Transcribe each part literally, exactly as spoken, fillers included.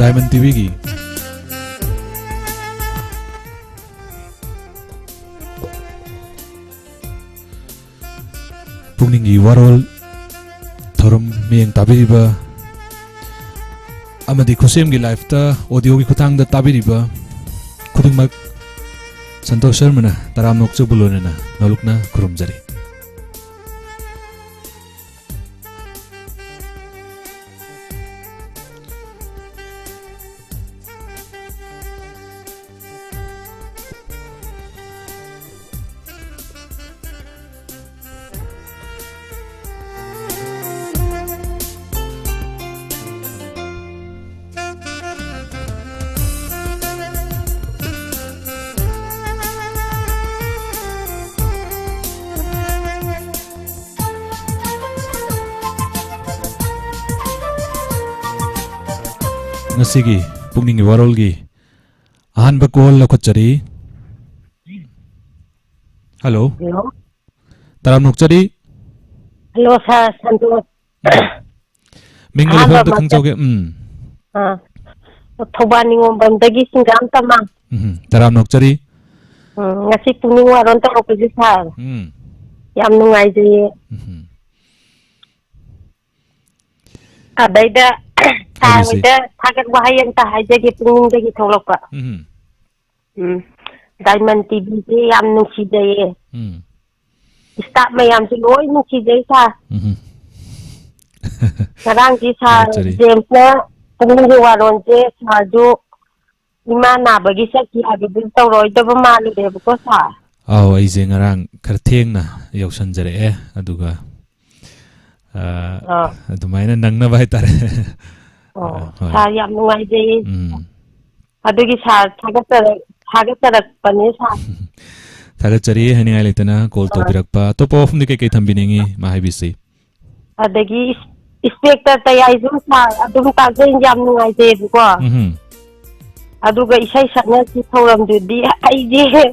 Diamond ꯇꯤꯚꯤꯒꯤ ꯄꯨꯛꯅꯤꯡꯒꯤ ꯋꯥꯔꯣꯜ ꯊꯧꯔꯝ ꯃꯤꯠꯌꯦꯡ ꯇꯥꯕꯤꯔꯤꯕ ꯑꯃꯗꯤ ꯈꯨꯠꯁꯦꯝꯒꯤ ꯂꯥꯏꯐꯇ ꯑꯣꯗꯤꯑꯣꯒꯤ ꯈꯨꯠꯊꯥꯡꯗ ꯇꯥꯕꯤꯔꯤꯕ ꯈꯨꯗꯤꯡꯃꯛ ꯁꯟꯇꯣꯁ ꯁꯔꯃꯅ ꯇꯔꯥꯝꯅ ꯑꯣꯛꯆꯕ ꯂꯣꯏꯅꯅ ꯅꯣꯂꯨꯛꯅ ꯈꯨꯔꯨꯝꯖꯔꯤ꯫ ꯉꯁꯤꯒꯤ ꯄꯨꯛꯅꯤꯡꯒꯤ ꯋꯥꯔꯣꯜꯒꯤ ꯑꯍꯥꯟꯕ ꯀꯣꯜ ꯂꯧꯈꯠꯆꯔꯤ꯫ ꯍꯜꯂꯣ꯫ ꯍꯜꯂꯣ꯫ ꯇꯔꯥꯝꯅ ꯑꯣꯛꯆꯔꯤ꯫ ꯍꯜꯂꯣ, ꯁꯥꯔ ꯁꯟꯇꯣꯁ꯫ ꯃꯤꯡꯒ ꯑꯍꯥꯟꯕ ꯂꯩꯐꯝꯗ ꯃꯛꯇ ꯈꯪꯖꯍꯧꯒꯦ꯫ ꯎꯝ꯫ ꯑꯥ, ꯊꯧꯕꯥꯜ ꯅꯤꯉꯣꯝꯕꯝꯗꯒꯤ ꯁꯤꯡꯒꯥꯝ ꯇꯝꯃ꯫ ꯎꯝ, ꯇꯔꯥꯝꯅ ꯑꯣꯛꯆꯔꯤ꯫ ꯎꯝ, ꯉꯁꯤ ꯄꯨꯛꯅꯤꯡ ꯋꯥꯔꯣꯟ ꯇꯧꯔꯛꯄꯁꯦ ꯁꯥꯔ, ꯎꯝ꯫ ꯌꯥꯝ ꯅꯨꯡꯉꯥꯏꯖꯩꯌꯦ꯫ ꯎꯝ꯫ ꯑꯗꯩꯗ ꯁꯥꯔ ꯍꯥꯏꯕꯤꯁꯤ꯫ ꯍꯣꯏꯗ ꯊꯥꯒꯠ ꯋꯥꯍꯩ ꯑꯝꯇ ꯍꯥꯏꯖꯒꯦ, ꯄꯨꯛꯅꯤꯡꯗꯒꯤ ꯊꯣꯛꯂꯛꯄ꯫ ꯎꯝ꯫ ꯎꯝ, ꯗꯥꯏꯃꯟ ꯇꯤꯚꯤꯁꯦ ꯌꯥꯝ ꯅꯨꯡꯁꯤꯖꯩꯌꯦ꯫ ꯎꯝ꯫ ꯏꯁꯇꯥꯐ ꯃꯌꯥꯝꯁꯨ ꯂꯣꯏ ꯅꯨꯡꯁꯤꯖꯩ ꯁꯥꯔ꯫ ꯎꯝ꯫ ꯉꯔꯥꯡꯗꯤ ꯁꯥꯔ ꯊꯥꯒꯠꯆꯔꯤ꯫ ꯖꯦꯝꯁꯅ ꯄꯨꯛꯅꯤꯡꯒꯤ ꯋꯥꯔꯣꯟꯁꯦ ꯁꯥꯔꯁꯨ ꯏꯃꯥ ꯅꯥꯕꯒꯤ ꯆꯠꯈꯤ ꯍꯥꯏꯕꯗꯨ ꯇꯧꯔꯣꯏꯗꯕ ꯃꯥꯜꯂꯨꯔꯦꯕꯀꯣ ꯁꯥꯔ꯫ ꯑꯧ, ꯑꯩꯁꯦ ꯉꯔꯥꯡ ꯈꯔ ꯊꯦꯡꯅ ꯌꯧꯁꯟꯖꯔꯛꯑꯦ, ꯑꯗꯨꯒ, ꯑ, ꯑꯥ꯫ ꯑꯗꯨꯃꯥꯏꯅ ꯅꯪꯅꯕ ꯍꯥꯏꯇꯥꯔꯦ꯫ ꯑꯣ, ꯑ, ꯍꯣꯏ꯫ ꯁꯥꯔ, ꯌꯥꯝ ꯅꯨꯡꯉꯥꯏꯖꯩꯌꯦ꯫ ꯎꯝ꯫ ꯑꯗꯨꯒꯤ ꯁꯥꯔ ꯊꯥꯒꯠꯆꯔ-, ꯊꯥꯒꯠꯆꯔꯛꯄꯅꯦ ꯁꯥꯔ꯫ ꯊꯥꯒꯠꯆꯔꯤ ꯍꯥꯏꯅꯤꯡꯉꯥꯏ ꯂꯩꯇꯅ ꯀꯣꯜ ꯑꯥ꯫ ꯇꯧꯕꯤꯔꯛꯄ꯫ ꯑꯇꯣꯞꯄ ꯋꯥꯐꯝꯗꯤ ꯀꯩꯀꯩ ꯊꯝꯕꯤꯅꯤꯡꯉꯤ, ꯃꯥ ꯍꯥꯏꯕꯤꯁꯤ? ꯑꯗꯒꯤ ꯏꯁ-, ꯏꯟꯁꯄꯦꯛꯇꯔ ꯇꯌꯥꯏꯁꯨ ꯁꯥꯔ ꯑꯗꯨꯝ ꯇꯥꯖꯩ, ꯌꯥꯝ ꯅꯨꯡꯉꯥꯏꯖꯩꯌꯦꯕꯀꯣ꯫ ꯎꯝꯍꯨꯝ꯫ ꯑꯗꯨꯒ ꯏꯁꯩ ꯁꯛꯅꯕꯒꯤ ꯊꯧꯔꯝꯗꯨꯗꯤ ꯑꯩꯁꯦ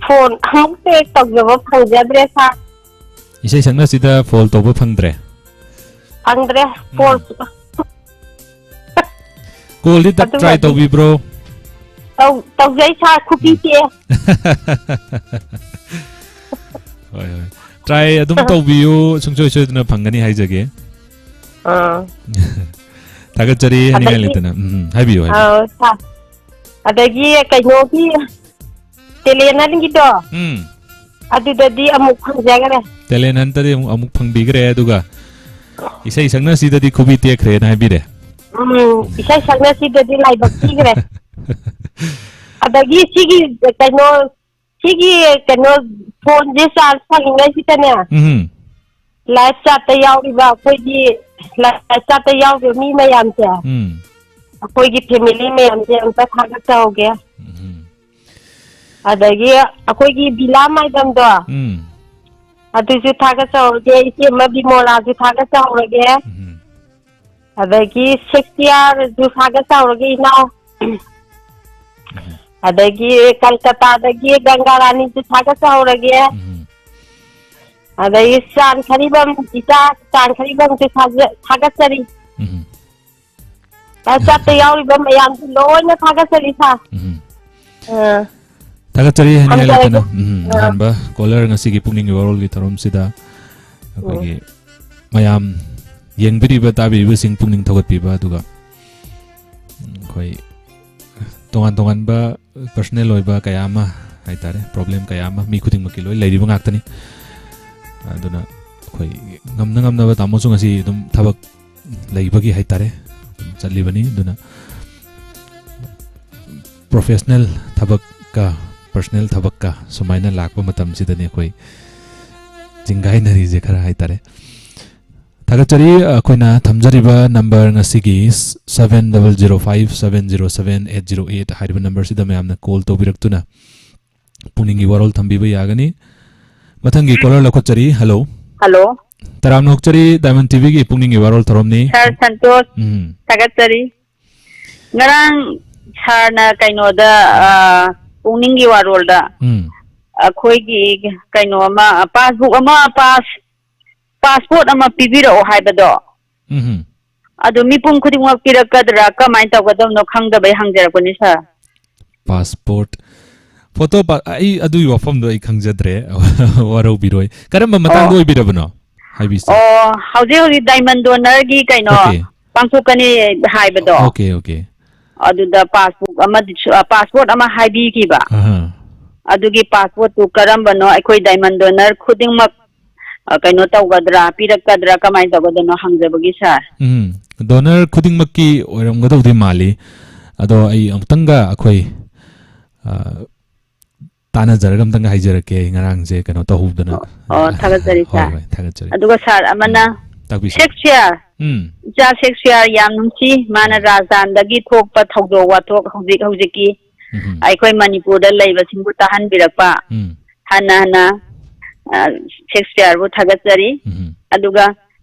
ꯐꯣꯟ ꯑꯃꯨꯛꯇ ꯍꯦꯛ ꯇꯧꯖꯕ ꯐꯪꯖꯗ꯭ꯔꯦ ꯁꯥꯔ꯫ ꯏꯁꯩ ꯁꯛꯅꯁꯤꯗ ꯐꯣꯟ ꯇꯧꯕ ꯐꯪꯗ꯭ꯔꯦ? ꯐꯪꯗ꯭ꯔꯦ, ꯎꯝ꯫ ꯐꯣꯟ꯫ ꯀꯣꯜꯗꯤ ꯇꯛ-, try ꯑꯗꯨꯒꯗꯤ ꯇꯧꯕꯤꯕ꯭ꯔꯣ? ꯇꯧ-, ꯇꯧꯖꯩ ꯁꯥꯔ, ꯈꯨꯄꯤ ꯎꯝ꯫ ꯇꯦꯛꯑꯦ꯫ ꯍꯣꯏ, ꯍꯣꯏ꯫ Try ꯑꯗꯨꯝ ꯇꯧꯕꯤꯌꯨ, ꯁꯨꯡꯁꯣꯏ ꯁꯣꯏꯗꯅ ꯐꯪꯒꯅꯤ ꯍꯥꯏꯖꯒꯦ꯫ ꯑꯥ꯫ ꯊꯥꯒꯠꯆꯔꯤ, ꯍꯥꯏꯅꯤꯡꯉꯥꯏ ꯑꯗꯒꯤ, ꯂꯩꯇꯅ꯫ ꯎꯝ, ꯎꯝ, ꯍꯥꯏꯕꯤꯌꯨ, ꯍꯥꯏꯕꯤꯌꯨ꯫ ꯑꯥ, ꯁꯥꯔ, ꯑꯗꯒꯤ ꯀꯩꯅꯣꯒꯤ talent huntꯒꯤꯗꯣ, ꯎꯝ꯫ ꯑꯗꯨꯗꯗꯤ ꯑꯃꯨꯛ ꯐꯪꯖꯈ꯭ꯔꯦ꯫ Talent huntꯇꯗꯤ ꯑꯃꯨꯛ, ꯑꯃꯨꯛ ꯐꯪꯕꯤꯈ꯭ꯔꯦ, ꯑꯗꯨꯒ ꯏꯁꯩ ꯁꯛꯅꯁꯤꯗꯗꯤ ꯈꯨꯕꯤ ꯇꯦꯛꯈ꯭ꯔꯦꯅ ꯍꯥꯏꯕꯤꯔꯦ꯫ ꯎꯝ, ꯏꯁꯩ ꯁꯛꯅꯁꯤꯗꯗꯤ ꯂꯥꯏꯕꯛ ꯊꯤꯈ꯭ꯔꯦ꯫ ꯑꯗꯒꯤ ꯁꯤꯒꯤ ꯀꯩꯅꯣ, ꯁꯤꯒꯤ ꯀꯩꯅꯣ, phoneꯁꯦ charge ꯐꯪꯉꯤꯉꯩꯁꯤꯗꯅꯦ, ꯎꯝ꯫ Live chatꯇ ꯌꯥꯎꯔꯤꯕ ꯑꯩꯈꯣꯏꯒꯤ, live chatꯇ ꯌꯥꯎꯔꯤꯕ ꯃꯤ ꯃꯌꯥꯝꯁꯦ, ꯎꯝ꯫ ꯑꯩꯈꯣꯏꯒꯤ family ꯃꯌꯥꯝꯁꯦ ꯑꯝꯇ ꯊꯥꯒꯠꯆꯍꯧꯒꯦ꯫ ꯎꯝ꯫ ꯑꯗꯒꯤ ꯑꯩꯈꯣꯏꯒꯤ ꯕꯤꯂꯥ ꯃꯥꯏꯕꯝꯗꯣ, ꯎꯝ꯫ ꯑꯗꯨꯁꯨ ꯊꯥꯒꯠꯆꯍꯧꯔꯒꯦ, ꯏꯆꯦꯃ ꯕꯤꯃꯣꯂꯥꯁꯨ ꯊꯥꯒꯠꯆꯍꯧꯔꯒꯦ꯫ ꯎꯝ꯫ ꯑꯗꯒꯤ ꯁꯦꯛꯁꯤꯌꯥꯔꯁꯨ ꯊꯥꯒꯠꯆꯍꯧꯔꯒꯦ, ꯏꯅꯥꯎ꯫ ꯎꯝ꯫ ꯑꯗꯒꯤ ꯀꯜꯀꯇꯥꯗꯒꯤ ꯒꯪꯒꯥ ꯔꯥꯅꯤꯁꯨ ꯊꯥꯒꯠꯆꯍꯧꯔꯒꯦ꯫ ꯎꯝ꯫ ꯑꯗꯒꯤ ꯆꯥꯟ ꯈꯔꯤꯕꯝ, ꯏꯆꯥ ꯆꯥꯟ ꯈꯔꯤꯕꯝꯁꯨ ꯊꯥꯖ-, ꯊꯥꯒꯠꯆꯔꯤ꯫ ꯎꯝ꯫ ꯑ, chatꯇ ꯌꯥꯎꯔꯤꯕ ꯃꯌꯥꯝꯁꯨ ꯂꯣꯏꯅ ꯊꯥꯒꯠꯆꯔꯤ, ꯁꯥꯔ꯫ ꯎꯝ꯫ ꯑ꯫ ꯊꯥꯒꯠꯆꯔꯤ ꯍꯥꯏꯅꯤꯡꯉꯥꯏ ꯊꯝꯖꯔꯒꯦ꯫ ꯂꯩꯇꯅ, ꯎꯝ, ꯑ꯫ ꯑꯍꯥꯟꯕ caller ꯉꯁꯤꯒꯤ ꯄꯨꯛꯅꯤꯡꯒꯤ ꯋꯥꯔꯣꯜꯒꯤ ꯊꯧꯔꯝꯁꯤꯗ ꯑꯩꯈꯣꯏꯒꯤ ꯎꯝ꯫ ꯃꯌꯥꯝ ꯌꯦꯡꯕꯤꯔꯤꯕ, ꯇꯥꯕꯤꯔꯤꯕꯁꯤꯡ ꯄꯨꯛꯅꯤꯡ ꯊꯧꯒꯠꯄꯤꯕ, ꯑꯗꯨꯒ ꯑꯩꯈꯣꯏ ꯇꯣꯉꯥꯟ ꯇꯣꯉꯥꯟꯕ personal ꯑꯣꯏꯕ ꯀꯌꯥ ꯑꯃ ꯍꯥꯏꯇꯥꯔꯦ, problem ꯀꯌꯥ ꯑꯃ ꯃꯤ ꯈꯨꯗꯤꯡꯃꯛꯀꯤ ꯂꯣꯏ ꯂꯩꯔꯤꯕ ꯉꯥꯛꯇꯅꯤ꯫ ꯑꯗꯨꯅ ꯑꯩꯈꯣꯏ ꯉꯝꯅ ꯉꯝꯅꯕ ꯇꯥꯃꯣꯁꯨ ꯉꯁꯤ ꯑꯗꯨꯝ ꯊꯕꯛ ꯂꯩꯕꯒꯤ ꯍꯥꯏꯇꯥꯔꯦ, ꯑꯗꯨꯝ ꯆꯠꯂꯤꯕꯅꯤ꯫ ꯑꯗꯨꯅ professional ꯊꯕꯛꯀ personal ꯊꯕꯛꯀ ꯁꯨꯃꯥꯏꯅ ꯂꯥꯛꯄ ꯃꯇꯝꯁꯤꯗꯅꯤ ꯑꯩꯈꯣꯏ ꯆꯤꯡꯒꯥꯏꯅꯔꯤꯁꯦ ꯈꯔ ꯍꯥꯏꯇꯥꯔꯦ꯫ ꯊꯥꯒꯠꯆꯔꯤ꯫ ꯑꯩꯈꯣꯏꯅ ꯊꯝꯖꯔꯤꯕ number ꯉꯁꯤꯒꯤ seven double zero five seven zero seven eight zero eight ꯍꯥꯏꯔꯤꯕ numberꯁꯤꯗ ꯃꯌꯥꯝꯅ call ꯇꯧꯕꯤꯔꯛꯇꯨꯅ ꯄꯨꯛꯅꯤꯡꯒꯤ ꯋꯥꯔꯣꯜ ꯊꯝꯕꯤꯕ ꯌꯥꯒꯅꯤ꯫ ꯃꯊꯪꯒꯤ caller ꯂꯧꯈꯠꯆꯔꯤ꯫ Hello꯫ Hello꯫ ꯇꯔꯥꯝꯅ ꯑꯣꯛꯆꯔꯤ, Diamond TVꯒꯤ ꯄꯨꯛꯅꯤꯡꯒꯤ ꯋꯥꯔꯣꯜ ꯊꯧꯔꯝꯅꯤ꯫ Sir ꯁꯟꯇꯣꯁ, ꯎꯝ꯫ ꯊꯥꯒꯠꯆꯔꯤ꯫ ꯉꯔꯥꯡ sirꯅ ꯀꯩꯅꯣꯗ, ꯎꯝ꯫ ꯑ, ꯄꯨꯛꯅꯤꯡꯒꯤ ꯋꯥꯔꯣꯜꯗ ꯎꯝ꯫ ꯑꯩꯈꯣꯏꯒꯤ ꯀꯩꯅꯣ ꯑꯃ, passbook ꯑꯃ, pass-, passport ꯑꯃ ꯄꯤꯕꯤꯔꯛꯑꯣ ꯍꯥꯏꯕꯗꯣ꯫ ꯎꯝ꯫ ꯑꯗꯨ ꯃꯤꯄꯨꯝ ꯈꯨꯗꯤꯡꯃꯛ ꯄꯤꯔꯛꯀꯗ꯭ꯔꯥ, ꯀꯃꯥꯏꯅ ꯇꯧꯒꯗꯕꯅꯣ ꯈꯪꯗꯕꯩ ꯍꯪꯖꯔꯛꯄꯅꯤ, ꯁꯥꯔ꯫ ꯄꯥꯁꯄꯣꯔꯠ, ꯐꯣꯇꯣ ꯄꯥ-, ꯑꯩ ꯑꯗꯨꯒꯤ ꯋꯥꯐꯝꯗꯣ ꯑꯩ ꯈꯪꯖꯗ꯭ꯔꯦ꯫ ꯋꯥꯔꯧꯕꯤꯔꯣꯏ꯫ ꯀꯔꯝꯕ ꯃꯇꯥꯡꯗ ꯑꯣ꯫ ꯑꯣꯏꯕꯤꯔꯕꯅꯣ? ꯍꯥꯏꯕꯤꯁꯦ꯫ ꯑꯣ, ꯍꯧꯖꯤꯛ ꯍꯧꯖꯤꯛ diamond donorꯒꯤ ꯀꯩꯅꯣ ꯑꯣꯀꯦ꯫ ꯄꯥꯡꯊꯣꯛꯀꯅꯤ ꯍꯥꯏꯕꯗꯣ꯫ Okay, okay. ꯑꯗꯨꯗ ꯄꯥꯁꯕꯨꯛ ꯑꯃꯗꯤ ꯁꯨ-, ꯑ, ꯄꯥꯁꯄꯣꯔꯠ ꯑꯃ ꯍꯥꯏꯕꯤꯈꯤꯕ꯫ ꯑꯍꯥ꯫ ꯑꯗꯨꯒꯤ ꯄꯥꯁꯄꯣꯔꯠꯇꯨ ꯀꯔꯝꯕꯅꯣ, ꯑꯩꯈꯣꯏ diamond donor ꯈꯨꯗꯤꯡꯃꯛ, ꯑ, ꯀꯩꯅꯣ ꯇꯧꯒꯗ꯭ꯔꯥ, ꯄꯤꯔꯛꯀꯗ꯭ꯔꯥ, ꯀꯃꯥꯏꯅ ꯇꯧꯒꯗꯣꯏꯅꯣ ꯍꯪꯖꯕꯒꯤ, ꯁꯥꯔ꯫ ꯎꯝ, donor ꯈꯨꯗꯤꯡꯃꯛꯀꯤ ꯑꯣꯏꯔꯝꯒꯗꯧꯗꯤ ꯃꯥꯜꯂꯤ꯫ ꯑꯗꯣ ꯑꯩ ꯑꯃꯨꯛꯇꯪꯒ ꯑꯩꯈꯣꯏ, ꯑ, ꯇꯥꯟꯅꯖꯔꯒ ꯑꯝꯇꯪꯒ ꯍꯥꯏꯖꯔꯛꯀꯦ꯫ ꯑꯩ ꯉꯔꯥꯡꯁꯦ ꯀꯩꯅꯣ ꯇꯧꯍꯧꯗꯅ꯫ ꯑꯣ, ꯑꯣ, ꯊꯥꯒꯠꯆꯔꯤ, ꯍꯣꯏ, ꯁꯥꯔ꯫ ꯍꯣꯏ, ꯊꯥꯒꯠꯆꯔꯤ꯫ ꯑꯗꯨꯒ ꯁꯥꯔ ꯑꯃꯅ ꯎꯝ, ꯇꯥꯛꯄꯤꯁꯤ꯫ ꯁꯦꯛꯁꯄꯤꯌꯔ, ꯎꯝ꯫ ꯏꯆꯥ ꯁꯦꯛꯁꯄꯤꯌꯔ ꯌꯥꯝ ꯅꯨꯡꯁꯤ, ꯃꯥꯅ ꯎꯝ꯫ ꯔꯥꯖꯁꯊꯥꯟꯗꯒꯤ ꯊꯣꯛꯄ ꯊꯧꯗꯣꯛ ꯋꯥꯊꯣꯛ ꯍꯧꯖꯤꯛ ꯍꯧꯖꯤꯛꯀꯤ ꯎꯝ꯫ ꯑꯩꯈꯣꯏ ꯃꯅꯤꯄꯨꯔꯗ ꯂꯩꯕꯁꯤꯡꯕꯨ ꯇꯥꯍꯟꯕꯤꯔꯛꯄ ꯎꯝ꯫ ꯍꯟꯅ ꯍꯟꯅ, ꯑ, ꯁꯦꯛꯁꯄꯤꯌꯔꯕꯨ ꯊꯥꯒꯠꯆꯔꯤ꯫ ꯎꯝ꯫ ꯑꯗꯨꯒ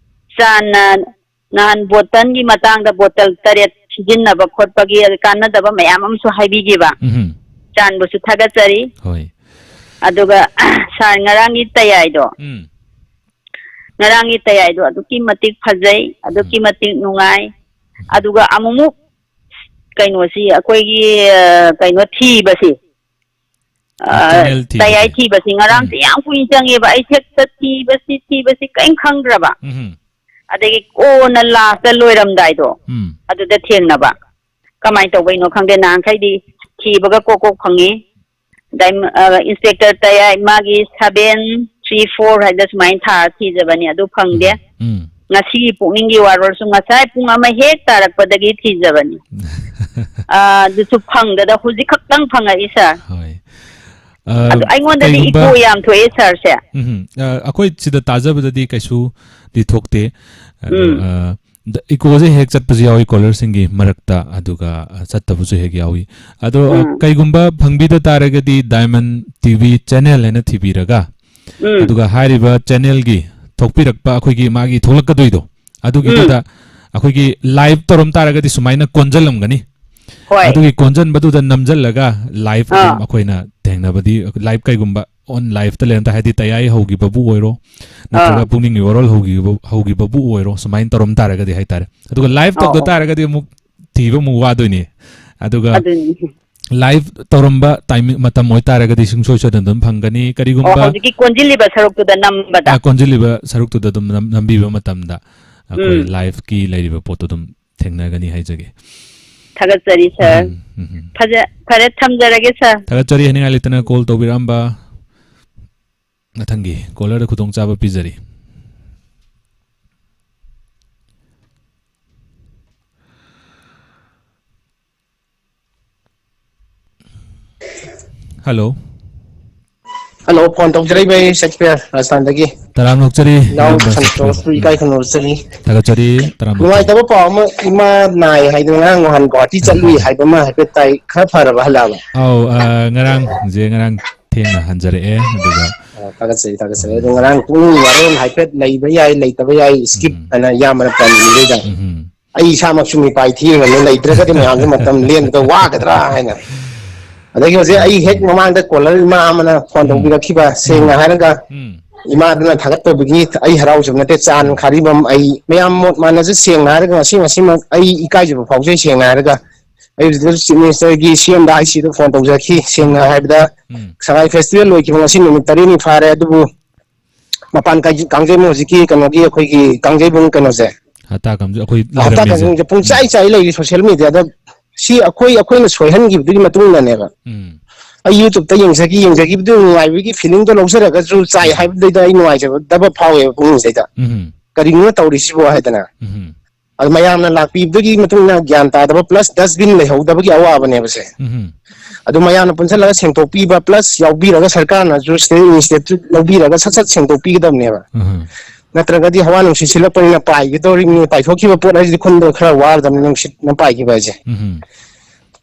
ꯆꯥꯟꯅ ꯅꯍꯥꯟ ꯕꯣꯇꯜꯒꯤ ꯃꯇꯥꯡꯗ, ꯕꯣꯇꯜ ꯇꯔꯦꯠ ꯁꯤꯖꯤꯟꯅꯕ ꯈꯣꯠꯄꯒꯤ ꯀꯥꯟꯅꯗꯕ ꯃꯌꯥꯝ ꯑꯃꯁꯨ ꯍꯥꯏꯕꯤꯈꯤꯕ꯫ ꯎꯝ꯫ ꯆꯥꯟꯕꯨꯁꯨ ꯊꯥꯒꯠꯆꯔꯤ꯫ ꯍꯣꯏ꯫ ꯑꯗꯨꯒ ꯁꯥꯔ, ꯉꯔꯥꯡꯒꯤ ꯇꯌꯥꯏꯗꯣ, ꯎꯝ꯫ ꯉꯔꯥꯡꯒꯤ ꯇꯌꯥꯏꯗꯣ ꯑꯗꯨꯛꯀꯤ ꯃꯇꯤꯛ ꯐꯖꯩ, ꯑꯗꯨꯛꯀꯤ ꯎꯝ꯫ ꯃꯇꯤꯛ ꯅꯨꯡꯉꯥꯏ꯫ ꯎꯝ꯫ ꯑꯗꯨꯒ ꯑꯃꯨꯛꯃꯨꯛ ꯀꯩꯅꯣꯁꯤ, ꯑꯩꯈꯣꯏꯒꯤ, ꯑ, ꯀꯩꯅꯣ ꯊꯤꯕꯁꯤ, ꯑ, ꯆꯦꯅꯦꯜ ꯊꯤꯕꯁꯦ꯫ ꯇꯌꯥꯏ ꯊꯤꯕꯁꯤ ꯉꯔꯥꯡꯁꯦ ꯎꯝ꯫ ꯌꯥꯝ ꯀꯨꯏꯅ ꯆꯪꯉꯦꯕ꯫ ꯑꯩ ꯍꯦꯛꯇ ꯊꯤꯕꯁꯤ, ꯊꯤꯕꯁꯤ ꯀꯔꯤꯝ ꯈꯪꯗ꯭ꯔꯕ꯫ ꯎꯝ꯫ ꯑꯗꯒꯤ ꯀꯣꯟꯅ ꯂꯥꯁꯇ ꯂꯣꯏꯔꯝꯗꯥꯏꯗꯣ, ꯎꯝ꯫ ꯑꯗꯨꯗ ꯊꯦꯡꯅꯕ꯫ ꯀꯃꯥꯏꯅ ꯇꯧꯕꯩꯅꯣ ꯈꯪꯗꯦ, ꯅꯍꯥꯟꯈꯩꯗꯤ ꯊꯤꯕꯒ ꯀꯣꯛ ꯀꯣꯛ ꯐꯪꯉꯤ꯫ ꯗꯥꯏꯃ-, ꯑ, ꯏꯟꯁꯄꯦꯛꯇꯔ ꯇꯌꯥꯏ ꯃꯥꯒꯤ seven three four ꯍꯥꯏꯗ ꯁꯨꯃꯥꯏꯅ ꯊꯥꯔ ꯊꯤꯖꯕꯅꯤ, ꯑꯗꯨ ꯐꯪꯗꯦ꯫ ꯎꯝ, ꯎꯝ꯫ ꯉꯁꯤꯒꯤ ꯄꯨꯛꯅꯤꯡꯒꯤ ꯋꯥꯔꯣꯜꯁꯨ ꯉꯁꯥꯏ ꯄꯨꯡ ꯑꯃ ꯍꯦꯛ ꯇꯥꯔꯛꯄꯗꯒꯤ ꯊꯤꯖꯕꯅꯤ꯫ ꯑ, ꯑꯗꯨꯁꯨ ꯐꯪꯗꯗ ꯍꯧꯖꯤꯛ ꯈꯛꯇꯪ ꯐꯪꯉꯛꯏ, ꯁꯥꯔ꯫ ꯍꯣꯏ꯫ ꯑ, ꯑꯗꯣ ꯑꯩꯉꯣꯟꯗꯗꯤ ꯀꯩꯒꯨꯝꯕ echo ꯌꯥꯝ ꯊꯣꯛꯑꯦ, ꯁꯥꯔꯁꯦ꯫ ꯎꯝ, ꯑ, ꯑꯩꯈꯣꯏ ꯁꯤꯗ ꯇꯥꯖꯕꯗꯗꯤ ꯀꯩꯁꯨꯗꯤ ꯊꯣꯛꯇꯦ꯫ ꯑꯗꯣ, ꯎꯝ꯫ ꯑ, ꯗ-, echo ꯁꯦ ꯍꯦꯛ ꯆꯠꯄꯁꯨ ꯌꯥꯎꯏ caller ꯁꯤꯡꯒꯤ ꯃꯔꯛꯇ, ꯑꯗꯨꯒ, ꯑ, ꯆꯠꯇꯕꯁꯨ ꯍꯦꯛ ꯌꯥꯎꯏ꯫ ꯑꯗꯣ, ꯑ, ꯎꯝ꯫ ꯀꯩꯒꯨꯝꯕ ꯐꯪꯕꯤꯗ ꯇꯥꯔꯒꯗꯤ Diamond T V channel ꯍꯥꯏꯅ ꯊꯤꯕꯤꯔꯒ, ꯎꯝ꯫ ꯑꯗꯨꯒ ꯍꯥꯏꯔꯤꯕ channel ꯒꯤ ꯊꯣꯛꯄꯤꯔꯛꯄ ꯑꯩꯈꯣꯏꯒꯤ ꯃꯥꯒꯤ ꯊꯣꯛꯂꯛꯀꯗꯣꯏꯗꯣ, ꯑꯗꯨꯒꯤꯗꯨꯗ ꯎꯝ꯫ ꯑꯩꯈꯣꯏꯒꯤ live ꯇꯧꯔꯝ ꯇꯥꯔꯒꯗꯤ ꯁꯨꯃꯥꯏꯅ ꯀꯣꯟꯖꯜꯂꯝꯒꯅꯤ꯫ ꯍꯣꯏ꯫ ꯑꯗꯨꯒꯤ ꯀꯣꯟꯖꯟꯕꯗꯨꯗ ꯅꯝꯖꯜꯂꯒ live ꯑꯥ꯫ ꯑꯗꯨꯝ ꯑꯩꯈꯣꯏꯅ ꯊꯦꯡꯅꯕꯗꯤ, live ꯀꯩꯒꯨꯝꯕ on live ꯇ ꯂꯩꯔꯝ ꯇꯥꯔꯦ, ꯍꯥꯏꯗꯤ ꯇꯌꯥꯏ ꯍꯧꯈꯤꯕꯕꯨ ꯑꯣꯏꯔꯣ, ꯅꯠꯇ꯭ꯔꯒ ꯑꯥ꯫ ꯄꯨꯛꯅꯤꯡꯒꯤ ꯋꯥꯔꯣꯜ ꯍꯧꯈꯤꯕ-, ꯍꯧꯈꯤꯕꯕꯨ ꯑꯣꯏꯔꯣ, ꯁꯨꯃꯥꯏꯅ ꯇꯧꯔꯝ ꯇꯥꯔꯒꯗꯤ ꯍꯥꯏꯇꯥꯔꯦ꯫ ꯑꯗꯨꯒ live ꯑꯧ, ꯇꯧꯗ ꯑꯧ꯫ ꯇꯥꯔꯒꯗꯤ ꯑꯃꯨꯛ ꯊꯤꯕ ꯑꯃꯨꯛ ꯋꯥꯗꯣꯏꯅꯤ꯫ ꯑꯗꯨꯒ ꯑꯗꯨꯅꯤ꯫ Live ꯇꯧꯔꯝꯕ timing, ꯃꯇꯝ ꯑꯣꯏꯇꯥꯔꯒꯗꯤ ꯁꯨꯡꯁꯣꯏ ꯁꯣꯏꯗꯅ ꯑꯗꯨꯝ ꯐꯪꯒꯅꯤ꯫ ꯑꯣ, ꯀꯔꯤꯒꯨꯝꯕ ꯍꯧꯖꯤꯛꯀꯤ ꯀꯣꯟꯁꯤꯜꯂꯤꯕ ꯁꯔꯨꯛꯇꯨꯗ ꯅꯝꯕꯗ꯫ ꯑ, ꯀꯣꯟꯁꯤꯜꯂꯤꯕ ꯁꯔꯨꯛꯇꯨꯗ ꯑꯗꯨꯝ ꯅꯝ-, ꯅꯝꯕꯤꯕ ꯃꯇꯝꯗ ꯑꯩꯈꯣꯏ ꯎꯝ꯫ Live ꯀꯤ ꯂꯩꯔꯤꯕ ꯄꯣꯠꯇꯣ ꯑꯗꯨꯝ ꯊꯦꯡꯅꯒꯅꯤ ꯍꯥꯏꯖꯒꯦ꯫ ꯊꯥꯒꯠꯆꯔꯤ, sir꯫ ꯎꯝ, ꯎꯝ, ꯎꯝ꯫ ꯐꯖ-, ꯐꯔꯦ, ꯊꯝꯖꯔꯒꯦ, sir꯫ ꯊꯥꯒꯠꯆꯔꯤ, ꯍꯥꯏꯅꯤꯡꯉꯥꯏ ꯂꯩꯇꯅ call ꯇꯧꯕꯤꯔꯛꯑꯝꯕ꯫ ꯃꯊꯪꯒꯤ caller ꯗ ꯈꯨꯗꯣꯡꯆꯥꯕ ꯄꯤꯖꯔꯤ꯫ Hello꯫ Hello, phone ꯇꯧꯖꯔꯛꯏꯕ ꯑꯩ ꯁꯦꯛꯁꯄꯤꯌꯔ ꯔꯥꯖꯁꯊꯥꯟꯗꯒꯤ꯫ ꯇꯔꯥꯝꯅ ꯑꯣꯛꯆꯔꯤ, ꯏꯅꯥꯎ ꯏꯌꯥꯝꯕ ꯁꯟꯇꯣꯁꯄꯨ ꯁꯦꯛꯁꯄꯤꯌꯔ꯫ ꯎꯝ꯫ ꯏꯀꯥꯏ ꯈꯨꯝꯅꯕ ꯆꯪꯉꯤ꯫ ꯊꯥꯒꯠꯆꯔꯤ, ꯇꯔꯥꯝꯅ ꯑꯣꯛꯆꯔꯤ꯫ ꯅꯨꯡꯉꯥꯏꯇꯕ ꯄꯥꯎ ꯑꯃ, ꯏꯃꯥ ꯅꯥꯏ ꯍꯥꯏꯗꯅ ꯉꯔꯥꯡ ꯅꯍꯥꯟ ꯒꯨꯋꯥꯍꯥꯇꯤ ꯆꯠꯂꯨꯏ ꯍꯥꯏꯕ ꯑꯃ ꯍꯥꯏꯐꯦꯠ ꯇꯥꯏ, ꯈꯔ ꯐꯔꯕ ꯍꯜꯂꯛꯑꯕ? ꯑꯧ, ꯑ, ꯉꯔꯥꯡꯁꯦ, ꯉꯔꯥꯡ ꯊꯦꯡꯅ ꯍꯟꯖꯔꯛꯑꯦ, ꯑꯗꯨꯒ ꯑ, ꯊꯥꯒꯠꯆꯔꯤ, ꯊꯥꯒꯠꯆꯔꯤ꯫ ꯑꯗꯣ ꯎꯝ꯫ ꯉꯔꯥꯡ ꯄꯨꯡ ꯋꯥꯔꯣꯜ ꯍꯥꯏꯐꯦꯠ ꯂꯩꯕ ꯌꯥꯏ, ꯂꯩꯇꯕ ꯌꯥꯏ, skip ꯎꯝ꯫ ꯍꯥꯏꯅ ꯏꯌꯥꯝꯕꯅ ꯄꯟꯕꯤꯕꯗꯨꯗ꯫ ꯎꯝ꯫ ꯑꯩ ꯏꯁꯥꯃꯛꯁꯨ ꯃꯤꯄꯥꯏ ꯊꯤꯔꯕꯅꯤ, ꯂꯩꯇ꯭ꯔꯒꯗꯤ ꯃꯌꯥꯝꯁꯨ ꯃꯇꯝ ꯂꯦꯟꯕꯗ ꯋꯥꯒꯗ꯭ꯔꯥ ꯍꯥꯏꯅ꯫ ꯑꯗꯒꯤ ꯍꯧꯖꯤꯛ ꯑꯩ ꯍꯦꯛ ꯎꯝ꯫ ꯃꯃꯥꯡꯗ caller ꯏꯃꯥ ꯑꯃꯅ phone ꯎꯝ꯫ ꯇꯧꯕꯤꯔꯛꯈꯤꯕ, ꯁꯦꯡꯅ ꯎꯝ꯫ ꯍꯥꯏꯔꯒ ꯎꯝ꯫ ꯏꯃꯥꯗꯨꯅ ꯊꯥꯒꯠꯄꯕꯨꯗꯤ ꯑꯩ ꯍꯔꯥꯎꯖꯕ ꯅꯠꯇꯦ, ꯆꯥꯟ ꯎꯝ꯫ ꯈꯥꯔꯤꯕꯝ, ꯑꯩ ꯃꯌꯥꯝ ꯃꯣꯠ ꯃꯥꯟꯅꯁꯨ ꯁꯦꯡꯅ ꯍꯥꯏꯔꯒ ꯉꯁꯤ, ꯉꯁꯤꯃꯛ ꯑꯩ ꯏꯀꯥꯏꯖꯕ ꯐꯥꯎꯖꯩ, ꯁꯦꯡꯅ ꯍꯥꯏꯔꯒ꯫ ꯑꯩ ꯍꯧꯖꯤꯛ Chief Minister ꯒꯤ, C M the, I C the phone ꯇꯧꯖꯔꯛꯈꯤ꯫ ꯁꯦꯡꯅ ꯎꯝ꯫ ꯍꯥꯏꯕꯗ, ꯎꯝ꯫ ꯁꯉꯥꯏ festival ꯂꯣꯏꯈꯤꯕ ꯉꯁꯤ ꯅꯨꯃꯤꯠ ꯇꯔꯦꯠꯅꯤ ꯐꯥꯔꯦ, ꯑꯗꯨꯕꯨ ꯃꯄꯥꯟ ꯀꯥꯡꯖꯩ-, ꯀꯥꯡꯖꯩꯕꯨꯡ, ꯍꯧꯖꯤꯛꯀꯤ ꯀꯩꯅꯣꯒꯤ ꯀꯥꯡꯖꯩꯕꯨꯡ ꯀꯩꯅꯣꯁꯦ, ꯍꯞꯇꯥ ꯀꯥꯡꯖꯩ ꯑꯩꯈꯣꯏ ꯍꯞꯇꯥ ꯂꯩꯔꯝꯃꯤꯁꯦ꯫ ꯀꯥꯡꯖꯩꯕꯨꯡꯁꯦ ꯄꯨꯡꯆꯥꯏ ꯎꯝ꯫ ꯆꯥꯏ ꯂꯩꯔꯤ social media ꯗ꯫ ꯁꯤ ꯑꯩꯈꯣꯏ, ꯑꯩꯈꯣꯏꯅ ꯁꯣꯏꯍꯟꯈꯤꯕꯗꯨꯒꯤ ꯃꯇꯨꯡ ꯏꯟꯅꯅꯦꯕ꯫ ꯎꯝ꯫ ꯑꯩ YouTube ꯇ ꯌꯦꯡꯖꯈꯤ, ꯌꯦꯡꯖꯈꯤꯕꯗꯨ ꯅꯨꯡꯉꯥꯏꯕꯒꯤ feeling ꯗꯣ ꯂꯧꯖꯔꯒꯁꯨ ꯆꯥꯏ ꯎꯝ꯫ ꯍꯥꯏꯕꯗꯨꯗ ꯑꯩ ꯅꯨꯡꯉꯥꯏꯖꯗꯕ ꯐꯥꯎꯋꯦꯕ ꯄꯨꯛꯅꯤꯡꯁꯤꯗꯩꯗ꯫ ꯎꯝ꯫ ꯀꯔꯤꯅꯣ ꯇꯧꯔꯤꯁꯤꯕꯣ ꯍꯥꯏꯗꯅ꯫ ꯎꯝ꯫ ꯑꯗꯨ ꯃꯌꯥꯝꯅ ꯂꯥꯛꯄꯤꯕꯗꯒꯤ ꯃꯇꯨꯡ ꯏꯟꯅ ꯒ꯭ꯌꯥꯟ ꯇꯥꯗꯕ plus dustbin ꯂꯩꯍꯧꯗꯕꯒꯤ ꯑꯋꯥꯕꯅꯦꯕꯁꯦ꯫ ꯎꯝ꯫ ꯑꯗꯨ ꯃꯌꯥꯝꯅ ꯄꯨꯟꯁꯤꯜꯂꯒ ꯁꯦꯡꯗꯣꯛꯄꯤꯕ plus ꯌꯥꯎꯕꯤꯔꯒ ꯁꯔꯀꯥꯔꯅꯁꯨ ꯁꯤꯗ initiative ꯂꯧꯕꯤꯔꯒ ꯁꯠ ꯁꯠ ꯁꯦꯡꯗꯣꯛꯄꯤꯒꯗꯕꯅꯦꯕ꯫ ꯎꯝ꯫ ꯅꯠꯇ꯭ꯔꯒꯗꯤ ꯍꯋꯥ ꯅꯨꯡꯁꯤꯠ ꯁꯤꯜꯂꯛꯄꯅꯤꯅ ꯄꯥꯏꯒꯗꯧꯔꯤꯕꯅꯤ, ꯄꯥꯏꯊꯣꯛꯈꯤꯕ ꯄꯣꯠ ꯍꯥꯏꯁꯤꯗꯤ ꯈꯨꯟꯗ ꯈꯔ ꯋꯥꯔꯗꯕꯅꯤ, ꯅꯨꯡꯁꯤꯠꯅ ꯄꯥꯏꯈꯤꯕ ꯍꯥꯏꯁꯦ꯫ ꯎꯝ꯫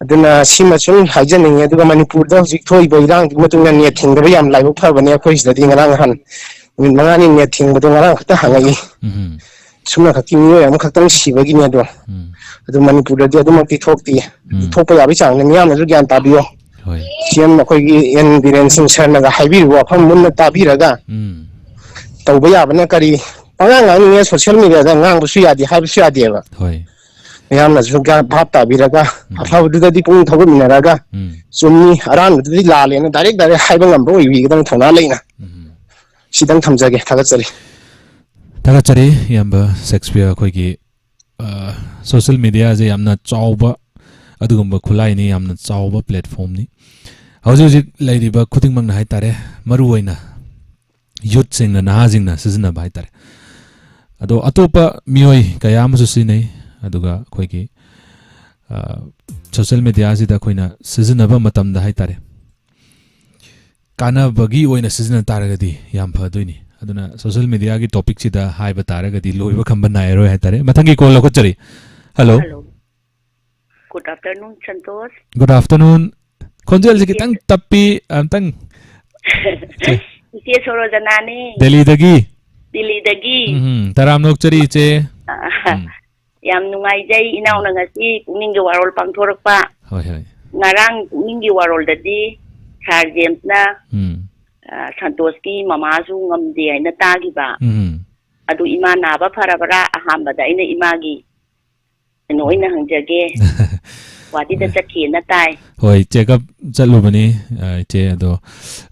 ꯑꯗꯨꯅ ꯁꯤꯃ ꯁꯨꯝ ꯍꯥꯏꯖꯅꯤꯡꯉꯤ꯫ ꯑꯗꯨꯒ ꯃꯅꯤꯄꯨꯔꯗ ꯍꯧꯖꯤꯛ ꯊꯣꯛꯏꯕ ꯏꯔꯥꯡꯗꯨꯒꯤ ꯃꯇꯨꯡ ꯏꯟꯅ net ꯊꯤꯡꯗꯕ ꯌꯥꯝ ꯂꯥꯏꯕꯛ ꯐꯕꯅꯦ꯫ ꯑꯩꯈꯣꯏ ꯁꯤꯗꯗꯤ ꯉꯔꯥꯡ ꯅꯍꯥꯟ ꯅꯨꯃꯤꯠ ꯃꯉꯥꯅꯤ net ꯊꯤꯡꯕꯗꯣ ꯉꯔꯥꯡ ꯈꯛꯇ ꯍꯥꯡꯉꯛꯏ꯫ ꯎꯝ꯫ ꯁꯨꯞꯅꯈꯛꯀꯤ ꯃꯤꯑꯣꯏ ꯑꯃꯈꯛꯇꯪ ꯁꯤꯕꯒꯤꯅꯦ ꯑꯗꯣ꯫ ꯎꯝ꯫ ꯑꯗꯨ ꯃꯅꯤꯄꯨꯔꯗꯗꯤ ꯑꯗꯨꯃꯛꯇꯤ ꯊꯣꯛꯇꯦ꯫ ꯎꯝ꯫ ꯊꯣꯛꯄ ꯌꯥꯕꯒꯤ ꯆꯥꯡꯅꯤ, ꯃꯤꯌꯥꯝꯅꯁꯨ ꯒ꯭ꯌꯥꯟ ꯇꯥꯕꯤꯌꯣ꯫ ꯍꯣꯏ꯫ ꯁꯤ ꯑꯦꯝ ꯑꯩꯈꯣꯏꯒꯤ ꯑꯦꯟ ꯕꯤꯔꯦꯟ ꯁꯤꯡ ꯁꯔꯅꯒ ꯍꯥꯏꯕꯤꯔꯤꯕ ꯋꯥꯐꯝ ꯃꯨꯟꯅ ꯇꯥꯕꯤꯔꯒ, ꯎꯝ꯫ ꯇꯧꯕ ꯌꯥꯕꯅ ꯀꯔꯤ? ꯄꯉꯥꯡ ꯉꯥꯡꯅꯤꯡꯉꯦ, ꯁꯣꯁꯤꯌꯦꯜ ꯃꯦꯗꯤꯌꯥꯗ ꯉꯥꯡꯕꯁꯨ ꯌꯥꯗꯦ, ꯍꯥꯏꯕꯁꯨ ꯌꯥꯗꯦꯕ꯫ ꯍꯣꯏ꯫ ꯃꯌꯥꯝꯅꯁꯨ ꯒ꯭ꯌꯥꯟ ꯚꯥꯞ ꯇꯥꯕꯤꯔꯒ, ꯎꯝ꯫ ꯑꯐꯕꯗꯨꯗꯗꯤ ꯄꯨꯛꯅꯤꯡ ꯊꯧꯒꯠꯃꯤꯟꯅꯔꯒ, ꯎꯝ꯫ ꯆꯨꯝꯃꯤ, ꯑꯔꯥꯟꯕꯗꯨꯗꯤ ꯂꯥꯜꯂꯦꯅ ꯗꯥꯏꯔꯦꯛ ꯗꯥꯏꯔꯦꯛ ꯍꯥꯏꯕ ꯉꯝꯕ ꯑꯣꯏꯕꯤꯒꯗꯕꯅꯤ, ꯊꯧꯅꯥ ꯂꯩꯅ꯫ ꯎꯝ꯫ ꯁꯤꯗꯪ ꯊꯝꯖꯒꯦ, ꯊꯥꯒꯠꯆꯔꯤ꯫ ꯊꯥꯒꯠꯆꯔꯤ, ꯏꯌꯥꯝꯕ ꯁꯦꯛꯁꯄꯤꯌꯔ꯫ ꯑꯩꯈꯣꯏꯒꯤ, ꯑ, ꯁꯣꯁꯤꯌꯦꯜ ꯃꯦꯗꯤꯌꯥꯁꯦ ꯌꯥꯝꯅ ꯆꯥꯎꯕ ꯑꯗꯨꯒꯨꯝꯕ ꯈꯨꯠꯂꯥꯏꯅꯤ, ꯌꯥꯝꯅ ꯆꯥꯎꯕ ꯄ꯭ꯂꯦꯠꯐꯣꯝꯅꯤ꯫ ꯍꯧꯖꯤꯛ ꯍꯧꯖꯤꯛ ꯂꯩꯔꯤꯕ ꯈꯨꯗꯤꯡꯃꯛꯅ ꯍꯥꯏꯇꯥꯔꯦ, ꯃꯔꯨ ꯑꯣꯏꯅ ꯌꯨꯠꯁꯤꯡꯅ, ꯅꯍꯥꯁꯤꯡꯅ ꯁꯤꯖꯤꯟꯅꯕ ꯍꯥꯏꯇꯥꯔꯦ꯫ ꯑꯗꯣ ꯑꯇꯣꯞꯄ ꯃꯤꯑꯣꯏ ꯀꯌꯥ ꯑꯃꯁꯨ ꯁꯤꯖꯤꯟꯅꯩ꯫ ꯑꯗꯨꯒ ꯑꯩꯈꯣꯏꯒꯤ, ꯑ, ꯁꯣꯁꯤꯌꯦꯜ ꯃꯦꯗꯤꯌꯥꯁꯤꯗ ꯑꯩꯈꯣꯏꯅ ꯁꯤꯖꯤꯟꯅꯕ ꯃꯇꯝꯗ ꯍꯥꯏꯇꯥꯔꯦ, ꯀꯥꯟꯅꯕꯒꯤ ꯑꯣꯏꯅ ꯁꯤꯖꯤꯟꯅ ꯇꯥꯔꯒꯗꯤ ꯌꯥꯝ ꯐꯗꯣꯏꯅꯤ꯫ ꯑꯗꯨꯅ ꯁꯣꯁꯤꯌꯦꯜ ꯃꯦꯗꯤꯌꯥꯒꯤ ꯇꯣꯄꯤꯛꯁꯤꯗ ꯍꯥꯏꯕ ꯇꯥꯔꯒꯗꯤ ꯂꯣꯏꯕ ꯈꯝꯕ ꯅꯥꯏꯔꯔꯣꯏ ꯍꯥꯏꯇꯥꯔꯦ꯫ ꯃꯊꯪꯒꯤ ꯀꯣꯜ ꯂꯧꯈꯠꯆꯔꯤ꯫ Hello. Hello. Good afternoon, Santosh. Good afternoon. ꯈꯣꯟꯖꯦꯜꯁꯦ ꯏꯆꯦ ꯈꯤꯇꯪ ꯇꯞꯄꯤ, ꯑꯝꯇꯪ꯫ ꯏꯆꯦ꯫ ꯏꯆꯦ ꯁꯣꯔꯣꯖꯅꯥꯅꯤ꯫ ꯗꯦꯜꯂꯤꯗꯒꯤ꯫ ꯗꯤꯜꯂꯤꯗꯒꯤ꯫ ꯎꯝ, ꯇꯔꯥꯝꯅ ꯑꯣꯛꯆꯔꯤ, ꯏꯆꯦ꯫ ꯑ, ꯎꯝ꯫ ꯌꯥꯝ ꯅꯨꯡꯉꯥꯏꯖꯩ, ꯏꯅꯥꯎꯅ ꯎꯝ꯫ ꯉꯁꯤ ꯄꯨꯛꯅꯤꯡꯒꯤ ꯋꯥꯔꯣꯜ ꯄꯥꯡꯊꯣꯔꯛꯄ꯫ ꯍꯣꯏ, ꯍꯣꯏ꯫ ꯉꯔꯥꯡ ꯄꯨꯛꯅꯤꯡꯒꯤ ꯋꯥꯔꯣꯜꯗꯗꯤ ꯁꯥꯔ ꯖꯦꯝꯁꯅ, ꯎꯝ꯫ ꯑ, ꯁꯟꯇꯣꯁꯀꯤ ꯃꯃꯥꯁꯨ ꯉꯝꯗꯦ ꯍꯥꯏꯅ ꯇꯥꯈꯤꯕ꯫ ꯎꯝ꯫ ꯑꯗꯨ ꯏꯃꯥ ꯅꯥꯕ ꯐꯔꯕ꯭ꯔꯥ? ꯑꯍꯥꯟꯕꯗ ꯑꯩꯅ ꯏꯃꯥꯒꯤ ꯀꯩꯅꯣ ꯑꯣꯏꯅ ꯍꯪꯖꯒꯦ꯫ ꯒꯨꯍꯥꯇꯤꯗ ꯑꯦ꯫ ꯆꯠꯈꯤꯅ ꯇꯥꯏ꯫ ꯍꯣꯏ, ꯆꯦꯛꯑꯞ ꯆꯠꯂꯨꯕꯅꯤ, ꯑ, ꯏꯆꯦ, ꯑꯗꯣ,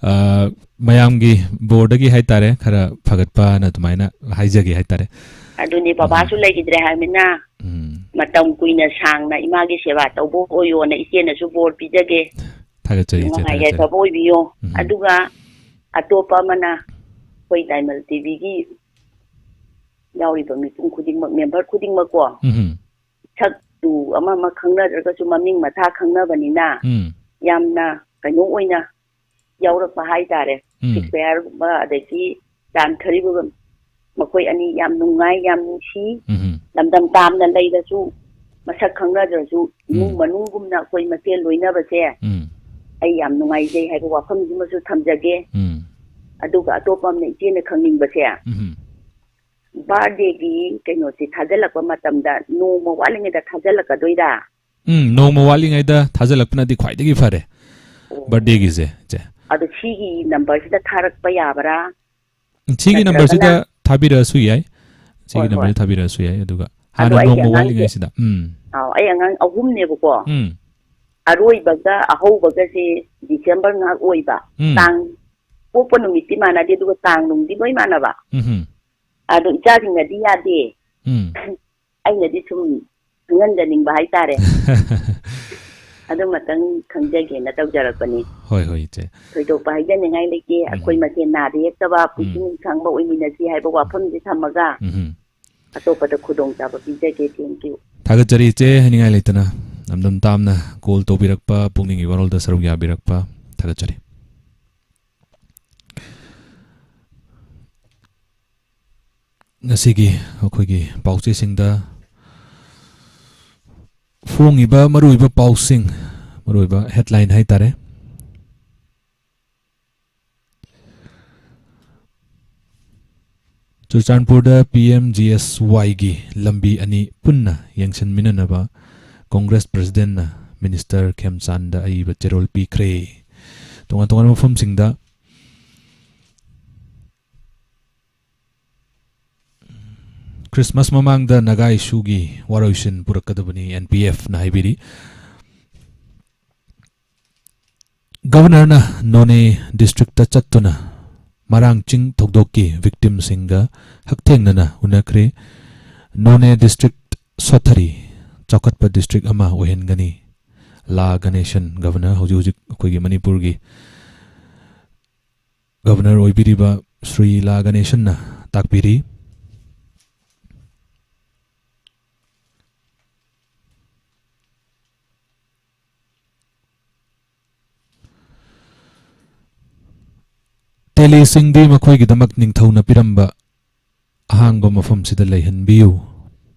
ꯑ, ꯃꯌꯥꯝꯒꯤ ꯕꯣꯔꯗꯒꯤ ꯍꯥꯏꯇꯥꯔꯦ, ꯈꯔ ꯐꯒꯠꯄꯅ ꯑꯗꯨꯃꯥꯏꯅ ꯍꯥꯏꯖꯒꯦ ꯍꯥꯏꯇꯥꯔꯦ꯫ ꯑꯗꯨꯅꯤ, ꯕꯕꯥꯁꯨ ꯎꯝ꯫ ꯂꯩꯈꯤꯗ꯭ꯔꯦ ꯍꯥꯏꯕꯅꯤꯅ, ꯎꯝ꯫ ꯃꯇꯝ ꯀꯨꯏꯅ ꯁꯥꯡꯅ ꯏꯃꯥꯒꯤ ꯁꯦꯕꯥ ꯇꯧꯕ ꯑꯣꯏꯌꯣꯅ ꯏꯆꯦꯅꯁꯨ ꯕꯣꯔ ꯄꯤꯖꯒꯦ꯫ ꯊꯥꯒꯠꯆꯔꯤ, ꯏꯆꯦ, ꯅꯨꯡꯉꯥꯏ ꯊꯥꯒꯠꯆꯔꯤ꯫ ꯌꯥꯏꯐꯕ ꯑꯣꯏꯕꯤꯌꯣ꯫ ꯎꯝ꯫ ꯑꯗꯨꯒ ꯑꯇꯣꯞꯄ ꯑꯃꯅ, ꯑꯩꯈꯣꯏ ꯗꯥꯏꯃꯟ ꯇꯤꯚꯤꯒꯤ ꯌꯥꯎꯔꯤꯕ ꯃꯤꯄꯨꯝ ꯈꯨꯗꯤꯡꯃꯛ, ꯃꯦꯝꯕꯔ ꯈꯨꯗꯤꯡꯃꯛꯀꯣ, ꯎꯝ꯫ ꯁꯛꯇꯨ ꯑꯃ ꯑꯃ ꯈꯪꯅꯗ꯭ꯔꯒꯁꯨ ꯃꯃꯤꯡ ꯃꯊꯥ ꯈꯪꯅꯕꯅꯤꯅ, ꯎꯝ꯫ ꯌꯥꯝꯅ ꯀꯩꯅꯣ ꯑꯣꯏꯅ ꯌꯥꯎꯔꯛꯄ ꯍꯥꯏꯇꯥꯔꯦ꯫ ꯎꯝ꯫ ꯁꯤꯛꯁ ꯄꯦꯌꯥꯔꯒꯨꯝꯕ, ꯑꯗꯒꯤ ꯗꯥꯟ ꯈꯔꯤꯕꯒꯨꯝ, ꯃꯈꯣꯏ ꯑꯅꯤ ꯌꯥꯝ ꯅꯨꯡꯉꯥꯏ, ꯌꯥꯝ ꯅꯨꯡꯁꯤ꯫ ꯎꯝ꯫ ꯂꯝꯗꯝ ꯇꯥꯝꯅ ꯂꯩꯔꯁꯨ, ꯃꯁꯛ ꯈꯪꯅꯗ꯭ꯔꯁꯨ, ꯏꯃꯨꯡ ꯎꯝ꯫ ꯃꯅꯨꯡꯒꯨꯝꯅ ꯑꯩꯈꯣꯏ ꯃꯁꯦꯜ ꯂꯣꯏꯅꯕꯁꯦ ꯎꯝ꯫ ꯑꯩ ꯌꯥꯝ ꯅꯨꯡꯉꯥꯏꯖꯩ ꯍꯥꯏꯕ ꯋꯥꯐꯝꯁꯤꯃꯁꯨ ꯊꯝꯖꯒꯦ꯫ ꯎꯝ꯫ ꯑꯗꯨꯒ ꯑꯇꯣꯞꯄ ꯑꯃꯅ ꯏꯆꯦꯅ ꯈꯪꯅꯤꯡꯕꯁꯦ, ꯎꯝ꯫ ꯕꯥꯔꯗꯦꯒꯤ ꯀꯩꯅꯣꯁꯤ ꯊꯥꯖꯤꯜꯂꯛꯄ ꯃꯇꯝꯗ ꯅꯣꯡꯃ ꯋꯥꯠꯂꯤꯉꯩꯗ ꯊꯥꯖꯤꯜꯂꯛꯀꯗꯣꯏꯔꯥ? ꯎꯝ, ꯅꯣꯡꯃ ꯋꯥꯠꯂꯤꯉꯩꯗ ꯊꯥꯖꯤꯜꯂꯛꯄꯅꯗꯤ ꯈ꯭ꯋꯥꯏꯗꯒꯤ ꯐꯔꯦ꯫ ꯑꯣ꯫ Birthdayꯒꯤꯁꯦ, ꯏꯆꯦ꯫ ꯑꯗꯣ ꯁꯤꯒꯤ numberꯁꯤꯗ ꯊꯥꯔꯛꯄ ꯌꯥꯕ꯭ꯔꯥ? ꯁꯤꯒꯤ numberꯁꯤꯗ ꯅꯠꯇ꯭ꯔꯒꯅ? ꯊꯥꯕꯤꯔꯛꯑꯁꯨ ꯌꯥꯏ꯫ ꯁꯤꯒꯤ ꯍꯣꯏ, numberꯁꯤ ꯍꯣꯏ꯫ ꯊꯥꯕꯤꯔꯛꯑꯁꯨ ꯌꯥꯏ꯫ ꯑꯗꯨꯒ ꯑꯗꯣ ꯍꯥꯟꯅ ꯑꯩꯒꯤ ꯅꯣꯡꯃ ꯑꯉꯥꯡꯁꯦ, ꯋꯥꯠꯂꯤꯉꯩꯁꯤꯗ꯫ ꯎꯝ꯫ ꯑꯥꯎ, ꯑꯩ ꯑꯉꯥꯡ ꯑꯍꯨꯝꯅꯦꯕꯀꯣ꯫ ꯎꯝ꯫ ꯑꯔꯣꯏꯕꯒ ꯑꯍꯧꯕꯒꯁꯦ December ꯉꯥꯛ ꯑꯣꯏꯕ꯫ ꯎꯝ꯫ ꯇꯥꯡ ꯄꯣꯛꯄ ꯅꯨꯃꯤꯠꯇꯤ ꯃꯥꯟꯅꯗꯦ, ꯑꯗꯨꯒ ꯇꯥꯡ ꯅꯨꯡꯗꯤ ꯂꯣꯏ ꯃꯥꯟꯅꯕ꯫ ꯎꯝꯍꯨꯝ꯫ ꯑꯗꯣ ꯏꯆꯥꯁꯤꯡꯅꯗꯤ ꯌꯥꯗꯦ꯫ ꯎꯝ꯫ ꯑꯩꯅꯗꯤ ꯁꯨꯝ ꯈꯪꯍꯟꯖꯅꯤꯡꯕ ꯍꯥꯏꯇꯥꯔꯦ꯫ ꯑꯗꯨꯃꯇꯪ ꯈꯪꯖꯒꯦꯅ ꯇꯧꯖꯔꯛꯄꯅꯤ꯫ ꯍꯣꯏ, ꯍꯣꯏ, ꯏꯆꯦ꯫ ꯊꯣꯏꯗꯣꯛꯄ ꯍꯥꯏꯖꯅꯤꯡꯉꯥꯏ ꯂꯩꯇꯦ꯫ ꯎꯝ꯫ ꯑꯩꯈꯣꯏ ꯃꯁꯦꯟ ꯅꯥꯗ ꯌꯦꯛꯇꯕ, ꯄꯨꯟꯁꯤ ꯎꯝ꯫ ꯅꯨꯡꯁꯥꯡꯕ ꯑꯣꯏꯃꯤꯟꯅꯁꯤ ꯍꯥꯏꯕ ꯋꯥꯐꯝꯁꯦ ꯊꯝꯃꯒ ꯎꯝ꯫ ꯑꯇꯣꯞꯄꯗ ꯈꯨꯗꯣꯡꯆꯥꯕ ꯄꯤꯖꯒꯦ꯫ Thank you꯫ ꯊꯥꯒꯠꯆꯔꯤ, ꯏꯆꯦ꯫ ꯍꯥꯏꯅꯤꯡꯉꯥꯏ ꯂꯩꯇꯅ ꯂꯝꯗꯝ ꯇꯥꯝꯅ call ꯇꯧꯕꯤꯔꯛꯄ, ꯄꯨꯛꯅꯤꯡꯒꯤ ꯋꯥꯔꯣꯜꯗ ꯁꯔꯨꯛ ꯌꯥꯕꯤꯔꯛꯄ ꯊꯥꯒꯠꯆꯔꯤ꯫ ꯉꯁꯤꯒꯤ ꯑꯩꯈꯣꯏꯒꯤ ꯄꯥꯎꯆꯦꯁꯤꯡꯗ ꯐꯣꯡꯉꯤꯕ ꯃꯔꯨꯑꯣꯏꯕ ꯄꯥꯎꯁꯤꯡ, ꯃꯔꯨꯑꯣꯏꯕ headline ꯍꯥꯏꯇꯥꯔꯦ꯫ ꯆꯨꯔꯆꯥꯟꯄꯨꯔꯗ P M G S Yꯒꯤ ꯂꯝꯕꯤ ꯑꯅꯤ ꯄꯨꯟꯅ ꯌꯦꯡꯁꯤꯟꯃꯤꯟꯅꯅꯕ Congress Presidentꯅ Minister ꯈꯦꯝꯆꯥꯟꯗ ꯑꯏꯕ ꯆꯦꯔꯣꯜ ꯄꯤꯈ꯭ꯔꯦ꯫ ꯇꯣꯉꯥꯟ ꯇꯣꯉꯥꯟꯕ ꯃꯐꯝꯁꯤꯡꯗ Christmas ꯃꯃꯥꯡꯗ ꯅꯥꯒꯥ issueꯒꯤ ꯋꯥꯔꯣꯏꯁꯤꯟ ꯄꯨꯔꯛꯀꯗꯕꯅꯤ, N P Fꯅ ꯍꯥꯏꯕꯤꯔꯤ꯫ Governorꯅ Noney districtꯇ ꯆꯠꯇꯨꯅ ꯃꯔꯥꯡ ꯆꯤꯡ ꯊꯧꯗꯣꯛꯀꯤ victimꯁꯤꯡꯒ ꯍꯛꯊꯦꯡꯅꯅ ꯎꯅꯈ꯭ꯔꯦ꯫ Noney district ꯁꯣꯠꯊꯔꯤ, ꯆꯥꯎꯈꯠꯄ district ꯑꯃ ꯑꯣꯏꯍꯟꯒꯅꯤ꯫ ꯂꯥ ꯒꯅꯦꯁꯟ, Governor, ꯍꯧꯖꯤꯛ ꯍꯧꯖꯤꯛ ꯑꯩꯈꯣꯏꯒꯤ ꯃꯅꯤꯄꯨꯔꯒꯤ Governor ꯑꯣꯏꯕꯤꯔꯤꯕ ꯁ꯭ꯔꯤ ꯂꯥ ꯒꯅꯦꯁꯟꯅ ꯇꯥꯛꯄꯤꯔꯤ꯫ ꯇꯦꯂꯤꯁꯤꯡꯗꯤ ꯃꯈꯣꯏꯒꯤꯗꯃꯛ ꯅꯤꯡꯊꯧꯅ ꯄꯤꯔꯝꯕ ꯑꯍꯥꯡꯕ ꯃꯐꯝꯁꯤꯗ ꯂꯩꯍꯟꯕꯤꯌꯨ꯫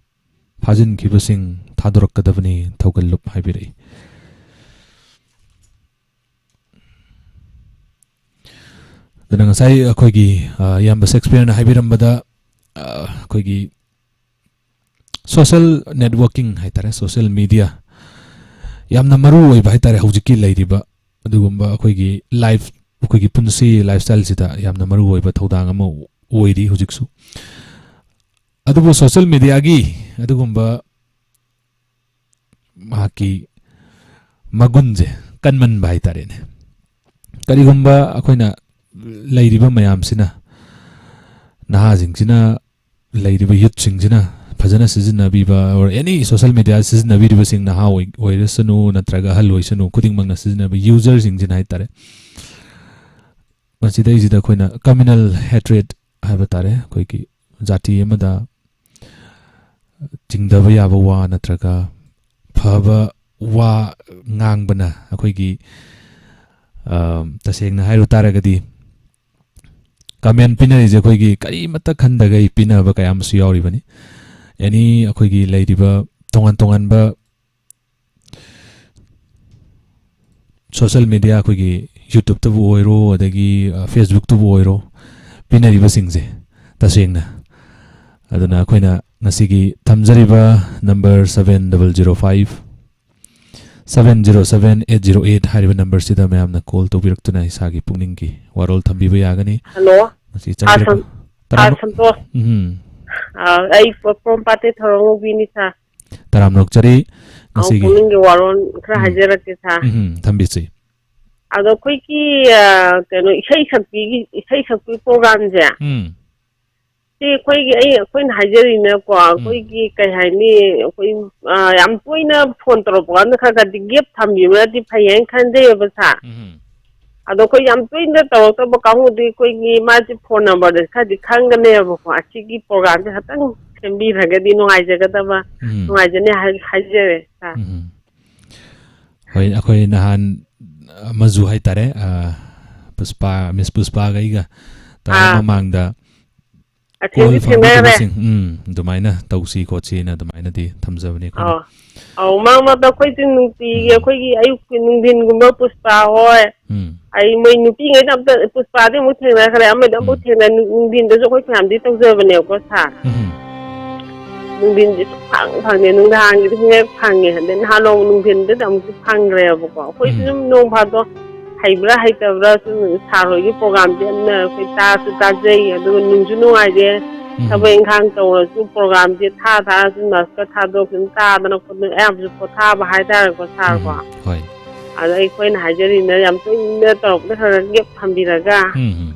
ꯐꯥꯖꯤꯟꯈꯤꯕꯁꯤꯡ ꯊꯥꯗꯣꯔꯛꯀꯗꯕꯅꯤ, ꯊꯧꯒꯜꯂꯨꯞ ꯍꯥꯏꯕꯤꯔꯛꯏ꯫ ꯑꯗꯨꯅ ꯉꯁꯥꯏ ꯑꯩꯈꯣꯏꯒꯤ, ꯑ, ꯏꯌꯥꯝꯕ ꯁꯦꯛꯁꯄꯤꯌꯔꯅ ꯍꯥꯏꯕꯤꯔꯝꯕꯗ, ꯑ, ꯑꯩꯈꯣꯏꯒꯤ social networking ꯍꯥꯏꯇꯥꯔꯦ, social media ꯌꯥꯝꯅ ꯃꯔꯨ ꯑꯣꯏꯕ ꯍꯥꯏꯇꯥꯔꯦ ꯍꯧꯖꯤꯛꯀꯤ ꯂꯩꯔꯤꯕ ꯑꯗꯨꯒꯨꯝꯕ ꯑꯩꯈꯣꯏꯒꯤ ꯂꯥꯏꯐ, ꯑꯩꯈꯣꯏꯒꯤ ꯄꯨꯟꯁꯤ ꯂꯥꯏꯐ ꯁ꯭ꯇꯥꯏꯜꯁꯤꯗ ꯌꯥꯝꯅ ꯃꯔꯨ ꯑꯣꯏꯕ ꯊꯧꯗꯥꯡ ꯑꯃ ꯑꯣꯏꯔꯤ ꯍꯧꯖꯤꯛꯁꯨ꯫ ꯑꯗꯨꯕꯨ ꯁꯣꯁꯦꯜ ꯃꯦꯗꯤꯌꯥꯒꯤ ꯑꯗꯨꯒꯨꯝꯕ ꯃꯍꯥꯛꯀꯤ ꯃꯒꯨꯟꯁꯦ ꯀꯟꯃꯟꯕ ꯍꯥꯏꯇꯥꯔꯦꯅꯦ꯫ ꯀꯔꯤꯒꯨꯝꯕ ꯑꯩꯈꯣꯏꯅ ꯂꯩꯔꯤꯕ ꯃꯌꯥꯝꯁꯤꯅ, ꯅꯍꯥꯁꯤꯡꯁꯤꯅ, ꯂꯩꯔꯤꯕ ꯌꯨꯠꯁꯤꯡꯁꯤꯅ ꯐꯖꯅ ꯁꯤꯖꯤꯟꯅꯕꯤꯕ, or any social media ꯁꯤꯖꯤꯟꯅꯕꯤꯔꯤꯕꯁꯤꯡ, ꯅꯍꯥ ꯑꯣꯏ-, ꯑꯣꯏꯔꯁꯅꯨ ꯅꯠꯇ꯭ꯔꯒ ꯑꯍꯜ ꯑꯣꯏꯁꯅꯨ, ꯈꯨꯗꯤꯡꯃꯛꯅ ꯁꯤꯖꯤꯟꯅꯕ ꯌꯨꯖꯔꯁꯤꯡꯁꯤꯅ ꯍꯥꯏꯇꯥꯔꯦ, ꯃꯁꯤꯗꯩꯁꯤꯗ ꯑꯩꯈꯣꯏꯅ communal hatred ꯍꯥꯏꯕ ꯇꯥꯔꯦ, ꯑꯩꯈꯣꯏꯒꯤ ꯖꯥꯇꯤ ꯑꯃꯗ ꯆꯤꯡꯗꯕ ꯌꯥꯕ ꯋꯥ ꯅꯠꯇ꯭ꯔꯒ ꯐꯕ ꯋꯥ ꯉꯥꯡꯕꯅ ꯑꯩꯈꯣꯏꯒꯤ, ꯑ, ꯇꯁꯦꯡꯅ ꯍꯥꯏꯔꯨ ꯇꯥꯔꯒꯗꯤ, ꯀꯃꯦꯟ ꯄꯤꯅꯔꯤꯁꯦ ꯑꯩꯈꯣꯏꯒꯤ ꯀꯔꯤꯃꯠꯇ ꯈꯟꯗꯈꯩ ꯄꯤꯅꯕ ꯀꯌꯥ ꯑꯃꯁꯨ ꯌꯥꯎꯔꯤꯕꯅꯤ꯫ ꯑꯦꯅꯤ ꯑꯩꯈꯣꯏꯒꯤ ꯂꯩꯔꯤꯕ ꯇꯣꯉꯥꯟ ꯇꯣꯉꯥꯟꯕ ꯁꯣꯁꯦꯜ ꯃꯦꯗꯤꯌꯥ, ꯑꯩꯈꯣꯏꯒꯤ YouTubeꯇꯕꯨ ꯑꯣꯏꯔꯣ, ꯑꯗꯒꯤ, ꯑ, Facebookꯇꯕꯨ ꯑꯣꯏꯔꯣ, ꯄꯤꯅꯔꯤꯕꯁꯤꯡꯁꯦ ꯇꯁꯦꯡꯅ꯫ ꯑꯗꯨꯅ ꯑꯩꯈꯣꯏꯅ ꯉꯁꯤꯒꯤ ꯊꯝꯖꯔꯤꯕ number seven double zero five seven zero seven eight zero eight ꯍꯥꯏꯔꯤꯕ numberꯁꯤꯗ ꯃꯌꯥꯝꯅ call ꯇꯧꯕꯤꯔꯛꯇꯨꯅ ꯏꯁꯥꯒꯤ ꯄꯨꯛꯅꯤꯡꯒꯤ ꯋꯥꯔꯣꯜ ꯊꯝꯕꯤꯕ ꯌꯥꯒꯅꯤ꯫ ꯍꯜꯂꯣ꯫ ꯃꯁꯤ ꯑꯥ, ꯆꯪꯕꯤꯔꯛꯄ꯫ ꯁꯝ-, ꯑꯥ, ꯇꯔꯥꯝꯅ-, ꯁꯟꯇꯣꯁ꯫ ꯎꯝ꯫ ꯑꯥ, ꯑꯩ ꯄꯣ-, ꯄꯣꯔꯣꯝꯄꯥꯠꯇꯩ ꯊꯧꯔꯝ ꯉꯧꯕꯤꯅꯤ, ꯁꯥꯔ꯫ ꯇꯔꯥꯝꯅ ꯑꯣꯛꯆꯔꯤ꯫ ꯑꯧ, ꯉꯁꯤꯒꯤ ꯄꯨꯛꯅꯤꯡꯒꯤ ꯋꯥꯔꯣꯜ ꯈꯔ ꯎꯝ꯫ ꯍꯥꯏꯖꯔꯛꯀꯦ, ꯁꯥꯔ꯫ ꯎꯝ, ꯊꯝꯕꯤꯁꯤ꯫ ꯑꯗꯣ ꯑꯩꯈꯣꯏꯒꯤ, ꯑꯥ, ꯀꯩꯅꯣ, ꯏꯁꯩ ꯁꯛꯄꯤꯒꯤ, ꯏꯁꯩ ꯁꯛꯄꯤ programꯁꯦ, ꯎꯝ꯫ ꯁꯤ ꯑꯩꯈꯣꯏꯒꯤ, ꯑꯩ, ꯑꯩꯈꯣꯏꯅ ꯍꯥꯏꯖꯔꯤꯅꯀꯣ, ꯎꯝ꯫ ꯑꯩꯈꯣꯏꯒꯤ ꯀꯩ ꯍꯥꯏꯅꯤ, ꯑꯩꯈꯣꯏ, ꯑꯥ, ꯌꯥꯝ ꯇꯣꯏꯅ phone ꯇꯧꯔꯛꯄ ꯀꯥꯟꯗ ꯈꯔ ꯈꯔꯗꯤ gap ꯊꯝꯕꯤꯕꯅꯗꯤ ꯐꯩ ꯍꯥꯏꯅ ꯈꯟꯖꯩꯌꯦꯕ, ꯁꯥꯔ꯫ ꯎꯝ꯫ ꯑꯗꯣ ꯑꯩꯈꯣꯏ ꯌꯥꯝ ꯇꯣꯏꯅ ꯇꯧꯔꯛꯇꯕ ꯀꯥꯡꯕꯨꯗꯤ ꯑꯩꯈꯣꯏꯒꯤ ꯃꯥꯁꯦ phone numberꯗ ꯈꯔꯗꯤ ꯈꯪꯒꯅꯦꯕꯀꯣ꯫ ꯑꯁꯤꯒꯤ programꯁꯦ ꯈꯇꯪ ꯁꯦꯝꯕꯤꯔꯒꯗꯤ ꯅꯨꯡꯉꯥꯏꯖꯒꯗꯕ, ꯎꯝ꯫ ꯅꯨꯡꯉꯥꯏꯖꯅꯤ ꯍꯥꯏ-, ꯍꯥꯏꯖꯔꯦ, ꯁꯥꯔ꯫ ꯎꯝ꯫ ꯍꯣꯏ, ꯑꯩꯈꯣꯏ ꯅꯍꯥꯟ ꯑꯃꯁꯨ ꯍꯥꯏꯇꯥꯔꯦ, ꯑ, ꯄꯨꯁꯄꯥ, ꯃꯤꯁ ꯄꯨꯁꯄꯥꯒ ꯑꯩꯒ ꯇꯧꯔꯒ ꯑꯥ꯫ ꯃꯃꯥꯡꯗ ꯑꯊꯦꯡꯗꯤ call ꯊꯦꯡꯅꯔꯦ꯫ ꯐꯥꯎꯅꯗꯕꯁꯤꯡ, ꯎꯝ, ꯑꯗꯨꯃꯥꯏꯅ ꯇꯧꯁꯤ ꯈꯣꯠꯁꯤꯅ ꯑꯗꯨꯃꯥꯏꯅꯗꯤ ꯊꯝꯖꯕꯅꯦ ꯑꯩꯈꯣꯏꯅ꯫ ꯑꯧ꯫ ꯑꯧ, ꯃꯔꯛ ꯃꯔꯛꯇ ꯑꯩꯈꯣꯏꯗꯤ ꯅꯨꯡꯇꯤꯒꯤ ꯎꯝ꯫ ꯑꯩꯈꯣꯏꯒꯤ ꯑꯌꯨꯛꯀꯤ ꯅꯨꯡꯊꯤꯟꯒꯨꯝꯕ ꯄꯨꯁꯄꯥ ꯍꯣꯏ, ꯎꯝ꯫ ꯑꯩ ꯃꯣꯏ ꯅꯨꯄꯤꯉꯩꯗ ꯑꯝꯇ, ꯄꯨꯁꯄꯥꯗꯤ ꯑꯃꯨꯛ ꯊꯦꯡꯅꯈ꯭ꯔꯦ, ꯑꯃꯗꯤ ꯑꯃꯨꯛ ꯎꯝ꯫ ꯊꯦꯡꯅ-, ꯅꯨ-, ꯅꯨꯡꯊꯤꯟꯗꯁꯨ ꯑꯩꯈꯣꯏ ꯐꯅꯌꯥꯝꯗꯤ ꯇꯧꯖꯕꯅꯦꯕꯀꯣ, ꯁꯥꯔ꯫ ꯎꯝ꯫ ꯅꯨꯡꯊꯤꯟꯁꯦ ꯁꯨꯡꯐꯪ ꯐꯪꯗꯦ, ꯅꯨꯡꯗꯥꯡꯒꯤꯗꯤ ꯍꯦꯛ ꯍꯦꯛ ꯐꯪꯉꯦ, ꯑꯗꯩ ꯅꯍꯥꯟ ꯅꯣꯡ ꯅꯨꯡꯊꯤꯟꯗꯨꯗ ꯑꯃꯨꯛꯁꯨ ꯐꯪꯈ꯭ꯔꯦꯕꯀꯣ꯫ ꯑꯩꯈꯣꯏꯁꯨ ꯎꯝ꯫ ꯑꯗꯨꯝ ꯅꯣꯡ ꯐꯥꯗꯣꯛ ꯍꯩꯕ꯭ꯔꯥ ꯍꯩꯇꯕ꯭ꯔꯥ ꯁꯨꯝ ꯁꯥꯔ ꯍꯣꯏꯒꯤ ꯄ꯭ꯔꯣꯒꯥꯝꯁꯦ ꯌꯥꯝꯅ ꯑꯩꯈꯣꯏ ꯇꯥꯁꯨ ꯇꯥꯖꯩ, ꯑꯗꯨꯒ ꯅꯨꯡꯁꯨ ꯅꯨꯡꯉꯥꯏꯖꯩ꯫ ꯎꯝ꯫ ꯊꯕꯛ ꯏꯪꯈꯥꯡ ꯇꯧꯔꯁꯨ ꯄ꯭ꯔꯣꯒꯥꯝꯁꯦ ꯊꯥ ꯊꯥꯔ ꯁꯨꯝ ꯃꯁꯀ ꯊꯥꯗꯣꯛ ꯁꯨꯝ ꯇꯥꯗꯅ ꯈꯣꯠꯇꯅ ꯑꯌꯥꯝꯕꯁꯨ ꯄꯣꯊꯥꯕ ꯍꯥꯏꯇꯥꯔꯦꯀꯣ ꯁꯥꯔꯀꯣ꯫ ꯎꯝ꯫ ꯍꯣꯏ꯫ ꯑꯗ ꯑꯩꯈꯣꯏꯅ ꯍꯥꯏꯖꯔꯤꯅ ꯌꯥꯝ ꯇꯣꯏꯅ ꯇꯧꯔꯛꯄꯗ ꯈꯔ ꯈꯔ ꯒꯦꯞ ꯊꯝꯕꯤꯔꯒ, ꯎꯝ, ꯎꯝ꯫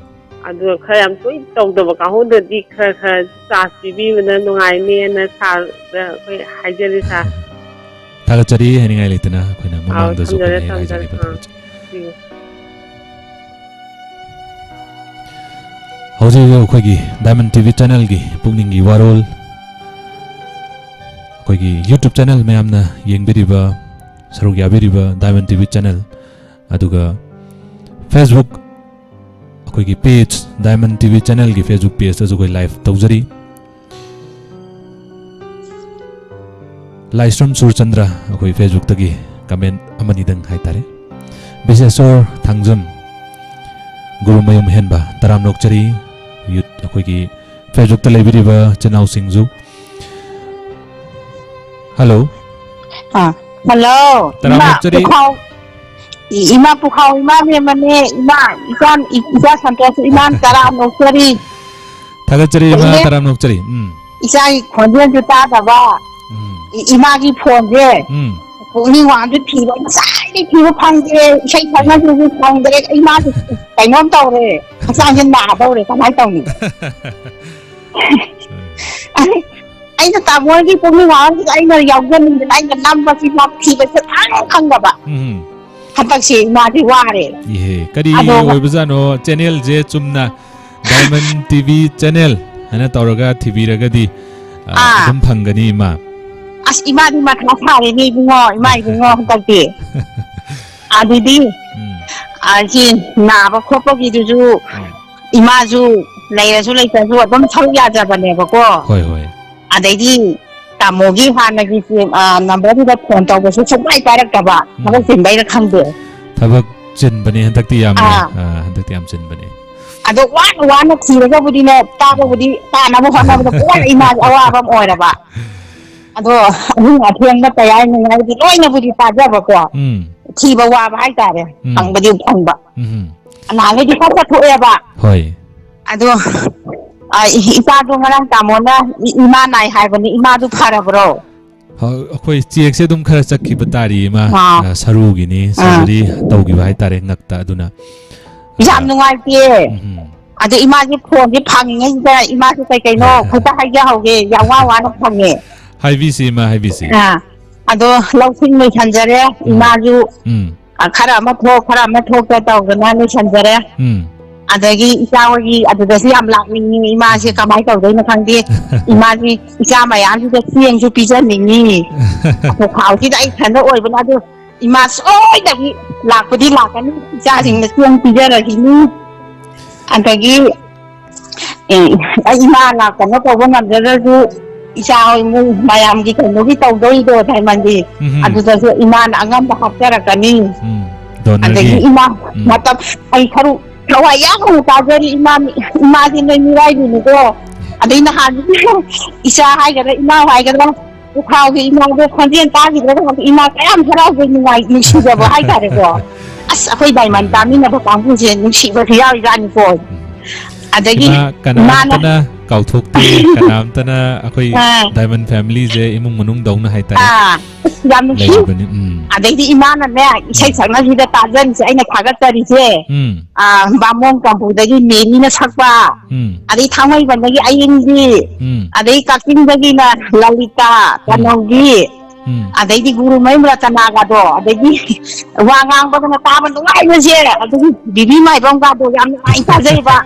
ꯑꯗꯨꯒ ꯈꯔ ꯌꯥꯝ ꯇꯣꯏꯅ ꯇꯧꯗꯕ ꯀꯥꯡꯕꯨꯗꯗꯤ ꯈꯔ ꯈꯔ ꯆꯥꯟꯁ ꯄꯤꯕꯤꯕꯅ ꯅꯨꯡꯉꯥꯏꯅꯦꯅ ꯁꯥꯔꯗ ꯑꯩꯈꯣꯏ ꯍꯥꯏꯖꯔꯤ ꯁꯥꯔ꯫ ꯊꯥꯒꯠꯆꯔꯤ ꯍꯥꯏꯅꯤꯡꯉꯥꯏ ꯂꯩꯇꯅ ꯑꯩꯈꯣꯏꯅ ꯑꯥꯎ, ꯃꯃꯥꯡꯗꯁꯨ ꯊꯝꯖꯔꯦ, ꯑꯩꯈꯣꯏꯅ ꯊꯝꯖꯔꯦ꯫ ꯍꯥꯏꯖꯔꯤꯕ ꯑꯥ꯫ ꯊꯕꯛꯁꯦ꯫ ꯎꯝ꯫ ꯍꯧꯖꯤꯛ ꯍꯧꯖꯤꯛ ꯑꯩꯈꯣꯏꯒꯤ Diamond ꯇꯤ ꯚꯤ ꯆꯦꯅꯦꯜꯒꯤ ꯄꯨꯛꯅꯤꯡꯒꯤ ꯋꯥꯔꯣꯜ, ꯑꯩꯈꯣꯏꯒꯤ YouTube ꯆꯦꯅꯦꯜ ꯃꯌꯥꯝꯅ ꯌꯦꯡꯕꯤꯔꯤꯕ, ꯁꯔꯨꯛ ꯌꯥꯕꯤꯔꯤꯕ Diamond ꯇꯤ ꯚꯤ ꯆꯦꯅꯦꯜ, ꯑꯗꯨꯒ Facebook ꯑꯩꯈꯣꯏꯒꯤ ꯄꯦꯖ, Diamond ꯇꯤ ꯚꯤ ꯆꯦꯅꯦꯜꯒꯤ Facebook ꯄꯦꯖꯇꯁꯨ ꯑꯩꯈꯣꯏ ꯂꯥꯏꯚ ꯇꯧꯖꯔꯤ꯫ ꯂꯥꯏꯁ꯭ꯔꯝ ꯁꯨꯔꯆꯟꯗ꯭ꯔ ꯑꯩꯈꯣꯏ Facebookꯇꯒꯤ ꯀꯃꯦꯟ ꯑꯃꯅꯤꯗꯪ ꯍꯥꯏꯇꯥꯔꯦ꯫ ꯕꯤꯁꯦꯁꯣꯔ ꯊꯥꯡꯖꯝ, ꯒꯨꯔꯨꯃꯌꯨꯝ ꯍꯦꯟꯕ, ꯇꯔꯥꯝꯅ ꯑꯣꯛꯆꯔꯤ꯫ ꯌꯨꯠ ꯑꯩꯈꯣꯏꯒꯤ Facebookꯇ ꯂꯩꯕꯤꯔꯤꯕ ꯏꯆꯤꯟ ꯏꯅꯥꯎꯁꯤꯡꯁꯨ꯫ ꯍꯜꯂꯣ꯫ ꯑꯥ, ꯍꯜꯂꯣ꯫ ꯇꯔꯥꯝꯅ ꯏꯃꯥ, ꯑꯣꯛꯆꯔꯤ꯫ ꯄꯨꯈꯥꯎ, ꯏ-, ꯏꯃꯥ ꯄꯨꯈꯥꯎ, ꯏꯃꯥ ꯃꯦꯝꯃꯅꯦ, ꯏꯃꯥ, ꯏꯆꯥ, ꯏ-, ꯏꯆꯥ ꯁꯟꯇꯣꯁ, ꯏꯃꯥ ꯇꯔꯥꯝꯅ ꯑꯣꯛꯆꯔꯤ꯫ ꯊꯥꯒꯠꯆꯔꯤ ꯏꯃꯥ, ꯀꯨꯏꯔꯦ꯫ ꯇꯔꯥꯝꯅ ꯑꯣꯛꯆꯔꯤ꯫ ꯎꯝ꯫ ꯏꯆꯥꯒꯤ ꯈꯣꯟꯖꯦꯜꯁꯨ ꯇꯥꯗꯕ, ꯎꯝ꯫ ꯏ-, ꯏꯃꯥꯒꯤ ꯐꯣꯟꯁꯦ ꯎꯝ꯫ ꯄꯨꯛꯅꯤꯡ ꯋꯥꯡꯁꯨ ꯊꯤꯕ, ꯉꯁꯥꯏꯗꯩ ꯊꯤꯕ ꯐꯪꯗ꯭ꯔꯦ, ꯏꯁꯩ ꯁꯛꯅꯕꯁꯨ ꯐꯪꯗ꯭ꯔꯦ, ꯏꯃꯥꯁꯨ ꯀꯩꯅꯣꯝ ꯇꯧꯔꯦ, ꯍꯛꯆꯥꯡꯁꯦ ꯅꯥꯗꯧꯔꯦ, ꯀꯃꯥꯏꯅ ꯇꯧꯅꯤ? ꯑꯩ, ꯑꯩꯅ ꯇꯥꯃꯣꯒꯤ ꯄꯨꯛꯅꯤꯡ ꯋꯥꯍꯟꯁꯤꯗ ꯑꯩꯅ ꯌꯥꯎꯖꯅꯤꯡꯗꯅ ꯑꯩꯅ ꯅꯝꯕꯁꯤ ꯃꯥ ꯊꯤꯕꯁꯦ ꯁꯨꯡꯐꯪ ꯐꯪꯗꯕ꯫ ꯎꯝ꯫ ꯍꯟꯗꯛꯁꯦ ꯏꯃꯥꯁꯦ ꯋꯥꯔꯦ꯫ ꯏꯍꯦ, ꯀꯔꯤ ꯑꯗꯣ ꯑꯣꯏꯕꯖꯥꯠꯅꯣ? ꯆꯦꯅꯦꯜꯁꯦ ꯆꯨꯝꯅ Diamond ꯇꯤ ꯚꯤ ꯆꯦꯅꯦꯜ ꯍꯥꯏꯅ ꯇꯧꯔꯒ ꯊꯤꯕꯤꯔꯒꯗꯤ, ꯑ, ꯑꯥ꯫ ꯑꯗꯨꯝ ꯐꯪꯒꯅꯤ, ꯏꯃꯥ꯫ ꯑꯁ, ꯏꯃꯥꯗꯤ ꯃꯊꯥ ꯁꯥꯔꯦꯅꯦ, ꯏꯕꯨꯡꯉꯣ, ꯏꯃꯥ, ꯏꯕꯨꯡꯉꯣ, ꯍꯟꯗꯛꯇꯤ꯫ ꯑꯗꯨꯗꯤ, ꯎꯝ꯫ ꯑ, ꯁꯤ ꯅꯥꯕ ꯈꯣꯠꯄꯒꯤꯗꯨꯁꯨ ꯎꯝ꯫ ꯏꯃꯥꯁꯨ ꯂꯩꯔꯁꯨ ꯂꯩꯇ꯭ꯔꯁꯨ ꯑꯗꯨꯝ ꯁꯔꯨꯛ ꯌꯥꯖꯕꯅꯦꯕꯀꯣ꯫ ꯍꯣꯏ, ꯍꯣꯏ꯫ ꯑꯗꯩꯗꯤ ꯇꯥꯃꯣꯒꯤ ꯍꯥꯟꯅꯒꯤ ꯁꯤ, ꯑ, ꯅꯝꯕꯔꯗꯨꯗ ꯐꯣꯟ ꯇꯧꯕꯁꯨ ꯁꯨꯡꯄꯥꯏ ꯄꯥꯏꯔꯛꯇꯕ, ꯎꯝ꯫ ꯊꯕꯛ ꯆꯤꯟꯕꯩꯔ ꯈꯪꯗꯦ꯫ ꯊꯕꯛ ꯆꯤꯟꯕꯅꯦ ꯍꯟꯗꯛꯇꯤ ꯌꯥꯝꯅ, ꯑꯥ꯫ ꯑ, ꯍꯟꯗꯛꯇꯤ ꯌꯥꯝ ꯆꯤꯟꯕꯅꯦ꯫ ꯑꯗꯣ ꯋꯥꯅ ꯋꯥꯅ ꯊꯤꯔꯒꯕꯨꯗꯤꯅꯦ, ꯇꯥꯕꯕꯨꯗꯤ ꯇꯥꯅꯕ ꯍꯣꯠꯅꯕꯗ ꯀꯣꯟꯅ ꯏꯃꯥꯁꯦ ꯑꯋꯥꯕ ꯑꯃ ꯑꯣꯏꯔꯕ꯫ ꯑꯗꯣ ꯑꯍꯤꯡ ꯑꯊꯦꯡꯕ ꯀꯌꯥ ꯅꯨꯡꯉꯥꯏꯗꯤ ꯂꯣꯏꯅꯕꯨꯗꯤ ꯇꯥꯖꯕꯀꯣ꯫ ꯎꯝ꯫ ꯊꯤꯕ ꯋꯥꯕ ꯍꯥꯏꯇꯥꯔꯦ꯫ ꯎꯝ꯫ ꯐꯪꯕꯗꯤ ꯐꯪꯕ꯫ ꯎꯝ꯫ ꯅꯍꯥꯟꯈꯩꯗꯤ ꯈꯔ ꯆꯠꯊꯣꯛꯑꯦꯕ꯫ ꯍꯣꯏ꯫ ꯑꯗꯣ, ꯑ, ꯏ-, ꯏꯄꯥꯗꯣ ꯉꯔꯥꯡ ꯇꯥꯃꯣꯅ ꯏ-, ꯏꯃꯥ ꯅꯥꯏ ꯍꯥꯏꯕꯅꯤ, ꯏꯃꯥꯗꯨ ꯐꯔꯕ꯭ꯔꯣ? ꯍ-, ꯑꯩꯈꯣꯏ ꯆꯦꯛꯁꯦ ꯑꯗꯨꯝ ꯈꯔ ꯆꯠꯈꯤꯕ ꯇꯥꯔꯤ, ꯏꯃꯥ꯫ ꯑꯥ꯫ ꯑ, ꯁꯔꯨꯒꯤꯅꯤ, ꯑꯥ꯫ ꯁꯔꯖꯔꯤ ꯇꯧꯈꯤꯕ ꯍꯥꯏꯇꯥꯔꯦ, ꯉꯛꯇ꯫ ꯑꯗꯨꯅ, ꯌꯥꯝ ꯑ, ꯅꯨꯡꯉꯥꯏꯇꯦ꯫ ꯎꯝ꯫ ꯑꯗꯣ ꯏꯃꯥꯁꯦ ꯐꯣꯟꯁꯦ ꯐꯪꯉꯤꯉꯩꯁꯤꯗ ꯏꯃꯥꯁꯦ ꯀꯩ ꯀꯩꯅꯣ ꯈꯤꯇ ꯍꯥꯏꯖꯍꯧꯒꯦ, ꯌꯥꯝ ꯋꯥ ꯋꯥꯅ ꯐꯪꯉꯦ꯫ ꯍꯥꯏꯕꯤꯁꯤ, ꯏꯃꯥ, ꯍꯥꯏꯕꯤꯁꯤ꯫ ꯑꯥ꯫ ꯑꯗꯣ ꯂꯧꯁꯤꯡ ꯂꯣꯏꯁꯟꯖꯔꯦ, ꯎꯝ꯫ ꯏꯃꯥꯁꯨ꯫ ꯎꯝ꯫ ꯑ, ꯈꯔ ꯑꯃ ꯊꯣꯛ, ꯈꯔ ꯑꯃ ꯊꯣꯛꯇ ꯇꯧꯗꯅ ꯂꯣꯏꯁꯟꯖꯔꯦ꯫ ꯎꯝ꯫ ꯑꯗꯒꯤ ꯏꯆꯥ ꯍꯣꯏꯒꯤ ꯑꯗꯨꯗꯁꯨ ꯌꯥꯝ ꯂꯥꯛꯅꯤꯡꯉꯤ꯫ ꯏꯃꯥꯁꯦ ꯎꯝ꯫ ꯀꯃꯥꯏꯅ ꯇꯧꯗꯣꯏꯅꯣ ꯈꯪꯗꯦ꯫ ꯏꯃꯥꯁꯤ ꯏꯆꯥ ꯃꯌꯥꯝꯁꯤꯗ ꯆꯦꯡꯁꯨ ꯄꯤꯖꯅꯤꯡꯉꯤ꯫ ꯄꯨꯈꯥꯎꯁꯤꯗ ꯑꯩ ꯏꯊꯟꯗ ꯑꯣꯏꯕꯅ, ꯑꯗꯨ ꯏꯃꯥ ꯁꯣꯏꯗꯕꯤ ꯂꯥꯛꯄꯗꯤ ꯂꯥꯛꯀꯅꯤ꯫ ꯎꯝ꯫ ꯏꯆꯥꯁꯤꯡꯗ ꯆꯦꯡ ꯄꯤꯖꯔꯈꯤꯅꯤ꯫ ꯑꯗꯒꯤ, ꯑꯦ, ꯑꯩ ꯏꯃꯥ ꯂꯥꯛꯇꯅ ꯇꯧꯕ ꯉꯝꯖꯗ꯭ꯔꯁꯨ, ꯏꯆꯥ ꯍꯣꯏ ꯃꯣꯏ ꯃꯌꯥꯝꯒꯤ ꯀꯩꯅꯣꯒꯤ ꯇꯧꯗꯣꯏꯗꯣ, ꯗꯥꯏꯃꯟꯒꯤ, ꯎꯝ꯫ ꯑꯗꯨꯗꯁꯨ ꯏꯃꯥꯅ ꯑꯉꯝꯕ ꯍꯥꯞꯆꯔꯛꯀꯅꯤ꯫ ꯎꯝ꯫ ꯗꯣꯅꯔꯒꯤ꯫ ꯑꯗꯒꯤ ꯏꯃꯥ, ꯎꯝ꯫ ꯃꯇꯝ, ꯑꯩ ꯁꯔꯨꯛ ꯊꯋꯥꯏ ꯌꯥꯎꯅ ꯇꯥꯖꯔꯤ ꯏꯃꯥ, ꯏꯃꯥꯗꯤ ꯅꯣꯏ ꯃꯤꯔꯥꯏꯕꯤꯅꯤꯀꯣ꯫ ꯑꯗꯩ ꯅꯍꯥꯟ ꯏꯆꯥ ꯍꯥꯏꯒꯗ꯭ꯔꯥ, ꯏꯃꯥ ꯍꯥꯏꯒꯗ꯭ꯔꯥ, ꯄꯨꯈꯥꯎꯒꯤ ꯏꯃꯥꯗꯣ ꯈꯣꯟꯖꯦꯜ ꯇꯥꯈꯤꯗ꯭ꯔꯒ ꯏꯃꯥ ꯀꯌꯥꯝ ꯍꯔꯥꯎꯖꯩ, ꯅꯨꯡꯉꯥꯏ, ꯅꯨꯡꯁꯤꯖꯕ ꯍꯥꯏꯇꯥꯔꯦꯀꯣ꯫ ꯑꯁ, ꯑꯩꯈꯣꯏ ꯗꯥꯏꯃꯟ ꯎꯝ꯫ ꯇꯥꯃꯤꯟꯅꯕ ꯀꯥꯡꯕꯨꯁꯦ ꯅꯨꯡꯁꯤꯕꯁꯨ ꯌꯥꯎꯔꯤꯖꯥꯠꯅꯤꯀꯣ꯫ ꯎꯝ꯫ ꯑꯗꯒꯤ ꯏꯃꯥ ꯏꯃꯥꯅ ꯀꯅꯥꯝꯇꯅ ꯀꯥꯎꯊꯣꯛꯇꯦ, ꯀꯅꯥꯝꯇꯅ ꯑꯩꯈꯣꯏ ꯑꯥ꯫ ꯗꯥꯏꯃꯟ ꯐꯦꯃꯤꯂꯤꯁꯦ ꯏꯃꯨꯡ ꯃꯅꯨꯡꯗꯧꯅ ꯍꯥꯏꯇꯥꯔꯦ꯫ ꯑꯥ꯫ ꯑꯁ, ꯌꯥꯝ ꯅꯨꯡꯁꯤ꯫ ꯂꯩꯔꯤꯕꯅꯤ꯫ ꯎꯝ꯫ ꯑꯗꯩꯗꯤ ꯏꯃꯥꯅꯅꯦ, ꯏꯁꯩ ꯎꯝ꯫ ꯁꯛꯅꯕꯁꯤꯗ ꯇꯥꯖꯔꯤꯁꯦ, ꯑꯩꯅ ꯊꯥꯒꯠꯆꯔꯤꯁꯦ꯫ ꯎꯝ꯫ ꯑꯥ, ꯕꯥꯃꯣꯟ ꯀꯝꯄꯨꯗꯒꯤ ꯃꯦꯔꯤꯅ ꯁꯛꯄ, ꯎꯝ꯫ ꯑꯗꯩ ꯊꯥꯡꯃꯩꯕꯟꯗꯒꯤ ꯑꯌꯤꯡꯕꯤ, ꯎꯝ꯫ ꯑꯗꯩ ꯀꯛꯆꯤꯡꯗꯒꯤꯅ ꯂꯂꯤꯇꯥ, ꯎꯝ꯫ ꯀꯅꯧꯒꯤ, ꯎꯝ꯫ ꯑꯗꯩꯗꯤ ꯒꯨꯔꯨꯃꯌꯨꯝ ꯔꯇꯅꯥꯒꯗꯣ, ꯑꯗꯩꯗꯤ ꯋꯥ ꯉꯥꯡꯕꯗꯅ ꯇꯥꯕ ꯅꯨꯡꯉꯥꯏꯕꯁꯦ, ꯑꯗꯨꯒꯤ ꯕꯤꯕꯤ ꯃꯥꯏꯕꯝꯒꯗꯣ ꯌꯥꯝ ꯅꯨꯡꯉꯥꯏ ꯇꯥꯖꯩꯕ꯫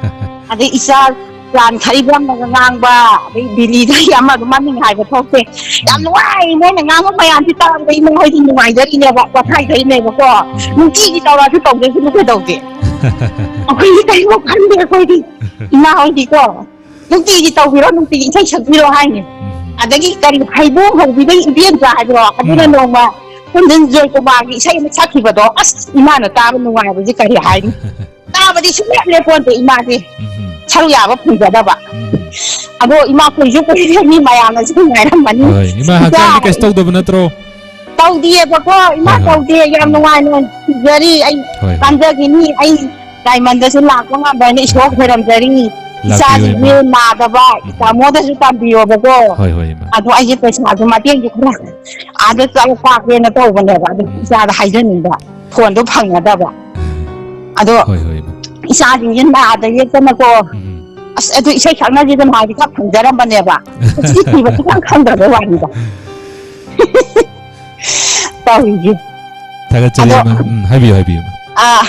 ꯑꯗꯩ ꯏꯆꯥ ꯆꯥꯟ ꯈꯔꯤꯕꯝꯅꯒ ꯉꯥꯡꯕ, ꯑꯗꯩ ꯗꯤꯜꯂꯤꯗꯒꯤ ꯑꯃ ꯑꯗꯨꯝ ꯃꯃꯤꯡ ꯍꯥꯏꯕ ꯊꯣꯛꯇꯦ꯫ ꯌꯥꯝ ꯎꯝ꯫ ꯅꯨꯡꯉꯥꯏ, ꯃꯣꯏꯅ ꯉꯥꯡꯕ ꯃꯌꯥꯝꯁꯤ ꯇꯥꯕꯗ ꯏꯃꯥ ꯍꯣꯏꯗꯤ ꯅꯨꯡꯉꯥꯏꯖꯔꯤꯅꯦꯕ, ꯄꯣꯊꯥꯏꯖꯔꯤꯅꯦꯕꯀꯣ꯫ ꯎꯝ꯫ ꯅꯨꯡꯇꯤꯒꯤ ꯇꯧꯔꯛꯑꯁꯨ ꯇꯧꯗꯣꯏꯁꯤꯕꯨ ꯀꯩꯗꯧꯒꯦ? ꯑꯩꯈꯣꯏꯗꯤ ꯀꯩꯅꯣ ꯈꯪꯗꯦ, ꯑꯩꯈꯣꯏꯗꯤ ꯏꯃꯥ ꯍꯣꯏꯗꯤꯀꯣ꯫ ꯅꯨꯡꯇꯤꯒꯤ ꯇꯧꯕꯤꯔꯣ, ꯅꯨꯡꯇꯤꯒꯤ ꯏꯁꯩ ꯁꯛꯄꯤꯔꯣ ꯍꯥꯏꯅꯤ꯫ ꯎꯝ꯫ ꯑꯗꯒꯤ ꯀꯔꯤ ꯍꯩꯕꯣꯡ ꯍꯧꯕꯤꯗꯩ ꯏꯕꯦꯝꯆꯥ ꯍꯥꯏꯕ꯭ꯔꯣ? ꯑꯗꯨꯅ ꯎꯝ꯫ ꯅꯣꯡꯃ ꯀꯨꯟꯖꯟ ꯖꯣꯏꯀꯨꯃꯥꯔꯒꯤ ꯏꯁꯩ ꯑꯃ ꯁꯛꯈꯤꯕꯗꯣ, ꯑꯁ, ꯏꯃꯥꯅ ꯇꯥꯕ ꯅꯨꯡꯉꯥꯏꯕꯁꯦ ꯀꯔꯤ ꯍꯥꯏꯅꯤ? ꯇꯥꯕꯗꯤ ꯁꯨꯡꯂꯦꯞ ꯂꯦꯞꯄꯣꯟꯇꯦ ꯏꯃꯥꯁꯦ꯫ ꯎꯝ ꯁꯔꯨꯛ ꯌꯥꯕ ꯐꯪꯖꯗꯕ꯫ ꯎꯝ ꯑꯗꯣ ꯏꯃꯥ ꯀꯨꯏꯁꯨ ꯀꯨꯏꯔꯦ, ꯃꯤ ꯃꯌꯥꯝꯅꯁꯨ ꯉꯥꯏꯔꯝꯃꯅꯤ꯫ ꯍꯣꯏ, ꯏꯃꯥ ꯍꯛꯆꯥꯡꯗꯤ ꯏꯆꯥ ꯀꯩꯁꯨ ꯇꯧꯗꯕ ꯅꯠꯇ꯭ꯔꯣ? ꯇꯧꯗꯤꯌꯦꯕꯀꯣ ꯏꯃꯥ꯫ ꯍꯣꯏ, ꯍꯣꯏ꯫ ꯇꯧꯗꯦ, ꯌꯥꯝ ꯎꯝ꯫ ꯅꯨꯡꯉꯥꯏꯅ ꯍꯤꯡꯖꯔꯤ꯫ ꯑꯩ ꯍꯣꯏ, ꯍꯣꯏ꯫ ꯀꯝꯖꯒꯤꯅꯤ꯫ ꯑꯩ ꯗꯥꯏꯃꯟꯗꯁꯨ ꯂꯥꯛꯄ ꯉꯝꯕ ꯍꯥꯏꯅ ꯏꯁꯣꯔ ꯈꯣꯏꯔꯝꯖꯔꯤ꯫ ꯂꯥꯛꯄꯤꯌꯨ, ꯏꯆꯥꯁꯤꯡꯁꯦ ꯏꯃꯥ꯫ ꯅꯥꯗꯕ, ꯎꯝ꯫ ꯇꯥꯃꯣꯗꯁꯨ ꯇꯝꯕꯤꯌꯣꯕꯀꯣ꯫ ꯍꯣꯏ, ꯍꯣꯏ, ꯏꯃꯥ꯫ ꯑꯗꯣ ꯑꯩꯁꯦ ꯄꯩꯁꯥꯁꯨ ꯃꯇꯦꯡꯁꯨ ꯈꯔ ꯑꯥꯗ ꯆꯠꯂ ꯇꯥꯛꯀꯦꯅ ꯇꯧꯕꯅꯦꯕ꯫ ꯑꯗꯨ ꯎꯝ꯫ ꯏꯆꯥꯗ ꯍꯥꯏꯖꯅꯤꯡꯕ, ꯐꯣꯟꯗꯣ ꯐꯪꯅꯗꯕ꯫ ꯑꯗꯣ ꯍꯣꯏ, ꯍꯣꯏ, ꯏꯃꯥ꯫ ꯏꯆꯥꯁꯤꯡꯁꯦ ꯅꯥꯗ ꯌꯦꯛꯇꯅꯀꯣ꯫ ꯎꯝ꯫ ꯑꯁ, ꯑꯗꯨ ꯏꯁꯩ ꯁꯛꯅꯁꯤꯗꯅ ꯍꯥꯏꯗꯤ ꯈꯔ ꯐꯪꯖꯔꯝꯕꯅꯦꯕ꯫ ꯍꯧꯖꯤꯛꯇꯤ ꯊꯤꯕ ꯁꯨꯡꯈꯪ ꯈꯪꯗꯕ ꯋꯥꯅꯤꯗ꯫ ꯇꯧꯔꯤꯁꯦ꯫ ꯊꯥꯒꯠꯆꯔꯤ, ꯑꯗꯣ ꯏꯃꯥ꯫ ꯎꯝ, ꯍꯥꯏꯕꯤꯌꯨ, ꯍꯥꯏꯕꯤꯌꯨ, ꯏꯃꯥ꯫ ꯑꯥ,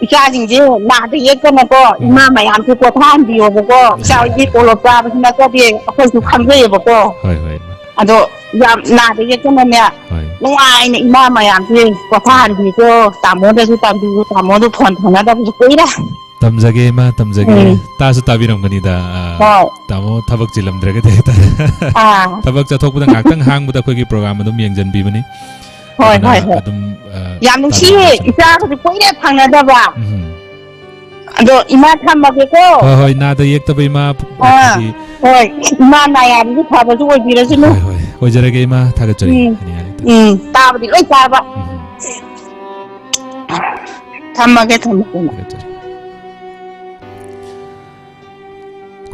ꯏꯆꯥꯁꯤꯡꯁꯦ ꯅꯥꯗ ꯌꯦꯛꯇꯅꯀꯣ, ꯏꯃꯥ ꯃꯌꯥꯝꯁꯦ ꯄꯣꯊꯥꯍꯟꯕꯤꯌꯣꯕꯀꯣ꯫ ꯏꯆꯥ ꯍꯣꯏꯗꯤ ꯇꯣꯂꯣꯞ ꯆꯥꯕꯁꯨ ꯅꯠꯆꯗꯦ, ꯑꯩꯈꯣꯏꯁꯨ ꯈꯪꯖꯩꯌꯦꯕꯀꯣ꯫ ꯍꯣꯏ, ꯍꯣꯏ, ꯏꯃꯥ꯫ ꯑꯗꯣ ꯌꯥꯝ ꯅꯥꯗ ꯌꯦꯛꯇꯅꯅꯦ, ꯍꯣꯏ꯫ ꯅꯨꯡꯉꯥꯏꯅ ꯏꯃꯥ ꯃꯌꯥꯝꯁꯦ ꯄꯣꯊꯥꯍꯟꯕꯤꯀꯣ꯫ ꯇꯥꯃꯣꯗꯁꯨ ꯇꯝꯕꯤꯌꯨ, ꯇꯥꯃꯣꯗꯣ ꯐꯣꯟ ꯐꯪꯅꯗꯕꯁꯨ ꯀꯨꯏꯔꯦ꯫ ꯇꯝꯖꯒꯦ, ꯏꯃꯥ, ꯇꯝꯖꯒꯦ꯫ ꯎꯝ꯫ ꯇꯥꯁꯨ ꯇꯥꯕꯤꯔꯝꯒꯅꯤꯗ, ꯑ, ꯍꯣꯏ꯫ ꯇꯥꯃꯣ ꯊꯕꯛ ꯆꯤꯜꯂꯝꯗ꯭ꯔꯒꯗꯤ ꯍꯥꯏꯇꯥꯔꯦ꯫ ꯑꯥ꯫ ꯊꯕꯛ ꯆꯠꯊꯣꯛꯄꯗ ꯉꯥꯛꯇꯪ ꯍꯥꯡꯕꯗ ꯑꯩꯈꯣꯏꯒꯤ program ꯑꯗꯨꯝ ꯌꯦꯡꯖꯟꯕꯤꯕꯅꯤ꯫ ꯍꯣꯏ, ꯑꯗꯨꯅ ꯍꯣꯏ, ꯍꯣꯏ꯫ ꯑꯗꯨꯝ, ꯑ, ꯌꯥꯝ ꯅꯨꯡꯁꯤꯌꯦ, ꯇꯥꯕꯤꯔꯝꯒꯅꯤ꯫ ꯏꯆꯥꯒꯁꯨ ꯀꯨꯏꯔꯦ ꯐꯪꯅꯗꯕ꯫ ꯎꯝ꯫ ꯑꯗꯣ ꯏꯃꯥ ꯊꯝꯃꯒꯦꯀꯣ꯫ ꯍꯣꯏ, ꯍꯣꯏ, ꯅꯥꯗ ꯌꯦꯛꯇꯕ ꯏꯃꯥ, ꯑꯥ, ꯍꯥꯏꯗꯤ, ꯍꯣꯏ, ꯏꯃꯥ ꯅꯥꯌꯥꯗꯨꯁꯨ ꯐꯕꯁꯨ ꯑꯣꯏꯕꯤꯔꯁꯅꯨ꯫ ꯍꯣꯏ, ꯍꯣꯏ, ꯑꯣꯏꯖꯔꯒꯦ ꯏꯃꯥ, ꯊꯥꯒꯠꯆꯔꯤ꯫ ꯎꯝ, ꯍꯥꯏꯅꯤꯡꯉꯥꯏ ꯂꯩꯇꯦ꯫ ꯎꯝ, ꯇꯥꯕꯗꯤ ꯂꯣꯏ ꯇꯥꯕ꯫ ꯎꯝ꯫ ꯊꯝꯃꯒꯦ, ꯊꯝꯃꯒꯦ꯫ ꯊꯥꯒꯠꯆꯔꯤ꯫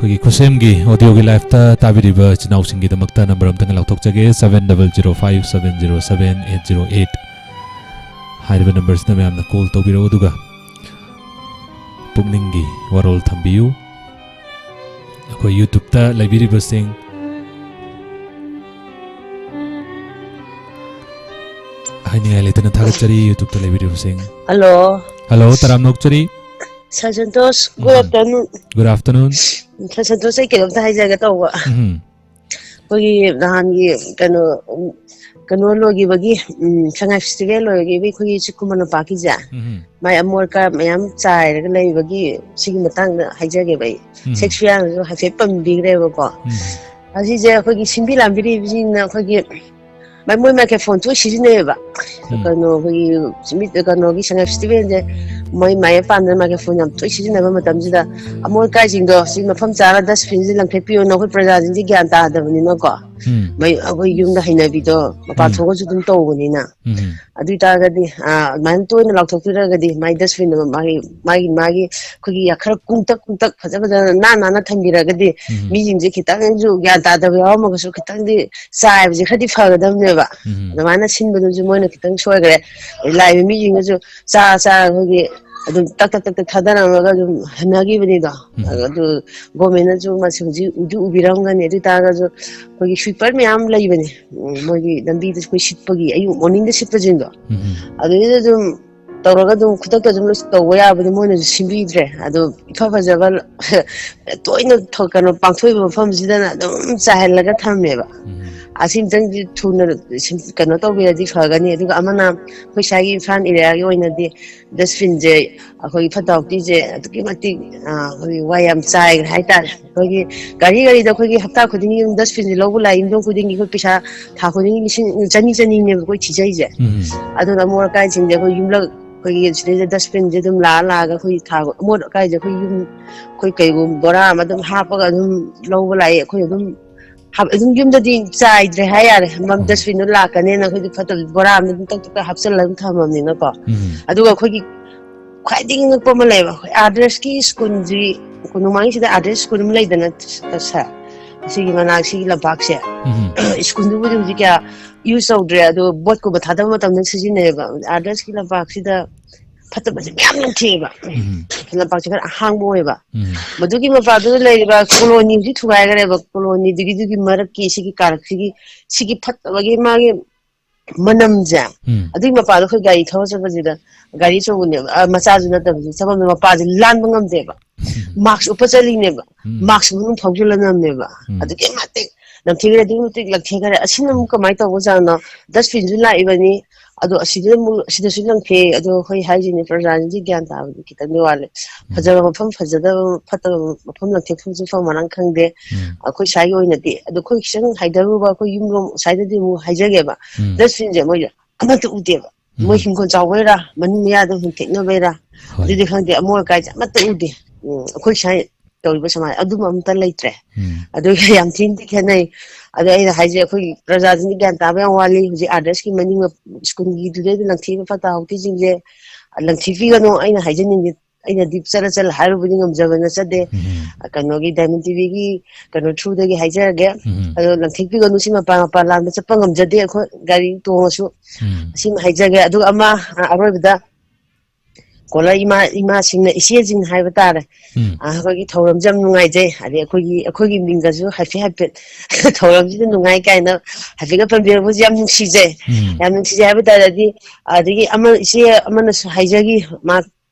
ꯑꯩꯈꯣꯏꯒꯤ ꯈꯨꯠꯁꯦꯝꯒꯤ audioꯒꯤ liveꯇ ꯇꯥꯕꯤꯔꯤꯕ ꯏꯆꯤꯟ ꯏꯅꯥꯎꯁꯤꯡꯒꯤꯗꯃꯛꯇ number ꯑꯝꯇꯪ ꯂꯥꯎꯊꯣꯛꯆꯒꯦ, seven double zero five seven zero seven eight zero eight꯫ ꯍꯥꯏꯔꯤꯕ numberꯁꯤꯗ ꯃꯌꯥꯝꯅ call ꯇꯧꯕꯤꯔꯛꯎ, ꯑꯗꯨꯒ ꯄꯨꯛꯅꯤꯡꯒꯤ ꯋꯥꯔꯣꯜ ꯊꯝꯕꯤꯌꯨ꯫ ꯑꯩꯈꯣꯏ YouTubeꯇ ꯂꯩꯕꯤꯔꯤꯕꯁꯤꯡ, ꯍꯥꯏꯅꯤꯡꯉꯥꯏ ꯂꯩꯇꯅ ꯊꯥꯒꯠꯆꯔꯤ, YouTubeꯇ ꯂꯩꯕꯤꯔꯤꯕꯁꯤꯡ꯫ Hello꯫ Hello, ꯇꯔꯥꯝꯅ ꯑꯣꯛꯆꯔꯤ꯫ Sir Santosh, good afternoon꯫ Good afternoon꯫ Sir Santosh, ꯑꯩ ꯀꯩꯅꯣꯝꯇ ꯍꯥꯏꯖꯒꯦ ꯇꯧꯕ꯫ ꯎꯝ꯫ ꯑꯩꯈꯣꯏꯒꯤ ꯅꯍꯥꯟꯒꯤ ꯀꯩꯅꯣ, ꯎꯝ, ꯀꯩꯅꯣ ꯂꯣꯏꯈꯤꯕꯒꯤ, ꯎꯝ, ꯁꯉꯥꯏ festival ꯂꯣꯏꯈꯤꯕꯒꯤ ꯑꯩꯈꯣꯏꯒꯤ ꯆꯤꯛ ꯈꯨꯃꯟ ꯂꯝꯄꯥꯛꯀꯤꯁꯦ, ꯎꯝ꯫ ꯃꯥꯏ ꯑꯃꯣꯠ ꯑꯀꯥꯏ ꯃꯌꯥꯝ ꯆꯥꯏꯔꯒ ꯂꯩꯕꯒꯤ ꯁꯤꯒꯤ ꯃꯇꯥꯡꯗ ꯍꯥꯏꯖꯒꯦꯕ ꯑꯩ꯫ ꯎꯝ꯫ ꯁꯦꯛꯁꯄꯤꯌꯥꯅꯁꯨ ꯍꯥꯏꯐꯦꯠ ꯄꯟꯕꯤꯈ꯭ꯔꯦꯕꯀꯣ꯫ ꯎꯝ꯫ ꯑꯁꯤꯁꯦ ꯑꯩꯈꯣꯏꯒꯤ ꯁꯤꯟꯕꯤ ꯂꯥꯡꯕꯤꯔꯤꯕꯁꯤꯡꯅ ꯑꯩꯈꯣꯏꯒꯤ ꯃ-, ꯃꯣꯏ microphoneꯁꯨ ꯂꯣꯏ ꯁꯤꯖꯤꯟꯅꯩꯌꯦꯕ꯫ ꯎꯝ꯫ ꯀꯩꯅꯣ, ꯑꯩꯈꯣꯏꯒꯤ ꯁꯤꯟꯕꯤ-, ꯀꯩꯅꯣꯒꯤ ꯁꯉꯥꯏ festivalꯁꯦ ꯃꯣꯏ ꯃꯥꯏ ꯄꯥꯟꯗꯅ ꯃꯥꯏꯀ꯭ꯔꯣꯐꯣꯟ ꯌꯥꯝ ꯇꯣꯏ ꯁꯤꯖꯤꯟꯅꯕ ꯃꯇꯝꯁꯤꯗ ꯑꯃꯣꯠ ꯑꯀꯥꯏꯁꯤꯡꯗꯣ ꯁꯤ ꯃꯐꯝ ꯆꯥꯅ ꯗꯁꯕꯤꯟꯁꯤ ꯂꯪꯊꯣꯛꯄꯤꯌꯣꯅ ꯑꯩꯈꯣꯏ ꯄ꯭ꯔꯖꯥꯁꯤꯡꯁꯤ ꯒ꯭ꯌꯥꯟ ꯇꯥꯗꯕꯅꯤꯅꯀꯣ꯫ ꯎꯝ꯫ ꯃꯩ ꯑꯩꯈꯣꯏ ꯌꯨꯝꯗ ꯍꯩꯅꯕꯤꯗꯣ ꯃꯄꯥꯟ ꯎꯝ꯫ ꯊꯣꯛꯑꯁꯨ ꯑꯗꯨꯝ ꯇꯧꯕꯅꯤꯅ꯫ ꯎꯝ꯫ ꯑꯗꯨ ꯑꯣꯏꯇꯥꯔꯒꯗꯤ, ꯑ, ꯑꯗꯨꯃꯥꯏꯅ ꯇꯣꯏꯅ ꯂꯥꯎꯊꯣꯛꯄꯤꯔꯒꯗꯤ ꯃꯥꯏ ꯗꯁꯕꯤꯟ ꯃꯥꯒꯤ, ꯃꯥꯒꯤ, ꯃꯥꯒꯤ ꯑꯩꯈꯣꯏꯒꯤ ꯈꯔ ꯀꯨꯡꯇꯛ ꯀꯨꯡꯇꯛ ꯐꯖ ꯐꯖꯅ ꯅꯥꯟ ꯅꯥꯟꯅ ꯊꯝꯕꯤꯔꯒꯗꯤ ꯎꯝ꯫ ꯃꯤꯁꯤꯡꯁꯦ ꯈꯤꯇꯪꯁꯨ ꯒ꯭ꯌꯥꯟ ꯇꯥꯗꯕ ꯌꯥꯎꯔꯝꯃꯒꯁꯨ ꯈꯤꯇꯪꯗꯤ ꯆꯥꯏꯕꯁꯦ ꯈꯔꯗꯤ ꯐꯒꯗꯕꯅꯦꯕ꯫ ꯎꯝ꯫ ꯑꯗꯨꯃꯥꯏꯅ ꯁꯤꯟꯕꯗꯨꯁꯨ ꯃꯣꯏꯅ ꯈꯤꯇꯪ ꯁꯣꯏꯈ꯭ꯔꯦ꯫ ꯂꯥꯛꯏꯕ ꯃꯤꯁꯤꯡꯅꯁꯨ ꯆꯥ ꯆꯥ ꯑꯩꯈꯣꯏꯒꯤ ꯑꯗꯨꯝ ꯇꯛ ꯇꯛ ꯇꯛ ꯇꯛ ꯊꯥꯗꯔꯝꯃꯒ ꯑꯗꯨꯝ ꯍꯟꯅꯈꯤꯕꯅꯤꯗꯣ꯫ ꯎꯝ꯫ ꯑꯗꯨ ꯒꯣꯔꯃꯦꯟꯅꯁꯨ ꯃꯁꯤ ꯍꯧꯖꯤꯛ ꯎꯗꯤ ꯎꯕꯤꯔꯝꯒꯅꯤ꯫ ꯑꯗꯨ ꯑꯣꯏꯇꯥꯔꯒꯁꯨ ꯑꯩꯈꯣꯏꯒꯤ ꯁ꯭ꯋꯤꯄꯔ ꯃꯌꯥꯝ ꯂꯩꯕꯅꯤ꯫ ꯎꯝ, ꯃꯣꯏꯒꯤ ꯂꯝꯕꯤꯗ ꯑꯩꯈꯣꯏ ꯁꯤꯠꯄꯒꯤ ꯑꯌꯨꯛ ꯃꯣꯔꯅꯤꯡꯗ ꯁꯤꯠꯄꯁꯤꯡꯗꯣ꯫ ꯎꯝ꯫ ꯑꯗꯨꯗꯩꯗ ꯑꯗꯨꯝ ꯇꯧꯔꯒ ꯑꯗꯨꯝ ꯈꯨꯗꯛꯇ ꯑꯗꯨꯝ ꯇꯧꯕ ꯌꯥꯕꯗꯤ ꯃꯣꯏꯅꯁꯨ ꯁꯤꯟꯕꯤꯗ꯭ꯔꯦ꯫ ꯑꯗꯣ ꯏꯐ ꯐꯖꯕ ꯇꯣꯏꯅ ꯊꯣ-, ꯀꯩꯅꯣ ꯄꯥꯡꯊꯣꯛꯏꯕ ꯃꯐꯝꯁꯤꯗꯅ ꯑꯗꯨꯝ ꯆꯥꯏꯍꯜꯂꯒ ꯊꯝꯃꯦꯕ꯫ ꯎꯝ꯫ ꯑꯁꯤꯝꯇꯪꯗꯤ ꯊꯨꯅ ꯁꯤꯟ-, ꯀꯩꯅꯣ ꯇꯧꯕꯤꯔꯗꯤ ꯐꯒꯅꯤ꯫ ꯑꯗꯨꯒ ꯑꯃꯅ ꯑꯩꯈꯣꯏ ꯁ꯭ꯋꯥꯏꯒꯤ ꯏꯝꯐꯥꯜ ꯑꯦꯔꯤꯌꯥꯒꯤ ꯑꯣꯏꯅꯗꯤ ꯗꯁꯕꯤꯟꯁꯦ ꯑꯩꯈꯣꯏꯒꯤ ꯐꯠꯇ ꯍꯥꯎꯗꯤꯁꯦ ꯑꯗꯨꯛꯀꯤ ꯃꯇꯤꯛ, ꯑ, ꯑꯩꯈꯣꯏꯒꯤ ꯋꯥ ꯌꯥꯝ ꯆꯥꯏꯈ꯭ꯔꯦ ꯍꯥꯏꯇꯥꯔꯦ꯫ ꯑꯩꯈꯣꯏꯒꯤ ꯒꯥꯔꯤ ꯒꯥꯔꯤꯗ ꯑꯩꯈꯣꯏꯒꯤ ꯍꯞꯇꯥ ꯈꯨꯗꯤꯡꯒꯤ ꯑꯗꯨꯝ ꯗꯁꯕꯤꯟꯁꯦ ꯂꯧꯕ ꯂꯥꯛꯏ꯫ ꯌꯨꯝꯊꯣꯡ ꯈꯨꯗꯤꯡꯒꯤ ꯑꯩꯈꯣꯏ ꯄꯩꯁꯥ ꯊꯥ ꯈꯨꯗꯤꯡꯒꯤ ꯂꯤꯁꯤꯡ ꯆꯅꯤ ꯆꯅꯤꯅꯦꯕ ꯑꯩꯈꯣꯏ ꯊꯤꯖꯩꯁꯦ꯫ ꯎꯝ꯫ ꯑꯗꯨꯅ ꯑꯃꯣꯠ ꯑꯀꯥꯏꯁꯤꯡꯁꯦ ꯑꯩꯈꯣꯏ ꯌꯨꯝꯂꯛ ꯑꯩꯈꯣꯏꯒꯤ ꯁꯤꯗꯩꯗ ꯗꯁꯕꯤꯟꯁꯦ ꯑꯗꯨꯝ ꯂꯥꯛꯑ ꯂꯥꯛꯑꯒ ꯑꯩꯈꯣꯏ ꯊꯥ ꯑꯃꯣꯠ ꯑꯀꯥꯏꯁꯦ ꯑꯩꯈꯣꯏ ꯌꯨꯝ ꯑꯩꯈꯣꯏ ꯀꯩꯒꯨꯝꯕ ꯕꯣꯔꯥ ꯑꯃ ꯑꯗꯨꯝ ꯍꯥꯞꯄꯒ ꯑꯗꯨꯝ ꯂꯧꯕ ꯂꯥꯛꯑꯦ꯫ ꯑꯩꯈꯣꯏ ꯑꯗꯨꯝ ꯍꯥꯞ-, ꯑꯗꯨꯝ ꯌꯨꯝꯗꯗꯤ ꯆꯥꯏꯗ꯭ꯔꯦ ꯍꯥꯏ ꯌꯥꯔꯦ꯫ ꯃꯝ-, ꯎꯝ꯫ ꯗꯁꯕꯤꯟꯗꯣ ꯂꯥꯛꯀꯅꯦꯅ ꯑꯩꯈꯣꯏꯗꯤ ꯐꯠꯇꯕ ꯕꯣꯔꯥ ꯑꯃ ꯑꯗꯨꯝ ꯇꯛ ꯇꯛ ꯇꯛ ꯍꯥꯞꯆꯤꯜꯂꯒ ꯑꯗꯨꯝ ꯊꯝꯃꯕꯅꯤꯅꯀꯣ꯫ ꯎꯝ꯫ ꯑꯗꯨꯒ ꯑꯩꯈꯣꯏꯒꯤ ꯈ꯭ꯋꯥꯏꯗꯒꯤ ꯉꯛꯄ ꯑꯃ ꯂꯩꯌꯦꯕ, ꯑꯩꯈꯣꯏ ꯑꯥꯗꯔꯁꯀꯤ ꯁ꯭ꯀꯨꯜꯁꯤ, ꯀꯣꯅꯨꯡꯃꯥꯡꯁꯤꯗ ꯑꯥꯗꯔꯁ ꯁ꯭ꯀꯨꯜ ꯑꯃ ꯂꯩꯗꯅ, ꯁꯥꯔ, ꯁꯤꯒꯤ ꯃꯅꯥꯛ, ꯁꯤꯒꯤ ꯂꯝꯄꯥꯛꯁꯦ, ꯎꯝ꯫ ꯁ꯭ꯀꯨꯜꯗꯨꯕꯨꯗꯤ ꯍꯧꯖꯤꯛ ꯀꯌꯥ ꯌꯨꯁ ꯇꯧꯗ꯭ꯔꯦ, ꯑꯗꯣ ꯕꯣꯠꯀꯨꯝꯕ ꯊꯥꯗꯕ ꯃꯇꯝꯗ ꯁꯤꯖꯤꯟꯅꯩꯌꯦꯕ꯫ ꯑꯥꯗꯔꯁꯀꯤ ꯂꯝꯄꯥꯛꯁꯤꯗ ꯐꯠꯇꯕꯁꯦ ꯃꯌꯥꯝ ꯂꯪꯊꯦꯛꯑꯦꯕ꯫ ꯎꯝ꯫ ꯂꯝꯄꯥꯛꯁꯦ ꯈꯔ ꯑꯍꯥꯡꯕ ꯑꯣꯏꯕ꯫ ꯎꯝ꯫ ꯃꯗꯨꯒꯤ ꯃꯄꯥꯗꯨꯗ ꯂꯩꯔꯤꯕ ꯀꯣꯂꯣꯅꯤꯁꯤ ꯊꯨꯒꯥꯏꯈ꯭ꯔꯦꯕ꯫ ꯀꯣꯂꯣꯅꯤꯗꯨꯒꯤꯗꯨꯒꯤ ꯃꯔꯛꯀꯤ ꯁꯤꯒꯤ ꯀꯥꯔꯛꯁꯤꯒꯤ, ꯁꯤꯒꯤ ꯐꯠꯇꯕꯒꯤ ꯃꯥꯒꯤ ꯃꯅꯝꯁꯦ, ꯎꯝ꯫ ꯑꯗꯨꯒꯤ ꯃꯄꯥꯗꯣ ꯑꯩꯈꯣꯏ ꯒꯥꯔꯤ ꯊꯧꯔ ꯆꯠꯄꯁꯤꯗ, ꯒꯥꯔꯤ ꯑꯆꯧꯕꯅꯦꯕ, ꯑ, ꯃꯆꯥꯁꯨ ꯅꯠꯇꯕꯁꯦ, ꯆꯃꯝꯅ ꯃꯄꯥꯁꯦ ꯂꯥꯟꯕ ꯉꯝꯗꯦꯕ꯫ ꯃꯥꯛꯁ ꯎꯞꯄ ꯆꯠꯂꯤꯅꯦꯕ꯫ ꯎꯝ꯫ ꯃꯥꯛꯁ ꯃꯅꯨꯡ ꯊꯧꯖꯤꯜꯂ ꯅꯝꯃꯦꯕ꯫ ꯎꯝ꯫ ꯑꯗꯨꯛꯀꯤ ꯃꯇꯤꯛ ꯅꯝꯊꯤꯈ꯭ꯔꯦ, ꯑꯗꯨꯛꯀꯤ ꯃꯇꯤꯛ ꯅꯝꯊꯤꯈ꯭ꯔꯦ꯫ ꯑꯁꯤꯅ ꯑꯃꯨꯛ ꯀꯃꯥꯏꯅ ꯇꯧꯕꯖꯥꯠꯅꯣ? ꯗꯁꯕꯤꯟꯁꯨ ꯂꯥꯛꯏꯕꯅꯤ, ꯑꯗꯣ ꯑꯁꯤꯗ ꯑꯃꯨꯛ, ꯑꯁꯤꯗꯁꯨ ꯂꯪꯊꯦꯛꯑꯦ꯫ ꯑꯗꯣ ꯑꯩꯈꯣꯏ ꯍꯥꯏꯁꯤꯅꯤ, ꯄ꯭ꯔꯖꯥꯁꯤꯡꯁꯤ ꯒ꯭ꯌꯥꯟ ꯇꯥꯕꯗꯤ ꯈꯤꯇꯪꯗꯤ ꯋꯥꯠꯂꯦ꯫ ꯐꯖꯕ ꯃꯐꯝ ꯐꯖꯗꯕ, ꯐꯠꯇꯕ ꯃꯐꯝ ꯂꯪꯊꯦꯛꯐꯝꯁꯨ ꯃꯐꯝ ꯃꯔꯥꯡ ꯈꯪꯗꯦ꯫ ꯎꯝ꯫ ꯑꯩꯈꯣꯏ ꯁ꯭ꯋꯥꯏꯒꯤ ꯑꯣꯏꯅꯗꯤ, ꯑꯗꯣ ꯑꯩꯈꯣꯏ ꯈꯤꯇꯪ ꯍꯥꯏꯊꯔꯨꯕ, ꯑꯩꯈꯣꯏ ꯌꯨꯝꯂꯣꯝ ꯁ꯭ꯋꯥꯏꯗꯗꯤ ꯑꯃꯨꯛ ꯍꯥꯏꯖꯒꯦꯕ, ꯎꯝ꯫ ꯗꯁꯕꯤꯟꯁꯦ ꯃꯣꯏꯁꯦ ꯑꯃꯠꯇ ꯎꯗꯦꯕ꯫ ꯎꯝ꯫ ꯃꯣꯏ ꯍꯤꯡꯒꯣꯜ ꯆꯥꯎꯕꯩꯔꯥ, ꯃꯅꯤꯡ ꯃꯌꯥꯗ ꯍꯨꯟꯊꯦꯛꯅꯕꯩꯔꯥ, ꯍꯣꯏ꯫ ꯑꯗꯨꯗꯤ ꯈꯪꯗꯦ, ꯑꯃꯣꯠ ꯑꯀꯥꯏꯁꯦ ꯑꯃꯠꯇ ꯎꯗꯦ꯫ ꯎꯝ, ꯑꯩꯈꯣꯏ ꯁ꯭ꯋꯥꯏ ꯇꯧꯔꯤꯕ ꯁꯃꯥꯖ ꯑꯗꯨꯝꯕ ꯑꯝꯇ ꯂꯩꯇ꯭ꯔꯦ꯫ ꯎꯝ꯫ ꯑꯗꯨꯒ ꯌꯥꯝ ꯊꯤꯅꯗꯤ ꯈꯦꯠꯅꯩ꯫ ꯑꯗꯣ ꯑꯩꯅ ꯍꯥꯏꯁꯦ, ꯑꯩꯈꯣꯏꯒꯤ ꯄ꯭ꯔꯖꯥꯁꯤꯡꯗꯤ ꯒ꯭ꯌꯥꯟ ꯇꯥꯕ ꯌꯥꯝ ꯋꯥꯠꯂꯤ꯫ ꯍꯧꯖꯤꯛ ꯑꯥꯗꯔꯁꯀꯤ ꯃꯅꯤꯡ ꯁ꯭ꯀꯨꯜꯒꯤꯗꯨꯗꯩꯗ ꯂꯪꯊꯤꯕ ꯐꯠꯇ ꯍꯥꯎꯊꯤꯁꯤꯡꯁꯦ ꯂꯪꯊꯤꯕꯤꯒꯅꯨ꯫ ꯑꯩꯅ ꯍꯥꯏꯖꯅꯤꯡꯉꯤ, ꯑꯩꯅꯗꯤ ꯆꯠꯂ ꯆꯠꯂ ꯍꯥꯏꯔꯨꯕꯗꯤ ꯉꯝꯖꯕ ꯅꯠꯆꯗꯦ꯫ ꯎꯝ꯫ ꯀꯩꯅꯣꯒꯤ ꯗꯥꯏꯃꯟ ꯇꯤꯚꯤꯒꯤ ꯀꯩꯅꯣ ꯊ꯭ꯔꯨꯗꯒꯤ ꯍꯥꯏꯖꯔꯒꯦ꯫ ꯎꯝ꯫ ꯑꯗꯣ ꯂꯪꯊꯤꯕꯤꯒꯅꯨ, ꯁꯤ ꯃꯄꯥꯟ ꯃꯄꯥꯟ ꯂꯥꯟꯗ ꯆꯠꯄ ꯉꯝꯖꯗꯦ ꯑꯩꯈꯣꯏ ꯒꯥꯔꯤ ꯇꯣꯡꯉꯁꯨ꯫ ꯎꯝ꯫ ꯑꯁꯤꯃ ꯍꯥꯏꯖꯒꯦ꯫ ꯑꯗꯨꯒ ꯑꯃ, ꯑ, ꯑꯔꯣꯏꯕꯗ ꯀꯣꯂꯔ ꯏꯃꯥ, ꯏꯃꯥꯁꯤꯡꯅ, ꯏꯆꯦꯁꯤꯡ ꯍꯥꯏꯕ ꯇꯥꯔꯦ꯫ ꯎꯝ꯫ ꯑ, ꯑꯩꯈꯣꯏꯒꯤ ꯊꯧꯔꯝꯁꯦ ꯌꯥꯝ ꯅꯨꯡꯉꯥꯏꯖꯩ꯫ ꯑꯗꯩ ꯑꯩꯈꯣꯏꯒꯤ, ꯑꯩꯈꯣꯏꯒꯤ ꯃꯤꯡꯒꯁꯨ ꯍꯥꯏꯐꯦꯠ ꯍꯥꯏꯐꯦꯠ ꯊꯧꯔꯝꯁꯤꯗ ꯅꯨꯡꯉꯥꯏ ꯀꯥꯏꯅ ꯍꯥꯏꯐꯦꯠꯀ ꯄꯟꯕꯤꯔꯛꯄꯁꯦ ꯌꯥꯝ ꯅꯨꯡꯁꯤꯖꯩ꯫ ꯎꯝ꯫ ꯌꯥꯝ ꯅꯨꯡꯁꯤꯖꯩ ꯍꯥꯏꯕ ꯇꯥꯔꯗꯤ, ꯑꯗꯒꯤ ꯑꯃ, ꯏꯆꯦ ꯑꯃꯅꯁꯨ ꯍꯥꯏꯖꯈꯤ, ꯃꯥ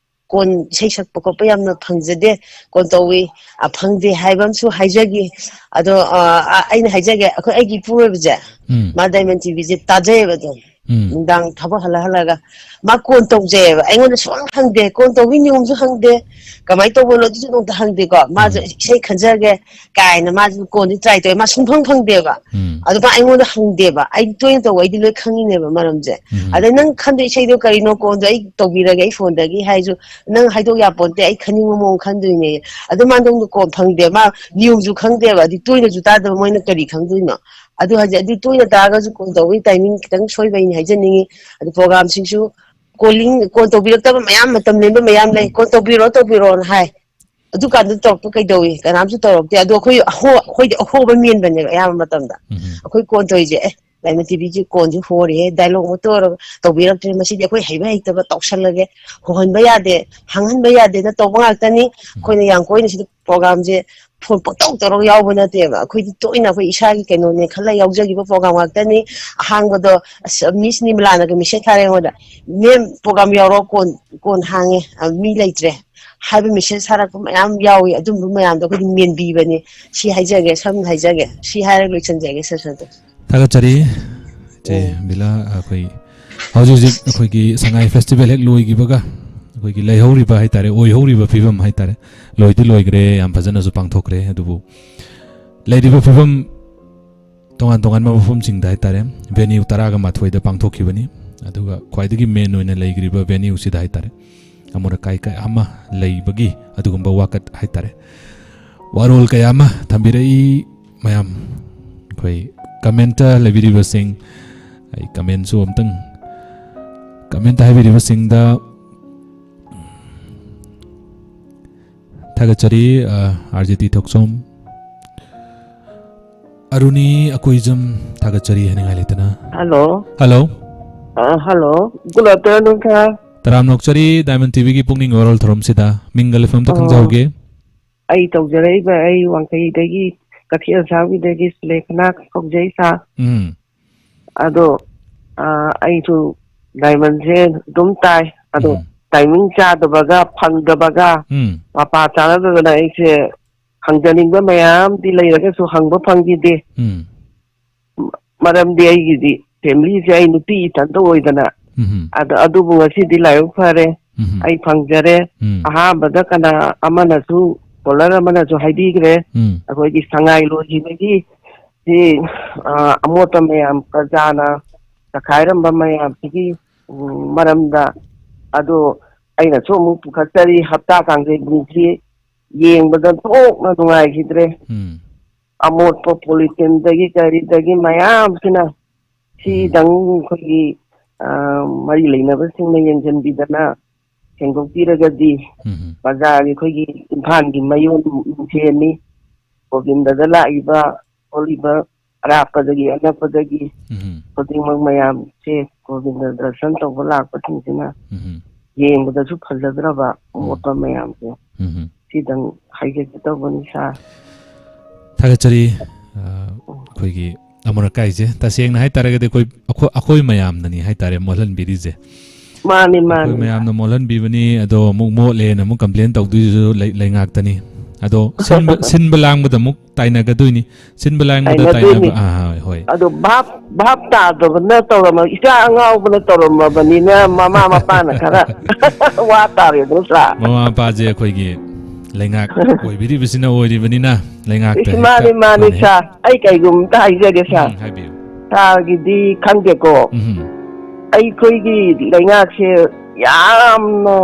ꯀꯣꯟ ꯏꯁꯩ ꯁꯛꯄ ꯈꯣꯠꯄ ꯌꯥꯝꯅ ꯐꯪꯖꯗꯦ, ꯀꯣꯟ ꯇꯧꯏ, ꯑ, ꯐꯪꯗꯦ ꯍꯥꯏꯕ ꯑꯃꯁꯨ ꯍꯥꯏꯖꯈꯤ꯫ ꯑꯗꯣ, ꯑ, ꯑ, ꯑꯩꯅ ꯍꯥꯏꯖꯒꯦ, ꯑꯩꯈꯣꯏ, ꯑꯩꯒꯤ ꯏꯄꯨꯔꯣꯏꯕꯁꯦ, ꯎꯝ꯫ ꯃꯥ ꯗꯥꯏꯃꯟ ꯇꯤꯚꯤꯁꯦ ꯇꯥꯖꯩꯌꯦꯕ ꯑꯗꯨꯝ꯫ ꯎꯝ꯫ ꯅꯨꯡꯗꯥꯡ ꯊꯕꯛ ꯍꯜꯂ ꯍꯜꯂꯒ ꯃꯥ ꯀꯣꯟ ꯇꯧꯖꯩꯌꯦꯕ꯫ ꯑꯩꯉꯣꯟꯗ ꯁꯨꯡꯍꯪ ꯍꯪꯗꯦ, ꯀꯣꯟ ꯇꯧꯕꯒꯤ ꯅꯤꯌꯣꯝꯁꯨ ꯍꯪꯗꯦ, ꯀꯃꯥꯏꯅ ꯇꯧꯕꯅꯣ ꯑꯗꯨꯁꯨ ꯅꯣꯡꯇ ꯍꯪꯗꯦꯀꯣ꯫ ꯃꯥꯁꯨ ꯎꯝ꯫ ꯏꯁꯩ ꯈꯟꯖꯒꯦ ꯀꯥꯏꯅ ꯃꯥꯁꯨ ꯀꯣꯟꯗꯤ ꯇ꯭ꯔꯥꯏ ꯇꯧꯋꯦ, ꯃꯥ ꯁꯨꯡꯐꯪ ꯐꯪꯗꯦꯕ꯫ ꯎꯝ꯫ ꯑꯗꯨ ꯃꯥ ꯑꯩꯉꯣꯟꯗ ꯍꯪꯗꯦꯕ, ꯑꯩ ꯇꯣꯏꯅ ꯇꯧꯕ, ꯑꯩꯗꯤ ꯂꯣꯏ ꯈꯪꯉꯤꯅꯦꯕ ꯃꯔꯝꯁꯦ꯫ ꯎꯝ꯫ ꯑꯗꯩ ꯅꯪ ꯈꯟꯗꯣꯏ ꯏꯁꯩꯗꯣ ꯀꯔꯤꯅꯣ, ꯀꯣꯟꯗꯣ ꯑꯩ ꯇꯧꯕꯤꯔꯒꯦ ꯑꯩ ꯐꯣꯟꯗꯒꯤ ꯍꯥꯏꯁꯨ, ꯅꯪ ꯍꯥꯏꯗꯣꯛ ꯌꯥꯄꯣꯟꯇꯦ, ꯑꯩ ꯈꯟꯅꯤꯡꯕ ꯃꯑꯣꯡ ꯈꯟꯗꯣꯏꯅꯦ꯫ ꯑꯗꯨ ꯃꯥ ꯅꯪꯗꯣ ꯀꯣꯟ ꯐꯪꯗꯦ, ꯃꯥ ꯅꯤꯌꯣꯝꯁꯨ ꯈꯪꯗꯦꯕ, ꯑꯗꯨ ꯇꯣꯏꯅꯁꯨ ꯇꯥꯗꯕ ꯃꯣꯏꯅ ꯀꯔꯤ ꯈꯪꯗꯣꯏꯅꯣ? ꯑꯗꯨ ꯍꯥꯏꯁꯦ, ꯑꯗꯨ ꯇꯣꯏꯅ ꯇꯥꯔꯒꯁꯨ ꯀꯣꯟ ꯇꯧꯕꯒꯤ ꯇꯥꯏꯃꯤꯡ ꯈꯤꯇꯪ ꯁꯣꯏꯕꯩꯅꯤ ꯍꯥꯏꯖꯅꯤꯡꯉꯤ꯫ ꯑꯗꯨ ꯄ꯭ꯔꯣꯒꯥꯝꯁꯤꯡꯁꯨ ꯀꯣꯂꯤꯡ, ꯀꯣꯟ ꯇꯧꯕꯤꯔꯛꯇꯕ ꯃꯌꯥꯝ, ꯃꯇꯝ ꯂꯦꯟꯕ ꯃꯌꯥꯝ ꯂꯩ, "ꯀꯣꯟ ꯇꯧꯕꯤꯔꯣ, ꯇꯧꯕꯤꯔꯣꯅ" ꯍꯥꯏ꯫ ꯑꯗꯨꯀꯥꯟꯗ ꯇꯧꯔꯛꯄ ꯀꯩꯗꯧꯏ? ꯀꯅꯥꯝꯁꯨ ꯇꯧꯔꯛꯇꯦ꯫ ꯑꯗꯣ ꯑꯩꯈꯣꯏ ꯑꯍꯣ-, ꯑꯩꯈꯣꯏꯗꯤ ꯑꯍꯣꯕ ꯃꯦꯟꯕꯅꯦꯕ ꯑꯌꯥꯝꯕ ꯃꯇꯝꯗ꯫ ꯎꯝ꯫ ꯑꯩꯈꯣꯏ ꯀꯣꯟ ꯇꯧꯔꯤꯁꯦ, "ꯑꯦ, ꯂꯥꯏꯃꯟ ꯇꯤꯚꯤꯁꯤ ꯀꯣꯟꯁꯤ ꯍꯣꯔꯦꯍꯦ, ꯗꯥꯏꯂꯣꯛ ꯑꯃ ꯇꯧꯔꯒ ꯇꯧꯕꯤꯔꯛꯇ꯭ꯔꯦ, ꯃꯁꯤꯗꯤ ꯑꯩꯈꯣꯏ ꯍꯩꯕ ꯍꯩꯇꯕ ꯇꯧꯁꯜꯂꯒꯦ, ꯍꯣꯍꯟꯕ ꯌꯥꯗꯦ, ꯍꯥꯡꯍꯟꯕ ꯌꯥꯗꯦꯅ" ꯇꯧꯕ ꯉꯥꯛꯇꯅꯤ꯫ ꯑꯩꯈꯣꯏꯅ ꯌꯥꯝ ꯀꯣꯏꯅ ꯁꯤꯗ ꯄ꯭ꯔꯣꯒꯥꯝꯁꯦ ꯐꯣꯟ ꯄꯪꯇꯧ ꯇꯧꯔꯒ ꯌꯥꯎꯕ ꯅꯠꯇꯦꯕ꯫ ꯑꯩꯈꯣꯏꯗꯤ ꯇꯣꯏꯅ ꯑꯩꯈꯣꯏ ꯏꯁꯥꯒꯤ ꯀꯩꯅꯣꯅꯦ ꯈꯜꯂ ꯌꯥꯎꯖꯈꯤꯕ ꯄ꯭ꯔꯣꯒꯥꯝ ꯉꯥꯛꯇꯅꯤ꯫ ꯑꯍꯥꯡꯕꯗꯣ, ꯑꯁ, ꯃꯤꯁ ꯅꯤꯃꯂꯥꯅꯒ ꯃꯦꯁꯦꯖ ꯊꯥꯔꯛꯑꯦ ꯑꯩꯉꯣꯟꯗ, "ꯃꯦꯝ, ꯄ꯭ꯔꯣꯒꯥꯝ ꯌꯥꯎꯔꯣ, ꯀꯣꯟ, ꯀꯣꯟ ꯍꯥꯡꯉꯦ, ꯑ, ꯃꯤ ꯂꯩꯇ꯭ꯔꯦ" ꯍꯥꯏꯕ ꯃꯦꯁꯦꯖ ꯊꯥꯔꯛꯄ ꯃꯌꯥꯝ ꯌꯥꯎꯏ꯫ ꯑꯗꯨꯝꯕ ꯃꯌꯥꯝꯗꯣ ꯑꯩꯈꯣꯏꯗꯤ ꯃꯦꯟꯕꯤꯕꯅꯤ꯫ ꯁꯤ ꯍꯥꯏꯖꯒꯦ, ꯁꯝꯅ ꯍꯥꯏꯖꯒꯦ, ꯁꯤ ꯍꯥꯏꯔꯒ ꯂꯣꯏꯁꯤꯟꯖꯒꯦ ꯁꯠ ꯁꯠ꯫ ꯊꯥꯒꯠꯆꯔꯤ, ꯏꯆꯦ ꯎꯝ꯫ ꯕꯤꯂꯥ꯫ ꯑꯩꯈꯣꯏ ꯍꯧꯖꯤꯛ ꯍꯧꯖꯤꯛ ꯑꯩꯈꯣꯏꯒꯤ ꯁꯉꯥꯏ ꯐꯦꯁꯇꯤꯚꯦꯜ ꯍꯦꯛ ꯂꯣꯏꯈꯤꯕꯒ, ꯑꯩꯈꯣꯏꯒꯤ ꯂꯩꯍꯧꯔꯤꯕ ꯍꯥꯏꯇꯥꯔꯦ, ꯑꯣꯏꯍꯧꯔꯤꯕ ꯐꯤꯕꯝ ꯍꯥꯏꯇꯥꯔꯦ, ꯂꯣꯏꯗꯤ ꯂꯣꯏꯈ꯭ꯔꯦ, ꯌꯥꯝ ꯐꯖꯅꯁꯨ ꯄꯥꯡꯊꯣꯛꯈ꯭ꯔꯦ꯫ ꯑꯗꯨꯕꯨ ꯂꯩꯔꯤꯕ ꯐꯤꯕꯝ, ꯇꯣꯉꯥꯟ ꯇꯣꯉꯥꯟꯕ ꯃꯐꯝꯁꯤꯡꯗ ꯍꯥꯏꯇꯥꯔꯦ, ꯚꯦꯅ꯭ꯌꯨ ꯇꯔꯥꯒ ꯃꯥꯊꯣꯏꯗ ꯄꯥꯡꯊꯣꯛꯈꯤꯕꯅꯤ꯫ ꯑꯗꯨꯒ ꯈ꯭ꯋꯥꯏꯗꯒꯤ ꯃꯦꯟ ꯑꯣꯏꯅ ꯂꯩꯈ꯭ꯔꯤꯕ ꯚꯦꯅ꯭ꯌꯨꯁꯤꯗ ꯍꯥꯏꯇꯥꯔꯦ, ꯑꯃꯣꯠ ꯑꯀꯥꯏ ꯀꯌꯥ ꯑꯃ ꯂꯩꯕꯒꯤ ꯑꯗꯨꯒꯨꯝꯕ ꯋꯥꯀꯠ ꯍꯥꯏꯇꯥꯔꯦ, ꯋꯥꯔꯣꯜ ꯀꯌꯥ ꯑꯃ ꯊꯝꯕꯤꯔꯛꯏ꯫ ꯃꯌꯥꯝ ꯑꯩꯈꯣꯏ comment ꯂꯩꯕꯤꯔꯤꯕꯁꯤꯡ, ꯑꯩ commentꯁꯨ ꯑꯝꯇꯪ, comment ꯍꯥꯏꯕꯤꯔꯤꯕꯁꯤꯡꯗ ꯊꯥꯒꯠꯆꯔꯤ꯫ ꯑ, RJT ꯊꯣꯛꯆꯣꯝ ꯑꯔꯨꯅꯤ ꯑꯀꯣꯏꯖꯝ ꯊꯥꯒꯠꯆꯔꯤ ꯍꯥꯏꯅꯤꯡꯉꯥꯏ ꯂꯩꯇꯅ꯫ Hello꯫ Hello꯫ ꯑ, hello꯫ Good afternoon, sir꯫ ꯇꯔꯥꯝꯅ ꯑꯣꯛꯆꯔꯤ Diamond TVꯒꯤ ꯄꯨꯛꯅꯤꯡ ꯋꯥꯔꯣꯜ ꯊꯧꯔꯝꯁꯤꯗ꯫ ꯃꯤꯡꯒ ꯂꯩꯐꯝꯗ ꯑꯣ꯫ ꯈꯪꯖꯍꯧꯒꯦ? ꯑꯩ ꯇꯧꯖꯔꯛꯏꯕ, ꯑꯩ ꯋꯥꯡꯈꯩꯗꯒꯤ, ꯀꯩꯊꯦꯜ ꯑꯁꯥꯡꯕꯤꯗꯒꯤ ꯁꯨꯂꯦꯈꯅꯥ ꯀꯧꯖꯩ, sir꯫ ꯎꯝ꯫ ꯑꯗꯣ, ꯑ, ꯑꯩꯁꯨ Diamondꯁꯦ ꯑꯗꯨꯝ ꯇꯥꯏ꯫ ꯑꯗꯣ ꯎꯝ꯫ Timing ꯆꯥꯗꯕꯒ ꯐꯪꯗꯕꯒ ꯎꯝ꯫ ꯃꯄꯥ ꯆꯥꯅꯗꯗꯅ ꯑꯩꯁꯦ ꯍꯪꯖꯅꯤꯡꯕ ꯃꯌꯥꯝꯗꯤ ꯂꯩꯔꯒꯁꯨ ꯍꯪꯕ ꯐꯪꯈꯤꯗꯦ꯫ ꯎꯝ꯫ ꯃꯔꯝꯗꯤ ꯑꯩꯒꯤꯗꯤ familyꯁꯦ ꯑꯩ ꯅꯨꯄꯤ ꯏꯊꯟꯇ ꯑꯣꯏꯗꯅ꯫ ꯎꯝ꯫ ꯑꯗ-, ꯑꯗꯨꯕꯨ ꯉꯁꯤꯗꯤ ꯂꯥꯏꯕꯛ ꯐꯔꯦ꯫ ꯎꯝ꯫ ꯑꯩ ꯐꯪꯖꯔꯦ꯫ ꯎꯝ꯫ ꯑꯍꯥꯟꯕꯗ ꯀꯅꯥ ꯑꯃꯅꯁꯨ, caller ꯑꯃꯅꯁꯨ ꯍꯥꯏꯕꯤꯈ꯭ꯔꯦ꯫ ꯎꯝ꯫ ꯑꯩꯈꯣꯏꯒꯤ ꯁꯉꯥꯏ ꯂꯣꯏꯈꯤꯕꯒꯤ ꯁꯤ, ꯑ, ꯑꯃꯣꯠꯄ ꯃꯌꯥꯝ ꯄ꯭ꯔꯖꯥꯅ ꯆꯈꯥꯏꯔꯝꯕ ꯃꯌꯥꯝꯁꯤꯒꯤ, ꯎꯝ, ꯃꯔꯝꯗ꯫ ꯑꯗꯣ ꯑꯩꯅꯁꯨ ꯑꯃꯨꯛ ꯄꯨꯈꯠꯆꯔꯤ, ꯍꯞꯇꯥ ꯀꯥꯡꯖꯩꯕꯨꯡꯁꯤ ꯌꯦꯡꯕꯗ ꯊꯣꯛꯅ ꯅꯨꯡꯉꯥꯏꯈꯤꯗ꯭ꯔꯦ꯫ ꯎꯝ꯫ ꯑꯃꯣꯠꯄ polytheneꯗꯒꯤ ꯀꯔꯤꯗꯒꯤ ꯃꯌꯥꯝꯁꯤꯅ ꯎꯝ꯫ ꯁꯤꯗꯪ ꯑꯩꯈꯣꯏꯒꯤ, ꯑ, ꯃꯔꯤ ꯂꯩꯅꯕꯁꯤꯡꯅ ꯌꯦꯡꯁꯤꯟꯕꯤꯗꯅ ꯁꯦꯡꯗꯣꯛꯄꯤꯔꯒꯗꯤ ꯎꯝ꯫ ꯕꯖꯥꯔꯒꯤ ꯑꯩꯈꯣꯏꯒꯤ ꯏꯝꯐꯥꯜꯒꯤ ꯃꯌꯣꯟ ꯅꯨꯡꯁꯦꯟꯅꯤ, ꯒꯣꯕꯤꯟꯗꯗ ꯂꯥꯛꯏꯕ ꯈꯣꯠꯂꯤꯕ ꯑꯔꯥꯞꯄꯗꯒꯤ ꯑꯅꯛꯄꯗꯒꯤ ꯎꯝ꯫ ꯈꯨꯗꯤꯡꯃꯛ ꯃꯌꯥꯝꯁꯦ ꯒꯣꯕꯤꯟꯗ ꯗꯔꯁꯟ ꯇꯧꯕ ꯂꯥꯛꯄꯁꯤꯡꯁꯤꯅ ꯎꯝ꯫ ꯌꯦꯡꯕꯗꯁꯨ ꯐꯖꯗ꯭ꯔꯕ ꯎꯝ꯫ ꯑꯃꯣꯠꯄ ꯃꯌꯥꯝꯁꯦ ꯎꯝ꯫ ꯁꯤꯗꯪ ꯍꯥꯏꯖꯒꯦ ꯇꯧꯕꯅꯤ, sir꯫ ꯊꯥꯒꯠꯆꯔꯤ꯫ ꯑ, ꯑꯩꯈꯣꯏꯒꯤ ꯑꯃꯣꯠ ꯑꯀꯥꯏꯁꯦ ꯇꯁꯦꯡꯅ ꯍꯥꯏꯇꯥꯔꯒꯗꯤ ꯑꯩꯈꯣꯏ, ꯑꯩꯈꯣꯏ, ꯑꯩꯈꯣꯏ ꯃꯌꯥꯝꯅꯅꯤ ꯍꯥꯏꯇꯥꯔꯦ ꯃꯣꯠꯍꯟꯕꯤꯔꯤꯁꯦ꯫ ꯃꯥꯅꯤ, ꯑꯩꯈꯣꯏ ꯃꯥꯅꯤ꯫ ꯃꯌꯥꯝꯅ ꯃꯣꯠꯍꯟꯕꯤꯕꯅꯤ, ꯑꯗꯣ ꯑꯃꯨꯛ ꯃꯣꯠꯂꯦꯅ ꯑꯃꯨꯛ complain ꯇꯧꯗꯣꯏꯁꯤꯁꯨ ꯂꯩ-, ꯂꯩꯉꯥꯛꯇꯅꯤ꯫ ꯑꯗꯣ ꯁꯤꯟꯕ, ꯁꯤꯟꯕ ꯂꯥꯡꯕꯗ ꯑꯃꯨꯛ ꯇꯥꯏꯅꯒꯗꯣꯏꯅꯤ꯫ ꯁꯤꯟꯕ ꯂꯥꯡꯕꯗ ꯇꯥꯏꯅꯗꯣꯏꯅꯤ꯫ ꯇꯥꯏꯅꯕ, ꯑꯥ, ꯍꯣꯏ꯫ ꯑꯗꯣ ꯚꯥꯞ, ꯚꯥꯞ ꯇꯥꯗꯕꯅ ꯇꯧꯔꯝꯃ-, ꯏꯆꯥ ꯑꯉꯥꯎꯕꯅ ꯇꯧꯔꯝꯃꯕꯅꯤꯅ ꯃꯃꯥ ꯃꯄꯥꯅ ꯈꯔ ꯋꯥ ꯇꯥꯔꯦ, ꯅꯠꯇ꯭ꯔꯥ? ꯃꯃꯥ ꯃꯄꯥꯁꯦ ꯑꯩꯈꯣꯏꯒꯤ ꯂꯩꯉꯥꯛ ꯑꯣꯏꯕꯤꯔꯤꯕꯁꯤꯅ ꯑꯣꯏꯔꯤꯕꯅꯤꯅ ꯂꯩꯉꯥꯛꯇ ꯏꯁ, ꯍꯦꯛꯇ ꯃꯥꯅꯤ, ꯃꯥꯅꯤ, ꯇꯧꯅꯩ꯫ Sir꯫ ꯑꯩ ꯀꯩꯒꯨꯝꯇ ꯍꯥꯏꯖꯒꯦ, Sir꯫ ꯎꯝ, ꯍꯥꯏꯕꯤꯌꯨ꯫ Sirꯒꯤꯗꯤ ꯈꯪꯗꯦꯀꯣ꯫ ꯎꯝ꯫ ꯑꯩꯈꯣꯏꯒꯤ ꯂꯩꯉꯥꯛꯁꯦ ꯌꯥꯝꯅ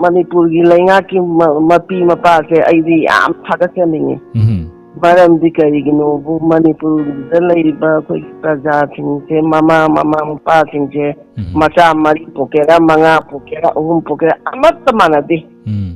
ꯃꯅꯤꯄꯨꯔꯒꯤ ꯂꯩꯉꯥꯛꯀꯤ ꯃ-, ꯃꯄꯤ ꯃꯄꯥꯁꯦ ꯑꯩꯗꯤ ꯌꯥꯝ ꯊꯥꯒꯠꯆꯅꯤꯡꯉꯤ꯫ ꯎꯝ꯫ ꯃꯔꯝꯗꯤ ꯀꯔꯤꯒꯤꯅꯣꯕꯨ, ꯃꯅꯤꯄꯨꯔꯗ ꯂꯩꯔꯤꯕ ꯑꯩꯈꯣꯏꯒꯤ ꯄ꯭ꯔꯖꯥꯁꯤꯡꯁꯦ, ꯃꯃꯥ ꯃꯃꯥ ꯃꯄꯥꯁꯤꯡꯁꯦ, ꯎꯝ꯫ ꯃꯆꯥ ꯃꯔꯤ ꯄꯣꯛꯀꯦꯔꯥ, ꯃꯉꯥ ꯄꯣꯛꯀꯦꯔꯥ, ꯑꯍꯨꯝ ꯄꯣꯛꯀꯦꯔꯥ, ꯑꯃꯠꯇ ꯃꯥꯟꯅꯗꯦ꯫ ꯎꯝ꯫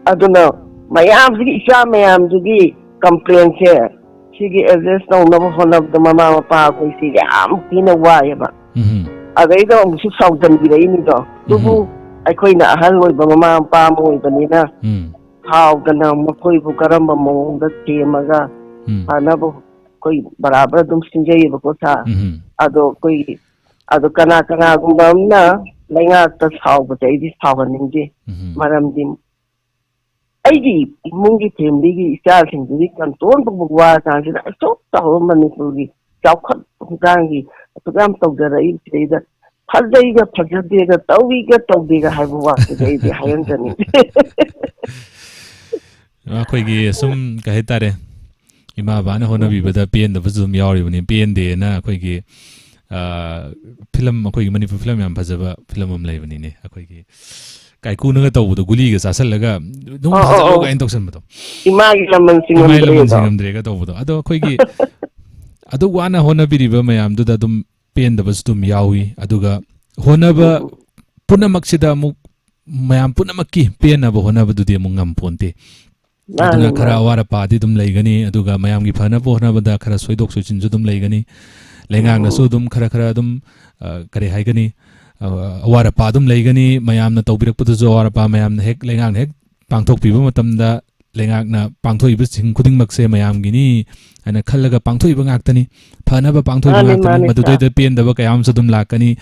ꯑꯗꯨꯅ ꯃꯌꯥꯝꯁꯤꯒꯤ, ꯏꯆꯥ ꯃꯌꯥꯝꯁꯤꯒꯤ ꯀꯝꯄ꯭ꯂꯦꯟꯁꯦ, ꯁꯤꯒꯤ ꯑꯦꯗ꯭ꯔꯦꯁ ꯇꯧꯅꯕ ꯍꯣꯠꯅꯕꯗ ꯃꯃꯥ ꯃꯄꯥ ꯑꯩꯈꯣꯏꯁꯤ ꯌꯥꯝ ꯊꯤꯅ ꯋꯥꯏꯑꯦꯕ꯫ ꯎꯝ꯫ ꯑꯗꯩꯗ ꯑꯃꯨꯛꯁꯨ ꯁꯥꯎꯖꯟꯕꯤꯔꯛꯏꯅꯤꯗꯣ꯫ ꯑꯗꯨꯕꯨ ꯎꯝ꯫ ꯑꯩꯈꯣꯏꯅ ꯑꯍꯜ ꯑꯣꯏꯕ ꯃꯃꯥ ꯃꯄꯥ ꯑꯃ ꯑꯣꯏꯕꯅꯤꯅ, ꯎꯝ꯫ ꯁꯥꯎꯗꯅ ꯃꯈꯣꯏꯕꯨ ꯀꯔꯝꯕ ꯃꯑꯣꯡꯗ ꯊꯦꯝꯃꯒ ꯎꯝ꯫ ꯐꯅꯕ ꯑꯩꯈꯣꯏ ꯕꯔꯥꯕꯔ ꯑꯗꯨꯝ ꯁꯤꯟꯖꯩꯌꯦꯕꯀꯣ, ꯁꯥꯔ꯫ ꯎꯝ꯫ ꯑꯗꯣ ꯑꯩꯈꯣꯏꯒꯤ, ꯑꯗꯣ ꯀꯅꯥ ꯀꯅꯥꯒꯨꯝꯕ ꯑꯃꯅ ꯂꯩꯉꯥꯛꯇ ꯁꯥꯎꯕꯁꯦ ꯑꯩꯗꯤ ꯁꯥꯎꯍꯟꯅꯤꯡꯗꯦ꯫ ꯎꯝ꯫ ꯃꯔꯝꯗꯤ ꯑꯩꯒꯤ ꯏꯃꯨꯡꯒꯤ, ꯐꯦꯃꯤꯂꯤꯒꯤ ꯏꯆꯥꯁꯤꯡꯗꯨꯒꯤ ꯀꯟꯇ꯭ꯔꯣꯜ ꯇꯧꯕ ꯋꯥꯔ ꯀꯥꯟꯁꯤꯗ, ꯑꯁꯨꯛ ꯆꯥꯎꯕ ꯃꯅꯤꯄꯨꯔꯒꯤ ꯆꯥꯎꯈꯠ ꯍꯧꯔꯥꯡꯒꯤ ꯑꯁꯨꯛ ꯌꯥꯝ ꯇꯧꯖꯔꯛꯏꯕꯁꯤꯗꯩꯗ, ꯐꯖꯩꯒ ꯐꯖꯗꯦꯒ, ꯇꯧꯏꯒ ꯇꯧꯗꯦꯒ ꯍꯥꯏꯕ ꯋꯥꯁꯤꯗꯤ ꯑꯩꯗꯤ ꯍꯥꯏꯍꯟꯖꯅꯤꯡꯗꯦ꯫ ꯑꯩꯈꯣꯏꯒꯤ ꯁꯨꯝ, ꯀꯩ ꯍꯥꯏꯇꯥꯔꯦ, ꯏꯃꯥ ꯕꯕꯥꯅ ꯎꯝ꯫ ꯍꯣꯠꯅꯕꯤꯕꯗ ꯄꯦꯟꯗꯕꯁꯨ ꯑꯗꯨꯝ ꯌꯥꯎꯔꯤꯕꯅꯤ꯫ ꯄꯦꯟꯗꯦꯅ ꯑꯩꯈꯣꯏꯒꯤ, ꯑ, ꯐꯤꯂꯝ, ꯑꯩꯈꯣꯏꯒꯤ ꯃꯅꯤꯄꯨꯔ ꯐꯤꯂꯝ ꯌꯥꯝ ꯐꯖꯕ ꯐꯤꯂꯝ ꯑꯃ ꯂꯩꯕꯅꯤꯅꯦ, ꯑꯩꯈꯣꯏꯒꯤ ꯀꯥꯏꯀꯨꯅꯒ ꯇꯧꯕꯗꯣ, ꯒꯨꯂꯤꯒ ꯆꯥꯁꯜꯂꯒ "ꯑꯗꯨꯝ ꯑꯧ, ꯑꯧ, ꯐꯖꯔꯣ" ꯑꯧ꯫ ꯀꯥꯏꯅ ꯇꯧꯁꯟꯕꯗꯣ꯫ "ꯏꯃꯥꯒꯤ ꯂꯃꯟ ꯏꯃꯥꯒꯤ ꯂꯃꯟ ꯁꯤꯡꯉꯝꯗ꯭ꯔꯦꯗꯣ"꯫ ꯁꯤꯡꯉꯝꯗ꯭ꯔꯦꯒ ꯇꯧꯕꯗꯣ꯫ ꯑꯗꯣ ꯑꯩꯈꯣꯏꯒꯤ ꯑꯗꯨ ꯋꯥꯅ ꯍꯣꯠꯅꯕꯤꯔꯤꯕ ꯃꯌꯥꯝꯗꯨꯗ ꯑꯗꯨꯝ ꯄꯦꯟꯗꯕꯁꯨ ꯑꯗꯨꯝ ꯌꯥꯎꯏ꯫ ꯑꯗꯨꯒ ꯍꯣꯠꯅꯕ ꯎꯝ, ꯎꯝ꯫ ꯄꯨꯝꯅꯃꯛꯁꯤꯗ ꯑꯃꯨꯛ ꯃꯌꯥꯝ ꯄꯨꯝꯅꯃꯛꯀꯤ ꯄꯦꯟꯅꯕ ꯍꯣꯠꯅꯕꯗꯨꯗꯤ ꯑꯃꯨꯛ ꯉꯝꯄꯣꯟꯇꯦ꯫ ꯃꯥꯅꯤ, ꯑꯗꯨꯅ ꯈꯔ ꯃꯥꯅꯤ꯫ ꯑꯋꯥꯠ ꯑꯄꯥꯗꯤ ꯑꯗꯨꯝ ꯂꯩꯒꯅꯤ, ꯑꯗꯨꯒ ꯃꯌꯥꯝꯒꯤ ꯐꯅꯕ ꯍꯣꯠꯅꯕꯗ ꯈꯔ ꯁꯣꯏꯗꯣꯛ ꯁꯣꯏꯁꯤꯟꯁꯨ ꯑꯗꯨꯝ ꯂꯩꯒꯅꯤ꯫ ꯂꯩꯉꯥꯛꯅꯁꯨ ꯎꯝ꯫ ꯑꯗꯨꯝ ꯈꯔ ꯈꯔ ꯑꯗꯨꯝ, ꯑ, ꯀꯔꯤ ꯍꯥꯏꯒꯅꯤ, ꯑ, ꯑꯋꯥꯠ ꯑꯄꯥ ꯑꯗꯨꯝ ꯂꯩꯒꯅꯤ꯫ ꯃꯌꯥꯝꯅ ꯇꯧꯕꯤꯔꯛꯄꯗꯁꯨ ꯑꯋꯥꯠ ꯑꯄꯥ, ꯃꯌꯥꯝꯅ ꯍꯦꯛ, ꯂꯩꯉꯥꯛꯅ ꯍꯦꯛ ꯄꯥꯡꯊꯣꯛꯄꯤꯕ ꯃꯇꯝꯗ, ꯂꯩꯉꯥꯛꯅ ꯄꯥꯡꯊꯣꯛꯏꯕꯁꯤꯡ ꯈꯨꯗꯤꯡꯃꯛꯁꯦ ꯃꯌꯥꯝꯒꯤꯅꯤ ꯍꯥꯏꯅ ꯈꯜꯂꯒ ꯄꯥꯡꯊꯣꯛꯏꯕ ꯉꯥꯛꯇꯅꯤ꯫ ꯐꯅꯕ ꯄꯥꯡꯊꯣꯛꯏꯕ ꯃꯥꯅꯤ, ꯉꯥꯛꯇꯅꯤ꯫ ꯃꯥꯅꯤ, ꯁꯥꯔ꯫ ꯃꯗꯨꯗꯩꯗ ꯄꯦꯟꯗꯕ ꯀꯌꯥ ꯑꯃꯁꯨ ꯑꯗꯨꯝ ꯂꯥꯛꯀꯅꯤ꯫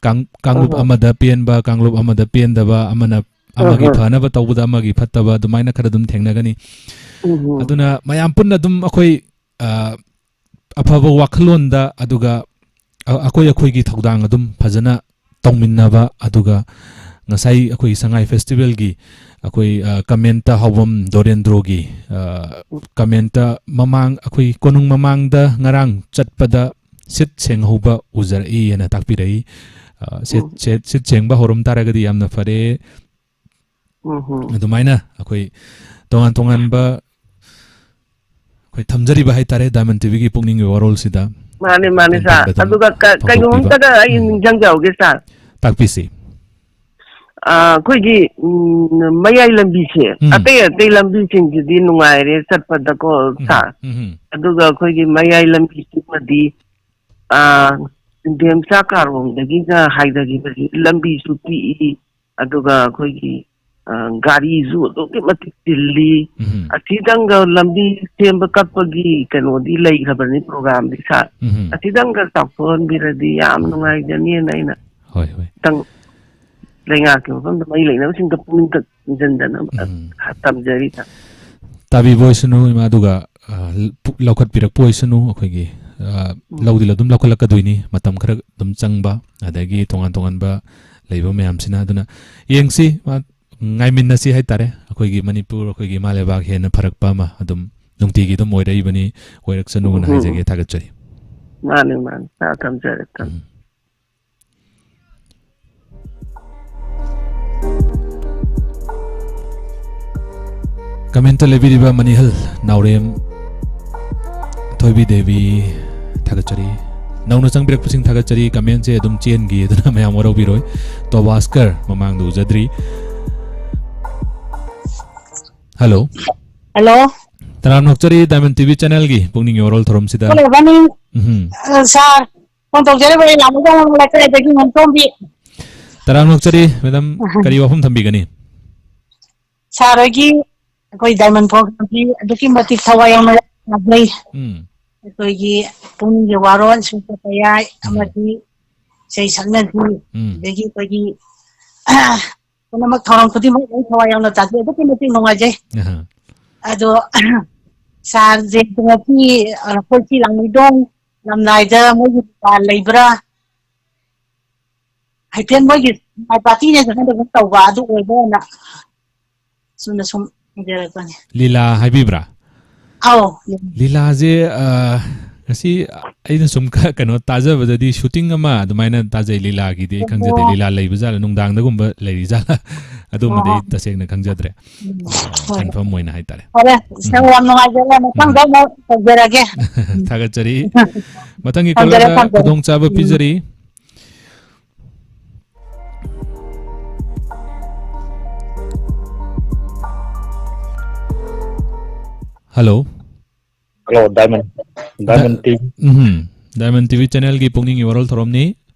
ꯀꯥꯡ-, ꯀꯥꯡꯂꯨꯞ ꯎꯝ, ꯎꯝ꯫ ꯑꯃꯗ ꯄꯦꯟꯕ, ꯀꯥꯡꯂꯨꯞ ꯑꯃꯗ ꯄꯦꯟꯗꯕ, ꯑꯃꯅ ꯎꯝ, ꯑꯃꯒꯤ ꯎꯝ꯫ ꯐꯅꯕ ꯇꯧꯕꯗ ꯑꯃꯒꯤ ꯐꯠꯇꯕ, ꯑꯗꯨꯃꯥꯏꯅ ꯈꯔ ꯑꯗꯨꯝ ꯊꯦꯡꯅꯒꯅꯤ꯫ ꯎꯝ, ꯎꯝ꯫ ꯑꯗꯨꯅ ꯃꯌꯥꯝ ꯄꯨꯟꯅ ꯑꯗꯨꯝ ꯑꯩꯈꯣꯏ, ꯑ, ꯑꯐꯕ ꯋꯥꯈꯜꯂꯣꯟꯗ, ꯑꯗꯨꯒ ꯑ-, ꯑꯩꯈꯣꯏ ꯑꯩꯈꯣꯏꯒꯤ ꯊꯧꯗꯥꯡ ꯑꯗꯨꯝ ꯐꯖꯅ ꯇꯧꯃꯤꯟꯅꯕ, ꯑꯗꯨꯒ ꯉꯁꯥꯏ ꯑꯩꯈꯣꯏ ꯁꯉꯥꯏ ꯐꯦꯁꯇꯤꯚꯦꯜꯒꯤ ꯑꯩꯈꯣꯏ, ꯑ, ꯀꯃꯦꯟꯇ ꯍꯧꯕꯝ ꯗꯣꯔꯦꯟꯗ꯭ꯔꯣꯒꯤ, ꯑ, ꯀꯃꯦꯟꯇ ꯃꯃꯥꯡ, ꯑꯩꯈꯣꯏ ꯀꯣꯅꯨꯡ ꯃꯃꯥꯡꯗ ꯉꯔꯥꯡ ꯆꯠꯄꯗ ꯁꯤꯠ ꯁꯦꯡꯍꯧꯕ ꯎꯖꯔꯛꯏ ꯍꯥꯏꯅ ꯇꯥꯛꯄꯤꯔꯛꯏ꯫ ꯑ, ꯁꯤꯠ, ꯎꯝ꯫ ꯁꯤꯠ, ꯁꯤꯠ ꯁꯦꯡꯕ ꯍꯧꯔꯝ ꯇꯥꯔꯒꯗꯤ ꯌꯥꯝꯅ ꯐꯔꯦ꯫ ꯎꯝ ꯍꯝ꯫ ꯑꯗꯨꯃꯥꯏꯅ ꯑꯩꯈꯣꯏ ꯇꯣꯉꯥꯟ ꯇꯣꯉꯥꯟꯕ ꯑꯩꯈꯣꯏ ꯊꯝꯖꯔꯤꯕ ꯍꯥꯏꯇꯥꯔꯦ Diamond ꯇꯤꯚꯤꯒꯤ ꯄꯨꯛꯅꯤꯡꯒꯤ ꯋꯥꯔꯣꯜꯁꯤꯗ꯫ ꯃꯥꯅꯦ, ꯃꯥꯅꯦ, ꯁꯥꯔ꯫ ꯈꯟꯕꯗ ꯑꯗꯨꯝ ꯑꯗꯨꯒ ꯀ-, ꯐꯣꯡꯗꯣꯛꯄꯤꯕ꯫ ꯀꯩꯅꯣꯝꯇꯒ ꯑꯩ ꯎꯝ꯫ ꯅꯤꯡꯁꯤꯡꯖꯍꯧꯒꯦ, ꯁꯥꯔ꯫ ꯇꯥꯛꯄꯤꯁꯤ꯫ ꯑ, ꯑꯩꯈꯣꯏꯒꯤ, ꯎꯝ, ꯃꯌꯥꯏ ꯂꯝꯕꯤꯁꯦ, ꯎꯝ꯫ ꯑꯇꯩ ꯑꯇꯩ ꯂꯝꯕꯤꯁꯤꯡꯁꯤꯗꯤ ꯅꯨꯡꯉꯥꯏꯔꯦ ꯆꯠꯄꯗꯀꯣ, ꯎꯝ, ꯁꯥꯔ꯫ ꯎꯝ꯫ ꯑꯗꯨꯒ ꯑꯩꯈꯣꯏꯒꯤ ꯃꯌꯥꯏ ꯂꯝꯕꯤꯁꯤꯃꯗꯤ, ꯑ, ꯗꯦꯝꯆꯥ ꯀꯥꯔꯣꯡꯗꯒꯤꯒ ꯍꯥꯏꯊꯈꯤꯕꯁꯤ ꯂꯝꯕꯤꯁꯨ ꯄꯤꯛꯏ, ꯑꯗꯨꯒ ꯑꯩꯈꯣꯏꯒꯤ, ꯑ, ꯒꯥꯔꯤꯁꯨ ꯑꯗꯨꯛꯀꯤ ꯃꯇꯤꯛ ꯆꯤꯜꯂꯤ꯫ ꯎꯝ꯫ ꯑꯁꯤꯗꯪꯒ ꯂꯝꯕꯤ ꯁꯦꯝꯕ ꯀꯛꯄꯒꯤ ꯀꯩꯅꯣꯗꯤ ꯂꯩꯈ꯭ꯔꯕꯅꯤ, ꯄ꯭ꯔꯣꯒ꯭ꯔꯥꯝꯗꯤ, ꯁꯥꯔ꯫ ꯎꯝ꯫ ꯑꯁꯤꯗꯪꯒ ꯆꯥꯎꯊꯣꯛꯍꯟꯕꯤꯔꯗꯤ ꯌꯥꯝ ꯅꯨꯡꯉꯥꯏꯖꯅꯤꯅ ꯑꯩꯅ ꯍꯣꯏ, ꯍꯣꯏ꯫ ꯈꯤꯇꯪ ꯂꯩꯉꯥꯛꯀꯤ ꯃꯐꯝꯗ ꯃꯔꯤ ꯂꯩꯅꯕꯁꯤꯡꯗ ꯄꯨꯛꯅꯤꯡ ꯇ-, ꯆꯤꯡꯁꯤꯟꯖꯅꯕ ꯎꯝ꯫ ꯇꯝꯖꯔꯤ, ꯁꯥꯔ꯫ ꯇꯥꯕꯤꯕ ꯑꯣꯏꯁꯅꯨ, ꯏꯃꯥ, ꯑꯗꯨꯒ, ꯑ, ꯄꯨ-, ꯂꯧꯈꯠꯄꯤꯔꯛꯄ ꯑꯣꯏꯁꯅꯨ꯫ ꯑꯩꯈꯣꯏꯒꯤ, ꯑ, ꯎꯝ꯫ ꯂꯧꯗꯤ ꯑꯗꯨꯝ ꯂꯧꯈꯠꯂꯛꯀꯗꯣꯏꯅꯤ, ꯃꯇꯝ ꯈꯔ ꯑꯗꯨꯝ ꯆꯪꯕ, ꯑꯗꯒꯤ ꯇꯣꯉꯥꯟ ꯇꯣꯉꯥꯟꯕ ꯂꯩꯕ ꯃꯌꯥꯝꯁꯤꯅ꯫ ꯑꯗꯨꯅ ꯌꯦꯡꯁꯤ, ꯃꯥ ꯉꯥꯏꯃꯤꯟꯅꯁꯤ ꯍꯥꯏꯇꯥꯔꯦ꯫ ꯑꯩꯈꯣꯏꯒꯤ ꯃꯅꯤꯄꯨꯔ, ꯑꯩꯈꯣꯏꯒꯤ ꯏꯃꯥ ꯂꯩꯕꯥꯛ ꯍꯦꯟꯅ ꯐꯔꯛꯄ ꯑꯃ ꯑꯗꯨꯝ ꯅꯨꯡꯇꯤꯒꯤ ꯑꯗꯨꯝ ꯑꯣꯏꯔꯛꯏꯕꯅꯤ, ꯑꯣꯏꯔꯛꯁꯅꯨꯅ ꯎꯝ꯫ ꯍꯥꯏꯖꯒꯦ꯫ ꯊꯥꯒꯠꯆꯔꯤ꯫ ꯃꯥꯅꯦ, ꯃꯥꯅꯦ꯫ ꯁꯥꯔ, ꯊꯝꯖꯔꯦ, ꯊꯝꯖꯔꯦ꯫ ꯎꯝ꯫ ꯀꯃꯦꯟꯇ ꯂꯩꯕꯤꯔꯤꯕ ꯃꯅꯤꯍꯜ ꯅꯥꯎꯔꯦꯝ ꯊꯣꯏꯕꯤ ꯗꯦꯕꯤ, ꯊꯥꯒꯠꯆꯔꯤ꯫ ꯅꯧꯅ ꯆꯪꯕꯤꯔꯛꯄꯁꯤꯡ ꯊꯥꯒꯠꯆꯔꯤ꯫ ꯀꯃꯦꯟꯁꯦ ꯑꯗꯨꯝ ꯆꯦꯟꯈꯤ, ꯑꯗꯨꯅ ꯃꯌꯥꯝ ꯋꯥꯔꯧꯕꯤꯔꯣꯏ꯫ ꯇꯣꯕꯥꯁꯀꯔ, ꯃꯃꯥꯡꯗ ꯎꯖꯗ꯭ꯔꯤ꯫ ꯍꯜꯂꯣ꯫ ꯍꯜꯂꯣ꯫ ꯇꯔꯥꯝꯅ ꯑꯣꯛꯆꯔꯤ Diamond ꯇꯤꯚꯤ ꯆꯦꯅꯦꯜꯒꯤ ꯄꯨꯛꯅꯤꯡꯒꯤ ꯋꯥꯔꯣꯜ ꯊꯧꯔꯝꯁꯤꯗ꯫ ꯍꯜꯂꯣ, ꯕꯥꯅꯤ꯫ ꯎꯝꯍꯨꯝ꯫ ꯑ, ꯁꯥꯔ, ꯐꯣꯟ ꯇꯧꯖꯔꯤꯕ ꯑꯩ ꯂꯥꯃꯩꯗꯣꯡ ꯂꯩꯀꯥꯏꯗꯒꯤ ꯉꯥꯟꯇꯣꯝꯕꯤ꯫ ꯇꯔꯥꯝꯅ ꯑꯣꯛꯆꯔꯤ, ꯃꯦꯗꯥꯝ, ꯀꯔꯤ ꯋꯥꯐꯝ ꯊꯝꯕꯤꯒꯅꯤ? ꯁꯥꯔ ꯍꯣꯏꯒꯤ ꯑꯩꯈꯣꯏ Diamond ꯄ꯭ꯔꯣꯒ꯭ꯔꯥꯝꯁꯤ ꯑꯗꯨꯛꯀꯤ ꯃꯇꯤꯛ ꯊꯋꯥꯏ ꯌꯥꯎꯅ ꯌꯥꯖꯩ꯫ ꯎꯝ꯫ ꯑꯩꯈꯣꯏꯒꯤ ꯄꯨꯛꯅꯤꯡꯒꯤ ꯋꯥꯔꯣꯜ, ꯁꯨꯝ ꯆꯠꯄ ꯌꯥꯏ, ꯎꯝ꯫ ꯑꯃꯗꯤ ꯏꯁꯩ ꯁꯛꯅꯕꯤ, ꯎꯝ꯫ ꯑꯗꯒꯤ ꯑꯩꯈꯣꯏꯒꯤ ꯄꯨꯝꯅꯃꯛ ꯊꯧꯔꯝ ꯈꯨꯗꯤꯡꯃꯛ ꯂꯣꯏ ꯊꯋꯥꯏ ꯌꯥꯎꯅ ꯇꯥꯖꯩ꯫ ꯑꯗꯨꯛꯀꯤ ꯃꯇꯤꯛ ꯅꯨꯡꯉꯥꯏꯖꯩ꯫ ꯑꯍꯥ꯫ ꯑꯗꯣ ꯁꯥꯔꯁꯦ ꯉꯁꯤ, ꯑ, ꯑꯩꯈꯣꯏ ꯁꯤ ꯂꯥꯡꯃꯩꯗꯣꯡ ꯂꯝꯂꯥꯏꯗ ꯃꯣꯏꯒꯤ ꯗꯨꯀꯥꯟ ꯂꯩꯕ꯭ꯔꯥ? ꯍꯥꯏꯐꯦꯠ ꯃꯣꯏꯒꯤ ꯄꯥꯔꯇꯤꯅꯦ ꯈꯪꯗꯒꯨꯝ ꯇꯧꯕ, ꯑꯗꯨ ꯑꯣꯏꯕ꯭ꯔꯥꯅ ꯆꯨꯝꯅ ꯁꯨꯝ ꯍꯪꯖꯔꯛꯄꯅꯦ꯫ ꯂꯤꯂꯥ ꯍꯥꯏꯕꯤꯕ꯭ꯔꯥ? ꯑꯧ꯫ ꯂꯤꯂꯥꯁꯦ, ꯑ, ꯉꯁꯤ ꯑꯩꯅ ꯁꯨꯝ ꯈ-, ꯀꯩꯅꯣ ꯇꯥꯖꯕꯗꯗꯤ ꯁꯨꯇꯤꯡ ꯑꯃ ꯑꯗꯨꯃꯥꯏꯅ ꯇꯥꯖꯩ, ꯂꯤꯂꯥꯒꯤꯗꯤ ꯑꯩ ꯈꯪꯖꯗꯦ꯫ ꯑꯣ꯫ ꯂꯤꯂꯥ ꯂꯩꯕ ꯖꯥꯠꯂ, ꯅꯨꯡꯗꯥꯡꯗꯒꯨꯝꯕ ꯂꯩꯔꯤ ꯖꯥꯠꯂ? ꯑꯗꯨꯃꯗꯤ ꯑꯣ꯫ ꯑꯩ ꯇꯁꯦꯡꯅ ꯈꯪꯖꯗ꯭ꯔꯦ꯫ ꯎꯝ꯫ ꯍꯣꯏ꯫ ꯀꯟꯐꯥꯔꯝ ꯑꯣꯏꯅ ꯍꯥꯏꯇꯥꯔꯦ꯫ ꯐꯔꯦ, ꯏꯆꯦ, ꯎꯝ꯫ ꯌꯥꯝ ꯅꯨꯡꯉꯥꯏꯖꯔꯦ꯫ ꯃꯊꯪꯗ ꯎꯝ꯫ ꯑꯃꯨꯛ ꯇꯧꯖꯔꯒꯦ꯫ ꯎꯝ꯫ ꯊꯥꯒꯠꯆꯔꯤ꯫ ꯃꯊꯪꯒꯤ ꯊꯝꯖꯔꯦ, ꯀꯣꯂꯔꯗ ꯊꯝꯖꯔꯦ꯫ ꯈꯨꯗꯣꯡꯆꯥꯕ ꯎꯝ꯫ ꯄꯤꯖꯔꯤ꯫ ꯍꯜꯂꯣ꯫ ꯍꯜꯂꯣ, ꯗꯥꯏꯃꯟ, ꯗꯥꯏꯃꯟ ꯗꯥ-, ꯇꯤ ꯚꯤ꯫ ꯎꯝ, ꯗꯥꯏꯃꯟ ꯇꯤ ꯚꯤ ꯆꯦꯅꯦꯜꯒꯤ ꯄꯨꯛꯅꯤꯡꯒꯤ ꯋꯥꯔꯣꯜ ꯊꯧꯔꯝꯅꯤ꯫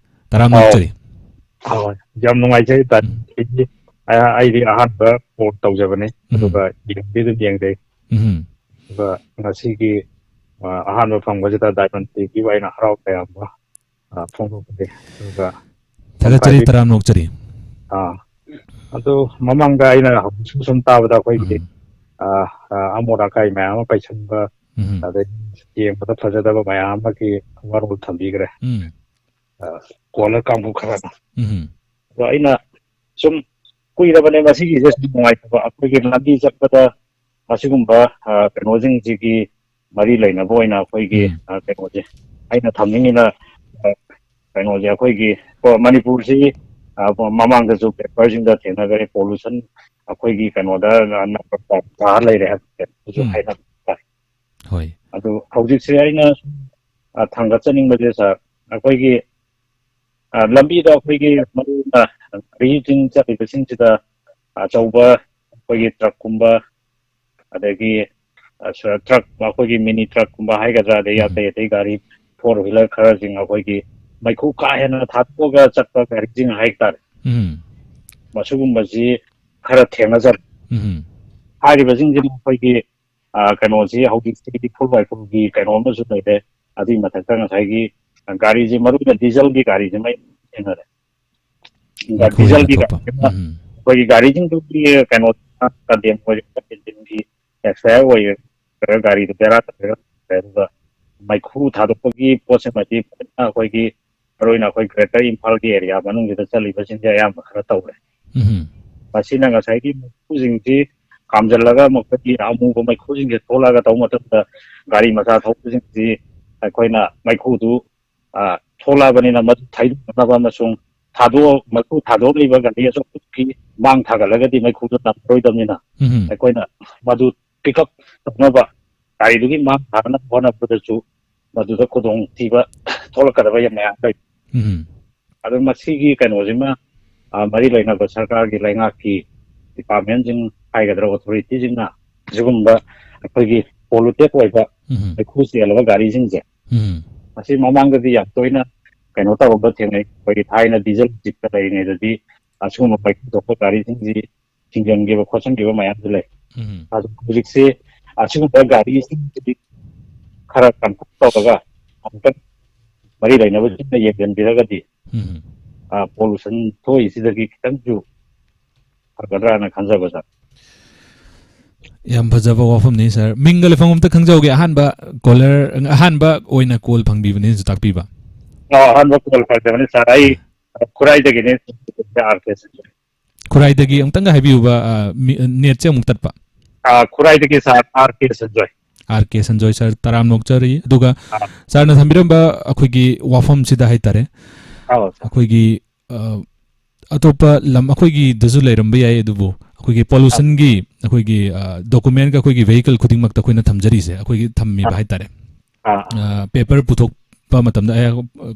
ꯇꯔꯥꯝꯅ ꯑꯧ꯫ ꯑꯣꯛꯆꯔꯤ꯫ ꯑꯧ, ꯌꯥꯝ ꯅꯨꯡꯉꯥꯏꯖꯩ, ꯗꯥꯏꯃꯟ ꯎꯝ꯫ T V. ꯑ-, ꯑꯩꯗꯤ ꯑꯍꯥꯟꯕ ꯀꯣꯜ ꯇꯧꯖꯕꯅꯤ, ꯎꯝ꯫ ꯑꯗꯨꯒ ꯌꯦꯡꯗꯤ ꯑꯗꯨꯝ ꯌꯦꯡꯖꯩ꯫ ꯎꯝ꯫ ꯑꯗꯨꯒ ꯉꯁꯤꯒꯤ, ꯑ, ꯑꯍꯥꯟꯕ ꯐꯪꯕꯁꯤꯗ ꯗꯥꯏꯃꯟ ꯇꯤ ꯚꯤꯕꯨ ꯑꯩꯅ ꯍꯔꯥꯎ ꯇꯌꯥꯝꯕ, ꯑ, ꯐꯣꯡꯗꯣꯛꯄꯗꯤ꯫ ꯑꯗꯨꯒ ꯊꯥꯒꯠꯆꯔꯤ, ꯀꯝꯄꯥꯏ-, ꯇꯔꯥꯝꯅ ꯑꯣꯛꯆꯔꯤ꯫ ꯑꯥ, ꯑꯗꯨ ꯃꯃꯥꯡꯗ ꯑꯩꯅ ꯍꯧꯖꯤꯛ ꯁꯨꯝ, ꯁꯨꯝ ꯇꯥꯕꯗ ꯑꯩꯈꯣꯏꯒꯤ, ꯎꯝ꯫ ꯑ, ꯑ, ꯑꯃꯣꯠ ꯑꯀꯥꯏ ꯃꯌꯥꯝ ꯑꯃ ꯄꯩꯁꯟꯕ, ꯎꯝ꯫ ꯑꯗꯩ ꯌꯦꯡꯕꯗ ꯐꯖꯗꯕ ꯃꯌꯥꯝ ꯑꯃꯒꯤ ꯋꯥꯔꯣꯜ ꯊꯝꯕꯤꯈ꯭ꯔꯦ꯫ ꯎꯝ꯫ ꯑ, ꯀꯣꯂꯔ ꯀꯥꯡꯕꯨ ꯈꯔꯅ꯫ ꯎꯝ꯫ ꯑꯗꯣ ꯑꯩꯅ ꯁꯨꯝ ꯀꯨꯏꯔꯕꯅꯦ ꯃꯁꯤꯒꯤꯁꯦ ꯁꯨꯝ ꯅꯨꯡꯉꯥꯏꯇꯕ꯫ ꯑꯩꯈꯣꯏꯒꯤ ꯂꯝꯕꯤ ꯆꯠꯄꯗ ꯃꯁꯤꯒꯨꯝꯕ, ꯑ, ꯀꯩꯅꯣꯁꯤꯡꯁꯤꯒꯤ ꯃꯔꯤ ꯂꯩꯅꯕ ꯑꯣꯏꯅ ꯑꯩꯈꯣꯏꯒꯤ, ꯎꯝ꯫ ꯑ, ꯀꯩꯅꯣꯁꯦ ꯑꯩꯅ ꯊꯝꯅꯤꯡꯉꯤꯅ, ꯑ, ꯀꯩꯅꯣꯁꯦ ꯑꯩꯈꯣꯏꯒꯤ, ꯀꯣ, ꯃꯅꯤꯄꯨꯔꯁꯤ, ꯑ, ꯃꯃꯥꯡꯗꯁꯨ ꯄꯦꯄꯔꯁꯤꯡꯗ ꯊꯦꯡꯅꯈꯔꯦ, ꯄꯣꯂꯨꯁꯟ ꯑꯩꯈꯣꯏꯒꯤ ꯀꯩꯅꯣꯗ, ꯑ, ꯅꯝꯕꯔ ꯋꯥꯟ ꯇꯥꯔ ꯂꯩꯔꯦ ꯍꯥꯏꯕꯁꯦ ꯑꯗꯨꯁꯨ ꯎꯝ꯫ ꯍꯥꯏꯅꯕ ꯇꯥꯏ꯫ ꯍꯣꯏ꯫ ꯑꯗꯨ ꯍꯧꯖꯤꯛꯁꯦ ꯑꯩꯅ ꯁꯨꯝ, ꯑ, ꯊꯥꯡꯒꯠꯆꯅꯤꯡꯕꯁꯦ, ꯁꯥꯔ, ꯑꯩꯈꯣꯏꯒꯤ, ꯑ, ꯂꯝꯕꯤꯗ ꯑꯩꯈꯣꯏꯒꯤ ꯃꯔꯨ ꯑꯣꯏꯅ ꯒꯥꯔꯤꯁꯤꯡ ꯆꯠꯂꯤꯕꯁꯤꯡꯁꯤꯗ ꯑꯆꯧꯕ ꯑꯩꯈꯣꯏꯒꯤ ꯇ꯭ꯔꯛꯀꯨꯝꯕ, ꯑꯗꯒꯤ, ꯑ, ꯁ-, ꯇ꯭ꯔꯛ, ꯑꯩꯈꯣꯏꯒꯤ ꯃꯤꯅꯤ ꯇ꯭ꯔꯛꯀꯨꯝꯕ ꯍꯥꯏꯒꯗ꯭ꯔꯥ, ꯑꯗꯩ ꯎꯝ꯫ ꯑꯇꯩ ꯑꯇꯩ ꯒꯥꯔꯤ ꯐꯣꯔ ꯋꯤꯂꯔ ꯈꯔꯁꯤꯡ ꯑꯩꯈꯣꯏꯒꯤ ꯃꯩꯈꯨ ꯀꯥ ꯍꯦꯟꯅ ꯊꯥꯗꯣꯛꯑꯒ ꯆꯠꯄ ꯒꯥꯔꯤꯁꯤꯡ ꯍꯥꯏꯇꯥꯔꯦ꯫ ꯎꯝ꯫ ꯃꯁꯤꯒꯨꯝꯕꯁꯤ ꯈꯔ ꯊꯦꯡꯅꯖꯔꯦ꯫ ꯎꯝ꯫ ꯍꯥꯏꯔꯤꯕꯁꯤꯡꯁꯤ ꯑꯩꯈꯣꯏꯒꯤ, ꯑ, ꯀꯩꯅꯣꯁꯤ ꯍꯧꯖꯤꯛꯇꯤ ꯐꯨꯜ ꯕꯥꯏ ꯐꯨꯜꯒꯤ ꯀꯩꯅꯣ ꯑꯃꯁꯨ ꯂꯩꯔꯦ꯫ ꯑꯗꯨꯒꯤ ꯃꯊꯛꯇ ꯉꯁꯥꯏꯒꯤ ꯒꯥꯔꯤꯁꯤ, ꯃꯔꯨ ꯑꯣꯏꯅ ꯗꯤꯖꯜꯒꯤ ꯒꯥꯔꯤꯁꯤ ꯃꯩ ꯊꯦꯡꯅꯔꯦ꯫ ꯃꯩꯈꯨ ꯍꯦꯟꯅ ꯗꯤꯖꯜꯒꯤ ꯊꯣꯛꯄ꯫ ꯒꯥꯔꯤꯁꯤꯅ ꯎꯝ꯫ ꯑꯩꯈꯣꯏꯒꯤ ꯒꯥꯔꯤꯁꯤꯡꯗꯨꯒꯤ ꯀꯩꯅꯣ, ꯀꯟꯗꯦꯝ ꯑꯣꯏꯔꯦ, ꯏꯟꯖꯤꯟꯒꯤ ꯑꯦꯛꯁꯄꯥꯌꯔ ꯑꯣꯏꯔꯦ, ꯒꯥꯔꯤꯗꯨ ꯕꯦꯔꯥ ꯇꯧꯔꯦ꯫ ꯑꯗꯨꯒ ꯃꯩꯈꯨ ꯊꯥꯗꯣꯛꯄꯒꯤ ꯄꯣꯠꯁꯤꯃꯗꯤ ꯐꯖꯅ ꯑꯩꯈꯣꯏꯒꯤ, ꯃꯔꯨ ꯑꯣꯏꯅ ꯑꯩꯈꯣꯏ ꯒ꯭ꯔꯦꯇꯔ ꯏꯝꯐꯥꯜꯒꯤ ꯑꯦꯔꯤꯌꯥ ꯃꯅꯨꯡꯁꯤꯗ ꯆꯠꯂꯤꯕꯁꯤꯡꯁꯦ ꯑꯌꯥꯝꯕ ꯈꯔ ꯇꯧꯔꯦ꯫ ꯎꯝ꯫ ꯃꯁꯤꯅ ꯉꯁꯥꯏꯒꯤ ꯃꯩꯈꯨꯁꯤꯡꯁꯤ ꯀꯥꯝꯖꯜꯂꯒ ꯃꯈꯣꯏꯒꯤ ꯑꯃꯨꯕ ꯃꯩꯈꯨꯁꯤꯡꯁꯦ ꯊꯣꯛꯂꯛꯑꯒ ꯇꯧꯕ ꯃꯇꯝꯗ ꯒꯥꯔꯤ ꯃꯆꯥ ꯊꯧꯕꯁꯤꯡꯁꯤ, ꯑꯩꯈꯣꯏꯅ ꯃꯩꯈꯨꯗꯨ, ꯑ, ꯊꯣꯛꯂꯛꯑꯕꯅꯤꯅ ꯃꯗꯨ ꯊꯩꯗꯣꯛꯅꯕ ꯑꯃꯁꯨꯡ ꯊꯥꯗꯣꯛ-, ꯃꯩꯈꯨ ꯊꯥꯗꯣꯛꯂꯤꯕ ꯒꯥꯔꯤ ꯑꯆꯧꯕꯗꯨꯒꯤ ꯃꯥꯡ ꯊꯥꯒꯠꯂꯒꯗꯤ ꯃꯩꯈꯨꯗꯨ ꯅꯝꯃꯔꯣꯏꯗꯕꯅꯤꯅ ꯎꯝ꯫ ꯑꯩꯈꯣꯏꯅ ꯃꯗꯨ pick up ꯇꯧꯅꯕ, ꯒꯥꯔꯤꯗꯨꯒꯤ ꯃꯥꯡ ꯊꯥꯅꯕ ꯍꯣꯠꯅꯕꯗꯁꯨ ꯃꯗꯨꯗ ꯈꯨꯗꯣꯡꯊꯤꯕ ꯊꯣꯛꯂꯛꯀꯗꯕ ꯌꯥꯝ ꯃꯌꯥꯝ ꯂꯩ꯫ ꯎꯝ꯫ ꯑꯗꯨ ꯃꯁꯤꯒꯤ ꯀꯩꯅꯣꯁꯤꯃ, ꯑ, ꯃꯔꯤ ꯂꯩꯅꯕ ꯁꯔꯀꯥꯔꯒꯤ, ꯂꯩꯉꯥꯛꯀꯤ departmentꯁꯤꯡ ꯍꯥꯏꯒꯗ꯭ꯔꯥ, authorityꯁꯤꯡꯅ ꯑꯁꯤꯒꯨꯝꯕ ꯑꯩꯈꯣꯏꯒꯤ polluted ꯑꯣꯏꯕ ꯎꯝ꯫ ꯃꯩꯈꯨ ꯆꯦꯜꯂꯕ ꯒꯥꯔꯤꯁꯤꯡꯁꯦ, ꯎꯝ꯫ ꯃꯁꯤ ꯃꯃꯥꯡꯗꯗꯤ ꯌꯥꯝ ꯇꯣꯏꯅ ꯀꯩꯅꯣ ꯇꯧꯔꯝꯕ ꯊꯦꯡꯅꯩ꯫ ꯑꯩꯈꯣꯏꯒꯤ ꯊꯥꯏꯅ diesel ꯖꯤꯞꯇ ꯂꯩꯔꯤꯉꯩꯗꯗꯤ ꯑꯁꯤꯒꯨꯝꯕ ꯃꯩꯈꯨ ꯊꯣꯛꯄ ꯒꯥꯔꯤꯁꯤꯡꯁꯤ ꯊꯤꯡꯖꯤꯟꯈꯤꯕ ꯈꯣꯠꯆꯤꯟꯈꯤꯕ ꯃꯌꯥꯝꯁꯨ ꯂꯩ꯫ ꯎꯝ꯫ ꯑꯗꯨ ꯍꯧꯖꯤꯛꯁꯤ ꯑꯁꯤꯒꯨꯝꯕ ꯒꯥꯔꯤꯁꯤꯡꯁꯤꯗꯤ ꯈꯔ control ꯇꯧꯔꯒ ꯑꯃꯨꯛꯇꯪ ꯃꯔꯤ ꯂꯩꯅꯕꯁꯤꯡꯅ ꯌꯦꯡꯁꯤꯟꯕꯤꯔꯒꯗꯤ, ꯎꯝ꯫ ꯑ, pollution ꯊꯣꯛꯏꯁꯤꯗꯒꯤ ꯈꯤꯇꯪꯁꯨ ꯐꯒꯗ꯭ꯔꯥꯅ ꯈꯟꯖꯕ, ꯁꯥꯔ꯫ ꯌꯥꯝ ꯐꯖꯕ ꯋꯥꯐꯝꯅꯤ, ꯁꯥꯔ꯫ ꯃꯤꯡꯒ ꯂꯩꯐꯝ ꯑꯝꯇ ꯈꯪꯖꯍꯧꯒꯦ꯫ ꯑꯍꯥꯟꯕ caller, ꯑꯍꯥꯟꯕ ꯑꯣꯏꯅ call ꯐꯪꯕꯤꯕꯅꯤꯅꯁꯨ ꯇꯥꯛꯄꯤꯕ꯫ ꯑ, ꯑꯍꯥꯟꯕ call ꯐꯪꯖꯕꯅꯤ, ꯁꯥꯔ꯫ ꯑꯩ ꯎꯝ꯫ ꯈꯨꯔꯥꯏꯗꯒꯤꯅꯦ, ꯑꯥꯔ ꯀꯦ ꯁꯟꯖꯣꯏ꯫ ꯈꯨꯔꯥꯏꯗꯒꯤ ꯑꯃꯨꯛꯇꯪꯒ ꯍꯥꯏꯕꯤꯌꯨꯕ, ꯑ, ꯃꯤ-, netꯁꯦ ꯑꯃꯨꯛ ꯇꯠꯄ꯫ ꯑ, ꯈꯨꯔꯥꯏꯗꯒꯤ ꯁꯥꯔ ꯑꯥꯔ ꯀꯦ ꯁꯟꯖꯣꯏ꯫ ꯑꯥꯔ ꯀꯦ ꯁꯟꯖꯣꯏ ꯁꯥꯔ, ꯇꯔꯥꯝꯅ ꯑꯣꯛꯆꯔꯤ꯫ ꯑꯗꯨꯒ ꯑ꯫ ꯁꯥꯔꯅ ꯊꯝꯕꯤꯔꯝꯕ ꯑꯩꯈꯣꯏꯒꯤ ꯋꯥꯐꯝꯁꯤꯗ ꯍꯥꯏꯇꯥꯔꯦ, ꯑꯧ, ꯁꯥꯔ꯫ ꯑꯩꯈꯣꯏꯒꯤ, ꯑ, ꯑꯇꯣꯞꯄ ꯂꯝ ꯑꯩꯈꯣꯏꯒꯤꯗꯁꯨ ꯂꯩꯔꯝꯕ ꯌꯥꯏ, ꯑꯗꯨꯕꯨ ꯑꯩꯈꯣꯏꯒꯤ pollutionꯒꯤ ꯑꯩꯈꯣꯏꯒꯤ, ꯑ, documentꯀ ꯑꯩꯈꯣꯏꯒꯤ vehicle ꯈꯨꯗꯤꯡꯃꯛꯇ ꯑꯩꯈꯣꯏꯅ ꯊꯝꯖꯔꯤꯁꯦ, ꯑꯩꯈꯣꯏꯒꯤ ꯊꯝꯃꯤꯕ ꯑ꯫ ꯍꯥꯏꯇꯥꯔꯦ꯫ ꯑ꯫ ꯑ, paper ꯄꯨꯊꯣꯛꯄ ꯃꯇꯝꯗ, ꯑꯩ,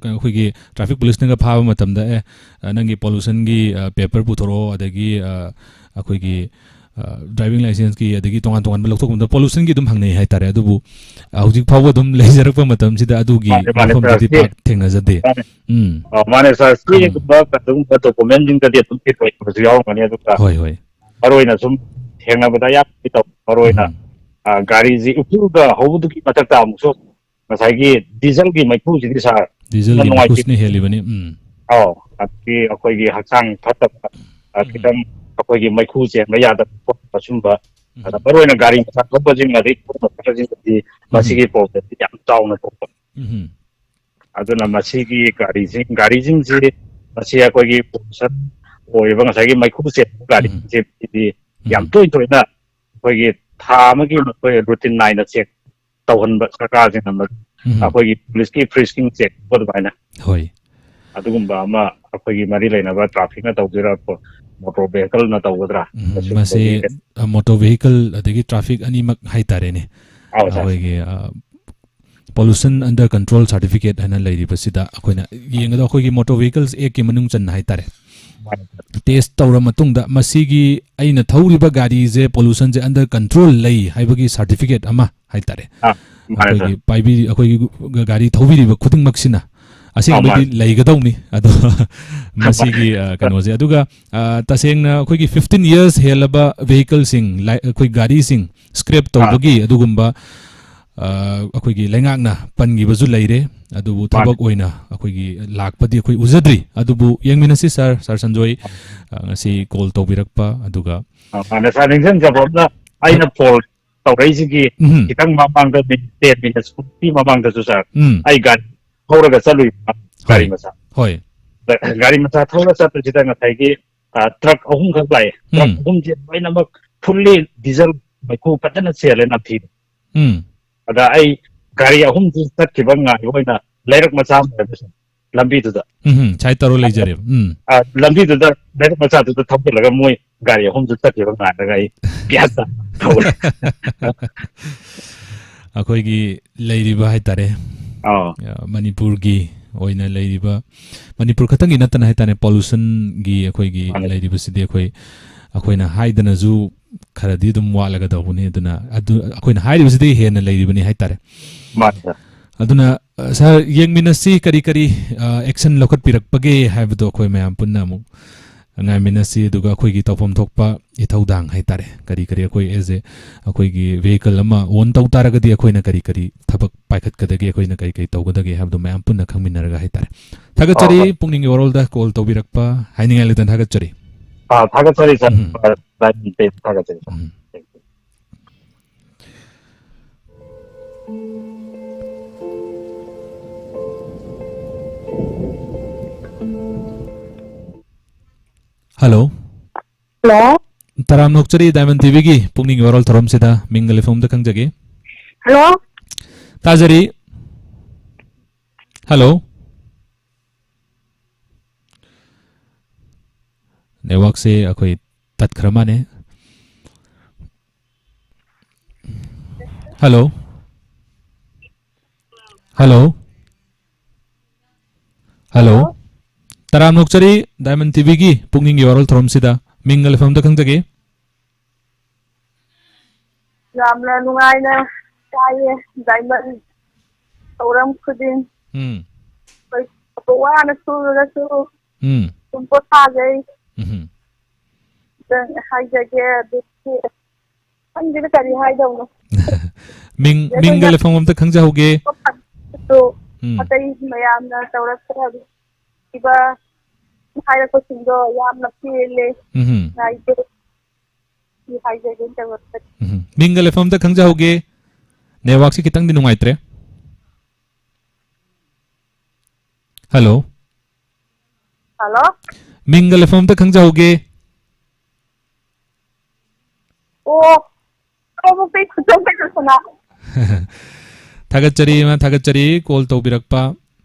ꯑꯩꯈꯣꯏꯒꯤ traffic policeꯅꯒ ꯐꯥꯕ ꯃꯇꯝꯗ, "ꯑꯦ, ꯑ, ꯅꯪꯒꯤ pollutionꯒꯤ, ꯑ, paper ꯄꯨꯊꯣꯔꯛꯑꯣ, ꯑꯗꯒꯤ, ꯑ, ꯑꯩꯈꯣꯏꯒꯤ, ꯑ, driving licenceꯀꯤ, ꯑꯗꯒꯤ ꯇꯣꯉꯥꯟ ꯇꯣꯉꯥꯟꯕ ꯂꯧꯊꯣꯛꯄꯗ pollutionꯒꯤ ꯑꯗꯨꯝ ꯍꯪꯅꯩ ꯍꯥꯏꯇꯥꯔꯦ꯫ ꯑꯗꯨꯕꯨ, ꯑ, ꯍꯧꯖꯤꯛ ꯐꯥꯎꯕ ꯑꯗꯨꯝ ꯂꯩꯖꯔꯛꯄ ꯃꯇꯝꯁꯤꯗ ꯑꯗꯨꯒꯤ ꯃꯥꯅꯦ, ꯃꯥꯅꯦ, ꯁꯥꯔ, ꯋꯥꯐꯝꯗꯨꯗꯤ ꯁꯤ ꯄꯥꯛ ꯊꯦꯡꯅꯖꯗꯦ꯫ ꯃꯥꯅꯦ꯫ ꯎꯝ꯫ ꯑ, ꯃꯥꯅꯦ, ꯁꯥꯔ, ꯎꯝ꯫ ꯁꯤꯒꯨꯝꯕ ꯀꯩꯒꯨꯝꯕ documentꯁꯤꯡꯗꯗꯤ ꯑꯗꯨꯝ ꯊꯤꯟꯗꯣꯛꯄꯁꯨ ꯌꯥꯎꯔꯝꯒꯅꯤ, ꯑꯗꯨꯒ ꯍꯣꯏ, ꯍꯣꯏ꯫ ꯃꯔꯨꯑꯣꯏꯅ ꯁꯨꯝ ꯊꯦꯡꯅꯕꯗ ꯌꯥꯝ ꯇꯧ-, ꯃꯔꯨꯑꯣꯏꯅ, ꯎꯝ꯫ ꯑ, ꯒꯥꯔꯤꯁꯤ ꯎꯐꯨꯜꯒ ꯍꯧꯕꯗꯨꯒꯤ ꯃꯊꯛꯇ ꯑꯃꯨꯛꯁꯨ ꯉꯁꯥꯏꯒꯤ dieselꯒꯤ ꯃꯩꯈꯨꯁꯤꯗꯤ, ꯁꯥꯔ, ꯌꯥꯝꯅ dieselꯒꯤ ꯅꯨꯡꯉꯥꯏꯇꯦ꯫ ꯃꯩꯈꯨꯁꯤꯅ ꯍꯦꯜꯂꯤꯕꯅꯤ꯫ ꯎꯝ꯫ ꯑꯧ, ꯑꯗꯒꯤ ꯑꯩꯈꯣꯏꯒꯤ ꯍꯛꯆꯥꯡ ꯐꯠꯇꯕ, ꯑ, ꯎꯝ꯫ ꯈꯤꯇꯪ ꯑꯩꯈꯣꯏꯒꯤ ꯃꯩꯈꯨ ꯆꯦꯟꯕ ꯌꯥꯗꯕ ꯈꯣꯠꯄ ꯁꯨꯝꯕ, ꯎꯝ꯫ ꯑꯗ ꯃꯔꯨꯑꯣꯏꯅ ꯒꯥꯔꯤ ꯃꯆꯥ ꯊꯧꯕꯁꯤꯡ, ꯑꯗꯩ ꯊꯧꯕ ꯈꯣꯠꯄꯁꯤꯡꯗꯗꯤ ꯎꯝ꯫ ꯃꯁꯤꯒꯤ problemꯁꯤ ꯌꯥꯝ ꯆꯥꯎꯅ ꯊꯣꯛꯄ꯫ ꯎꯝ꯫ ꯑꯗꯨꯅ ꯃꯁꯤꯒꯤ ꯒꯥꯔꯤꯁꯤꯡ, ꯒꯥꯔꯤꯁꯤꯡꯁꯤ ꯃꯁꯤ ꯑꯩꯈꯣꯏꯒꯤ pollution ꯑꯣꯏꯔꯤꯕ ꯉꯁꯥꯏꯒꯤ ꯃꯩꯈꯨ ꯆꯦꯟꯕ ꯎꯝ꯫ ꯒꯥꯔꯤꯁꯤꯡꯁꯤꯗꯤ ꯌꯥꯝ ꯎꯝ꯫ ꯇꯣꯏ ꯇꯣꯏꯅ ꯑꯩꯈꯣꯏꯒꯤ ꯊꯥ ꯑꯃꯒꯤ ꯃꯈꯣꯏ routine ꯅꯥꯏꯅ check ꯇꯧꯍꯟꯕ ꯁꯔꯀꯥꯔꯁꯤꯡꯅ ꯃꯗꯨ ꯎꯝ꯫ ꯑꯩꯈꯣꯏꯒꯤ ꯄꯨꯂꯤꯁꯀꯤ ꯐ꯭ꯔꯤꯁꯀꯤꯡ ꯆꯦꯛ ꯑꯗꯨꯃꯥꯏꯅ꯫ ꯍꯣꯏ꯫ ꯑꯗꯨꯒꯨꯝꯕ ꯑꯃ ꯑꯩꯈꯣꯏꯒꯤ ꯃꯔꯤ ꯂꯩꯅꯕ ꯇ꯭ꯔꯥꯐꯤꯛꯅ ꯇꯧꯗꯣꯏꯔꯥ, ꯃꯣꯇꯣꯔ ꯚꯦꯍꯤꯀꯜꯅ ꯇꯧꯒꯗ꯭ꯔꯥ? ꯎꯝ, ꯃꯁꯤ ꯃꯁꯤꯒꯤ ꯑ, ꯃꯣꯇꯣꯔ ꯚꯦꯍꯤꯀꯜ ꯑꯗꯒꯤ ꯇ꯭ꯔꯥꯐꯤꯛ ꯑꯅꯤꯃꯛ ꯍꯥꯏꯇꯥꯔꯦꯅꯦ꯫ ꯑꯧ, ꯁꯥꯔ꯫ ꯑꯩꯈꯣꯏꯒꯤ, ꯑ, Pollution Under Control Certificate ꯍꯥꯏꯅ ꯂꯩꯔꯤꯕꯁꯤꯗ ꯑꯩꯈꯣꯏꯅ ꯌꯦꯡꯒꯗ ꯑꯩꯈꯣꯏꯒꯤ ꯃꯣꯇꯣꯔ ꯚꯦꯍꯤꯀꯜꯁ ꯑꯦꯛꯀꯤ ꯃꯅꯨꯡ ꯆꯟꯅ ꯍꯥꯏꯇꯥꯔꯦ꯫ ꯃꯥꯅꯦ, ꯁꯥꯔ꯫ ꯇꯦꯁ ꯇꯧꯔ ꯃꯇꯨꯡꯗ ꯃꯁꯤꯒꯤ ꯑꯩꯅ ꯊꯧꯔꯤꯕ ꯒꯥꯔꯤꯁꯦ ꯄꯣꯂꯨꯁꯟꯁꯦ under control ꯂꯩ ꯍꯥꯏꯕꯒꯤ ꯁꯥꯔꯇꯤꯐꯤꯀꯦꯠ ꯑꯃ ꯍꯥꯏꯇꯥꯔꯦ꯫ ꯑꯥ, ꯃꯥꯅꯦ, ꯑꯩꯈꯣꯏꯒꯤ ꯁꯥꯔ꯫ ꯄꯥꯏꯕꯤ-, ꯑꯩꯈꯣꯏꯒꯤ ꯒ-, ꯒꯥꯔꯤ ꯊꯧꯕꯤꯔꯤꯕ ꯈꯨꯗꯤꯡꯃꯛꯁꯤꯅ ꯑꯥ, ꯑꯁꯦꯡꯕꯩꯗꯤ ꯃꯥꯅꯦ꯫ ꯂꯩꯒꯗꯧꯅꯤ꯫ ꯑꯗꯣ ꯃꯁꯤꯒꯤ, ꯑ, ꯀꯩꯅꯣꯁꯦ꯫ ꯑꯗꯨꯒ, ꯑ, ꯇꯁꯦꯡꯅ ꯑꯩꯈꯣꯏꯒꯤ fifteen years ꯍꯦꯜꯂꯕ ꯚꯦꯍꯤꯀꯜꯁꯤꯡ, ꯂꯥꯏ-, ꯑꯩꯈꯣꯏ ꯒꯥꯔꯤꯁꯤꯡ ꯁ꯭ꯀ꯭ꯔꯦꯞ ꯑꯥ꯫ ꯇꯧꯕꯒꯤ ꯑꯗꯨꯒꯨꯝꯕ, ꯑ, ꯑꯩꯈꯣꯏꯒꯤ ꯂꯩꯉꯥꯛꯅ ꯄꯟꯈꯤꯕꯁꯨ ꯂꯩꯔꯦ꯫ ꯑꯗꯨꯕꯨ ꯃꯥꯅꯦ꯫ ꯊꯕꯛ ꯑꯣꯏꯅ ꯑꯩꯈꯣꯏꯒꯤ ꯂꯥꯛꯄꯗꯤ ꯑꯩꯈꯣꯏ ꯎꯖꯗ꯭ꯔꯤ꯫ ꯑꯗꯨꯕꯨ ꯌꯦꯡꯃꯤꯟꯅꯁꯤ ꯁꯥꯔ, ꯁꯥꯔ ꯁꯟꯖꯣꯏ, ꯑ, ꯉꯁꯤ ꯀꯣꯜ ꯇꯧꯕꯤꯔꯛꯄ꯫ ꯑꯗꯨꯒ ꯑ, ꯃꯥꯅꯦ, ꯁꯥꯔ, ꯅꯤꯡꯁꯤꯡꯖꯕ ꯑꯃꯅ ꯑꯩꯅ ꯐꯣꯟ ꯇꯧꯔꯛꯏꯁꯤꯒꯤ ꯎꯝ꯫ ꯈꯤꯇꯪ ꯃꯃꯥꯡꯗ, ꯃꯤꯅꯤꯠ ten minutes ꯀꯤ ꯃꯃꯥꯡꯗꯁꯨ, ꯁꯥꯔ, ꯎꯝ꯫ ꯑꯩ ꯒꯥꯔꯤ ꯊꯧꯔꯒ ꯆꯠꯂꯨꯏꯕ, ꯒꯥꯔꯤ ꯍꯣꯏ꯫ ꯃꯆꯥ꯫ ꯍꯣꯏ꯫ ꯒꯥꯔꯤ ꯃꯆꯥ ꯊꯧꯔ ꯆꯠꯄꯁꯤꯗ ꯉꯁꯥꯏꯒꯤ, ꯑ, ꯇ꯭ꯔꯛ ꯑꯍꯨꯝꯈꯛ ꯂꯥꯛꯑꯦ꯫ ꯇ꯭ꯔꯛ ꯎꯝ꯫ ꯑꯍꯨꯝꯁꯦ ꯂꯣꯏꯅꯃꯛ fully ꯗꯤꯖꯜ ꯃꯩꯈꯨ ꯐꯖꯅ ꯆꯦꯜꯂꯦ, ꯅꯝꯊꯤꯕ꯫ ꯎꯝ꯫ ꯑꯗ ꯑꯩ ꯒꯥꯔꯤ ꯑꯍꯨꯝꯁꯤ ꯆꯠꯈꯤꯕ ꯉꯥꯏꯕ ꯑꯣꯏꯅ ꯂꯩꯔꯛ ꯃꯆꯥ ꯑꯃ ꯂꯩꯔꯝꯃꯦ, ꯁꯥꯔ, ꯂꯝꯕꯤꯗꯨꯗ꯫ ꯎꯝ, ꯁꯥꯏꯠ ꯇꯧꯔ ꯂꯩꯖꯔꯦꯕ꯫ ꯎꯝ꯫ ꯑ, ꯂꯝꯕꯤꯗꯨꯗ ꯂꯩꯔꯛ ꯃꯆꯥꯗꯨꯗ ꯊꯧꯖꯤꯜꯂꯒ ꯃꯣꯏ ꯒꯥꯔꯤ ꯑꯍꯨꯝꯗꯨ ꯆꯠꯈꯤꯕ ꯉꯥꯏꯔꯒ ꯑꯩ ꯒ꯭ꯌꯥꯟ ꯇꯥꯅ ꯊꯧꯔꯦ꯫ ꯑꯩꯈꯣꯏꯒꯤ ꯂꯩꯔꯤꯕ ꯍꯥꯏꯇꯥꯔꯦ, ꯑꯥ꯫ ꯑ, ꯃꯅꯤꯄꯨꯔꯒꯤ ꯑꯣꯏꯅ ꯂꯩꯔꯤꯕ, ꯃꯅꯤꯄꯨꯔ ꯈꯛꯇꯪꯒꯤ ꯅꯠꯇꯅ ꯍꯥꯏꯇꯥꯔꯦ, ꯄꯣꯂꯨꯁꯟꯒꯤ ꯑꯩꯈꯣꯏꯒꯤ ꯃꯥꯅꯦ꯫ ꯂꯩꯔꯤꯕꯁꯤꯗꯤ ꯑꯩꯈꯣꯏ, ꯑꯩꯈꯣꯏꯅ ꯍꯥꯏꯗꯅꯁꯨ ꯈꯔꯗꯤ ꯑꯗꯨꯝ ꯋꯥꯠꯂꯒꯗꯧꯕꯅꯤ꯫ ꯑꯗꯨꯅ ꯑꯗꯨ ꯑꯩꯈꯣꯏꯅ ꯍꯥꯏꯔꯤꯕꯁꯤꯗꯒꯤ ꯍꯦꯟꯅ ꯂꯩꯔꯤꯕꯅꯤ ꯍꯥꯏꯇꯥꯔꯦ꯫ ꯃꯥꯅꯦ, ꯁꯥꯔ꯫ ꯑꯗꯨꯅ, ꯑ, ꯁꯥꯔ, ꯌꯦꯡꯃꯤꯟꯅꯁꯤ ꯀꯔꯤ ꯀꯔꯤ, ꯑ, action ꯂꯧꯈꯠꯄꯤꯔꯛꯄꯒꯦ ꯍꯥꯏꯕꯗꯣ ꯑꯩꯈꯣꯏ ꯃꯌꯥꯝ ꯄꯨꯟꯅ ꯑꯃꯨꯛ ꯉꯥꯏꯃꯤꯟꯅꯁꯤ꯫ ꯑꯗꯨꯒ ꯑꯩꯈꯣꯏꯒꯤ ꯇꯧꯐꯝ ꯊꯣꯛꯄ ꯏꯊꯧꯗꯥꯡ ꯍꯥꯏꯇꯥꯔꯦ, ꯀꯔꯤ ꯀꯔꯤ ꯑꯩꯈꯣꯏ as a, ꯑꯩꯈꯣꯏꯒꯤ vehicle ꯑꯃ own ꯇꯧ ꯇꯥꯔꯒꯗꯤ ꯑꯩꯈꯣꯏꯅ ꯀꯔꯤ ꯀꯔꯤ ꯊꯕꯛ ꯄꯥꯏꯈꯠꯀꯗꯒꯦ, ꯑꯩꯈꯣꯏꯅ ꯀꯔꯤ ꯀꯔꯤ ꯇꯧꯒꯗꯒꯦ ꯍꯥꯏꯕꯗꯣ ꯃꯌꯥꯝ ꯄꯨꯟꯅ ꯈꯪꯃꯤꯟꯅꯔꯒ ꯍꯥꯏꯇꯥꯔꯦ꯫ ꯊꯥꯒꯠꯆꯔꯤ, ꯑꯥ, ꯍꯣꯏ꯫ ꯄꯨꯛꯅꯤꯡꯒꯤ ꯋꯥꯔꯣꯜꯗ ꯀꯣꯜ ꯇꯧꯕꯤꯔꯛꯄ ꯍꯥꯏꯅꯤꯡꯉꯥꯏ ꯂꯩꯇꯅ ꯊꯥꯒꯠꯆꯔꯤ꯫ ꯑꯥ, ꯊꯥꯒꯠꯆꯔꯤ, ꯁꯥꯔ꯫ ꯎꯝ꯫ ꯑꯥ, ꯊꯥꯒꯠꯆꯔꯤ, ꯁꯥꯔ꯫ ꯎꯝ꯫ Thank you. ꯍꯜꯂꯣ꯫ ꯍꯜꯂꯣ꯫ ꯇꯔꯥꯝꯅ ꯑꯣꯛꯆꯔꯤ Diamond ꯇꯤꯚꯤꯒꯤ ꯄꯨꯛꯅꯤꯡꯒꯤ ꯋꯥꯔꯣꯜ ꯊꯧꯔꯝꯁꯤꯗ, ꯃꯤꯡꯒ ꯂꯩꯐꯝꯗ ꯈꯪꯖꯒꯦ꯫ ꯍꯜꯂꯣ꯫ ꯇꯥꯖꯔꯤ꯫ ꯍꯜꯂꯣ꯫ ꯅꯦꯠꯋꯥꯛꯁꯦ ꯑꯩꯈꯣꯏ ꯇꯠꯈ꯭ꯔ ꯃꯥꯅꯦ꯫ ꯍꯜꯂꯣ꯫ ꯍꯜꯂꯣ꯫ ꯍꯜꯂꯣ꯫ ꯍꯜꯂꯣ꯫ ꯇꯔꯥꯝꯅ ꯑꯣꯛꯆꯔꯤ ꯗꯥꯏꯃꯟ ꯇꯤꯚꯤꯒꯤ ꯄꯨꯛꯅꯤꯡꯒꯤ ꯋꯥꯔꯣꯜ ꯊꯧꯔꯝꯁꯤꯗ ꯃꯤꯡꯒ ꯂꯩꯐꯝꯗ ꯈꯪꯖꯒꯦ꯫ ꯌꯥꯝꯅ ꯅꯨꯡꯉꯥꯏꯅ ꯇꯥꯏꯌꯦ ꯗꯥꯏꯃꯟ ꯊꯧꯔꯝ ꯈꯨꯗꯤꯡ꯫ ꯎꯝ꯫ ꯑꯩꯈꯣꯏ ꯊꯕꯛ ꯋꯥꯅ ꯁꯨꯔꯒꯁꯨ ꯎꯝ꯫ ꯑꯗꯨꯝ ꯄꯣꯊꯥꯖꯩ꯫ ꯎꯝ꯫ ꯑꯗꯨ ꯍꯥꯏꯖꯒꯦ ꯑꯗꯨꯗꯤ ꯈꯪꯗꯦꯗ ꯀꯔꯤ ꯍꯥꯏꯗꯧꯅꯣ꯫ ꯃꯤꯡ, ꯑꯩꯈꯣꯏꯅ ꯃꯤꯡꯒ ꯂꯩꯐꯝ ꯑꯝꯇ ꯈꯪꯖꯍꯧꯒꯦ꯫ ꯎꯝ꯫ ꯑꯇꯩ ꯃꯌꯥꯝꯅ ꯇꯧꯔꯛꯄ ꯍꯥꯏꯔꯛꯄꯁꯤꯡꯗꯣ ꯌꯥꯝꯅ ꯄꯦꯜꯂꯦ꯫ ꯎꯝ꯫ ꯉꯥꯏꯖꯩ꯫ ꯁꯤ ꯍꯥꯏꯖꯒꯦꯅ ꯇꯧꯔꯛꯄꯅꯤ꯫ ꯎꯝ꯫ ꯃꯤꯡꯒ ꯂꯩꯐꯝ ꯑꯝꯇ ꯈꯪꯖꯍꯧꯒꯦ꯫ ꯅꯦꯠꯋꯥꯛꯁꯤ ꯈꯤꯇꯪꯗꯤ ꯅꯨꯡꯉꯥꯏꯇ꯭ꯔꯦ꯫ ꯍꯜꯂꯣ꯫ ꯍꯜꯂꯣ꯫ ꯃꯤꯡꯒ ꯂꯩꯐꯝ ꯑꯝꯇ ꯈꯪꯖꯍꯧꯒꯦ꯫ ꯑꯣ, ꯀꯕꯣꯛꯄꯤ ꯈꯨꯟꯗ꯭ꯔꯣꯝ ꯀꯩꯅꯣꯁꯅꯥ꯫ ꯊꯥꯒꯠꯆꯔꯤ, ꯏꯃꯥ, ꯊꯥꯒꯠꯆꯔꯤ, ꯀꯣꯜ ꯇꯧꯕꯤꯔꯛꯄ꯫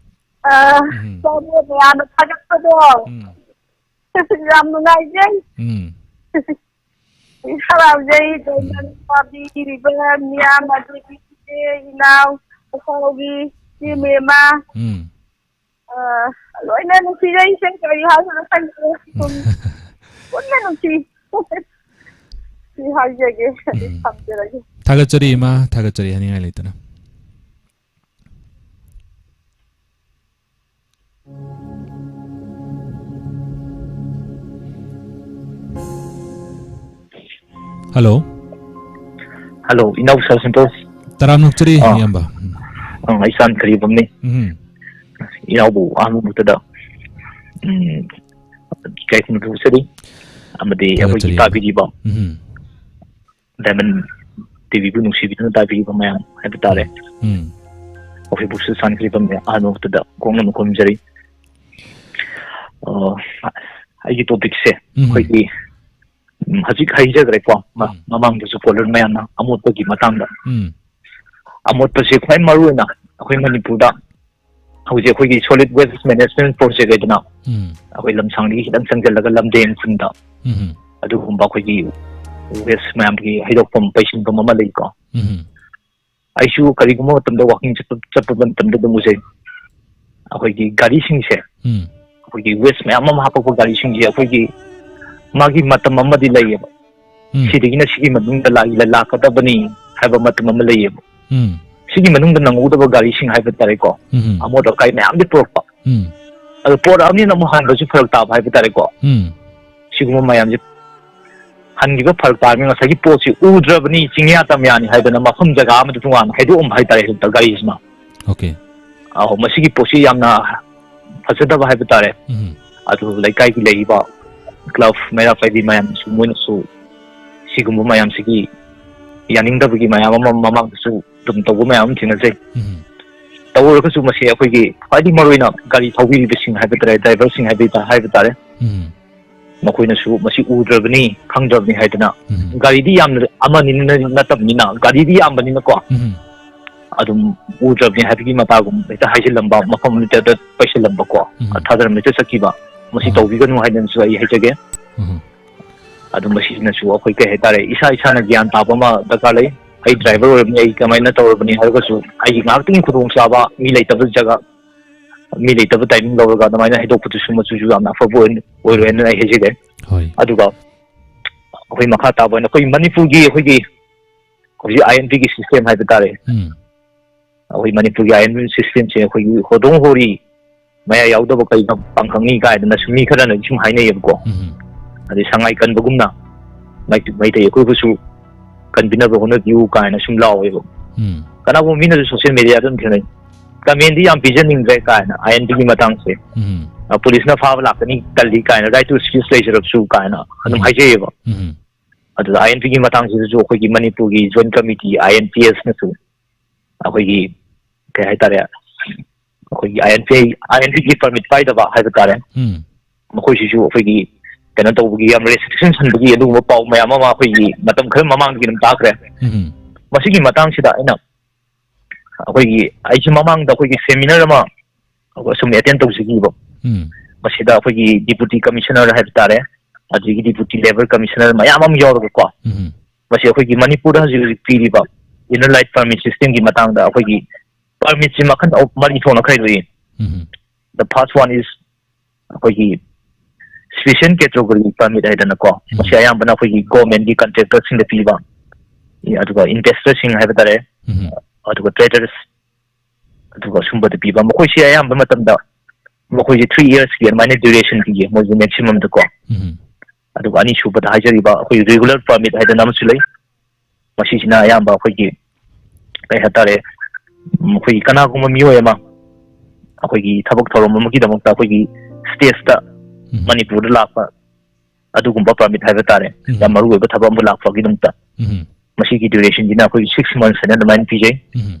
ꯑ, ꯎꯝ꯫ ꯇꯥꯃꯣ ꯃꯌꯥꯝꯅ ꯊꯥꯒꯠꯄꯗꯣ꯫ ꯎꯝ꯫ ꯌꯥꯝ ꯅꯨꯡꯉꯥꯏꯖꯩ꯫ ꯎꯝ꯫ ꯍꯔꯥꯎꯖꯩ꯫ ꯎꯝ꯫ ꯄꯥꯕꯤꯔꯤꯕ ꯃꯤꯌꯥꯝ ꯑꯗꯨꯒꯤ ꯏꯆꯦ, ꯏꯅꯥꯎ, ꯑꯐꯥꯎꯒꯤ ꯏꯆꯦ ꯎꯝ꯫ ꯃꯦꯃꯥ꯫ ꯎꯝ꯫ ꯑ, ꯂꯣꯏꯅ ꯅꯨꯡꯁꯤꯖꯩꯁꯦ, ꯀꯔꯤ ꯍꯥꯏꯗꯣꯏꯅꯣ ꯈꯪꯗ꯭ꯔꯦ꯫ ꯁꯨꯝ ꯄꯨꯟꯅ ꯅꯨꯡꯁꯤ꯫ ꯁꯤ ꯍꯥꯏꯖꯒꯦ, ꯑꯗꯨ ꯎꯝ꯫ ꯊꯝꯖꯔꯒꯦ꯫ ꯊꯥꯒꯠꯆꯔꯤ ꯏꯃꯥ, ꯊꯥꯒꯠꯆꯔꯤ, ꯍꯥꯏꯅꯤꯡꯉꯥꯏ ꯂꯩꯇꯅ꯫ ꯍꯜꯂꯣ꯫ ꯍꯜꯂꯣ, ꯏꯅꯥꯎ ꯁꯥꯔ ꯁꯟꯇꯣꯁ꯫ ꯇꯔꯥꯝꯅ ꯑꯣꯛꯆꯔꯤ, ꯑꯥ꯫ ꯏꯌꯥꯝꯕ꯫ ꯎꯝ꯫ ꯑꯪ, ꯑꯩ ꯆꯥꯟ ꯈꯔꯤꯕꯝꯅꯤ꯫ ꯎꯝ꯫ ꯏꯅꯥꯎꯕꯨ ꯑꯍꯥꯟꯕ ꯃꯛꯇꯗ, ꯎꯝ, ꯏꯀꯥꯏ ꯈꯨꯝꯅꯕ ꯐꯣꯡꯗꯣꯛꯆꯔꯤ꯫ ꯑꯃꯗꯤ ꯑꯩꯈꯣꯏꯒꯤ ꯊꯥꯒꯠꯆꯔꯤ, ꯏꯌꯥꯝꯕ꯫ ꯇꯥꯕꯤꯔꯤꯕ ꯎꯝ꯫ ꯗꯥꯏꯃꯟ ꯇꯤꯚꯤꯕꯨ ꯅꯨꯡꯁꯤꯕꯤꯗꯨꯅ ꯇꯥꯕꯤꯔꯤꯕ ꯃꯌꯥꯝ ꯍꯥꯏꯕ ꯇꯥꯔꯦ꯫ ꯎꯝ꯫ ꯎꯝ꯫ ꯑꯩꯈꯣꯏꯕꯨꯁꯨ ꯆꯥꯟ ꯈꯔꯤꯕꯝꯅꯤ ꯑꯍꯥꯟꯕ ꯃꯛꯇꯗ ꯀꯣꯛꯅꯅ ꯈꯨꯔꯨꯝꯖꯔꯤ꯫ ꯑ, ꯑꯩꯒꯤ ꯇꯣꯄꯤꯛꯁꯦ ꯎꯝ꯫ ꯑꯩꯈꯣꯏꯒꯤ ꯎꯝ, ꯍꯧꯖꯤꯛ ꯍꯥꯏꯖꯈ꯭ꯔꯦꯀꯣ, ꯃ-, ꯎꯝ꯫ ꯃꯃꯥꯡꯗꯁꯨ ꯀꯣꯂꯔ ꯃꯌꯥꯝꯅ ꯑꯃꯣꯠꯄꯒꯤ ꯃꯇꯥꯡꯗ꯫ ꯎꯝ꯫ ꯑꯃꯣꯠꯄꯁꯦ ꯈ꯭ꯋꯥꯏ ꯃꯔꯨ ꯑꯣꯏꯅ ꯑꯩꯈꯣꯏ ꯃꯅꯤꯄꯨꯔꯗ ꯍꯧꯖꯤꯛ ꯑꯩꯈꯣꯏꯒꯤ solid waste management project ꯍꯥꯏꯗꯅ ꯎꯝ꯫ ꯑꯩꯈꯣꯏ ꯂꯝꯁꯥꯡꯗꯒꯤ ꯈꯤꯇꯪ ꯆꯪꯁꯤꯜꯂꯒ ꯂꯝꯗꯦꯡ ꯈꯨꯟꯗ ꯎꯝ꯫ ꯑꯗꯨꯒꯨꯝꯕ ꯑꯩꯈꯣꯏꯒꯤ waste ꯃꯌꯥꯝꯒꯤ ꯍꯩꯗꯣꯛꯐꯝ ꯄꯩꯁꯤꯟꯐꯝ ꯑꯃ ꯂꯩꯀꯣ꯫ ꯎꯝ꯫ ꯑꯩꯁꯨ ꯀꯔꯤꯒꯨꯝꯕ ꯃꯇꯝꯗ walking ꯆꯠꯄ, ꯆꯠꯄ ꯃꯇꯝꯗ ꯑꯗꯨꯝ ꯎꯖꯩ꯫ ꯑꯩꯈꯣꯏꯒꯤ ꯒꯥꯔꯤꯁꯤꯡꯁꯦ, ꯎꯝ꯫ ꯑꯩꯈꯣꯏꯒꯤ waste ꯃꯌꯥꯝ ꯑꯃ ꯍꯥꯄꯛꯄ ꯒꯥꯔꯤꯁꯤꯡꯁꯦ ꯑꯩꯈꯣꯏꯒꯤ ꯃꯥꯒꯤ ꯃꯇꯝ ꯑꯃꯗꯤ ꯂꯩꯌꯦꯕ꯫ ꯎꯝ꯫ ꯁꯤꯗꯒꯤꯅ ꯁꯤꯒꯤ ꯃꯅꯨꯡꯗ ꯂꯥꯛ-, ꯂꯥꯛꯀꯗꯕꯅꯤ ꯍꯥꯏꯕ ꯃꯇꯝ ꯑꯃ ꯂꯩꯌꯦꯕ꯫ ꯎꯝ꯫ ꯁꯤꯒꯤ ꯃꯅꯨꯡꯗ ꯅꯪꯍꯧꯗꯕ ꯒꯥꯔꯤꯁꯤꯡ ꯍꯥꯏꯕ ꯇꯥꯔꯦꯀꯣ, ꯎꯝ꯫ ꯑꯃꯣꯠ ꯑꯀꯥꯏ ꯃꯌꯥꯝꯗꯤ ꯄꯨꯔꯛꯄ꯫ ꯎꯝ꯫ ꯑꯗꯣ ꯄꯣꯔꯛꯑꯕꯅꯤꯅ ꯑꯃꯨꯛ ꯍꯟꯕꯁꯨ ꯐꯔꯛ ꯇꯥꯕ ꯍꯥꯏꯕ ꯇꯥꯔꯦꯀꯣ꯫ ꯎꯝ꯫ ꯁꯤꯒꯨꯝꯕ ꯃꯌꯥꯝꯁꯦ ꯍꯟꯈꯤꯕ ꯐꯔꯛ ꯇꯥꯔꯕꯅꯤꯅ ꯉꯁꯥꯏꯒꯤ ꯄꯣꯠꯁꯤ ꯎꯗ꯭ꯔꯕꯅꯤ, ꯆꯤꯡꯌꯥ ꯇꯝꯌꯥꯅꯤ ꯍꯥꯏꯗꯅ ꯃꯐꯝ ꯖꯒꯥ ꯑꯃꯗ ꯇꯣꯉꯥꯟꯅ ꯍꯥꯏꯗꯣꯛꯑꯝꯕ ꯍꯥꯏꯇꯥꯔꯦ ꯍꯦꯛꯇ ꯒꯥꯔꯤꯁꯤꯅ꯫ ꯑꯣꯀꯦ꯫ ꯑꯧ, ꯃꯁꯤꯒꯤ ꯄꯣꯠꯁꯤ ꯌꯥꯝꯅ ꯐꯖꯗꯕ ꯍꯥꯏꯕ ꯇꯥꯔꯦ꯫ ꯎꯝ꯫ ꯑꯗꯨ ꯂꯩꯀꯥꯏꯒꯤ ꯂꯩꯔꯤꯕ club, ꯃꯩꯔꯥ ꯄꯥꯏꯕꯤ ꯃꯌꯥꯝꯅꯁꯨ, ꯃꯣꯏꯅꯁꯨ ꯁꯤꯒꯨꯝꯕ ꯃꯌꯥꯝꯁꯤꯒꯤ ꯌꯥꯅꯤꯡꯗꯕꯒꯤ ꯃꯌꯥꯝ ꯑꯃ ꯃꯃꯥꯡꯗꯁꯨ ꯑꯗꯨꯝ ꯇꯧꯕ ꯃꯌꯥꯝ ꯑꯃ ꯊꯦꯡꯅꯖꯩ꯫ ꯎꯝ꯫ ꯇꯧꯔꯒꯁꯨ ꯃꯁꯤ ꯑꯩꯈꯣꯏꯒꯤ ꯈ꯭ꯋꯥꯏꯗꯒꯤ ꯃꯔꯨꯑꯣꯏꯅ ꯒꯥꯔꯤ ꯊꯧꯕꯤꯔꯤꯕꯁꯤꯡ ꯍꯥꯏꯕ ꯇꯥꯔꯦ, driverꯁꯤꯡ ꯍꯥꯏꯕ ꯇꯥ-, ꯍꯥꯏꯕ ꯇꯥꯔꯦ꯫ ꯎꯝ꯫ ꯃꯈꯣꯏꯅꯁꯨ ꯃꯁꯤ ꯎꯗ꯭ꯔꯕꯅꯤ, ꯈꯪꯗ꯭ꯔꯕꯅꯤ ꯍꯥꯏꯗꯅ, ꯎꯝ꯫ ꯒꯥꯔꯤꯗꯤ ꯌꯥꯝꯅ ꯑꯃꯅꯤ ꯅꯠꯇꯕꯅꯤꯅ, ꯒꯥꯔꯤꯗꯤ ꯌꯥꯝꯕꯅꯤꯅꯀꯣ, ꯎꯝ꯫ ꯑꯗꯨꯝ ꯎꯗ꯭ꯔꯕꯅꯤ ꯍꯥꯏꯕꯒꯤ ꯃꯇꯥꯒꯨꯝ ꯍꯦꯛꯇ ꯍꯥꯏꯖꯤꯜꯂꯝꯕ, ꯃꯐꯝ ꯑꯃꯗ ꯍꯦꯛꯇ ꯄꯩꯁꯤꯜꯂꯝꯕꯀꯣ, ꯎꯝ꯫ ꯊꯥꯗꯔꯝꯕ ꯍꯦꯛꯇ ꯆꯠꯈꯤꯕ, ꯃꯁꯤ ꯑꯥ꯫ ꯇꯧꯕꯤꯒꯅꯨ ꯍꯥꯏꯗꯅꯁꯨ ꯑꯩ ꯍꯥꯏꯖꯒꯦ꯫ ꯎꯝ꯫ ꯑꯗꯨ ꯃꯁꯤꯅꯁꯨ ꯑꯩꯈꯣꯏ ꯀꯩ ꯍꯥꯏꯇꯥꯔꯦ, ꯏꯁꯥ ꯏꯁꯥꯅ ꯒ꯭ꯌꯥꯟ ꯇꯥꯕ ꯑꯃ ꯗꯔꯀꯥꯔ ꯂꯩ꯫ ꯑꯩ driver ꯑꯣꯏꯔꯕꯅꯤ, ꯑꯩ ꯀꯃꯥꯏꯅ ꯇꯧꯔꯕꯅꯤ ꯍꯥꯏꯔꯒꯁꯨ ꯑꯩꯒꯤ ꯉꯥꯏꯍꯥꯛꯇꯪꯒꯤ ꯈꯨꯗꯣꯡꯆꯥꯕ, ꯃꯤ ꯂꯩꯇꯕ ꯖꯒꯥ, ꯃꯤ ꯂꯩꯇꯕ timing ꯂꯧꯔꯒ ꯑꯗꯨꯃꯥꯏꯅ ꯍꯩꯗꯣꯛꯄꯗꯨꯁꯨ ꯃꯆꯨꯁꯨ ꯌꯥꯝꯅ ꯑꯐꯕ ꯑꯣꯏ-, ꯑꯣꯏꯔꯣꯏꯅ ꯑꯩ ꯍꯥꯏꯖꯒꯦ꯫ ꯍꯣꯏ꯫ ꯑꯗꯨꯒ ꯑꯩꯈꯣꯏ ꯃꯈꯥ ꯇꯥꯕ ꯑꯣꯏꯅ ꯑꯩꯈꯣꯏ ꯃꯅꯤꯄꯨꯔꯒꯤ ꯑꯩꯈꯣꯏꯒꯤ ꯍꯧꯖꯤꯛ I N P ꯒꯤ system ꯍꯥꯏꯕ ꯇꯥꯔꯦ꯫ ꯎꯝ꯫ ꯑꯩꯈꯣꯏ ꯃꯅꯤꯄꯨꯔꯒꯤ I N P systemꯁꯦ ꯑꯩꯈꯣꯏꯒꯤ ꯍꯣꯗꯣꯡ ꯍꯣꯔꯤ ꯃꯌꯥ ꯌꯥꯎꯗꯕ ꯀꯩꯅ ꯄꯥꯡꯈꯛꯅꯤ ꯀꯥꯏꯗꯅꯁꯨ ꯃꯤ ꯈꯔꯅꯗꯤ ꯁꯨꯝ ꯍꯥꯏꯅꯩꯌꯦꯕꯀꯣ꯫ ꯎꯝ꯫ ꯑꯗꯩ ꯁꯉꯥꯏ ꯀꯟꯕꯒꯨꯝꯅ ꯃꯩ-, ꯃꯩꯇꯩ ꯑꯩꯈꯣꯏꯕꯨꯁꯨ ꯀꯟꯕꯤꯅꯕ ꯍꯣꯠꯅꯕꯤꯌꯨ ꯀꯥꯏꯅ ꯁꯨꯝ ꯂꯥꯎꯋꯦꯕ꯫ ꯎꯝ꯫ ꯀꯅꯥꯒꯨꯝꯕ ꯃꯤꯅꯁꯨ social media ꯑꯗꯨꯝ ꯊꯦꯡꯅꯩ꯫ Commentꯗꯤ ꯌꯥꯝ ꯄꯤꯖꯅꯤꯡꯗ꯭ꯔꯦ ꯀꯥꯏꯅ, I N P ꯒꯤ ꯃꯇꯥꯡꯁꯦ꯫ ꯎꯝ꯫ ꯑ, policeꯅ ꯐꯥꯕ ꯂꯥꯛꯀꯅꯤ, ꯇꯜꯂꯤ ꯀꯥꯏꯅ, right to speech ꯂꯩꯖꯔꯕꯁꯨ ꯀꯥꯏꯅ ꯑꯗꯨꯝ ꯎꯝ꯫ ꯍꯥꯏꯖꯩꯌꯦꯕ꯫ ꯎꯝ꯫ ꯑꯗꯨꯗ I N P ꯒꯤ ꯃꯇꯥꯡꯁꯤꯗꯁꯨ ꯑꯩꯈꯣꯏꯒꯤ ꯃꯅꯤꯄꯨꯔꯒꯤ Joint Committee, I N P Sꯅꯁꯨ ꯑꯩꯈꯣꯏꯒꯤ ꯀꯩ ꯍꯥꯏꯇꯥꯔꯦ, ꯑꯩꯈꯣꯏꯒꯤ I N P, I N P ꯒꯤ permit ꯄꯥꯏꯗꯕ ꯍꯥꯏꯕ ꯇꯥꯔꯦ꯫ ꯎꯝ꯫ ꯃꯈꯣꯏꯁꯤꯁꯨ ꯑꯩꯈꯣꯏꯒꯤ ꯀꯩꯅꯣ ꯇꯧꯕꯒꯤ, ꯌꯥꯝ restriction ꯁꯟꯕꯒꯤ ꯑꯗꯨꯒꯨꯝꯕ ꯄꯥꯎ ꯃꯌꯥꯝ ꯑꯃ ꯑꯩꯈꯣꯏꯒꯤ ꯃꯇꯝ ꯈꯔ ꯃꯃꯥꯡꯗꯒꯤ ꯑꯗꯨꯝ ꯇꯥꯈ꯭ꯔꯦ꯫ ꯎꯝ꯫ ꯃꯁꯤꯒꯤ ꯃꯇꯥꯡꯁꯤꯗ ꯑꯩꯅ, ꯑꯩꯈꯣꯏꯒꯤ, ꯑꯩꯁꯨ ꯃꯃꯥꯡꯗ ꯑꯩꯈꯣꯏꯒꯤ seminar ꯑꯃ ꯑꯩꯈꯣꯏ ꯁꯨꯝ ꯑꯦꯇꯦꯟ ꯇꯧꯖꯈꯤꯕ꯫ ꯎꯝ꯫ ꯃꯁꯤꯗ ꯑꯩꯈꯣꯏꯒꯤ ꯗꯤꯄꯨꯇꯤ ꯀꯃꯤꯁꯅꯔ ꯍꯥꯏꯕ ꯇꯥꯔꯦ, ꯑꯗꯒꯤ ꯗꯤꯄꯨꯇꯤ ꯂꯦꯕꯔ ꯀꯃꯤꯁꯅꯔ ꯃꯌꯥꯝ ꯑꯃ ꯌꯥꯎꯔꯒꯀꯣ, ꯎꯝ꯫ ꯃꯁꯤ ꯑꯩꯈꯣꯏꯒꯤ ꯃꯅꯤꯄꯨꯔꯗ ꯍꯧꯖꯤꯛ ꯍꯧꯖꯤꯛ ꯄꯤꯔꯤꯕ ꯏꯅꯔ ꯂꯥꯏꯟ ꯄꯔꯃꯤꯠ ꯁꯤꯁꯇꯦꯝꯒꯤ ꯃꯇꯥꯡꯗ ꯑꯩꯈꯣꯏꯒꯤ ꯄꯔꯃꯤꯠꯁꯤ ꯃꯈꯜ ꯑꯍꯨꯝ, ꯃꯔꯤ ꯊꯣꯛꯅ ꯈꯥꯏꯗꯣꯛꯏ꯫ ꯎꯝ꯫ The first one is ꯑꯩꯈꯣꯏꯒꯤ special category permit ꯍꯥꯏꯗꯅꯀꯣ, ꯎꯝ꯫ ꯃꯁꯤ ꯑꯌꯥꯝꯕꯅ ꯑꯩꯈꯣꯏꯒꯤ ꯒꯣꯔꯃꯦꯟꯒꯤ ꯀꯟꯇ꯭ꯔꯦꯛꯇꯔꯁꯤꯡꯗ ꯄꯤꯕ, ꯑꯗꯨꯒ ꯏꯟꯚꯦꯁꯇꯔꯁꯤꯡ ꯍꯥꯏꯕ ꯇꯥꯔꯦ, ꯎꯝ꯫ ꯑꯗꯨꯒ ꯇ꯭ꯔꯦꯗꯔꯁ, ꯑꯗꯨꯒ ꯁꯨꯝꯕꯗ ꯄꯤꯕ꯫ ꯃꯈꯣꯏꯁꯤ ꯑꯌꯥꯝꯕ ꯃꯇꯝꯗ ꯃꯈꯣꯏꯁꯦ ꯊ꯭ꯔꯤ ꯏꯌꯔꯁꯀꯤ ꯑꯗꯨꯃꯥꯏꯅ ꯗ꯭ꯌꯨꯔꯦꯁꯟ ꯄꯤꯌꯦ ꯃꯣꯏꯁꯦ ꯃꯦꯛꯁꯤꯃꯝꯗꯀꯣ꯫ ꯎꯝ꯫ ꯑꯗꯨꯒ ꯑꯅꯤꯁꯨꯕꯗ ꯍꯥꯏꯖꯔꯤꯕ ꯑꯩꯈꯣꯏ ꯔꯤꯒꯨꯂꯔ ꯄꯔꯃꯤꯠ ꯍꯥꯏꯗꯅ ꯑꯃꯁꯨ ꯂꯩ꯫ ꯃꯁꯤꯁꯤꯅ ꯑꯌꯥꯝꯕ ꯑꯩꯈꯣꯏꯒꯤ ꯀꯩ ꯍꯥꯏꯇꯥꯔꯦ, ꯎꯝ, ꯑꯩꯈꯣꯏꯒꯤ ꯀꯅꯥꯒꯨꯝꯕ ꯃꯤꯑꯣꯏ ꯑꯃ ꯑꯩꯈꯣꯏꯒꯤ ꯊꯕꯛ ꯊꯧꯔꯝ ꯑꯃꯒꯤꯗꯃꯛꯇ ꯑꯩꯈꯣꯏꯒꯤ ꯁ꯭ꯇꯦꯠꯇ ꯎꯝ꯫ ꯃꯅꯤꯄꯨꯔꯗ ꯂꯥꯛꯄ ꯑꯗꯨꯒꯨꯝꯕ ꯄꯔꯃꯤꯠ ꯍꯥꯏꯕ ꯇꯥꯔꯦ, ꯎꯝ꯫ ꯌꯥꯝ ꯃꯔꯨ ꯑꯣꯏꯕ ꯊꯕꯛ ꯑꯃ ꯂꯥꯛꯄꯒꯤꯗꯃꯛꯇ꯫ ꯎꯝ꯫ ꯃꯁꯤꯒꯤ ꯗ꯭ꯌꯨꯔꯦꯁꯟꯁꯤꯅ ꯑꯩꯈꯣꯏꯒꯤ ꯁꯤꯛꯁ ꯃꯟꯁ ꯍꯥꯏꯅ ꯑꯗꯨꯃꯥꯏꯅ ꯄꯤꯖꯩ꯫ ꯎꯝ꯫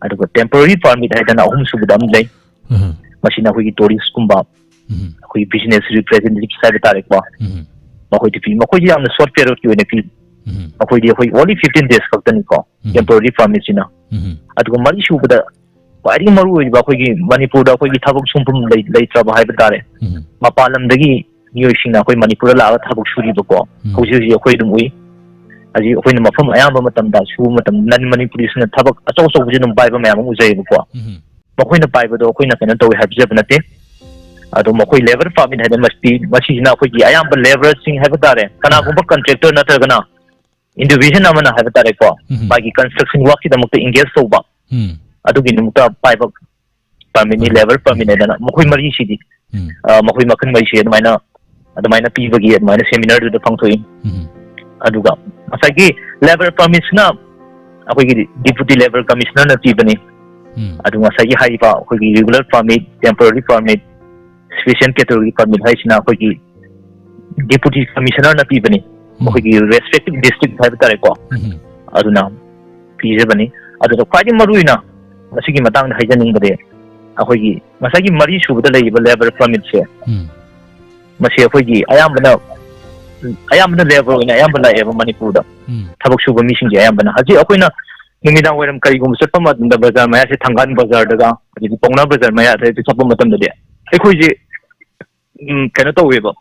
ꯑꯗꯨꯒ ꯇꯦꯝꯄꯣꯔꯔꯤ ꯄꯔꯃꯤꯠ ꯍꯥꯏꯗꯅ ꯑꯍꯨꯝꯁꯨꯕꯗ ꯑꯃ ꯂꯩ꯫ ꯎꯝ꯫ ꯃꯁꯤꯅ ꯑꯩꯈꯣꯏꯒꯤ ꯇꯨꯔꯤꯁꯀꯨꯝꯕ, ꯎꯝ꯫ ꯑꯩꯈꯣꯏꯒꯤ ꯕꯤꯖꯤꯅꯦꯁ ꯔꯤꯄ꯭ꯔꯦꯖꯦꯟꯇꯦꯇꯤꯚ ꯍꯥꯏꯕ ꯇꯥꯔꯦꯀꯣ, ꯎꯝ꯫ ꯃꯈꯣꯏꯗꯤ ꯄꯤ꯫ ꯃꯈꯣꯏꯁꯤ ꯌꯥꯝꯅ ꯁꯣꯔꯠ ꯄꯦꯔꯤꯌꯗꯀꯤ ꯑꯣꯏꯅ ꯄꯤ꯫ ꯎꯝ꯫ ꯃꯈꯣꯏꯗꯤ ꯑꯩꯈꯣꯏ only fifteen days ꯈꯛꯇꯅꯤꯀꯣ, ꯎꯝ꯫ ꯇꯦꯝꯄꯣꯔꯔꯤ ꯄꯔꯃꯤꯠꯁꯤꯅ꯫ ꯎꯝ꯫ ꯑꯗꯨꯒ ꯃꯔꯤꯁꯨꯕꯗ ꯈ꯭ꯋꯥꯏꯗꯒꯤ ꯃꯔꯨ ꯑꯣꯏꯔꯤꯕ ꯑꯩꯈꯣꯏꯒꯤ ꯃꯅꯤꯄꯨꯔꯗ ꯑꯩꯈꯣꯏꯒꯤ ꯊꯕꯛ ꯁꯨꯡꯐꯝ ꯂꯩ-, ꯂꯩꯇ꯭ꯔꯕ ꯍꯥꯏꯕ ꯇꯥꯔꯦ꯫ ꯎꯝ꯫ ꯃꯄꯥꯟ ꯂꯝꯗꯒꯤ ꯃꯤꯑꯣꯏꯁꯤꯡꯅ ꯑꯩꯈꯣꯏ ꯃꯅꯤꯄꯨꯔꯗ ꯂꯥꯛꯑꯒ ꯊꯕꯛ ꯁꯨꯔꯤꯕꯀꯣ, ꯎꯝ꯫ ꯍꯧꯖꯤꯛ ꯍꯧꯖꯤꯛ ꯑꯩꯈꯣꯏ ꯑꯗꯨꯝ ꯎꯏ꯫ ꯍꯧꯖꯤꯛ ꯑꯩꯈꯣꯏꯅ ꯃꯐꯝ ꯑꯌꯥꯝꯕ ꯃꯇꯝꯗ ꯁꯨꯕ ꯃꯇꯝꯗ ꯅꯟ ꯃꯅꯤꯄꯨꯔꯤꯁꯤꯡꯅ ꯊꯕꯛ ꯑꯆꯧ ꯑꯆꯧꯕꯁꯦ ꯑꯗꯨꯝ ꯄꯥꯏꯕ ꯃꯌꯥꯝ ꯑꯃ ꯎꯖꯩꯌꯦꯕꯀꯣ꯫ ꯎꯝ꯫ ꯃꯈꯣꯏꯅ ꯄꯥꯏꯕꯗꯣ ꯑꯩꯈꯣꯏꯅ ꯀꯩꯅꯣ ꯇꯧꯋꯦ ꯍꯥꯏꯕꯤꯖꯕ ꯅꯠꯇꯦ꯫ ꯑꯗꯣ ꯃꯈꯣꯏ ꯂꯦꯕꯔ ꯄꯥꯔꯃꯤꯠ ꯍꯥꯏꯗꯅ ꯃꯁꯤ, ꯃꯁꯤꯁꯤꯅ ꯑꯩꯈꯣꯏꯒꯤ ꯑꯌꯥꯝꯕ ꯂꯦꯕꯔꯁꯤꯡ ꯍꯥꯏꯕ ꯇꯥꯔꯦ, ꯀꯅꯥꯒꯨꯝꯕ ꯀꯟꯇ꯭ꯔꯦꯛꯇꯔ ꯅꯠꯇ꯭ꯔꯒꯅ ꯏꯟꯗꯤꯚꯤꯖꯨꯋꯦꯜ ꯑꯃꯅ ꯍꯥꯏꯕ ꯇꯥꯔꯦꯀꯣ, ꯎꯝ꯫ ꯃꯥꯒꯤ ꯀꯟꯁꯇ꯭ꯔꯛꯁꯟ ꯋꯥꯔꯛꯀꯤꯗꯃꯛꯇ ꯏꯟꯒꯦꯖ ꯇꯧꯕ, ꯎꯝ꯫ ꯑꯗꯨꯒꯤꯗꯃꯛꯇ ꯄꯥꯏꯕ ꯄꯥꯔꯃꯤꯠꯅꯤ, ꯎꯝ꯫ ꯂꯦꯕꯔ ꯄꯥꯔꯃꯤꯠ ꯍꯥꯏꯗꯅ ꯃꯈꯣꯏ ꯎꯝ꯫ ꯃꯔꯤꯁꯤꯗꯤ, ꯎꯝ꯫ ꯑ, ꯃꯈꯣꯏ ꯃꯈꯜ ꯃꯔꯤꯁꯤ ꯑꯗꯨꯃꯥꯏꯅ, ꯑꯗꯨꯃꯥꯏꯅ ꯄꯤꯕꯒꯤ ꯑꯗꯨꯃꯥꯏꯅ ꯁꯦꯃꯤꯅꯥꯔꯗꯨꯗ ꯐꯪꯊꯣꯛꯏ꯫ ꯎꯝ꯫ ꯑꯗꯨꯒ ꯉꯁꯥꯏꯒꯤ ꯂꯦꯕꯔ ꯄꯥꯔꯃꯤꯠꯁꯤꯅ ꯑꯩꯈꯣꯏꯒꯤ ꯗꯤꯄꯨꯇꯤ ꯂꯦꯕꯔ ꯀꯃꯤꯁꯅꯔꯅ ꯄꯤꯕꯅꯤ꯫ ꯎꯝ꯫ ꯑꯗꯨ ꯉꯁꯥꯏꯒꯤ ꯍꯥꯏꯔꯤꯕ ꯑꯩꯈꯣꯏꯒꯤ regular permit, temporary permit, special category permit ꯍꯥꯏꯁꯤꯅ ꯑꯩꯈꯣꯏꯒꯤ ꯗꯤꯄꯨꯇꯤ ꯀꯃꯤꯁꯅꯔꯅ ꯄꯤꯕꯅꯤ꯫ ꯎꯝ꯫ ꯃꯈꯣꯏꯒꯤ ꯔꯦꯁꯄꯦꯛꯇꯤꯚ ꯗꯤꯁꯇ꯭ꯔꯤꯛ ꯍꯥꯏꯕ ꯇꯥꯔꯦꯀꯣ꯫ ꯎꯝ꯫ ꯑꯗꯨꯅ ꯄꯤꯖꯕꯅꯤ꯫ ꯑꯗꯨꯒ ꯈ꯭ꯋꯥꯏꯗꯒꯤ ꯃꯔꯨꯑꯣꯏꯅ ꯃꯁꯤꯒꯤ ꯃꯇꯥꯡꯗ ꯍꯥꯏꯖꯅꯤꯡꯕꯗꯤ ꯑꯩꯈꯣꯏꯒꯤ ꯉꯁꯥꯏꯒꯤ ꯃꯔꯤ ꯁꯨꯕꯗ ꯂꯩꯔꯤꯕ ꯂꯦꯕꯔ ꯄꯥꯔꯃꯤꯠꯁꯦ, ꯎꯝ꯫ ꯃꯁꯤ ꯑꯩꯈꯣꯏꯒꯤ ꯑꯌꯥꯝꯕꯅ, ꯑꯌꯥꯝꯕꯅ ꯂꯦꯕꯔ ꯑꯣꯏꯅ ꯑꯌꯥꯝꯕ ꯂꯥꯛꯑꯦꯕ ꯃꯅꯤꯄꯨꯔꯗ꯫ ꯎꯝ꯫ ꯊꯕꯛ ꯁꯨꯕ ꯃꯤꯁꯤꯡꯁꯦ ꯑꯌꯥꯝꯕꯅ꯫ ꯍꯧꯖꯤꯛ ꯑꯩꯈꯣꯏꯅ ꯅꯨꯃꯤꯗꯥꯡ ꯋꯥꯏꯔꯝ ꯀꯔꯤꯒꯨꯝꯕ ꯆꯠꯄ ꯃꯇꯝꯗ ꯕꯖꯥꯔ ꯃꯌꯥꯁꯦ, ꯊꯪꯒꯥꯜ ꯕꯖꯥꯔꯗꯒ ꯑꯗꯒꯤ ꯄꯥꯎꯅꯥ ꯕꯖꯥꯔ ꯃꯌꯥꯗ ꯆꯠꯄ ꯃꯇꯝꯗꯗꯤ ꯑꯩꯈꯣꯏꯁꯦ ꯎꯝ, ꯀꯩꯅꯣ ꯇꯧꯋꯦꯕ,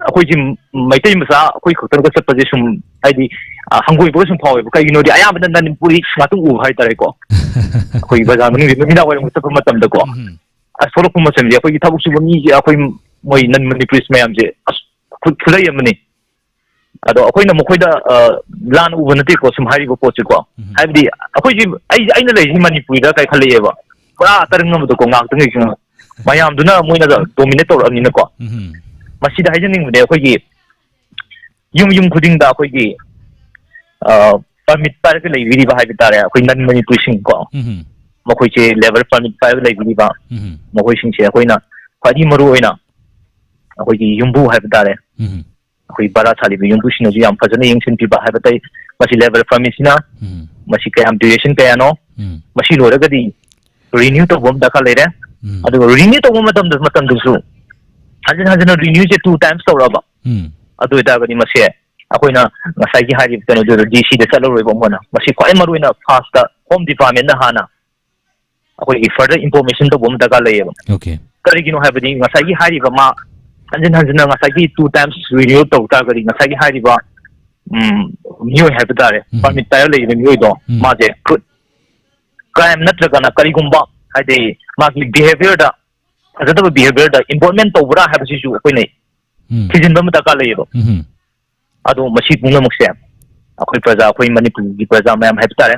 ꯑꯩꯈꯣꯏꯁꯤ ꯃꯩꯇꯩ ꯃꯆꯥ ꯑꯩꯈꯣꯏ ꯈꯛꯇꯪꯒ ꯆꯠꯄꯁꯦ ꯁꯨꯝ, ꯍꯥꯏꯗꯤ, ꯑ, ꯍꯪꯒꯣꯏꯕꯒ ꯁꯨꯝ ꯐꯥꯎꯋꯦꯕ꯫ ꯀꯩꯒꯤꯅꯣꯗꯤ ꯑꯌꯥꯝꯕꯅ ꯅꯟ ꯃꯅꯤꯄꯨꯔꯤ ꯉꯥꯛꯇ ꯎꯕ ꯍꯥꯏꯇꯥꯔꯦꯀꯣ꯫ ꯑꯩꯈꯣꯏ ꯕꯖꯥꯔ ꯃꯅꯨꯡꯁꯦ ꯅꯨꯃꯤꯗꯥꯡ ꯋꯥꯏꯔꯝꯒ ꯆꯠꯄ ꯃꯇꯝꯗꯀꯣ, ꯎꯝ꯫ ꯑꯁ, ꯊꯣꯛꯂꯛꯄ ꯃꯇꯝꯁꯦ ꯑꯩꯈꯣꯏꯒꯤ ꯊꯕꯛ ꯁꯨꯕ ꯃꯤꯁꯦ, ꯑꯩꯈꯣꯏ ꯃꯣꯏ ꯅꯟ ꯃꯅꯤꯄꯨꯔꯤꯁ ꯃꯌꯥꯝꯁꯦ, ꯑꯁ, ꯈꯨ-, ꯈꯨꯠꯂꯩ ꯑꯃꯅꯤ꯫ ꯑꯗꯣ ꯑꯩꯈꯣꯏꯅ ꯃꯈꯣꯏꯗ, ꯑ, ꯂꯥꯟꯅ ꯎꯕ ꯅꯠꯇꯦꯀꯣ, ꯁꯨꯝ ꯍꯥꯏꯔꯤꯕ ꯄꯣꯠꯁꯦꯀꯣ꯫ ꯎꯝ꯫ ꯍꯥꯏꯕꯗꯤ ꯑꯩꯈꯣꯏꯁꯤ, ꯑꯩ, ꯑꯩꯅ ꯂꯩꯔꯤꯁꯤ ꯃꯅꯤꯄꯨꯔꯤꯗ ꯀꯥꯏꯈꯠꯂꯛꯑꯦꯕ꯫ ꯄꯨꯔꯥ ꯇꯔꯪ ꯑꯃꯗꯀꯣ, ꯉꯥꯛꯇꯪꯒꯤ ꯃꯌꯥꯝꯗꯨꯅ ꯃꯣꯏꯅ ꯗꯣꯃꯤꯅꯦꯠ ꯇꯧꯔꯛꯑꯕꯅꯤꯅꯀꯣ꯫ ꯎꯝ꯫ ꯃꯁꯤꯗ ꯍꯥꯏꯖꯅꯤꯡꯕꯗꯤ ꯑꯩꯈꯣꯏꯒꯤ ꯌꯨꯝ ꯌꯨꯝ ꯈꯨꯗꯤꯡꯗ ꯑꯩꯈꯣꯏꯒꯤ, ꯑ, ꯄꯔꯃꯤꯠ ꯄꯥꯏꯔꯒ ꯂꯩꯕꯤꯔꯤꯕ ꯍꯥꯏꯕ ꯇꯥꯔꯦ, ꯑꯩꯈꯣꯏ ꯅꯟ ꯃꯅꯤꯄꯨꯔꯤꯁꯤꯡꯀꯣ꯫ ꯎꯝ꯫ ꯃꯈꯣꯏꯁꯦ ꯂꯦꯕꯔ ꯄꯔꯃꯤꯠ ꯄꯥꯏꯔꯒ ꯂꯩꯕꯤꯔꯤꯕ, ꯎꯝ꯫ ꯃꯈꯣꯏꯁꯤꯡꯁꯦ ꯑꯩꯈꯣꯏꯅ ꯈ꯭ꯋꯥꯏꯗꯒꯤ ꯃꯔꯨ ꯑꯣꯏꯅ ꯑꯩꯈꯣꯏꯒꯤ ꯌꯨꯝꯕꯨ ꯍꯥꯏꯕ ꯇꯥꯔꯦ, ꯎꯝ꯫ ꯑꯩꯈꯣꯏ ꯚꯔꯥ ꯁꯥꯜꯂꯤꯕ ꯌꯨꯝꯕꯨꯁꯤꯡꯅꯁꯨ ꯌꯥꯝ ꯐꯖꯅ ꯌꯦꯡꯁꯤꯟꯕꯤꯕ ꯍꯥꯏꯕ ꯇꯥꯏ꯫ ꯃꯁꯤ ꯂꯦꯕꯔ ꯄꯔꯃꯤꯠꯁꯤꯅ ꯎꯝ꯫ ꯃꯁꯤ ꯀꯌꯥꯝ, ꯗ꯭ꯌꯨꯔꯦꯁꯟ ꯀꯌꯥꯅꯣ, ꯎꯝ꯫ ꯃꯁꯤ ꯂꯣꯏꯔꯒꯗꯤ ꯔꯤꯅ꯭ꯌꯨ ꯇꯧꯕ ꯑꯃ ꯗꯔꯀꯥꯔ ꯂꯩꯔꯦ꯫ ꯎꯝ꯫ ꯑꯗꯨꯒ ꯔꯤꯅ꯭ꯌꯨ ꯇꯧꯕ ꯃꯇꯝꯗ, ꯃꯇꯝꯗꯁꯨ ꯍꯟꯖꯤꯟ ꯍꯟꯖꯤꯟꯅ ꯔꯤꯅ꯭ꯌꯨꯁꯦ ꯇꯨ ꯇꯥꯏꯝꯁ ꯇꯧꯔꯛꯑꯕ, ꯎꯝ꯫ ꯑꯗꯨ ꯑꯣꯏꯇꯥꯔꯒꯗꯤ ꯃꯁꯦ ꯑꯩꯈꯣꯏꯅ ꯉꯁꯥꯏꯒꯤ ꯍꯥꯏꯔꯤꯕ ꯀꯩꯅꯣꯗꯨꯗ ꯗꯤ ꯁꯤꯗ ꯆꯠꯂꯔꯣꯏꯕ ꯑꯃꯨꯛ ꯍꯟꯅ꯫ ꯃꯁꯤ ꯈ꯭ꯋꯥꯏ ꯃꯔꯨꯑꯣꯏꯅ ꯐꯥꯔꯁꯇ ꯍꯣꯝ ꯗꯤꯄꯥꯔꯠꯃꯦꯟꯅ ꯍꯥꯟꯅ ꯑꯩꯈꯣꯏꯒꯤ ꯐꯔꯗꯔ ꯏꯟꯐꯣꯔꯃꯦꯁꯟ ꯇꯧꯕ ꯑꯃ ꯗꯔꯀꯥꯔ ꯂꯩꯌꯦꯕ꯫ ꯑꯣꯀꯦ꯫ ꯀꯔꯤꯒꯤꯅꯣ ꯍꯥꯏꯕꯗꯤ ꯉꯁꯥꯏꯒꯤ ꯍꯥꯏꯔꯤꯕ ꯃꯥ ꯍꯟꯖꯤꯟ ꯍꯟꯖꯤꯟꯅ ꯉꯁꯥꯏꯒꯤ ꯇꯨ ꯇꯥꯏꯝꯁ ꯔꯤꯅ꯭ꯌꯨ ꯇꯧ ꯇꯥꯔꯒꯗꯤ ꯉꯁꯥꯏꯒꯤ ꯍꯥꯏꯔꯤꯕ, ꯎꯝ, ꯃꯤꯑꯣꯏ ꯍꯥꯏꯕ ꯇꯥꯔꯦ, ꯎꯝ꯫ ꯄꯔꯃꯤꯠ ꯄꯥꯏꯔ ꯂꯩꯔꯤꯕ ꯃꯤꯑꯣꯏꯗꯣ, ꯎꯝ꯫ ꯃꯥꯁꯦ ꯀ꯭ꯔꯥꯏꯝ ꯅꯠꯇ꯭ꯔꯒꯅ ꯀꯔꯤꯒꯨꯝꯕ ꯍꯥꯏꯗꯤ ꯃꯥꯒꯤ ꯕꯤꯍꯦꯕꯤꯌꯔꯗ, ꯐꯖꯗꯕ ꯕꯤꯍꯦꯕꯤꯌꯔꯗ ꯏꯟꯚꯣꯜꯕꯃꯦꯟ ꯇꯧꯕ꯭ꯔꯥ ꯍꯥꯏꯕꯁꯤꯁꯨ ꯑꯩꯈꯣꯏꯅ ꯎꯝ꯫ ꯊꯤꯖꯤꯟꯕ ꯑꯃ ꯗꯔꯀꯥꯔ ꯂꯩꯌꯦꯕ꯫ ꯎꯝ꯫ ꯑꯗꯣ ꯃꯁꯤ ꯄꯨꯝꯅꯃꯛꯁꯦ ꯑꯩꯈꯣꯏ ꯄ꯭ꯔꯖꯥ, ꯑꯩꯈꯣꯏ ꯃꯅꯤꯄꯨꯔꯒꯤ ꯄ꯭ꯔꯖꯥ ꯃꯌꯥꯝ ꯍꯥꯏꯕ ꯇꯥꯔꯦ,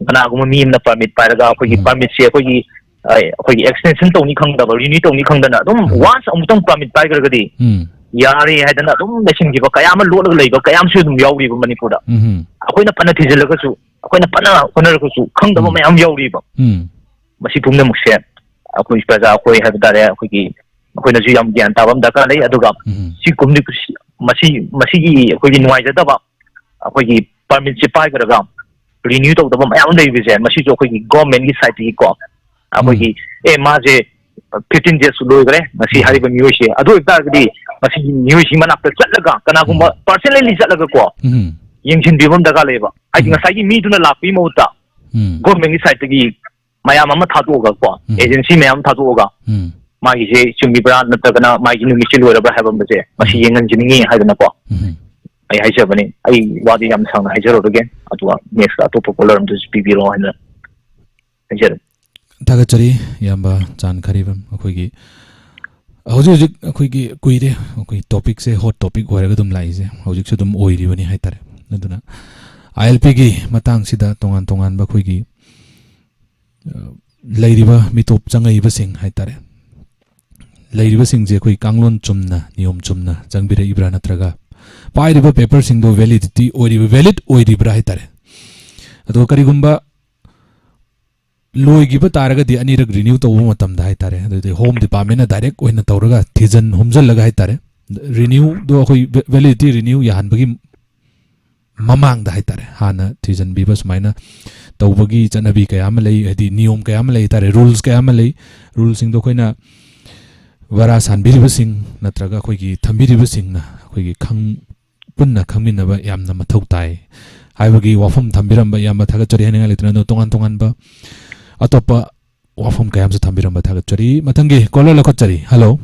ꯀꯅꯥꯒꯨꯝꯕ ꯃꯤ ꯑꯃꯅ ꯄꯔꯃꯤꯠ ꯄꯥꯏꯔꯒ ꯑꯩꯈꯣꯏꯒꯤ ꯎꯝ꯫ ꯄꯔꯃꯤꯠꯁꯦ ꯑꯩꯈꯣꯏꯒꯤ, ꯑ, ꯑꯩꯈꯣꯏꯒꯤ ꯑꯦꯛꯁꯇꯦꯟꯁꯟ ꯇꯧꯅꯤ ꯈꯪꯗꯕ, ꯔꯤꯅ꯭ꯌꯨ ꯇꯧꯅꯤ ꯈꯪꯗꯅ ꯑꯗꯨꯝ ꯎꯝ꯫ ꯋꯥꯟꯁ ꯑꯃꯨꯛꯇꯪ ꯄꯔꯃꯤꯠ ꯄꯥꯏꯈ꯭ꯔꯒꯗꯤ ꯎꯝ꯫ ꯌꯥꯔꯦ ꯍꯥꯏꯗꯅ ꯑꯗꯨꯝ ꯂꯩꯁꯤꯟꯈꯤꯕ ꯀꯌꯥ ꯑꯃ ꯂꯣꯠꯂꯒ ꯂꯩꯕ ꯀꯌꯥ ꯑꯃꯁꯨ ꯑꯗꯨꯝ ꯌꯥꯎꯔꯤꯕ ꯃꯅꯤꯄꯨꯔꯗ꯫ ꯎꯝ꯫ ꯑꯩꯈꯣꯏꯅ ꯐꯅ ꯊꯤꯖꯤꯜꯂꯒꯁꯨ, ꯑꯩꯈꯣꯏꯅ ꯐꯅ ꯍꯣꯠꯅꯔꯒꯁꯨ ꯈꯪꯗꯕ ꯎꯝ꯫ ꯃꯌꯥꯝ ꯌꯥꯎꯔꯤꯕ꯫ ꯎꯝ꯫ ꯃꯁꯤ ꯄꯨꯝꯅꯃꯛꯁꯦ ꯑꯩꯈꯣꯏ ꯄ꯭ꯔꯖꯥ ꯑꯩꯈꯣꯏ ꯍꯥꯏꯕ ꯇꯥꯔꯦ, ꯑꯩꯈꯣꯏꯒꯤ, ꯑꯩꯈꯣꯏꯅꯁꯨ ꯌꯥꯝ ꯒ꯭ꯌꯥꯟ ꯇꯥꯕ ꯑꯃ ꯗꯔꯀꯥꯔ ꯂꯩ꯫ ꯑꯗꯨꯒ ꯎꯝ꯫ ꯁꯤ ꯀꯨꯝꯗꯤ-, ꯃꯁꯤ, ꯃꯁꯤꯒꯤ ꯑꯩꯈꯣꯏꯒꯤ ꯅꯨꯡꯉꯥꯏꯖꯗꯕ, ꯑꯩꯈꯣꯏꯒꯤ ꯄꯔꯃꯤꯠꯁꯦ ꯄꯥꯏꯈ꯭ꯔꯒ ꯔꯤꯅ꯭ꯌꯨ ꯇꯧꯗꯕ ꯃꯌꯥꯝ ꯑꯃ ꯂꯩꯕꯁꯦ, ꯃꯁꯤꯁꯨ ꯑꯩꯈꯣꯏꯒꯤ ꯒꯣꯔꯃꯦꯟꯒꯤ ꯁꯥꯏꯠꯇꯒꯤꯀꯣ, ꯑꯩꯈꯣꯏꯒꯤ, ꯎꯝ꯫ ꯑꯦ, ꯃꯥꯁꯦ ꯐꯤꯐꯇꯤꯟ ꯗꯦꯖ ꯂꯣꯏꯈ꯭ꯔꯦ ꯉꯁꯤ ꯎꯝ꯫ ꯍꯥꯏꯔꯤꯕ ꯃꯤꯑꯣꯏꯁꯦ, ꯑꯗꯨ ꯑꯣꯏꯕ ꯇꯥꯔꯒꯗꯤ ꯃꯁꯤꯒꯤ ꯃꯤꯑꯣꯏꯁꯤ ꯃꯅꯥꯛꯇ ꯆꯠꯂꯒ, ꯀꯅꯥꯒꯨꯝꯕ ꯎꯝ꯫ ꯄꯥꯔꯁꯅꯦꯜꯂꯤ ꯆꯠꯂꯒꯀꯣ, ꯎꯝ꯫ ꯌꯦꯡꯁꯤꯟꯕꯤꯕ ꯑꯃ ꯗꯔꯀꯥꯔ ꯂꯩꯌꯦꯕ꯫ ꯍꯥꯏꯗꯤ ꯎꯝ꯫ ꯉꯁꯥꯏꯒꯤ ꯃꯤꯗꯨꯅ ꯂꯥꯛꯄꯒꯤ ꯃꯍꯨꯠꯇ ꯎꯝ꯫ ꯒꯣꯔꯃꯦꯟꯒꯤ ꯁꯥꯏꯠꯇꯒꯤ ꯃꯌꯥꯝ ꯑꯃ ꯊꯥꯗꯣꯛꯑꯒꯀꯣ, ꯎꯝ꯫ ꯑꯦꯖꯦꯟꯁꯤ ꯃꯌꯥꯝ ꯊꯥꯗꯣꯛꯑꯒ ꯎꯝ꯫ ꯃꯥꯒꯤꯁꯦ ꯆꯨꯝꯃꯤꯕ꯭ꯔꯥ ꯅꯠꯇ꯭ꯔꯒꯅ ꯃꯥꯒꯤ ꯅꯨꯃꯤꯠꯁꯦ ꯂꯣꯏꯔꯕ꯭ꯔꯥ ꯍꯥꯏꯕ ꯑꯃꯁꯦ ꯃꯁꯤ ꯎꯝ꯫ ꯌꯦꯡꯍꯟꯖꯅꯤꯡꯉꯤ ꯍꯥꯏꯗꯅꯀꯣ ꯎꯝ꯫ ꯑꯩ ꯍꯥꯏꯖꯕꯅꯤ꯫ ꯑꯩ ꯋꯥꯗꯤ ꯌꯥꯝ ꯁꯥꯡꯅ ꯍꯥꯏꯖꯔꯔꯣꯏꯒꯦ, ꯑꯗꯨꯒ ꯅꯦꯛꯁꯇ ꯑꯇꯣꯞꯄ ꯀꯣꯂꯔ ꯑꯝꯗꯁꯨ ꯄꯤꯕꯤꯔꯣ ꯍꯥꯏꯅ ꯍꯥꯏꯖꯔꯤ꯫ ꯊꯥꯒꯠꯆꯔꯤ ꯏꯌꯥꯝꯕ ꯆꯥꯟ ꯈꯔꯤꯕꯝ꯫ ꯑꯩꯈꯣꯏꯒꯤ ꯍꯧꯖꯤꯛ ꯍꯧꯖꯤꯛ ꯑꯩꯈꯣꯏꯒꯤ ꯀꯨꯏꯔꯦ ꯑꯩꯈꯣꯏ ꯇꯣꯄꯤꯛꯁꯦ ꯍꯣꯠ ꯇꯣꯄꯤꯛ ꯑꯣꯏꯔꯒ ꯑꯗꯨꯝ ꯂꯥꯛꯏꯁꯦ, ꯍꯧꯖꯤꯛꯁꯨ ꯑꯗꯨꯝ ꯑꯣꯏꯔꯤꯕꯅꯤ ꯍꯥꯏꯇꯥꯔꯦ꯫ ꯑꯗꯨꯅ ꯑꯥꯏ ꯑꯦꯜ ꯄꯤꯒꯤ ꯃꯇꯥꯡꯁꯤꯗ ꯇꯣꯉꯥꯟ ꯇꯣꯉꯥꯟꯕ ꯑꯩꯈꯣꯏꯒꯤ, ꯑ, ꯂꯩꯔꯤꯕ ꯃꯤꯇꯣꯞ ꯆꯪꯉꯛꯏꯕꯁꯤꯡ ꯍꯥꯏꯇꯥꯔꯦ, ꯂꯩꯔꯤꯕꯁꯤꯡꯁꯦ ꯑꯩꯈꯣꯏ ꯀꯥꯡꯂꯣꯟ ꯆꯨꯝꯅ, ꯅꯤꯌꯣꯝ ꯆꯨꯝꯅ ꯆꯪꯕꯤꯔꯛꯏꯕ꯭ꯔꯥ, ꯅꯠꯇ꯭ꯔꯒ ꯄꯥꯏꯔꯤꯕ ꯄꯦꯄꯔꯁꯤꯡꯗꯣ ꯚꯦꯂꯤꯗꯤꯇꯤ ꯑꯣꯏꯔꯤꯕ, ꯚꯦꯂꯤꯠ ꯑꯣꯏꯔꯤꯕ꯭ꯔꯥ ꯍꯥꯏꯇꯥꯔꯦ꯫ ꯑꯗꯣ ꯀꯔꯤꯒꯨꯝꯕ ꯂꯣꯏꯈꯤꯕ ꯇꯥꯔꯒꯗꯤ ꯑꯅꯤꯔꯛ ꯔꯤꯅ꯭ꯌꯨ ꯇꯧꯕ ꯃꯇꯝꯗ ꯍꯥꯏꯇꯥꯔꯦ, ꯑꯗꯨꯗꯤ ꯍꯣꯝ ꯗꯤꯄꯥꯔꯠꯃꯦꯟꯅ ꯗꯥꯏꯔꯦꯛ ꯑꯣꯏꯅ ꯇꯧꯔꯒ ꯊꯤꯖꯟ ꯍꯨꯝꯖꯜꯂꯒ ꯍꯥꯏꯇꯥꯔꯦ, ꯔꯤꯅ꯭ꯌꯨꯗꯣ ꯑꯩꯈꯣꯏ ꯚꯦ-, ꯚꯦꯂꯤꯗꯤꯇꯤ ꯔꯤꯅ꯭ꯌꯨ ꯌꯥꯍꯟꯕꯒꯤ ꯃꯃꯥꯡꯗ ꯍꯥꯏꯇꯥꯔꯦ, ꯍꯥꯟꯅ ꯊꯤꯖꯟꯕꯤꯕ ꯁꯨꯃꯥꯏꯅ ꯇꯧꯕꯒꯤ ꯆꯠꯅꯕꯤ ꯀꯌꯥ ꯑꯃ ꯂꯩ, ꯍꯥꯏꯗꯤ ꯅꯤꯌꯣꯝ ꯀꯌꯥ ꯑꯃ ꯂꯩ ꯍꯥꯏꯇꯥꯔꯦ, ꯔꯨꯜꯁ ꯀꯌꯥ ꯑꯃ ꯂꯩ꯫ ꯔꯨꯜꯁꯤꯡꯗꯣ ꯑꯩꯈꯣꯏꯅ ꯕꯔꯥ ꯁꯥꯟꯕꯤꯔꯤꯕꯁꯤꯡ ꯅꯠꯇ꯭ꯔꯒ ꯑꯩꯈꯣꯏꯒꯤ ꯊꯝꯕꯤꯔꯤꯕꯁꯤꯡꯅ ꯑꯩꯈꯣꯏꯒꯤ ꯈꯪ-, ꯄꯨꯟꯅ ꯈꯪꯃꯤꯟꯅꯕ ꯌꯥꯝꯅ ꯃꯊꯧ ꯇꯥꯏ ꯍꯥꯏꯕꯒꯤ ꯋꯥꯐꯝ ꯊꯝꯕꯤꯔꯝꯕ ꯏꯌꯥꯝꯕ ꯊꯥꯒꯠꯆꯔꯤ ꯍꯥꯏꯅꯤꯡꯉꯥꯏ ꯂꯩꯇꯅ, ꯑꯗꯣ ꯇꯣꯉꯥꯟ ꯇꯣꯉꯥꯟꯕ ꯑꯇꯣꯞꯄ ꯋꯥꯐꯝ ꯀꯌꯥ ꯑꯃꯁꯨ ꯊꯝꯕꯤꯔꯝꯕ ꯊꯥꯒꯠꯆꯔꯤ꯫ ꯃꯊꯪꯒꯤ ꯀꯣꯂꯔ ꯂꯧꯈꯠꯆꯔꯤ꯫ ꯍꯜꯂꯣ꯫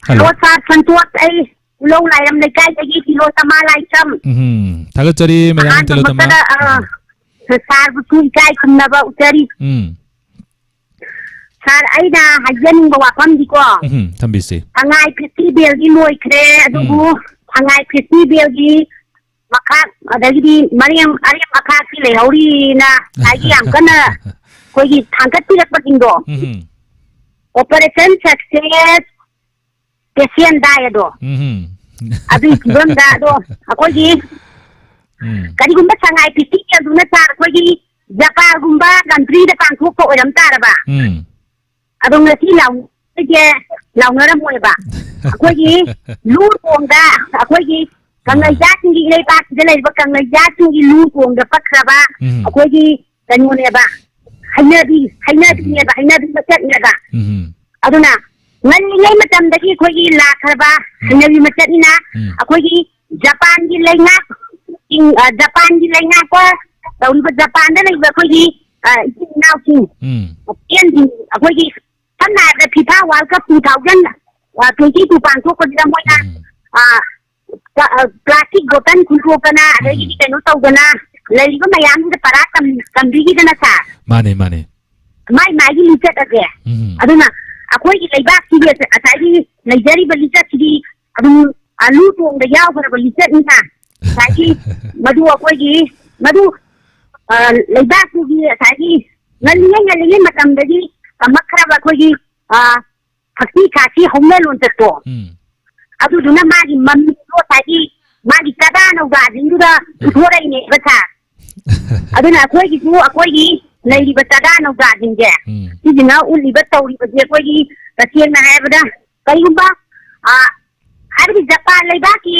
ꯍꯜꯂꯣ꯫ ꯍꯜꯂꯣ, ꯁꯥꯔ ꯁꯟꯇꯣꯁ, ꯑꯩ ꯎꯂꯧ ꯂꯥꯏꯔꯝ ꯂꯩꯀꯥꯏꯗꯒꯤ ꯇꯤꯂꯣꯇꯃꯥ ꯂꯥꯏꯁ꯭ꯔꯝ꯫ ꯎꯝ, ꯊꯥꯒꯠꯆꯔꯤ, ꯃꯦꯗꯥꯝ ꯇꯤꯂꯣꯇꯃꯥ꯫ ꯑꯍꯥꯟꯕꯃꯛꯇꯗ, ꯑ, ꯎꯝ꯫ ꯁꯥꯔꯕꯨꯁꯨ ꯏꯀꯥꯏ ꯈꯨꯝꯅꯕ ꯎꯠꯆꯔꯤ꯫ ꯎꯝ꯫ ꯁꯥꯔ, ꯑꯩꯅ ꯍꯥꯏꯖꯅꯤꯡꯕ ꯋꯥꯐꯝꯗꯤꯀꯣ, ꯎꯝ, ꯊꯝꯕꯤꯁꯤ꯫ ꯁꯉꯥꯏ ꯐꯦꯁꯇꯤꯚꯦꯜꯗꯤ ꯂꯣꯏꯈ꯭ꯔꯦ, ꯑꯗꯨꯕꯨ ꯎꯝ꯫ ꯁꯉꯥꯏ ꯐꯦꯁꯇꯤꯚꯦꯜꯒꯤ ꯃꯈꯥ, ꯑꯗꯒꯤꯗꯤ ꯃꯔꯦꯝ, ꯑꯔꯦꯝ ꯑꯈꯥꯛꯇꯤ ꯂꯩꯍꯧꯔꯤꯅ ꯉꯁꯥꯏꯒꯤ ꯌꯥꯝ ꯀꯟꯅ ꯑꯩꯈꯣꯏꯒꯤ ꯊꯥꯡꯒꯠꯄꯤꯔꯛꯄꯁꯤꯡꯗꯣ, ꯎꯝ꯫ ꯑꯣꯄꯔꯦꯁꯟ ꯁꯛꯁꯦꯁ, ꯄꯦꯁꯦꯟ ꯗꯥꯏ ꯑꯗꯣ, ꯎꯝ꯫ ꯑꯗꯨꯒꯤ ꯐꯤꯕꯝꯗ ꯑꯗꯣ ꯑꯩꯈꯣꯏꯒꯤ ꯎꯝ꯫ ꯀꯔꯤꯒꯨꯝꯕ ꯁꯉꯥꯏ ꯐꯦꯁꯇꯤꯚꯦꯜꯗꯨꯅ ꯁꯥꯔ ꯑꯩꯈꯣꯏꯒꯤ ꯖꯄꯥꯟꯒꯨꯝꯕ ꯀꯟꯇ꯭ꯔꯤꯗ ꯄꯥꯡꯊꯣꯛꯄ ꯑꯣꯏꯔꯝ ꯇꯥꯔꯕ, ꯎꯝ꯫ ꯑꯗꯣ ꯉꯁꯤ ꯂꯥꯎꯅꯔꯤꯁꯦ ꯂꯥꯎꯅꯔꯝꯃꯣꯏꯕ꯫ ꯑꯩꯈꯣꯏꯒꯤ ꯂꯨ ꯀꯣꯡꯗ, ꯑꯩꯈꯣꯏꯒꯤ ꯑꯥ꯫ ꯀꯪꯂꯩꯖꯥꯠꯁꯤꯡꯒꯤ, ꯏꯔꯩꯄꯥꯛꯁꯤꯗ ꯂꯩꯔꯤꯕ ꯀꯪꯂꯩꯖꯥꯠꯁꯤꯡꯒꯤ ꯂꯨ ꯀꯣꯡꯗ ꯄꯛꯈ꯭ꯔꯕ ꯎꯝ꯫ ꯑꯩꯈꯣꯏꯒꯤ ꯀꯩꯅꯣꯅꯦꯕ, ꯍꯩꯅꯕꯤ, ꯍꯩꯅꯕꯤꯅꯦꯕ, ꯎꯝ꯫ ꯍꯩꯅꯕꯤ ꯃꯁꯛꯅꯦꯕ꯫ ꯎꯝ꯫ ꯑꯗꯨꯅ ꯉꯜꯂꯤꯉꯩ ꯃꯇꯝꯗꯒꯤ ꯑꯩꯈꯣꯏꯒꯤ ꯂꯥꯛꯈ꯭ꯔꯕ ꯎꯝ꯫ ꯍꯩꯅꯕꯤ ꯃꯁꯛꯅꯤꯅ ꯎꯝ꯫ ꯑꯩꯈꯣꯏꯒꯤ ꯖꯄꯥꯟꯒꯤ ꯂꯩꯉꯥꯛ, ꯏꯪ-, ꯑ, ꯖꯄꯥꯟꯒꯤ ꯂꯩꯉꯥꯛꯄ ꯇꯧꯔꯤꯕ ꯖꯄꯥꯟꯗ ꯂꯩꯕ ꯑꯩꯈꯣꯏꯒꯤ, ꯑ, ꯏꯆꯤꯟ ꯏꯅꯥꯎꯁꯤꯡ, ꯎꯝ꯫ ꯑ, ꯐꯦꯟꯁꯤꯡ, ꯑꯩꯈꯣꯏꯒꯤ ꯁꯝꯅ ꯍꯥꯏꯔꯕꯗ FIFA World Cup two thousand twenty two ꯄꯥꯡꯊꯣꯛꯄꯁꯤꯗ ꯃꯣꯏꯅ, ꯎꯝ꯫ ꯑ, ꯄ꯭ꯂꯥ-, ꯑ, plastic bottle ꯈꯨꯟꯇꯣꯛꯇꯅ, ꯑꯗꯒꯤꯗꯤ ꯎꯝ꯫ ꯀꯩꯅꯣ ꯇꯧꯗꯅ ꯂꯩꯔꯤꯕ ꯃꯌꯥꯝꯁꯤꯗ ꯄꯔꯥ ꯇꯝ-, ꯇꯝꯕꯤꯈꯤꯗꯅ ꯁꯥꯔ꯫ ꯃꯥꯅꯦ, ꯃꯥꯅꯦ꯫ ꯃꯥꯏ ꯃꯥꯏꯒꯤ ꯂꯤꯆꯠ ꯑꯁꯦ꯫ ꯎꯝ꯫ ꯑꯗꯨꯅ ꯑꯩꯈꯣꯏꯒꯤ ꯂꯩꯕꯥꯛꯁꯤꯒꯤ ꯉꯁꯥꯏꯒꯤ ꯂꯩꯖꯔꯤꯕ ꯂꯤꯆꯠꯁꯤꯗꯤ ꯑꯗꯨꯝ, ꯑ, ꯂꯨ ꯇꯣꯡꯗ ꯌꯥꯎꯈ꯭ꯔꯕ ꯂꯤꯆꯠꯅꯤꯅ ꯉꯁꯥꯏꯒꯤ ꯃꯗꯨ ꯑꯩꯈꯣꯏꯒꯤ ꯃꯗꯨ, ꯑ, ꯂꯩꯕꯥꯛꯇꯨꯒꯤ ꯉꯁꯥꯏꯒꯤ ꯉꯜꯂꯤꯉꯩ ꯉꯜꯂꯤꯉꯩ ꯃꯇꯝꯗꯒꯤ ꯇꯝꯃꯛꯈ꯭ꯔꯕ ꯑꯩꯈꯣꯏꯒꯤ, ꯑ, ꯊꯛꯁꯤ ꯈꯥꯁꯤ ꯍꯧꯅ ꯂꯣꯟꯆꯠꯇꯣ꯫ ꯎꯝ꯫ ꯑꯗꯨꯗꯨꯅ ꯃꯥꯒꯤ ꯃꯃꯤꯗꯣ ꯉꯁꯥꯏꯒꯤ ꯃꯥꯒꯤ ꯆꯥꯗꯥ ꯅꯧꯗꯥꯁꯤꯡꯗꯨꯗ ꯎꯝ꯫ ꯄꯨꯊꯣꯔꯛꯏꯅꯦꯕ ꯁꯥꯔ꯫ ꯑꯗꯨꯅ ꯑꯩꯈꯣꯏꯒꯤꯁꯨ ꯑꯩꯈꯣꯏꯒꯤ ꯂꯩꯔꯤꯕ ꯆꯥꯗꯥ ꯅꯧꯗꯥꯁꯤꯡꯁꯦ ꯎꯝ꯫ ꯁꯤꯁꯤꯅ ꯎꯠꯂꯤꯕ ꯇꯧꯔꯤꯕꯁꯦ ꯑꯩꯈꯣꯏꯒꯤ ꯇꯁꯦꯡꯅ ꯍꯥꯏꯔꯕꯗ ꯀꯔꯤꯒꯨꯝꯕ, ꯑ, ꯍꯥꯏꯕꯗꯤ ꯖꯄꯥꯟ ꯂꯩꯕꯥꯛꯀꯤ,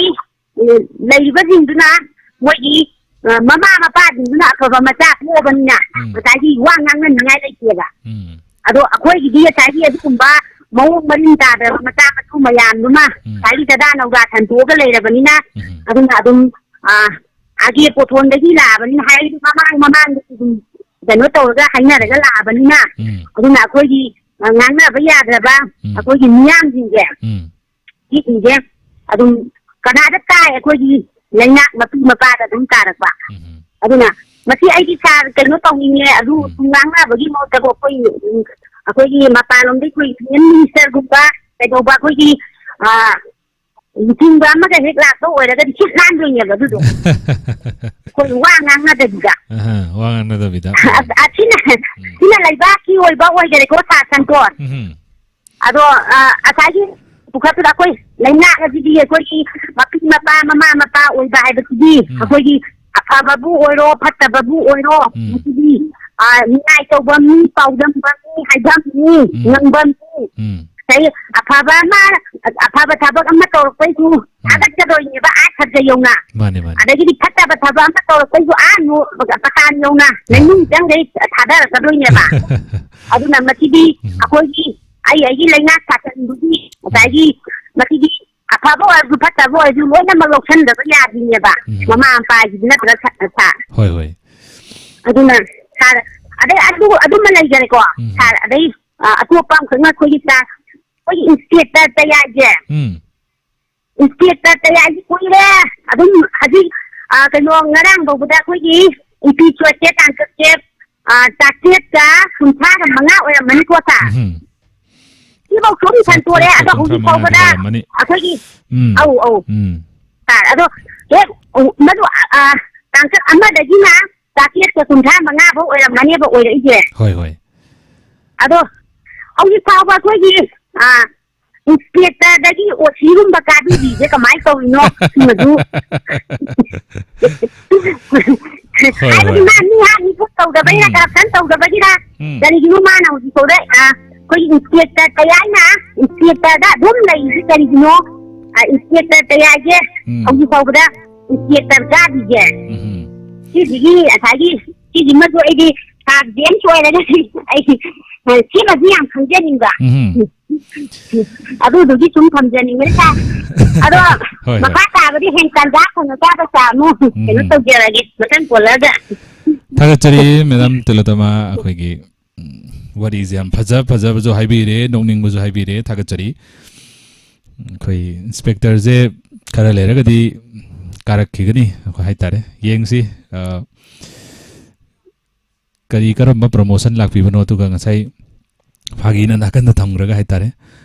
ꯑ, ꯂꯩꯔꯤꯕꯁꯤꯡꯗꯨꯅ ꯃꯣꯏꯒꯤ, ꯑ, ꯃꯃꯥ ꯃꯄꯥꯁꯤꯡꯗꯨꯅ ꯑꯐꯕ ꯃꯆꯥ ꯄꯣꯛꯑꯕꯅꯤꯅ ꯎꯝ꯫ ꯉꯁꯥꯏꯒꯤ ꯋꯥ ꯉꯥꯡꯅꯅꯤꯡꯉꯥꯏ ꯂꯩꯇꯦꯕ꯫ ꯎꯝ꯫ ꯑꯗꯣ ꯑꯩꯈꯣꯏꯒꯤꯗꯤ ꯉꯁꯥꯏꯒꯤ ꯑꯗꯨꯒꯨꯝꯕ ꯃꯑꯣꯡ ꯃꯔꯤꯟ ꯇꯥꯗ꯭ꯔꯕ ꯃꯆꯥ ꯃꯁꯨ ꯃꯌꯥꯝꯗꯨꯃ ꯎꯝ꯫ ꯉꯁꯥꯏꯒꯤ ꯆꯥꯗꯥ ꯅꯧꯗꯥ ꯁꯟꯗꯣꯛꯑꯒ ꯂꯩꯔꯕꯅꯤꯅ ꯎꯝ꯫ ꯑꯗꯨꯅ ꯑꯗꯨꯝ, ꯑ, ꯑꯥꯒꯦ ꯄꯣꯠꯊꯣꯟꯗꯒꯤ ꯂꯥꯛꯑꯕꯅꯤꯅ ꯍꯥꯏꯗꯤ ꯃꯃꯥꯡ ꯃꯃꯥꯡꯗꯒꯤ ꯑꯗꯨꯝ ꯀꯩꯅꯣ ꯇꯧꯔꯒ ꯍꯥꯏꯅꯔꯒ ꯂꯥꯛꯑꯕꯅꯤꯅ ꯎꯝ꯫ ꯑꯗꯨꯅ ꯑꯩꯈꯣꯏꯒꯤ, ꯑ, ꯉꯥꯡꯅꯕ ꯌꯥꯗ꯭ꯔꯕ ꯎꯝ꯫ ꯑꯩꯈꯣꯏꯒꯤ ꯃꯤꯌꯥꯝꯁꯤꯡꯁꯦ ꯎꯝ꯫ ꯁꯤꯁꯤꯡꯁꯦ ꯑꯗꯨꯝ ꯀꯅꯥꯗ ꯇꯥꯏ? ꯑꯩꯈꯣꯏꯒꯤ ꯂꯩꯉꯥꯛ ꯃꯄꯤ ꯃꯄꯥꯗ ꯑꯗꯨꯝ ꯇꯥꯔꯛꯄ꯫ ꯎꯝ꯫ ꯑꯗꯨꯅ ꯃꯁꯤ ꯑꯩꯗꯤ ꯁꯥꯔ ꯀꯩꯅꯣ ꯇꯧꯅꯤꯡꯉꯦ, ꯑꯗꯨ ꯎꯝ꯫ ꯁꯨꯝ ꯉꯥꯡꯅꯕꯒꯤ ꯃꯍꯨꯠꯇꯀꯣ ꯑꯩꯈꯣꯏ, ꯎꯝ, ꯑꯩꯈꯣꯏꯒꯤ ꯃꯄꯥꯟꯂꯣꯝꯗꯒꯤ ꯑꯩꯈꯣꯏ ꯌꯨꯅꯤꯌꯟ ꯃꯤꯅꯤꯁꯇꯔꯒꯨꯝꯕ ꯀꯩꯗꯧꯕ ꯑꯩꯈꯣꯏꯒꯤ, ꯑ, ꯂꯨꯆꯤꯡꯕ ꯑꯃꯒ ꯍꯦꯛ ꯂꯥꯛꯄ ꯑꯣꯏꯔꯒꯗꯤ ꯁꯤꯠ ꯅꯥꯟꯗꯣꯏꯅꯦꯕ ꯑꯗꯨꯗꯣ꯫ ꯑꯩꯈꯣꯏ ꯋꯥ ꯉꯥꯡꯅꯗꯕꯤꯗ꯫ ꯑꯍ, ꯋꯥ ꯉꯥꯡꯅꯗꯕꯤꯗ꯫ ꯑ-, ꯑꯁꯤꯅ, ꯎꯝ꯫ ꯁꯤꯅ ꯂꯩꯕꯥꯛꯀꯤ ꯑꯣꯏꯕ ꯑꯣꯏꯈꯔꯦꯀꯣ ꯁꯥꯔ ꯁꯪꯇꯣꯟ꯫ ꯎꯝ꯫ ꯑꯗꯣ, ꯑ, ꯉꯁꯥꯏꯒꯤ ꯄꯨꯈꯠꯄꯗ ꯑꯩꯈꯣꯏ ꯂꯩꯉꯥꯛ ꯑꯁꯤꯗꯤ ꯑꯩꯈꯣꯏꯒꯤ ꯃꯄꯤ ꯃꯄꯥ, ꯃꯃꯥ ꯃꯄꯥ ꯑꯣꯏꯕ ꯍꯥꯏꯕꯁꯤꯗꯤ ꯎꯝ꯫ ꯑꯩꯈꯣꯏꯒꯤ ꯑꯐꯕꯕꯨ ꯑꯣꯏꯔꯣ, ꯐꯠꯇꯕꯕꯨ ꯑꯣꯏꯔꯣ, ꯎꯝ꯫ ꯃꯁꯤꯗꯤ, ꯑ, ꯅꯤꯡꯉꯥꯏ ꯇꯧꯕ ꯃꯤ, ꯄꯥꯎꯗꯝꯕ ꯃꯤ, ꯍꯥꯏꯕ ꯃꯤ, ꯎꯝ꯫ ꯉꯝꯕ ꯃꯤ, ꯎꯝ꯫ ꯉꯁꯥꯏ ꯑꯐꯕ ꯑꯃ, ꯑꯐꯕ ꯊꯕꯛ ꯑꯃ ꯇꯧꯔꯛꯄꯩꯁꯨ ꯎꯝ꯫ ꯊꯥꯒꯠꯀꯗꯣꯏꯅꯦꯕ, ꯑꯥ ꯁꯠꯀ ꯌꯧꯅ꯫ ꯃꯥꯅꯦ, ꯃꯥꯅꯦ꯫ ꯑꯗꯒꯤꯗꯤ ꯐꯠꯇꯕ ꯊꯕꯛ ꯑꯃ ꯇꯧꯔꯛꯄꯩꯁꯨ ꯑꯥ ꯅꯨ-, ꯄꯇꯥꯟ ꯌꯧꯅ, ꯑꯥ꯫ ꯂꯩꯅꯨꯡ ꯆꯪꯈꯩ ꯊꯥꯗꯔꯛꯀꯗꯣꯏꯅꯦꯕ꯫ ꯑꯗꯨꯅ ꯃꯁꯤꯗꯤ ꯎꯝ꯫ ꯑꯩꯈꯣꯏꯒꯤ ꯑꯩ ꯑꯩꯒꯤ ꯂꯩꯉꯥꯛ ꯁꯥꯁꯟꯗꯨꯒꯤ ꯉꯁꯥꯏꯒꯤ ꯎꯝ꯫ ꯃꯁꯤꯗꯤ ꯑꯐꯕ ꯑꯣꯏꯔꯁꯨ ꯐꯠꯇꯕ ꯑꯣꯏꯔꯁꯨ ꯂꯣꯏꯅꯃꯛ ꯂꯧꯁꯟꯗꯕ ꯌꯥꯗ꯭ꯔꯤꯅꯦꯕ꯫ ꯎꯝ꯫ ꯃꯃꯥ ꯃꯄꯥꯒꯤꯗꯤ ꯅꯠꯇ꯭ꯔ ꯁꯥ-, ꯁꯥ-, ꯍꯣꯏ, ꯍꯣꯏ꯫ ꯑꯗꯨꯅ ꯁꯥꯔ, ꯑꯗꯩ ꯑꯗꯨ, ꯑꯗꯨꯃ ꯂꯩꯖꯔꯦꯀꯣ꯫ ꯎꯝ꯫ ꯁꯥꯔ, ꯑꯗꯩ, ꯑ, ꯑꯇꯣꯞꯄ ꯑꯃꯈꯛꯅ ꯑꯩꯈꯣꯏꯒꯤ ꯆꯥ-, ꯑꯩꯈꯣꯏꯒꯤ inspector ꯇꯌꯥꯏꯁꯦ꯫ ꯎꯝ꯫ Inspector ꯇꯌꯥꯏꯁꯦ ꯀꯨꯏꯔꯦ꯫ ꯑꯗꯨꯝ ꯍꯧꯖꯤꯛ, ꯑ, ꯀꯩꯅꯣ, ꯉꯔꯥꯡ ꯐꯥꯎꯕꯗ ꯑꯩꯈꯣꯏꯒꯤ ꯏꯄꯤ ꯆꯣꯏꯁꯦ ꯇꯥꯡꯀꯛꯁꯦ, ꯑ, ꯆꯥꯇ꯭ꯔꯦꯠꯀ ꯀꯨꯟꯊ꯭ꯔꯥꯒ ꯃꯉꯥ ꯑꯣꯏꯔꯝꯃꯅꯤꯀꯣ ꯁꯥꯔ꯫ ꯎꯝ꯫ ꯁꯤꯐꯧ ꯁꯨꯝ ꯁꯟꯇꯣꯔꯛꯑꯦ꯫ ꯆꯥꯇ꯭ꯔꯦꯠꯀ ꯑꯗꯣ ꯀꯨꯟꯊ꯭ꯔꯥ ꯍꯧꯖꯤꯛ ꯃꯉꯥꯗꯤ ꯐꯥꯎꯕꯗ ꯍꯦꯜꯂꯝꯃꯅꯤ꯫ ꯑꯩꯈꯣꯏꯒꯤ, ꯎꯝ꯫ ꯑꯧ, ꯑꯧ꯫ ꯎꯝ꯫ ꯁꯥꯔ, ꯑꯗꯣ ꯍꯦꯛ, ꯎ, ꯃꯗꯨ, ꯑ, ꯑ, ꯇꯥꯡꯀꯛ ꯑꯃꯗꯒꯤꯅ ꯆꯥꯇ꯭ꯔꯦꯠꯀ ꯀꯨꯟꯊ꯭ꯔꯥ ꯃꯉꯥ ꯐꯥꯎ ꯑꯣꯏꯔꯝꯃꯅꯦꯕ ꯑꯣꯏꯔꯛꯏꯁꯦ꯫ ꯍꯣꯏ, ꯍꯣꯏ꯫ ꯑꯗꯣ ꯍꯧꯖꯤꯛ ꯐꯥꯎꯕ ꯑꯩꯈꯣꯏꯒꯤ, ꯑ, inspector ꯗꯒꯤ OC ꯒꯨꯝꯕ ꯀꯥꯕꯤꯔꯤꯁꯦ ꯀꯃꯥꯏꯅ ꯇꯧꯔꯤꯅꯣ? ꯁꯤꯃꯁꯨ ꯍꯣꯏ, ꯍꯥꯏꯕꯗꯤ ꯍꯣꯏ꯫ ꯃꯥ ꯃꯤ ꯍꯥꯠ ꯃꯤ ꯐꯨꯠ ꯇꯧꯗꯕꯩꯔ, ꯎꯝ꯫ Corruption ꯇꯧꯗꯕꯒꯤꯔ? ꯎꯝ꯫ ꯀꯔꯤꯒꯤꯅꯣ ꯃꯥꯅ ꯍꯧꯖꯤꯛ ꯐꯥꯎꯗ, ꯑ, ꯑꯩꯈꯣꯏꯒꯤ inspector ꯀꯌꯥꯅ inspector ꯗ ꯑꯗꯨꯝ ꯂꯩꯔꯤꯁꯤ ꯀꯔꯤꯒꯤꯅꯣ? ꯑ, inspector ꯀꯌꯥꯁꯦ ꯎꯝ꯫ ꯍꯧꯖꯤꯛ ꯐꯥꯎꯕꯗ inspector ꯀꯥꯗ꯭ꯔꯤꯁꯦ? ꯎꯝ꯫ ꯁꯤꯁꯤꯒꯤ ꯉꯁꯥꯏꯒꯤ ꯁꯤꯁꯤꯃꯁꯨ ꯑꯩꯗꯤ ꯁꯥꯔ ꯖꯦꯝꯁ ꯑꯣꯏꯔꯒꯗꯤ ꯑꯩ, ꯑ, ꯁꯤꯃꯁꯨ ꯌꯥꯝ ꯈꯪꯖꯅꯤꯡꯕ꯫ ꯎꯝ꯫ ꯑꯗꯨꯗꯨꯒꯤ ꯁꯨꯝ ꯊꯝꯖꯅꯤꯡꯕꯅꯤ ꯁꯥꯔ꯫ ꯑꯗꯣ ꯍꯣꯏ, ꯍꯣꯏ꯫ ꯃꯈꯥ ꯇꯥꯕꯗꯤ ꯍꯌꯦꯡ ꯇꯥꯟꯖꯥ ꯐꯪꯉꯀꯥꯟꯗ ꯁꯥꯔ ꯑꯃꯨꯛ ꯀꯩꯅꯣ ꯎꯝ꯫ ꯇꯧꯖꯔꯒꯦ ꯃꯊꯪ caller ꯗ꯫ ꯊꯥꯒꯠꯆꯔꯤ ꯃꯦꯗꯥꯝ ꯇꯤꯂꯣꯇꯃꯥ, ꯑꯩꯈꯣꯏꯒꯤ, ꯎꯝ, ꯋꯥꯔꯤꯁꯦ ꯌꯥꯝ ꯐꯖ ꯐꯖꯕꯁꯨ ꯍꯥꯏꯕꯤꯔꯦ, ꯅꯣꯛꯅꯤꯡꯕꯁꯨ ꯍꯥꯏꯕꯤꯔꯦ, ꯊꯥꯒꯠꯆꯔꯤ꯫ ꯑꯩꯈꯣꯏ inspector ꯁꯦ ꯈꯔ ꯂꯩꯔꯒꯗꯤ ꯀꯥꯔꯛꯈꯤꯒꯅꯤ, ꯑꯩꯈꯣꯏ ꯍꯥꯏꯇꯥꯔꯦ꯫ ꯌꯦꯡꯁꯤ, ꯑ, ꯀꯔꯤ ꯀꯔꯝꯕ promotion ꯂꯥꯛꯄꯤꯕꯅꯣ, ꯑꯗꯨꯒ ꯉꯁꯥꯏ ꯐꯥꯒꯤꯅ ꯅꯥꯀꯟꯗ ꯊꯝꯈ꯭ꯔꯒ ꯍꯥꯏꯇꯥꯔꯦ,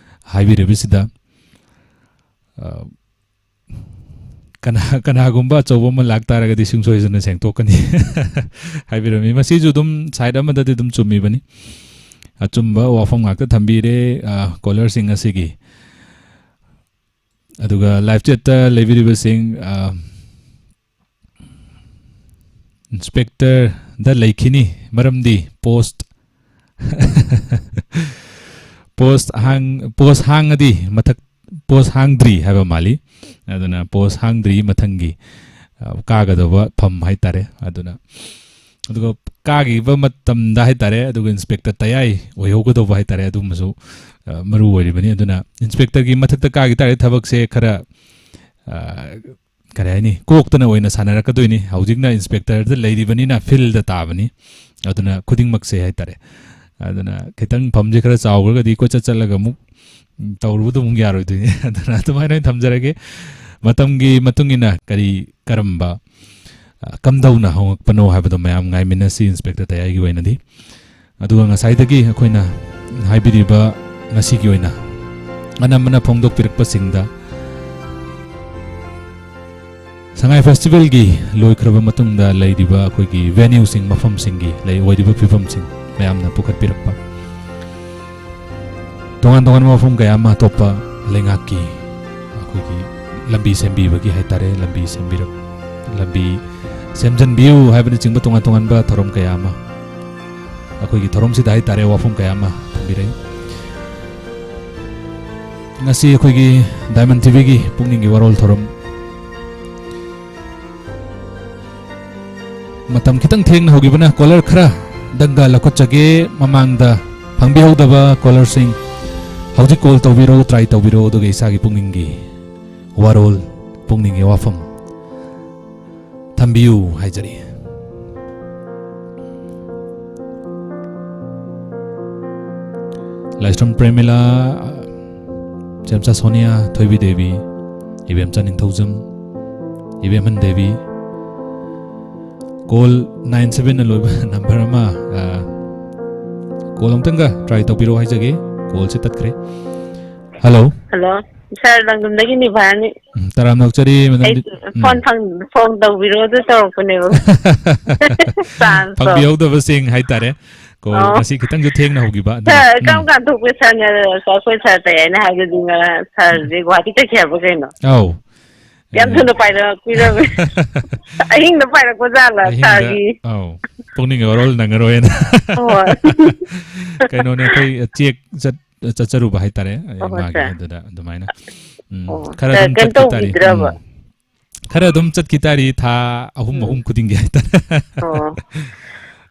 ꯍꯥꯏꯕꯤꯔꯤꯕꯁꯤꯗ, ꯑ, ꯀꯅꯥ-, ꯀꯅꯥꯒꯨꯝꯕ ꯑꯆꯧꯕ ꯑꯃ ꯂꯥꯛꯇꯥꯔꯒꯗꯤ ꯁꯨꯡꯁꯣꯏ ꯁꯣꯏꯗꯅ ꯁꯦꯡꯗꯣꯛꯀꯅꯤ ꯍꯥꯏꯕꯤꯔꯝꯃꯤ꯫ ꯃꯁꯤꯁꯨ ꯑꯗꯨꯝ side ꯑꯃꯗꯗꯤ ꯑꯗꯨꯝ ꯆꯨꯝꯃꯤꯕꯅꯤ꯫ ꯑꯆꯨꯝꯕ ꯋꯥꯐꯝ ꯉꯥꯛꯇ ꯊꯝꯕꯤꯔꯦ, ꯑ, caller ꯁꯤꯡ ꯑꯁꯤꯒꯤ꯫ ꯑꯗꯨꯒ live chat ꯇ ꯂꯩꯕꯤꯔꯤꯕꯁꯤꯡ, ꯑ, inspector ꯗ ꯂꯩꯈꯤꯅꯤ, ꯃꯔꯝꯗꯤ post, post ꯍꯥꯡ-, post ꯍꯥꯡꯉꯗꯤ ꯃꯊꯛ, post ꯍꯥꯡꯗ꯭ꯔꯤ ꯍꯥꯏꯕ ꯃꯥꯜꯂꯤ꯫ ꯑꯗꯨꯅ post ꯍꯥꯡꯗ꯭ꯔꯤ ꯃꯊꯪꯒꯤ, ꯑ, ꯀꯥꯒꯗꯕ ꯐꯝ ꯍꯥꯏꯇꯥꯔꯦ꯫ ꯑꯗꯨꯅ ꯑꯗꯨꯒ ꯀꯥꯈꯤꯕ ꯃꯇꯝꯗ ꯍꯥꯏꯇꯥꯔꯦ, ꯑꯗꯨꯒ ꯏꯟꯁꯄꯦꯛꯇꯔ ꯇꯌꯥꯏ ꯑꯣꯏꯍꯧꯒꯗꯧꯕ ꯍꯥꯏꯇꯥꯔꯦ, ꯑꯗꯨꯝꯕꯁꯨ, ꯑ, ꯃꯔꯨ ꯑꯣꯏꯔꯤꯕꯅꯤ꯫ ꯑꯗꯨꯅ ꯏꯟꯁꯄꯦꯛꯇꯔꯒꯤ ꯃꯊꯛꯇ ꯀꯥꯈꯤ ꯇꯥꯔꯗꯤ ꯊꯕꯛꯁꯦ ꯈꯔ, ꯑ, ꯀꯔꯤ ꯍꯥꯏꯅꯤ, ꯀꯣꯛꯇꯅ ꯑꯣꯏꯅ ꯁꯥꯟꯅꯔꯛꯀꯗꯣꯏꯅꯤ꯫ ꯍꯧꯖꯤꯛꯅ ꯏꯟꯁꯄꯦꯛꯇꯔꯗ ꯂꯩꯔꯤꯕꯅꯤꯅ ꯐꯤꯜꯗ ꯇꯥꯕꯅꯤ꯫ ꯑꯗꯨꯅ ꯈꯨꯗꯤꯡꯃꯛꯁꯦ ꯍꯥꯏꯇꯥꯔꯦ, ꯑꯗꯨꯅ ꯈꯤꯇꯪ ꯐꯝꯁꯦ ꯈꯔ ꯆꯥꯎꯈ꯭ꯔꯒꯗꯤ ꯀꯣꯏꯆꯠ ꯆꯠꯂꯒ ꯑꯃꯨꯛ, ꯎꯝ, ꯇꯧꯔꯨꯕꯗ ꯑꯃꯨꯛ ꯌꯥꯔꯣꯏꯗꯣꯏꯅꯤ꯫ ꯑꯗꯨꯅ ꯑꯗꯨꯃꯥꯏꯅ ꯑꯣꯏꯅ ꯊꯝꯖꯔꯒꯦ꯫ ꯃꯇꯝꯒꯤ ꯃꯇꯨꯡ ꯏꯟꯅ ꯀꯔꯤ ꯀꯔꯝꯕ, ꯑ, ꯀꯝꯗꯧꯅ ꯍꯣꯡꯉꯛꯄꯅꯣ ꯍꯥꯏꯕꯗꯣ ꯃꯌꯥꯝ ꯉꯥꯏꯃꯤꯟꯅꯁꯤ ꯏꯟꯁꯄꯦꯛꯇꯔ ꯇꯌꯥꯏꯒꯤ ꯑꯣꯏꯅꯗꯤ꯫ ꯑꯗꯨꯒ ꯉꯁꯥꯏꯗꯒꯤ ꯑꯩꯈꯣꯏꯅ ꯍꯥꯏꯕꯤꯔꯤꯕ ꯉꯁꯤꯒꯤ ꯑꯣꯏꯅ ꯑꯅꯝꯕꯅ ꯐꯣꯡꯗꯣꯛꯄꯤꯔꯛꯄꯁꯤꯡꯗ ꯁꯉꯥꯏ ꯐꯦꯁꯇꯤꯚꯦꯜꯒꯤ ꯂꯣꯏꯈ꯭ꯔꯕ ꯃꯇꯨꯡꯗ ꯂꯩꯔꯤꯕ ꯑꯩꯈꯣꯏꯒꯤ ꯚꯦꯅ꯭ꯌꯨꯁꯤꯡ, ꯃꯐꯝꯁꯤꯡꯒꯤ ꯂꯩ ꯑꯣꯏꯔꯤꯕ ꯐꯤꯕꯝꯁꯤꯡ ꯃꯌꯥꯝꯅ ꯄꯨꯈꯠꯄꯤꯔꯛꯄ꯫ ꯇꯣꯉꯥꯟ ꯇꯣꯉꯥꯟꯕ ꯃꯐꯝ ꯀꯌꯥ ꯑꯃ ꯑꯇꯣꯞꯄ ꯂꯩꯉꯥꯛꯀꯤ ꯑꯩꯈꯣꯏꯒꯤ ꯂꯝꯕꯤ ꯁꯦꯝꯕꯤꯕꯒꯤ ꯍꯥꯏꯇꯥꯔꯦ, ꯂꯝꯕꯤ ꯁꯦꯝꯕꯤꯔꯛ-, ꯂꯝꯕꯤ ꯁꯦꯝꯖꯤꯟꯕꯤꯌꯨ ꯍꯥꯏꯕꯅꯆꯤꯡꯕ ꯇꯣꯉꯥꯟ ꯇꯣꯉꯥꯟꯕ ꯊꯧꯔꯝ ꯀꯌꯥ ꯑꯃ ꯑꯩꯈꯣꯏꯒꯤ ꯊꯧꯔꯝꯁꯤꯗ ꯍꯥꯏꯇꯥꯔꯦ ꯋꯥꯐꯝ ꯀꯌꯥ ꯑꯃ ꯊꯝꯕꯤꯔꯛꯏ꯫ ꯉꯁꯤ ꯑꯩꯈꯣꯏꯒꯤ ꯗꯥꯏꯃꯟ ꯇꯤꯚꯤꯒꯤ ꯄꯨꯛꯅꯤꯡꯒꯤ ꯋꯥꯔꯣꯜ ꯊꯧꯔꯝ ꯃꯇꯝ ꯈꯤꯇꯪ ꯊꯦꯡꯅ ꯍꯧꯈꯤꯕꯅ ꯀꯣꯂꯔ ꯈꯔ ꯗꯪꯒ ꯂꯧꯈꯠꯆꯒꯦ꯫ ꯃꯃꯥꯡꯗ ꯐꯪꯕꯤꯍꯧꯗꯕ ꯀꯣꯂꯔꯁꯤꯡ ꯍꯧꯖꯤꯛ ꯀꯣꯜ ꯇꯧꯕꯤꯔꯣ, ꯇ꯭ꯔꯥꯏ ꯇꯧꯕꯤꯔꯣ, ꯑꯗꯨꯒ ꯏꯁꯥꯒꯤ ꯄꯨꯛꯅꯤꯡꯒꯤ ꯋꯥꯔꯣꯜ, ꯄꯨꯛꯅꯤꯡꯒꯤ ꯋꯥꯐꯝ ꯊꯝꯕꯤꯌꯨ ꯍꯥꯏꯖꯔꯤ꯫ ꯂꯥꯏꯁ꯭ꯔꯝ ꯄ꯭ꯔꯦꯃꯤꯂꯥ, ꯆꯦꯝꯆꯥ ꯁꯣꯅꯤꯌꯥ, ꯊꯣꯏꯕꯤ ꯗꯦꯕꯤ, ꯏꯕꯦꯝꯆꯥ ꯅꯤꯡꯊꯧꯖꯝ, ꯏꯕꯦꯝꯍꯟ ꯗꯦꯕꯤ꯫ ꯀꯣꯜ ꯅꯥꯏꯟ ꯁꯚꯦꯟꯅ ꯂꯣꯏꯕ ꯅꯝꯕꯔ ꯑꯃ, ꯑ, ꯀꯣꯜ ꯑꯃꯨꯛꯇꯪꯒ ꯇ꯭ꯔꯥꯏ ꯇꯧꯕꯤꯔꯛꯑꯣ ꯍꯥꯏꯖꯒꯦ꯫ ꯀꯣꯜꯁꯦ ꯇꯠꯈ꯭ꯔꯦ꯫ ꯍꯜꯂꯣ꯫ ꯍꯜꯂꯣ꯫ ꯁꯥꯔ, ꯂꯪꯗꯨꯝꯗꯒꯤꯅꯤ ꯚꯥꯔꯅꯤ꯫ ꯎꯝ, ꯇꯔꯥꯝꯅ ꯑꯣꯛꯆꯔꯤ, ꯑꯩ ꯃꯦꯗꯥꯝ ꯗꯤ-, ꯎꯝ꯫ ꯐꯣꯟ ꯐꯪ-, ꯐꯣꯟ ꯇꯧꯕꯤꯔꯛꯑꯣꯗ ꯇꯧꯔꯛꯄꯅꯦꯕ꯫ ꯆꯥꯟꯁꯇꯣ꯫ ꯐꯪꯕꯤꯍꯧꯗꯕꯁꯤꯡ ꯍꯥꯏꯇꯥꯔꯦ꯫ ꯀꯣꯜ ꯑꯣ꯫ ꯉꯁꯤ ꯈꯤꯇꯪꯁꯨ ꯊꯦꯡꯅ ꯍꯧꯈꯤꯕ, ꯑꯗꯨꯅ, ꯁꯥꯔ, ꯎꯝ꯫ ꯀꯔꯝ ꯀꯥꯟ ꯊꯣꯛꯄ ꯁꯥꯔꯅ, ꯑꯩꯈꯣꯏ ꯁꯥꯔ ꯇꯌꯥꯏꯅ ꯍꯥꯏꯕꯗꯨꯗꯤ ꯉꯔꯥꯡ ꯁꯥꯔꯁꯦ ꯒꯨꯍꯥꯇꯤ ꯆꯠꯈꯤ ꯍꯥꯏꯕ ꯀꯩꯅꯣ? ꯑꯧ꯫ ꯌꯥꯝ ꯑꯦ꯫ ꯊꯨꯅ ꯄꯥꯏꯔꯛꯄꯤꯔꯝꯃꯦ꯫ ꯑꯍꯤꯡꯗ ꯄꯥꯏꯔꯛꯄ ꯖꯥꯠꯂ ꯑꯍꯤꯡꯗ, ꯁꯥꯔꯒꯤ? ꯑꯧ꯫ ꯄꯨꯛꯅꯤꯡꯒꯤ ꯋꯥꯔꯣꯜ ꯅꯪꯉꯔꯣꯏꯅ꯫ ꯍꯣꯏ꯫ ꯀꯩꯅꯣꯅꯦ, ꯑꯩꯈꯣꯏ ꯆꯦꯛ ꯆꯠ-, ꯆꯠꯆꯔꯨꯕ ꯍꯥꯏꯇꯥꯔꯦ, ꯑꯦ, ꯍꯣꯏ, ꯃꯥꯒꯤ ꯁꯥꯔ꯫ ꯑꯗꯨꯗ ꯑꯗꯨꯃꯥꯏꯅ꯫ ꯎꯝ, ꯑꯣ, ꯈꯔ ꯁꯥꯔ, ꯑꯗꯨꯝ ꯀꯩꯝ ꯆꯠꯈꯤ ꯇꯥꯔꯤ꯫ ꯇꯧꯕꯤꯗ꯭ꯔꯕ? ꯎꯝ꯫ ꯈꯔ ꯑꯗꯨꯝ ꯆꯠꯈꯤ ꯇꯥꯔꯤ, ꯊꯥ ꯑꯍꯨꯝ, ꯎꯝ꯫ ꯑꯍꯨꯝ ꯈꯨꯗꯤꯡꯒꯤ ꯍꯥꯏꯇꯥꯔꯦ꯫ ꯑꯣ꯫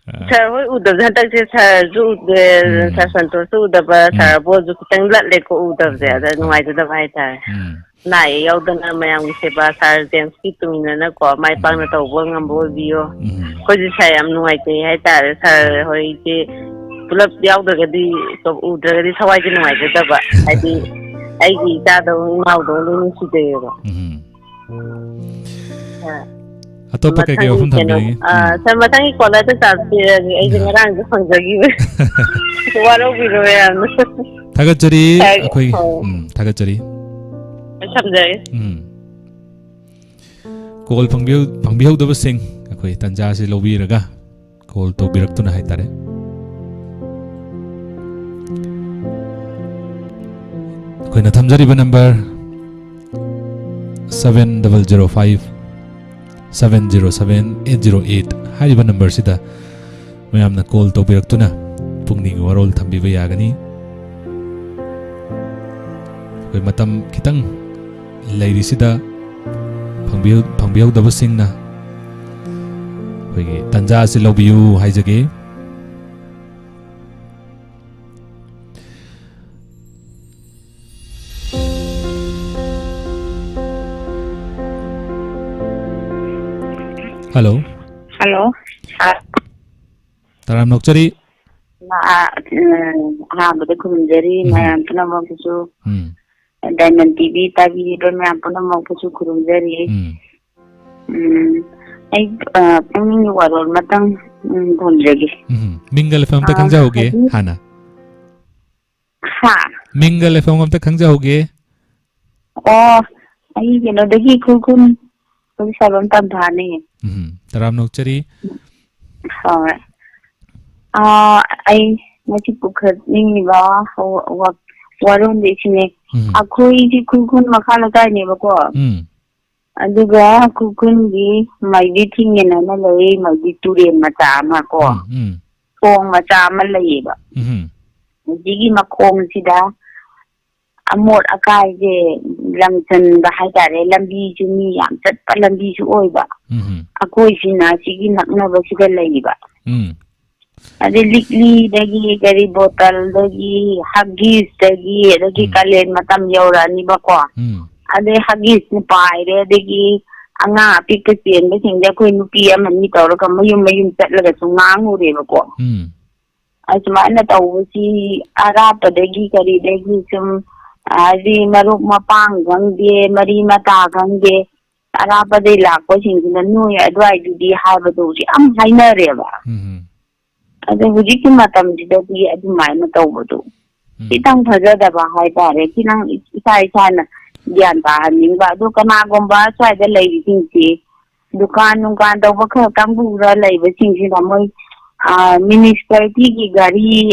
ꯑ꯫ ꯁꯥꯔ ꯍꯣꯏ ꯎꯗꯕꯁꯦ ꯍꯟꯗꯛꯁꯦ, ꯁꯥꯔꯁꯨ ꯎꯗꯦ, ꯎꯝ꯫ ꯁꯥꯔ ꯁꯟꯇꯣꯁꯁꯨ ꯎꯗꯕ, ꯎꯝ꯫ ꯁꯥꯔ ꯕꯣꯁꯁꯨ ꯈꯤꯇꯪ ꯂꯠꯂꯦꯀꯣ ꯎꯗꯕꯁꯦ, ꯎꯝ꯫ ꯑꯗ ꯍꯣꯏ꯫ ꯅꯨꯡꯉꯥꯏꯖꯗꯕ ꯍꯥꯏꯇꯥꯔꯦ꯫ ꯎꯝ꯫ ꯑꯅꯥ ꯑꯌꯦꯛ ꯌꯥꯎꯗꯅ ꯃꯌꯥꯝꯒꯤ ꯁꯦꯕꯥ ꯁꯥꯔ ꯖꯦꯝꯁꯀꯤ ꯇꯨꯡ ꯏꯟꯅꯅꯀꯣ ꯃꯥꯏ ꯄꯥꯛꯅ ꯎꯝ꯫ ꯇꯧꯕ ꯉꯝꯕ ꯑꯣꯏꯕꯤꯌꯣ꯫ ꯎꯝ꯫ ꯑꯩꯈꯣꯏꯁꯨ ꯁꯥꯔ ꯌꯥꯝ ꯅꯨꯡꯉꯥꯏꯇꯦ ꯍꯥꯏꯇꯥꯔꯦ꯫ ꯁꯥꯔ ꯎꯝ꯫ ꯍꯣꯏꯁꯦ ꯄꯨꯂꯞ ꯌꯥꯎꯗ꯭ꯔꯒꯗꯤ, ꯎꯗ꯭ꯔꯒꯗꯤ ꯊꯋꯥꯏꯁꯦ ꯅꯨꯡꯉꯥꯏꯖꯗꯕ꯫ ꯍꯥꯏꯗꯤ ꯑꯩꯒꯤ ꯏꯆꯥꯗꯧ ꯏꯃꯥꯗꯧ ꯂꯣꯏ ꯅꯨꯡꯁꯤꯖꯩꯌꯦꯕ꯫ ꯎꯝ꯫ ꯑ, ꯑꯇꯣꯞꯄ ꯀꯩꯀꯩ ꯃꯊꯪꯒꯤ ꯋꯥꯐꯝ ꯀꯩꯅꯣ, ꯊꯝꯕꯤꯅꯤꯡꯉꯤ? ꯑ, ꯎꯝ꯫ ꯁꯥꯔ, ꯃꯊꯪꯒꯤ ꯀꯣꯂꯔꯗ ꯆꯥꯟꯁ ꯄꯤꯔꯒꯦ꯫ ꯑꯩꯁꯦ ꯑ꯫ ꯉꯔꯥꯡꯁꯨ ꯐꯪꯖꯈꯤꯕ꯫ ꯋꯥꯔꯧꯕꯤꯔꯣꯏ ꯌꯥꯝꯅ꯫ ꯊꯥꯒꯠꯆꯔꯤ꯫ ꯍꯥꯏ, ꯑꯩꯈꯣꯏ, ꯍꯣꯏ꯫ ꯎꯝ, ꯊꯥꯒꯠꯆꯔꯤ꯫ ꯊꯝꯖꯔꯒꯦ꯫ ꯎꯝ꯫ ꯀꯣꯜ ꯐꯪꯕꯤꯍꯧ-, ꯐꯪꯕꯤꯍꯧꯗꯕꯁꯤꯡ ꯑꯩꯈꯣꯏ ꯇꯥꯟꯖꯥꯁꯤ ꯂꯧꯕꯤꯔꯒ ꯀꯣꯜ ꯇꯧꯕꯤꯔꯛꯇꯨꯅ ꯍꯥꯏꯇꯥꯔꯦ꯫ ꯑꯩꯈꯣꯏꯅ ꯊꯝꯖꯔꯤꯕ number seven double zero five seven zero seven eight zero eight ꯍꯥꯏꯔꯤꯕ ꯅꯝꯕꯔꯁꯤꯗ ꯃꯌꯥꯝꯅ ꯀꯣꯜ ꯇꯧꯕꯤꯔꯛꯇꯨꯅ ꯄꯨꯛꯅꯤꯡꯒꯤ ꯋꯥꯔꯣꯜ ꯊꯝꯕꯤꯕ ꯌꯥꯒꯅꯤ꯫ ꯑꯩꯈꯣꯏ ꯃꯇꯝ ꯈꯤꯇꯪ ꯂꯩꯔꯤꯁꯤꯗ ꯐꯪꯕꯤꯍꯧ-, ꯐꯪꯕꯤꯍꯧꯗꯕꯁꯤꯡꯅ ꯑꯩꯈꯣꯏꯒꯤ ꯇꯥꯟꯖꯥ ꯑꯁꯤ ꯂꯧꯕꯤꯌꯨ ꯍꯥꯏꯖꯒꯦ꯫ ꯍꯜꯂꯣ꯫ ꯍꯜꯂꯣ, ꯁꯥꯔ꯫ ꯇꯔꯥꯝꯅ ꯑꯣꯛꯆꯔꯤ꯫ ꯑ, ꯑ, ꯑꯍꯥꯟꯕꯗ ꯈꯨꯔꯨꯝꯖꯔꯤ, ꯎꯝ꯫ ꯃꯌꯥꯝ ꯄꯨꯝꯅꯃꯛꯄꯨꯁꯨ, ꯎꯝ꯫ ꯗꯥꯏꯃꯟ ꯇꯤ ꯚꯤ ꯇꯥꯕꯤꯔꯤꯕ ꯃꯌꯥꯝ ꯄꯨꯝꯅꯃꯛꯄꯨꯁꯨ ꯈꯨꯔꯨꯝꯖꯔꯤ꯫ ꯎꯝ꯫ ꯎꯝ, ꯑꯩ, ꯑ, ꯄꯨꯛꯅꯤꯡꯒꯤ ꯋꯥꯔꯣꯜ ꯑꯃꯇꯪ, ꯎꯝ, ꯊꯝꯖꯒꯦ꯫ ꯎꯝ꯫ ꯃꯤꯡꯒ ꯂꯩꯐꯝ ꯑꯝꯇ ꯑ, ꯈꯪꯖꯍꯧꯒꯦ ꯍꯧꯖꯤꯛ ꯍꯥꯟꯅ꯫ ꯍꯥ? ꯃꯤꯡꯒ ꯂꯩꯐꯝ ꯑꯝꯇ ꯈꯪꯖꯍꯧꯒꯦ꯫ ꯑꯣ, ꯑꯩ ꯀꯩꯅꯣꯗꯒꯤ, ꯈꯨꯔꯈꯨꯜ, ꯑꯩꯈꯣꯏ ꯁꯥꯂꯣꯝ ꯇꯝꯐꯥꯅꯦ꯫ ꯎꯝ, ꯇꯔꯥꯝꯅ ꯑꯣꯛꯆꯔꯤ꯫ ꯍꯣꯏ꯫ ꯑꯥ, ꯑꯩ ꯉꯁꯤ ꯄꯨꯈꯠꯅꯤꯡꯉꯤꯕ ꯋꯥ-, ꯋꯥ-, ꯋꯥꯔꯣꯜꯗꯤ ꯁꯤꯅꯦ꯫ ꯎꯝ꯫ ꯑꯩꯈꯣꯏꯒꯤ ꯈꯨꯔꯈꯨꯜ ꯃꯈꯥ ꯂꯩꯀꯥꯏꯅꯦꯕꯀꯣ꯫ ꯎꯝ꯫ ꯑꯗꯨꯒ ꯈꯨꯔꯈꯨꯜꯒꯤ ꯃꯥꯏꯕꯤ ꯊꯤꯡꯉꯦꯟ ꯍꯥꯏꯅ ꯂꯩ, ꯃꯥꯏꯕꯤ ꯇꯨꯔꯦꯜ ꯃꯆꯥ ꯑꯃ ꯀꯣ, ꯎꯝ, ꯎꯝ꯫ ꯊꯣꯡ ꯃꯆꯥ ꯑꯃ ꯂꯩꯌꯦꯕ꯫ ꯎꯝ꯫ ꯍꯧꯖꯤꯛꯀꯤ ꯃꯈꯣꯡꯁꯤꯗ ꯑꯃꯣꯠ ꯑꯀꯥꯏꯁꯦ ꯂꯪꯁꯟꯕ ꯍꯥꯏꯇꯥꯔꯦ, ꯂꯝꯕꯤꯁꯨ ꯃꯤ ꯌꯥꯝ ꯆꯠꯄ ꯂꯝꯕꯤꯁꯨ ꯑꯣꯏꯕ꯫ ꯎꯝ꯫ ꯑꯩꯈꯣꯏꯁꯤꯅ ꯁꯤꯒꯤ ꯅꯛꯅꯕꯁꯤꯗ ꯂꯩꯕ꯫ ꯎꯝ꯫ ꯑꯗꯩ ꯂꯤꯛꯂꯤꯗꯒꯤ, ꯀꯔꯤ, ꯕꯣꯇꯜꯗꯒꯤ, ꯍꯒꯤꯁꯇꯒꯤ, ꯑꯗꯒꯤ ꯎꯝ꯫ ꯀꯥꯂꯦꯟ ꯃꯇꯝ ꯌꯧꯔꯛꯑꯅꯤꯕꯀꯣ꯫ ꯎꯝ꯫ ꯑꯗꯩ ꯍꯒꯤꯁꯅ ꯄꯥꯏꯔꯦ, ꯑꯗꯒꯤ ꯑꯉꯥꯡ ꯑꯄꯤꯛꯄ ꯆꯦꯟꯕꯁꯤꯡꯗ ꯑꯩꯈꯣꯏ ꯅꯨꯄꯤ ꯑꯃꯅꯤ ꯇꯧꯔꯒ ꯃꯌꯨꯝ ꯃꯌꯨꯝ ꯆꯠꯂꯒꯁꯨ ꯉꯥꯡꯉꯨꯔꯦꯕꯀꯣ꯫ ꯎꯝ꯫ ꯑꯁꯨꯃꯥꯏꯅ ꯇꯧꯕꯁꯤ ꯑꯔꯥꯞꯄꯗꯒꯤ ꯀꯔꯤꯗꯒꯤ ꯁꯨꯝ, ꯍꯥꯏꯗꯤ ꯃꯔꯨꯞ ꯃꯄꯥꯡ ꯈꯪꯗꯦ, ꯃꯔꯤ ꯃꯇꯥ ꯈꯪꯗꯦ, ꯑꯔꯥꯞꯄꯗꯒꯤ ꯂꯥꯛꯄꯁꯤꯡꯁꯤꯅ ꯅꯣꯏ ꯑꯗꯨꯋꯥꯏꯗꯨꯗꯤ ꯍꯥꯏꯕꯗꯨ ꯌꯥꯝ ꯍꯥꯏꯅꯔꯦꯕ꯫ ꯎꯝ꯫ ꯑꯗꯣ ꯍꯧꯖꯤꯛꯀꯤ ꯃꯇꯝꯁꯤꯗꯗꯤ ꯑꯗꯨꯃꯥꯏꯅ ꯇꯧꯕꯗꯨ ꯎꯝ꯫ ꯈꯤꯇꯪ ꯐꯖꯗꯕ ꯍꯥꯏꯇꯥꯔꯦ, ꯈꯤꯇꯪ ꯏꯁꯥ ꯏꯁꯥꯅ ꯒ꯭ꯌꯥꯟ ꯇꯥꯍꯟꯅꯤꯡꯕ꯫ ꯑꯗꯣ ꯀꯅꯥꯒꯨꯝꯕ ꯁ꯭ꯋꯥꯏꯗ ꯂꯩꯔꯤꯁꯤꯡꯁꯤ ꯗꯨꯀꯥꯟ ꯅꯨꯡꯀꯥꯟ ꯇꯧꯕ ꯈꯔ ꯀꯥꯡꯕꯨ ꯈꯔ ꯂꯩꯕꯁꯤꯡꯁꯤꯅ ꯃꯣꯏ, ꯑ, ꯃ꯭ꯌꯨꯅꯤꯁꯤꯄꯥꯂꯤꯇꯤꯒꯤ ꯒꯥꯔꯤ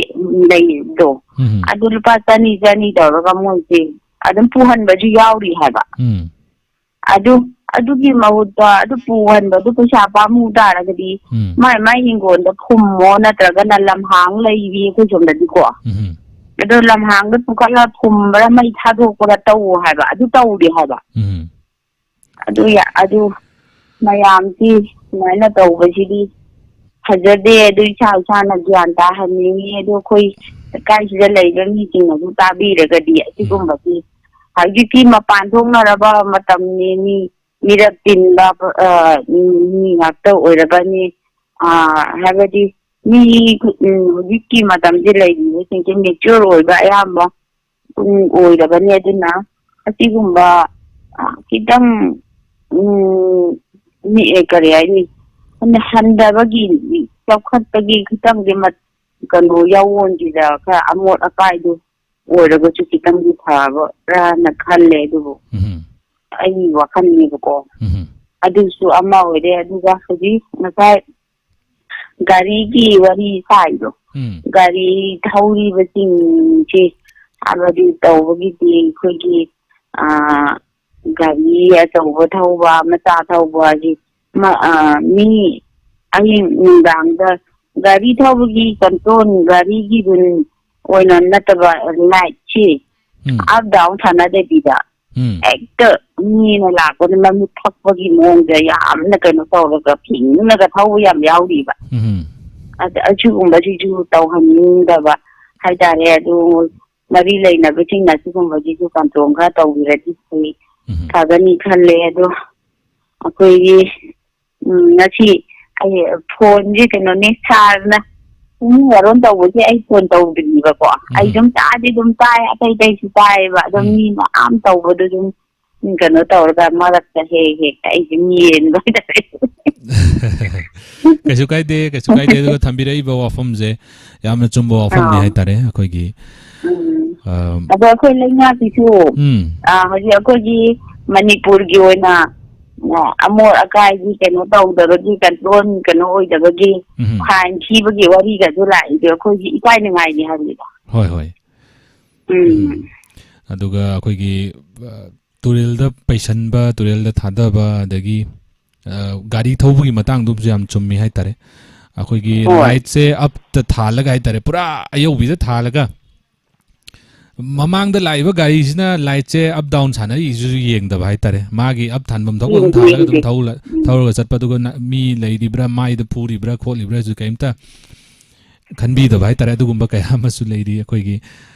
ꯂꯩꯗꯣ, ꯎꯝ꯫ ꯑꯗꯨ ꯂꯨꯄꯥ ꯆꯅꯤ, ꯆꯅꯤ ꯇꯧꯔꯒ ꯃꯣꯏꯁꯦ ꯑꯗꯨꯝ ꯄꯨꯍꯟꯕꯁꯨ ꯌꯥꯎꯔꯤ ꯍꯥꯏꯕ꯫ ꯎꯝ꯫ ꯑꯗꯨ, ꯑꯗꯨꯒꯤ ꯃꯍꯨꯠꯇ ꯑꯗꯨ ꯄꯨꯍꯟꯕꯗꯨ ꯄꯩꯁꯥ ꯄꯥꯝꯃꯨ ꯇꯥꯔꯒꯗꯤ ꯎꯝ꯫ ꯃꯥꯏ ꯃꯥꯏ ꯍꯤꯡꯒꯣꯜꯗ ꯐꯨꯝꯃꯣ, ꯅꯠꯇ꯭ꯔꯒꯅ ꯂꯝꯍꯥꯡ ꯂꯩꯔꯤ ꯑꯩꯈꯣꯏ ꯁꯣꯝꯗꯗꯤꯀꯣ꯫ ꯎꯝ꯫ ꯑꯗꯣ ꯂꯝꯍꯥꯡꯗ ꯄꯨꯈꯠꯂ ꯐꯨꯝꯕ꯭ꯔꯥ ꯃꯩ ꯊꯥꯗꯣꯛꯄ꯭ꯔꯥ ꯇꯧꯋꯣ ꯍꯥꯏꯕ, ꯑꯗꯨ ꯇꯧꯗꯦ ꯍꯥꯏꯕ꯫ ꯎꯝ꯫ ꯑꯗꯨ ꯌꯥ-, ꯑꯗꯨ ꯃꯌꯥꯝꯁꯤ ꯁꯨꯃꯥꯏꯅ ꯇꯧꯕꯁꯤꯗꯤ ꯐꯖꯗꯦ꯫ ꯑꯗꯨ ꯏꯁꯥ ꯏꯁꯥꯅ ꯒ꯭ꯌꯥꯟ ꯇꯥꯍꯟꯅꯤꯡꯉꯤ꯫ ꯑꯗꯨ ꯑꯩꯈꯣꯏ ꯂꯩꯀꯥꯏꯁꯤꯗ ꯂꯩꯕ ꯃꯤꯁꯤꯡꯅꯁꯨ ꯇꯥꯕꯤꯔꯒꯗꯤ ꯎꯝ꯫ ꯑꯁꯤꯒꯨꯝꯕꯁꯤ ꯍꯧꯖꯤꯛꯇꯤ ꯃꯄꯥꯟ ꯊꯣꯛꯅꯔꯕ ꯃꯇꯝꯅꯤ꯫ ꯃꯤ ꯃꯤꯔꯛ ꯇꯤꯟꯕ, ꯑ, ꯃꯤ ꯉꯥꯛꯇ ꯑꯣꯏꯔꯕꯅꯤ꯫ ꯑ, ꯍꯥꯏꯕꯗꯤ ꯃꯤ, ꯎꯝ, ꯍꯧꯖꯤꯛꯀꯤ ꯃꯇꯝꯁꯤ ꯂꯩꯔꯤꯕꯁꯤꯡꯁꯦ ꯃꯦꯆ꯭ꯌꯣꯔ ꯑꯣꯏꯕ ꯑꯌꯥꯝꯕ ꯑꯣꯏꯔꯕꯅꯤ꯫ ꯑꯗꯨꯅ ꯑꯁꯤꯒꯨꯝꯕ, ꯑ, ꯈꯤꯇꯪ, ꯎꯝ, ꯃꯤ-, ꯑꯦ, ꯀꯔꯤ ꯍꯥꯏꯅꯤ, ꯍꯟ-, ꯍꯟꯊꯕꯒꯤ, ꯆꯥꯎꯈꯠꯄꯒꯤ ꯈꯤꯇꯪꯗꯤ ꯃꯠ-, ꯀꯩꯅꯣ, ꯌꯥꯑꯣꯟꯁꯤꯗ ꯈꯔ ꯑꯃꯣꯠ ꯑꯀꯥꯏꯗꯨ ꯑꯣꯏꯔꯒꯁꯨ ꯈꯤꯇꯪꯗꯤ ꯐꯕ꯭ꯔꯥꯅ ꯈꯜꯂꯦ꯫ ꯑꯗꯨꯕꯨ ꯎꯝ꯫ ꯑꯩꯒꯤ ꯋꯥꯈꯜꯅꯦꯕꯀꯣ꯫ ꯎꯝ꯫ ꯑꯗꯨꯁꯨ ꯑꯃ ꯑꯣꯏꯔꯦ꯫ ꯑꯗꯨꯒ ꯍꯧꯖꯤꯛ ꯉꯁꯥꯏ ꯒꯥꯔꯤꯒꯤ ꯋꯥꯔꯤ ꯁꯥꯏꯗꯣ, ꯎꯝ꯫ ꯒꯥꯔꯤ ꯊꯧꯔꯤꯕꯁꯤꯡꯁꯤ ꯍꯥꯏꯕꯗꯤ ꯇꯧꯕꯒꯤꯗꯤ ꯑꯩꯈꯣꯏꯒꯤ, ꯑ, ꯒꯥꯔꯤ ꯑꯆꯧꯕ ꯊꯧꯕ, ꯃꯆꯥ ꯊꯧꯕ ꯍꯥꯏꯗꯤ ꯃ-, ꯑ, ꯃꯤ ꯑꯍꯤꯡ ꯅꯨꯡꯗꯥꯡꯗ ꯒꯥꯔꯤ ꯊꯧꯕꯒꯤ ꯀꯟꯇ꯭ꯔꯣꯜ, ꯒꯥꯔꯤꯒꯤ ꯔꯨꯜ ꯑꯣꯏꯅ ꯅꯠꯇꯕ ꯂꯥꯏꯠꯁꯤ ꯎꯝ꯫ ꯑꯞ ꯗꯥꯎꯟ ꯁꯥꯟꯅꯗꯕꯤꯗ ꯎꯝ꯫ ꯍꯦꯛꯇ ꯃꯤꯅ ꯂꯥꯛꯄꯗ ꯃꯃꯤꯠ ꯊꯛꯄꯒꯤ ꯃꯑꯣꯡꯗ ꯌꯥꯝꯅ ꯀꯩꯅꯣ ꯇꯧꯔꯒ ꯐꯤꯡꯉꯒ ꯊꯧꯕ ꯌꯥꯝ ꯌꯥꯎꯔꯤꯕ꯫ ꯎꯝ꯫ ꯑꯗ ꯑꯁꯤꯒꯨꯝꯕꯁꯤꯁꯨ ꯇꯧꯍꯟꯅꯤꯡꯗꯕ ꯍꯥꯏꯇꯥꯔꯦ꯫ ꯑꯗꯨ ꯃꯔꯤ ꯂꯩꯅꯕꯁꯤꯡꯅ ꯑꯁꯤꯒꯨꯝꯕꯒꯤꯁꯨ control ꯈꯔ ꯇꯧꯕꯤꯔꯗꯤ ꯐꯩ, ꯎꯝ꯫ ꯐꯒꯅꯤ ꯈꯜꯂꯦ꯫ ꯑꯗꯣ ꯑꯩꯈꯣꯏꯒꯤ, ꯎꯝ, ꯉꯁꯤ ꯑꯩ ꯐꯣꯟꯁꯦ ꯀꯩꯅꯣꯅꯦ, ꯁꯥꯔꯅ ꯏꯃꯨꯡ ꯋꯥꯔꯣꯟ ꯇꯧꯕꯁꯦ ꯑꯩ ꯐꯣꯟ ꯇꯧꯗ꯭ꯔꯤꯕꯀꯣ꯫ ꯑꯩ ꯎꯝ꯫ ꯑꯗꯨꯝ ꯇꯥꯗꯤ ꯑꯗꯨꯝ ꯇꯥꯏ, ꯑꯇꯩ ꯑꯇꯩꯁꯨ ꯇꯥꯏꯌꯦꯕ꯫ ꯑꯗꯣ ꯎꯝ꯫ ꯃꯤ ꯃꯌꯥꯝ ꯇꯧꯕꯗꯨ ꯑꯗꯨꯝ ꯀꯩꯅꯣ ꯇꯧꯔꯒ ꯃꯔꯛꯇ ꯍꯦꯛ ꯍꯦꯛ ꯑꯩꯁꯦ ꯃꯦꯟꯕ ꯍꯥꯏꯇꯥꯔꯦ꯫ ꯀꯩꯁꯨ ꯀꯥꯏꯗꯦ, ꯀꯩꯁꯨ ꯀꯥꯏꯗꯦ꯫ ꯑꯗꯨꯒ ꯊꯝꯕꯤꯔꯛꯏꯕ ꯋꯥꯐꯝꯁꯦ ꯌꯥꯝꯅ ꯆꯨꯝꯕ ꯋꯥꯐꯝꯅꯤ ꯑꯥ꯫ ꯍꯥꯏꯇꯥꯔꯦ꯫ ꯑꯩꯈꯣꯏꯒꯤ, ꯎꯝ꯫ ꯑ, ꯑꯗꯣ ꯑꯩꯈꯣꯏ ꯂꯩꯉꯥꯛꯀꯤꯁꯨ, ꯎꯝ꯫ ꯑ, ꯍꯧꯖꯤꯛ ꯑꯩꯈꯣꯏꯒꯤ ꯃꯅꯤꯄꯨꯔꯒꯤ ꯑꯣꯏꯅ, ꯑ, ꯑꯃꯣꯠ ꯑꯀꯥꯏꯒꯤ ꯀꯩꯅꯣ ꯇꯧꯗꯕꯒꯤ, control ꯀꯩꯅꯣ ꯑꯣꯏꯗꯕꯒꯤ ꯎꯝ꯫ Fine ꯊꯤꯕꯒꯤ ꯋꯥꯔꯤꯒꯁꯨ ꯂꯥꯛꯏꯗꯣ ꯑꯩꯈꯣꯏꯒꯤ ꯏꯀꯥꯏꯅꯤꯡꯉꯥꯏꯅꯤ ꯍꯥꯏꯕꯅꯤꯗ꯫ ꯍꯣꯏ, ꯍꯣꯏ꯫ ꯎꯝ꯫ ꯎꯝ꯫ ꯑꯗꯨꯒ ꯑꯩꯈꯣꯏꯒꯤ, ꯑ, ꯇꯨꯔꯦꯜꯗ ꯄꯩꯁꯟꯕ, ꯇꯨꯔꯦꯜꯗ ꯊꯥꯗꯕ, ꯑꯗꯒꯤ, ꯑ, ꯒꯥꯔꯤ ꯊꯧꯕꯒꯤ ꯃꯇꯥꯡꯗꯨꯝꯁꯨ ꯌꯥꯝ ꯆꯨꯝꯃꯤ ꯍꯥꯏꯇꯥꯔꯦ꯫ ꯑꯩꯈꯣꯏꯒꯤ ꯍꯣꯏ꯫ Lightꯁꯦ upꯇ ꯊꯥꯜꯂꯒ ꯍꯥꯏꯇꯥꯔꯦ, ꯄꯨꯔꯥ ꯑꯌꯧꯕꯤꯗ ꯊꯥꯜꯂꯒ ꯃꯃꯥꯡꯗ ꯂꯥꯛꯏꯕ ꯒꯥꯔꯤꯁꯤꯅ lightꯁꯦ up down ꯁꯥꯟꯅꯔꯤꯁꯤꯁꯨ ꯌꯦꯡꯗꯕ ꯍꯥꯏꯇꯥꯔꯦ꯫ ꯃꯥꯒꯤ up ꯊꯥꯟꯐꯝ ꯊꯣꯛꯄ ꯑꯗꯨꯝ ꯌꯦꯡꯗꯦ, ꯊꯥꯜꯂꯒ ꯑꯗꯨꯝ ꯌꯦꯡꯗꯦ꯫ ꯊꯧꯔ-, ꯎꯝ꯫ ꯊꯧꯔꯒ ꯆꯠꯄ, ꯑꯗꯨꯒ ꯅ-, ꯃꯤ ꯂꯩꯔꯤꯕ꯭ꯔꯥ, ꯃꯥꯏꯗ ꯐꯨꯔꯤꯕ꯭ꯔꯥ ꯈꯣꯠꯂꯤꯕ꯭ꯔꯥꯁꯨ ꯀꯩꯝꯇ ꯈꯟꯕꯤꯗꯕ ꯍꯥꯏꯇꯥꯔꯦ꯫ ꯑꯗꯨꯒꯨꯝꯕ ꯀꯌꯥ ꯑꯃꯁꯨ ꯂꯩꯔꯤ ꯑꯩꯈꯣꯏꯒꯤ,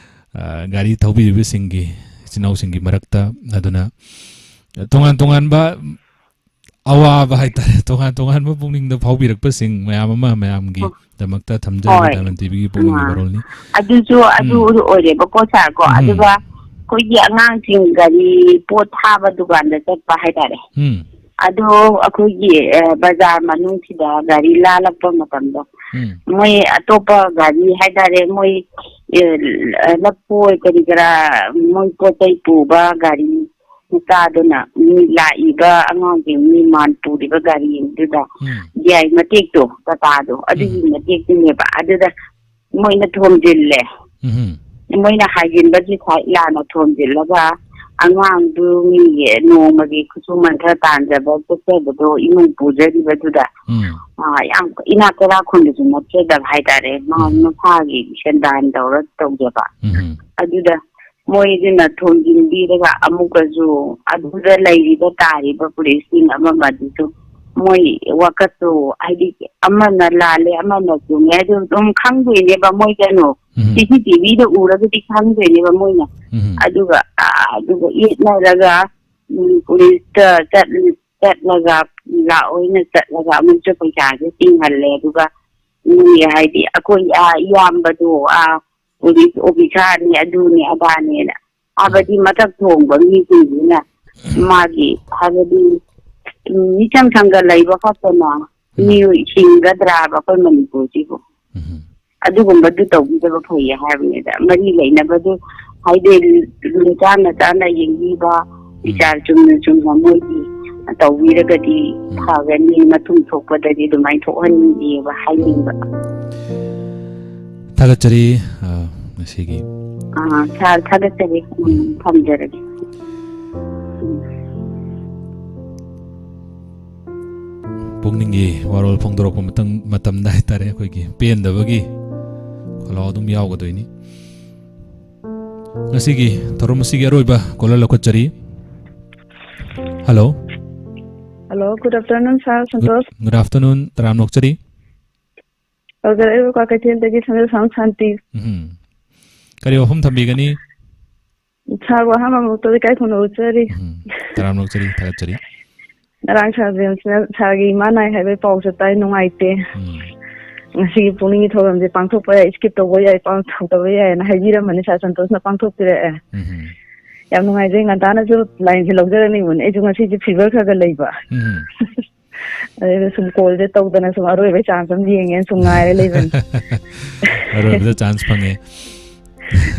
ꯑ, ꯒꯥꯔꯤ ꯊꯧꯕꯤꯔꯤꯕꯁꯤꯡꯒꯤ, ꯏꯆꯤꯟ ꯏꯅꯥꯎꯁꯤꯡꯒꯤ ꯃꯔꯛꯇ꯫ ꯑꯗꯨꯅ ꯇꯣꯉꯥꯟ ꯇꯣꯉꯥꯟꯕ ꯑꯋꯥꯕ ꯍꯥꯏꯇꯥꯔꯦ, ꯇꯣꯉꯥꯟ ꯇꯣꯉꯥꯟꯕ ꯄꯨꯛꯅꯤꯡꯗ ꯐꯥꯎꯕꯤꯔꯛꯄꯁꯤꯡ ꯃꯌꯥꯝ ꯑꯃ ꯃꯌꯥꯝꯒꯤꯗꯃꯛꯇ ꯊꯝꯖꯔꯤꯕ ꯍꯣꯏ꯫ Diamond TVꯒꯤ ꯄꯨꯛꯅꯤꯡꯒꯤ ꯑꯥ꯫ ꯋꯥꯔꯣꯜꯅꯤ꯫ ꯑꯗꯨꯁꯨ ꯑꯗꯨ ꯎꯝ꯫ ꯑꯣꯏꯔꯦꯕꯀꯣ, ꯁꯥꯔ ꯀꯣ꯫ ꯎꯝ꯫ ꯑꯗꯨꯒ ꯑꯩꯈꯣꯏꯒꯤ ꯑꯉꯥꯡꯁꯤꯡ ꯒꯥꯔꯤ ꯄꯣꯠ ꯊꯥꯕ ꯗꯨꯀꯥꯟꯗ ꯆꯠꯄ ꯍꯥꯏꯇꯥꯔꯦ꯫ ꯎꯝ꯫ ꯑꯗꯣ ꯑꯩꯈꯣꯏꯒꯤ, ꯑ, ꯕꯖꯥꯔ ꯃꯅꯨꯡꯁꯤꯗ ꯒꯥꯔꯤ ꯂꯥꯜꯂꯛꯄ ꯃꯇꯝꯗ ꯎꯝ꯫ ꯃꯣꯏ ꯑꯇꯣꯞꯄ ꯒꯥꯔꯤ ꯍꯥꯏꯇꯥꯔꯦ, ꯃꯣꯏ, ꯑ, ꯂꯐꯣꯏ ꯀꯔꯤ ꯀꯔꯥ, ꯃꯣꯏ ꯄꯣꯠ ꯆꯩ ꯄꯨꯕ ꯒꯥꯔꯤ ꯃꯆꯥꯗꯨꯅ ꯃꯤ ꯂꯥꯛꯏꯕ ꯑꯉꯥꯡꯁꯤꯡ ꯃꯤ ꯃꯥꯟ ꯄꯨꯔꯤꯕ ꯒꯥꯔꯤꯗꯨꯗ ꯎꯝ꯫ ꯌꯥꯏ ꯃꯇꯦꯛꯇꯣ, ꯇꯥꯇꯥꯗꯣ, ꯑꯗꯨꯒꯤ ꯎꯝ꯫ ꯃꯇꯦꯛꯇꯨꯅꯦꯕ꯫ ꯑꯗꯨꯗ ꯃꯣꯏꯅ ꯊꯣꯝꯖꯤꯜꯂꯦ꯫ ꯎꯝ꯫ ꯃꯣꯏꯅ ꯍꯥꯏꯖꯤꯟꯕꯒꯤ ꯈ꯭ꯋꯥꯏ ꯂꯥꯟꯅ ꯊꯣꯝꯖꯤꯜꯂꯒ ꯑꯉꯥꯡꯗꯨ ꯃꯤꯒꯤ ꯅꯣꯡꯃꯒꯤ ꯈꯨꯠꯁꯨꯃꯟ ꯈꯔ ꯇꯥꯟꯖꯕ ꯆꯠꯆꯕꯗꯣ ꯏꯃꯨꯡ ꯄꯨꯖꯔꯤꯕꯗꯨꯗ, ꯎꯝ꯫ ꯑꯥ, ꯌꯥꯝ ꯏꯅꯥꯛ ꯀꯩꯔꯥꯛ ꯈꯨꯟꯕꯁꯨ ꯅꯠꯆꯗꯕ ꯍꯥꯏꯇꯥꯔꯦ꯫ ꯃꯥ ꯎꯝ꯫ ꯃꯁꯥꯒꯤ ꯁꯦꯟꯗꯥꯟ ꯇꯧꯔ ꯇꯧꯖꯕ꯫ ꯎꯝ꯫ ꯑꯗꯨꯗ ꯃꯣꯏꯗꯨꯅ ꯊꯣꯝꯖꯤꯟꯕꯤꯔꯒ ꯑꯃꯨꯛꯀꯁꯨ ꯑꯗꯨꯗ ꯂꯩꯔꯤꯕ ꯇꯥꯔꯤꯕ ꯄꯨꯂꯤꯁꯁꯤꯡ ꯑꯃ ꯑꯃꯗꯨꯁꯨ ꯃꯣꯏ ꯋꯥꯀꯠꯇꯨ, ꯍꯥꯏꯗꯤ, ꯑꯃꯅ ꯂꯥꯜꯂꯦ, ꯑꯃꯅ ꯆꯨꯝꯃꯦ, ꯑꯗꯨ ꯑꯗꯨꯝ ꯈꯪꯗꯣꯏꯅꯦꯕ ꯃꯣꯏ ꯀꯩꯅꯣ, ꯎꯝ꯫ ꯁꯤ ꯁꯤ ꯇꯤ ꯚꯤꯗ ꯎꯔꯒꯗꯤ ꯈꯪꯗꯣꯏꯅꯦꯕ ꯃꯣꯏꯅ꯫ ꯎꯝ꯫ ꯑꯗꯨꯒ, ꯑ, ꯑꯗꯨꯒ ꯌꯦꯠꯅꯔꯒ, ꯎꯝ, ꯄꯨꯂꯤꯁꯇ ꯆꯠ-, ꯆꯠꯂꯒ, ꯂꯥꯛꯑꯣꯏꯅ ꯆꯠꯂꯒ ꯑꯃꯨꯛꯁꯨ ꯄꯩꯁꯥꯁꯦ ꯇꯤꯡꯍꯜꯂꯦ꯫ ꯑꯗꯨꯒ ꯃꯤ, ꯍꯥꯏꯗꯤ, ꯑꯩꯈꯣꯏ, ꯑ, ꯏꯌꯥꯝꯕꯗꯣ, ꯑ, ꯄꯨꯂꯤꯁ ꯑꯣꯐꯤꯁꯥꯔꯅꯤ, ꯑꯗꯨꯅꯤ, ꯑꯗꯥꯅꯦꯅ, ꯍꯥꯏꯕꯗꯤ, ꯃꯊꯛ ꯊꯣꯡꯕ ꯃꯤꯁꯤꯡꯁꯤꯅ ꯃꯥꯒꯤ, ꯍꯥꯏꯕꯗꯤ, ꯎꯝ, ꯃꯤꯆꯪ ꯁꯪꯒ ꯂꯩꯕ ꯈꯛꯇꯅ ꯎꯝ꯫ ꯃꯤꯑꯣꯏ ꯍꯤꯡꯒꯗ꯭ꯔꯥꯕ ꯑꯩꯈꯣꯏ ꯃꯅꯤꯄꯨꯔꯁꯤꯕꯨ? ꯎꯝ꯫ ꯑꯗꯨꯒꯨꯝꯕꯗꯨ ꯇꯧꯕꯤꯗꯕ ꯐꯩꯌꯦ ꯍꯥꯏꯕꯅꯤꯗ꯫ ꯃꯔꯤ ꯂꯩꯅꯕꯗꯨ, ꯍꯥꯏꯗꯤ, ꯂꯨ ꯆꯥꯟꯅ ꯆꯥꯟꯅ ꯌꯦꯡꯕꯤꯕ, ꯎꯝ꯫ ꯕꯤꯆꯥꯔ ꯆꯨꯝꯅ ꯆꯨꯝꯅ ꯃꯣꯏꯒꯤ ꯇꯧꯕꯤꯔꯒꯗꯤ ꯎꯝ꯫ ꯐꯒꯅꯤ, ꯃꯇꯨꯡ ꯊꯣꯛꯄꯗꯗꯤ ꯑꯗꯨꯃꯥꯏꯅ ꯊꯣꯛꯍꯟꯅꯤꯡꯗꯦꯕ ꯍꯥꯏꯅꯤꯡꯕ꯫ ꯊꯥꯒꯠꯆꯔꯤ, ꯑ, ꯉꯁꯤꯒꯤ꯫ ꯑꯥ, ꯁꯥꯔ, ꯊꯥꯒꯠꯆꯔꯤ꯫ ꯎꯝ, ꯎꯝ꯫ ꯊꯝꯖꯔꯒꯦ꯫ ꯎꯝ꯫ ꯄꯨꯛꯅꯤꯡꯒꯤ ꯋꯥꯔꯣꯜ ꯐꯣꯡꯗꯣꯔꯛꯄ ꯃꯇꯝ, ꯃꯇꯝꯗ ꯍꯥꯏꯇꯥꯔꯦ, ꯑꯩꯈꯣꯏꯒꯤ ꯄꯦꯟꯗꯕꯒꯤ ꯈꯣꯜꯂꯥꯎ ꯑꯗꯨꯝ ꯌꯥꯎꯒꯗꯣꯏꯅꯤ꯫ ꯉꯁꯤꯒꯤ ꯊꯧꯔꯝ ꯑꯁꯤꯒꯤ ꯑꯔꯣꯏꯕ ꯀꯣꯂꯔ ꯂꯧꯈꯠꯆꯔꯤ꯫ Hello. Hello, good afternoon, sir Santosh. Good afternoon, ꯇꯔꯥꯝꯅ ꯑꯣꯛꯆꯔꯤ꯫ ꯇꯧꯖꯔꯛꯏꯕ ꯀ꯭ꯋꯥꯀꯩꯊꯦꯜꯗꯒꯤ ꯁꯟꯖꯨ ꯁꯥꯝ ꯁꯥꯟꯇꯤ꯫ ꯎꯝ꯫ ꯀꯔꯤ ꯋꯥꯐꯝ ꯊꯝꯕꯤꯒꯅꯤ? ꯁꯥꯔꯕꯨ ꯑꯍꯥꯟꯕ ꯃꯛꯇꯗ ꯏꯀꯥꯏ ꯈꯨꯝꯅꯕ ꯎꯠꯆꯔꯤ꯫ ꯎꯝ꯫ ꯇꯔꯥꯝꯅ ꯑꯣꯛꯆꯔꯤ, ꯊꯥꯒꯠꯆꯔꯤ꯫ ꯉꯔꯥꯡ ꯁꯥꯔ ꯖꯦꯝꯁꯅ ꯁꯥꯔꯒꯤ ꯏꯃꯥ ꯅꯥꯏ ꯍꯥꯏꯕꯒꯤ ꯄꯥꯎꯁꯨ ꯇꯥꯏ, ꯅꯨꯡꯉꯥꯏꯇꯦ꯫ ꯎꯝ꯫ ꯉꯁꯤꯒꯤ ꯄꯨꯛꯅꯤꯡꯒꯤ ꯊꯧꯔꯝꯁꯦ ꯄꯥꯡꯊꯣꯛꯄ ꯌꯥꯏ, skip ꯇꯧꯕ ꯌꯥꯏ, ꯄꯥꯡꯊꯣꯛꯇꯕ ꯌꯥꯏꯅ ꯍꯥꯏꯕꯤꯔꯝꯕꯅꯤ, ꯁꯥꯔ ꯁꯟꯇꯣꯁꯅ ꯄꯥꯡꯊꯣꯛꯄꯤꯔꯛꯑꯦ꯫ ꯎꯝ꯫ ꯌꯥꯝ ꯅꯨꯡꯉꯥꯏꯖꯩ, ꯉꯟꯇꯥꯅꯁꯨ ꯂꯥꯏꯟꯁꯦ ꯂꯧꯖꯔꯛꯅꯤꯡꯕꯅꯦ, ꯑꯩꯁꯨ ꯉꯁꯤꯁꯦ fever ꯈꯔ ꯈꯔ ꯂꯩꯕ꯫ ꯎꯝ꯫ ꯑꯗꯨꯗ ꯁꯨꯝ ꯀꯣꯜꯁꯦ ꯇꯧꯗꯅ ꯁꯨꯝ ꯑꯔꯣꯏꯕꯩ ꯆꯥꯟꯁ ꯑꯃ ꯌꯦꯡꯒꯦꯅ ꯁꯨꯝ ꯉꯥꯏꯔ ꯂꯩꯕꯅꯤ꯫ ꯑꯔꯣꯏꯕꯗ ꯆꯥꯟꯁ ꯐꯪꯉꯦ꯫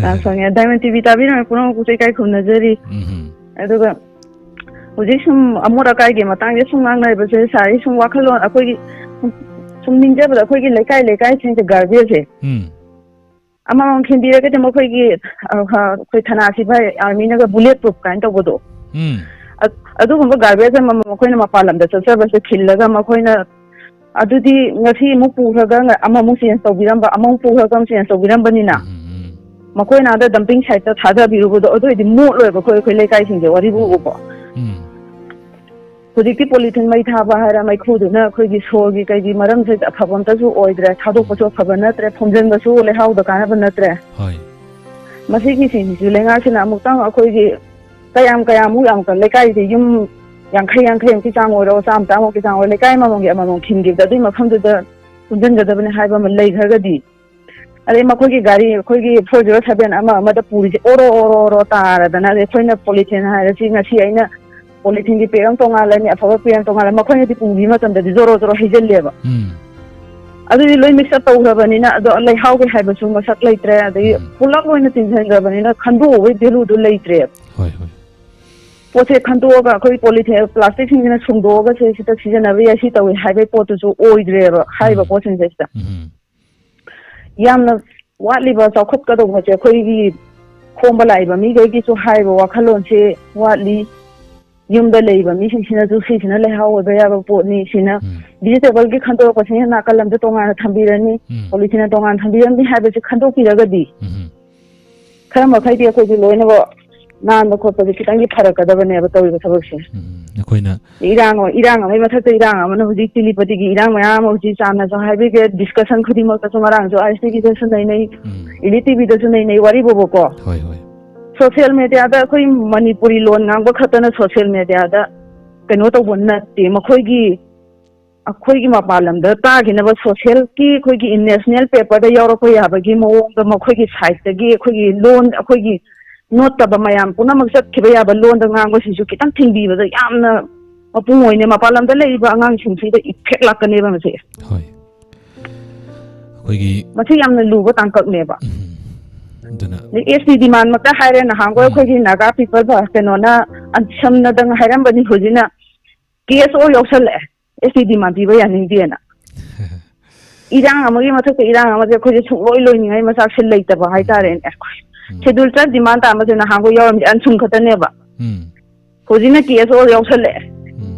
ꯆꯥꯟꯁ ꯐꯪꯉꯦ꯫ ꯗꯥꯏꯃꯟ ꯇꯤ ꯚꯤ ꯇꯥꯕꯤꯔꯤꯕ ꯄꯨꯝꯅꯃꯛꯄꯨꯁꯨ ꯏꯀꯥꯏ ꯈꯨꯝꯅꯖꯔꯤ꯫ ꯎꯝ꯫ ꯑꯗꯨꯒ ꯍꯧꯖꯤꯛ ꯁꯨꯝ ꯑꯃꯣꯠ ꯑꯀꯥꯏꯒꯤ ꯃꯇꯥꯡꯗ ꯁꯨꯝ ꯉꯥꯡꯅꯔꯤꯕꯁꯦ, ꯁꯥꯔ, ꯑꯩ ꯁꯨꯝ ꯋꯥꯈꯜꯂꯣꯟ ꯑꯩꯈꯣꯏꯒꯤ ꯁꯨꯝ, ꯁꯨꯝ ꯅꯤꯡꯖꯕꯗ ꯑꯩꯈꯣꯏꯒꯤ ꯂꯩꯀꯥꯏ ꯂꯩꯀꯥꯏꯁꯤꯡꯁꯦ ꯒꯥꯔꯕꯦꯖꯁꯦ ꯎꯝ꯫ ꯑꯃꯃꯝ ꯈꯤꯟꯕꯤꯔꯒꯗꯤ ꯃꯈꯣꯏꯒꯤ, ꯑ, ꯑꯩꯈꯣꯏ ꯊꯅꯥ ꯁꯤꯐꯥꯏ ꯑꯥꯔꯃꯤꯅꯒ bullet proof ꯀꯥꯏꯅ ꯇꯧꯕꯗꯣ, ꯎꯝ꯫ ꯑ-, ꯑꯗꯨꯒꯨꯝꯕ ꯒꯥꯔꯕꯦꯖ ꯑꯃꯃꯝ ꯑꯩꯈꯣꯏꯅ ꯃꯄꯥꯟ ꯂꯝꯗ ꯆꯠꯆꯕꯁꯦ ꯈꯤꯜꯂꯒ ꯃꯈꯣꯏꯅ ꯑꯗꯨꯗꯤ ꯉꯁꯤ ꯑꯃꯨꯛ ꯄꯨꯈ꯭ꯔꯒ ꯑꯃꯃꯨꯛ ꯆꯦꯟꯖ ꯇꯧꯕꯤꯔꯝꯕ, ꯑꯃꯃꯨꯛ ꯄꯨꯈ꯭ꯔꯒ ꯑꯃꯨꯛ ꯆꯦꯟꯖ ꯇꯧꯕꯤꯔꯝꯕꯅꯤꯅ, ꯎꯝ, ꯎꯝ, ꯎꯝ꯫ ꯃꯈꯣꯏꯅ ꯑꯥꯗ dumping site ꯇ ꯊꯥꯗꯕꯤꯔꯨꯕꯗꯣ, ꯑꯗꯨ ꯑꯣꯏꯗꯤ ꯃꯣꯠꯂꯣꯏꯕ ꯑꯩꯈꯣꯏ, ꯑꯩꯈꯣꯏ ꯂꯩꯀꯥꯏꯁꯤꯡꯁꯦ, ꯋꯥꯔꯤꯕꯨꯕꯀꯣ꯫ ꯎꯝ꯫ ꯍꯧꯖꯤꯛꯇꯤ polythene ꯃꯩ ꯊꯥꯕ ꯍꯥꯏꯔ, ꯃꯩꯈꯨꯗꯨꯅ ꯑꯩꯈꯣꯏꯒꯤ ꯁꯣꯔꯒꯤ ꯀꯩꯒꯤ ꯃꯔꯝꯁꯦ ꯑꯐꯕ ꯑꯝꯇꯁꯨ ꯑꯣꯏꯗ꯭ꯔꯦ, ꯊꯥꯗꯣꯛꯄꯁꯨ ꯑꯐꯕ ꯅꯠꯇ꯭ꯔꯦ, ꯐꯨꯝꯖꯤꯟꯕꯁꯨ ꯂꯩꯍꯥꯎꯗ ꯀꯥꯟꯅꯕ ꯅꯠꯇ꯭ꯔꯦ꯫ ꯍꯣꯏ꯫ ꯃꯁꯤꯒꯤꯁꯤꯡꯁꯤꯁꯨ ꯂꯩꯉꯥꯛꯁꯤꯅ ꯑꯃꯨꯛꯇꯪ ꯑꯩꯈꯣꯏꯒꯤ ꯀꯌꯥꯝ ꯀꯌꯥꯃꯨꯛ ꯌꯥꯝ ꯀ-, ꯂꯩꯀꯥꯏꯁꯦ ꯌꯨꯝ ꯌꯥꯡꯈꯩ ꯌꯥꯡꯈꯩꯃꯨꯛꯀꯤ ꯆꯥꯡ ꯑꯣꯏꯔꯣ, ꯆꯥꯝꯃ ꯆꯥꯝꯃꯃꯨꯛꯀꯤ ꯆꯥꯡ ꯑꯣꯏꯔꯣ, ꯂꯩꯀꯥꯏ ꯑꯃꯃꯝꯒꯤ ꯑꯃꯃꯝ ꯈꯤꯟꯈꯤꯕꯗ ꯑꯗꯨꯒꯤ ꯃꯐꯝꯗꯨꯗ ꯄꯨꯟꯁꯤꯟꯒꯗꯕꯅꯤ ꯍꯥꯏꯕ ꯑꯃ ꯂꯩꯈ꯭ꯔꯒꯗꯤ, ꯑꯗꯩ ꯃꯈꯣꯏꯒꯤ ꯒꯥꯔꯤ, ꯑꯩꯈꯣꯏꯒꯤ four zero seven ꯑꯃ ꯑꯃꯗ ꯄꯨꯔꯤꯁꯦ ꯑꯣꯔꯣ ꯑꯣꯔꯣ ꯑꯣꯔꯣ ꯇꯥꯔꯗꯅ, ꯑꯗꯩ ꯑꯩꯈꯣꯏꯅ polythene ꯍꯥꯏꯔꯁꯤ, ꯉꯁꯤ ꯑꯩꯅ polythene ꯒꯤ ꯄꯦꯛ ꯑꯃ ꯇꯣꯉꯥꯜꯂꯅꯤ, ꯑꯐꯕ ꯄꯦꯛ ꯑꯃ ꯇꯣꯉꯥꯜꯂꯅꯤ, ꯃꯈꯣꯏꯅꯗꯤ ꯄꯨꯈꯤꯕ ꯃꯇꯝꯗꯗꯤ ꯖꯣꯔꯣ ꯖꯣꯔꯣ ꯍꯩꯖꯤꯜꯂꯦꯕ꯫ ꯎꯝ꯫ ꯑꯗꯨꯗꯤ ꯂꯣꯏ mix up ꯇꯧꯈ꯭ꯔꯕꯅꯤꯅ, ꯑꯗꯣ ꯂꯩꯍꯥꯎꯒꯤ ꯍꯥꯏꯕꯁꯨ ꯃꯁꯛ ꯂꯩꯇ꯭ꯔꯦ, ꯑꯗꯒꯤ ꯎꯝ꯫ ꯄꯨꯂꯞ ꯑꯣꯏꯅ ꯇꯤꯟꯁꯤꯟꯈ꯭ꯔꯕꯅꯤꯅ ꯈꯟꯗꯣꯛꯎꯕꯒꯤ value ꯗꯨ ꯂꯩꯇ꯭ꯔꯦꯕ꯫ ꯍꯣꯏ, ꯍꯣꯏ꯫ ꯄꯣꯠꯁꯦ ꯈꯟꯗꯣꯛꯑꯒ ꯑꯩꯈꯣꯏ polythene, plastic ꯁꯤꯡꯁꯤꯅ ꯁꯨꯡꯗꯣꯛꯑꯒ ꯁꯦ ꯁꯤꯗ ꯁꯤꯖꯤꯟꯅꯕ ꯌꯥꯏ, ꯁꯤ ꯇꯧꯏ ꯍꯥꯏꯕꯒꯤ ꯄꯣꯠꯇꯨꯁꯨ ꯑꯣꯏꯗ꯭ꯔꯦꯕ, ꯍꯥꯏꯔꯤꯕ ꯎꯝ꯫ ꯄꯣꯠꯁꯤꯡꯁꯦ ꯁꯤꯗ꯫ ꯎꯝ꯫ ꯌꯥꯝꯅ ꯋꯥꯠꯂꯤꯕ ꯆꯥꯎꯈꯠꯀꯗꯧꯕꯁꯦ ꯑꯩꯈꯣꯏꯒꯤ ꯈꯣꯝꯕ ꯂꯥꯛꯏꯕ ꯃꯤꯈꯩꯒꯤꯁꯨ ꯍꯥꯏꯔꯤꯕ ꯋꯥꯈꯜꯂꯣꯟꯁꯦ ꯋꯥꯠꯂꯤ꯫ ꯌꯨꯝꯗ ꯂꯩꯕ ꯃꯤꯁꯤꯡꯁꯤꯅꯁꯨ ꯁꯤꯁꯤꯅ ꯂꯩꯍꯥꯎ ꯑꯣꯏꯕ ꯌꯥꯕ ꯄꯣꯠꯅꯤ, ꯁꯤꯅ ꯎꯝ꯫ Vegetable ꯒꯤ ꯈꯟꯗꯣꯔꯛꯄꯁꯤꯅ ꯅꯥꯀꯜ ꯑꯃꯗ ꯇꯣꯉꯥꯟꯅ ꯊꯝꯕꯤꯔꯅꯤ, ꯎꯝ꯫ Polythene ꯅ ꯇꯣꯉꯥꯟꯅ ꯊꯝꯕꯤꯔꯅꯤ ꯍꯥꯏꯕꯁꯦ ꯈꯟꯗꯣꯛꯄꯤꯔꯒꯗꯤ ꯎꯝ꯫ ꯈꯔ ꯃꯈꯩꯗꯤ ꯑꯩꯈꯣꯏꯁꯨ ꯂꯣꯏꯅꯃꯛ ꯅꯥꯟꯕ ꯈꯣꯠꯄꯁꯦ ꯈꯤꯇꯪꯗꯤ ꯐꯔꯛꯀꯗꯕꯅꯦꯕ ꯇꯧꯔꯤꯕ ꯊꯕꯛꯁꯦ꯫ ꯎꯝ, ꯑꯩꯈꯣꯏꯅ ꯏꯔꯥꯡ, ꯏꯔꯥꯡ ꯑꯃꯒꯤ ꯃꯊꯛꯇ ꯏꯔꯥꯡ ꯑꯃꯅ ꯍꯧꯖꯤꯛ ꯇꯤꯂꯤꯄꯇꯤꯒꯤ ꯏꯔꯥꯡ ꯃꯌꯥꯝ ꯑꯃ ꯍꯧꯖꯤꯛ ꯆꯥꯟꯅꯁꯨ ꯍꯥꯏꯕꯤꯒꯦ, discussion ꯈꯨꯗꯤꯡꯃꯛꯇꯁꯨ ꯉꯔꯥꯡꯁꯨ I S T V ꯗꯁꯨ ꯅꯩꯅꯩ, ꯎꯝ꯫ Elite T V ꯗꯁꯨ ꯅꯩꯅꯩ ꯋꯥꯔꯤꯕꯨꯕꯀꯣ꯫ ꯍꯣꯏ, ꯍꯣꯏ꯫ Social media ꯗ ꯑꯩꯈꯣꯏ ꯃꯅꯤꯄꯨꯔꯤ ꯂꯣꯟ ꯉꯥꯡꯕ ꯈꯛꯇꯅ social media ꯗ ꯀꯩꯅꯣ ꯇꯧꯕ ꯅꯠꯇꯦ, ꯃꯈꯣꯏꯒꯤ ꯑꯩꯈꯣꯏꯒꯤ ꯃꯄꯥꯟ ꯂꯝꯗ ꯇꯥꯈꯤꯅꯕ social ꯀꯤ ꯑꯩꯈꯣꯏꯒꯤ national paper ꯗ ꯌꯥꯎꯔꯛꯄ ꯌꯥꯕꯒꯤ ꯃꯑꯣꯡꯗ ꯃꯈꯣꯏꯒꯤ side ꯇꯒꯤ ꯑꯩꯈꯣꯏꯒꯤ ꯂꯣꯟ, ꯑꯩꯈꯣꯏꯒꯤ ꯅꯣꯠꯇꯕ ꯃꯌꯥꯝ ꯄꯨꯝꯅꯃꯛ ꯆꯠꯈꯤꯕ ꯌꯥꯕ ꯂꯣꯟꯗ ꯉꯥꯡꯕꯁꯤꯡꯁꯨ ꯈꯤꯇꯪ ꯊꯤꯡꯕꯤꯕꯗ ꯌꯥꯝꯅ ꯃꯄꯨꯡ ꯑꯣꯏꯅ ꯃꯄꯥꯟ ꯂꯝꯗ ꯂꯩꯔꯤꯕ ꯑꯉꯥꯡꯁꯤꯡꯁꯤꯗ effect ꯂꯥꯛꯀꯅꯦꯕ ꯃꯁꯤ꯫ ꯍꯣꯏ꯫ ꯑꯩꯈꯣꯏꯒꯤ ꯃꯁꯤ ꯌꯥꯝꯅ ꯂꯨꯕ ꯇꯥꯡꯀꯛꯅꯦꯕ꯫ ꯎꯝ꯫ ꯑꯗꯨꯅ ꯑꯗꯩ S T demand ꯃꯛꯇ ꯍꯥꯏꯔꯦ, ꯅꯍꯥꯟꯈꯣꯏ ꯎꯝ꯫ ꯑꯩꯈꯣꯏꯒꯤ ꯅꯥꯒꯥ people ꯐ-, ꯀꯩꯅꯣꯅ ꯑꯟꯁꯝꯅꯗꯪ ꯍꯥꯏꯔꯝꯕꯅꯤ, ꯍꯧꯖꯤꯛꯅ K S O ꯌꯥꯎꯁꯜꯂꯛꯑꯦ꯫ S T demand ꯄꯤꯕ ꯌꯥꯅꯤꯡꯗꯦꯅ꯫ ꯏꯔꯥꯡ ꯑꯃꯒꯤ ꯃꯊꯛꯇ ꯏꯔꯥꯡ ꯑꯃꯁꯦ ꯑꯩꯈꯣꯏꯁꯦ ꯁꯨꯡꯂꯣꯏ ꯂꯣꯏꯅꯤꯡꯉꯥꯏ ꯃꯆꯥꯛꯁꯦ ꯂꯩꯇꯕ ꯍꯥꯏꯇꯥꯔꯦꯅꯦ꯫ ꯎꯝ꯫ Schedule twelve demand ꯇꯥꯕꯁꯦ ꯅꯍꯥꯟꯈꯣꯏ ꯌꯥꯎꯔꯝꯃꯤꯁꯦ ꯑꯟꯁꯨꯝ ꯈꯛꯇꯅꯦꯕ꯫ ꯎꯝ꯫ ꯍꯧꯖꯤꯛꯅ K S O ꯌꯥꯎꯁꯜꯂꯛꯑꯦ꯫ ꯎꯝ꯫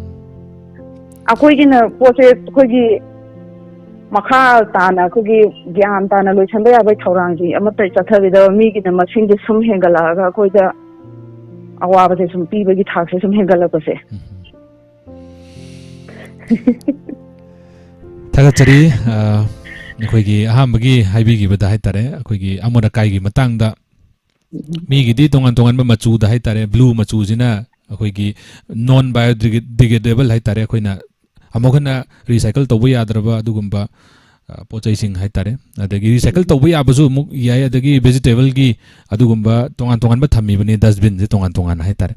ꯑꯩꯈꯣꯏꯒꯤꯅ ꯄꯣꯠꯁꯦ ꯑꯩꯈꯣꯏꯒꯤ ꯃꯈꯥ ꯇꯥꯅ ꯑꯩꯈꯣꯏꯒꯤ ꯒ꯭ꯌꯥꯟ ꯇꯥꯅ ꯂꯣꯏꯁꯟꯕ ꯌꯥꯕꯒꯤ ꯊꯧꯔꯥꯡꯁꯤ ꯑꯃꯠꯇ ꯆꯠꯊꯕꯤꯗꯕ, ꯃꯤꯒꯤꯅ ꯃꯁꯤꯡꯁꯦ ꯁꯨꯝ ꯍꯦꯟꯒꯠꯂꯛꯑꯒ ꯑꯩꯈꯣꯏꯗ ꯑꯋꯥꯕꯁꯦ ꯁꯨꯝ ꯄꯤꯕꯒꯤ ꯊꯥꯛꯁꯦ ꯁꯨꯝ ꯍꯦꯟꯒꯠꯂꯛꯄꯁꯦ꯫ ꯎꯝ꯫ ꯊꯥꯒꯠꯆꯔꯤ꯫ ꯑ, ꯑꯩꯈꯣꯏꯒꯤ ꯑꯍꯥꯟꯕꯒꯤ ꯍꯥꯏꯕꯤꯈꯤꯕꯗ ꯍꯥꯏꯇꯥꯔꯦ, ꯑꯩꯈꯣꯏꯒꯤ ꯑꯃꯣꯠ ꯑꯀꯥꯏꯒꯤ ꯃꯇꯥꯡꯗ, ꯃꯤꯒꯤꯗꯤ ꯇꯣꯉꯥꯟ ꯇꯣꯉꯥꯟꯕ ꯃꯆꯨꯗ ꯍꯥꯏꯇꯥꯔꯦ, ꯕ꯭ꯂꯨ ꯃꯆꯨꯁꯤꯅ ꯑꯩꯈꯣꯏꯒꯤ ꯅꯣꯟ ꯕꯥꯏꯑꯣꯗꯤꯒ꯭ꯔꯦꯗꯦꯕꯜ ꯍꯥꯏꯇꯥꯔꯦ, ꯑꯩꯈꯣꯏꯅ ꯑꯃꯨꯛ ꯍꯟꯅ ꯔꯤꯁꯥꯏꯀꯜ ꯇꯧꯕ ꯌꯥꯗ꯭ꯔꯕ ꯑꯗꯨꯒꯨꯝꯕ, ꯑ, ꯄꯣꯠ ꯆꯩꯁꯤꯡ ꯍꯥꯏꯇꯥꯔꯦ꯫ ꯑꯗꯒꯤ ꯔꯤꯁꯥꯏꯀꯜ ꯇꯧꯕ ꯌꯥꯕꯁꯨ ꯑꯃꯨꯛ ꯌꯥꯏ, ꯑꯗꯒꯤ ꯚꯦꯖꯤꯇꯦꯕꯜꯒꯤ ꯑꯗꯨꯒꯨꯝꯕ ꯇꯣꯉꯥꯟ ꯇꯣꯉꯥꯟꯕ ꯊꯝꯃꯤꯕꯅꯤ, ꯗꯁꯕꯤꯟꯁꯦ ꯇꯣꯉꯥꯟ ꯇꯣꯉꯥꯟꯅ ꯍꯥꯏꯇꯥꯔꯦ꯫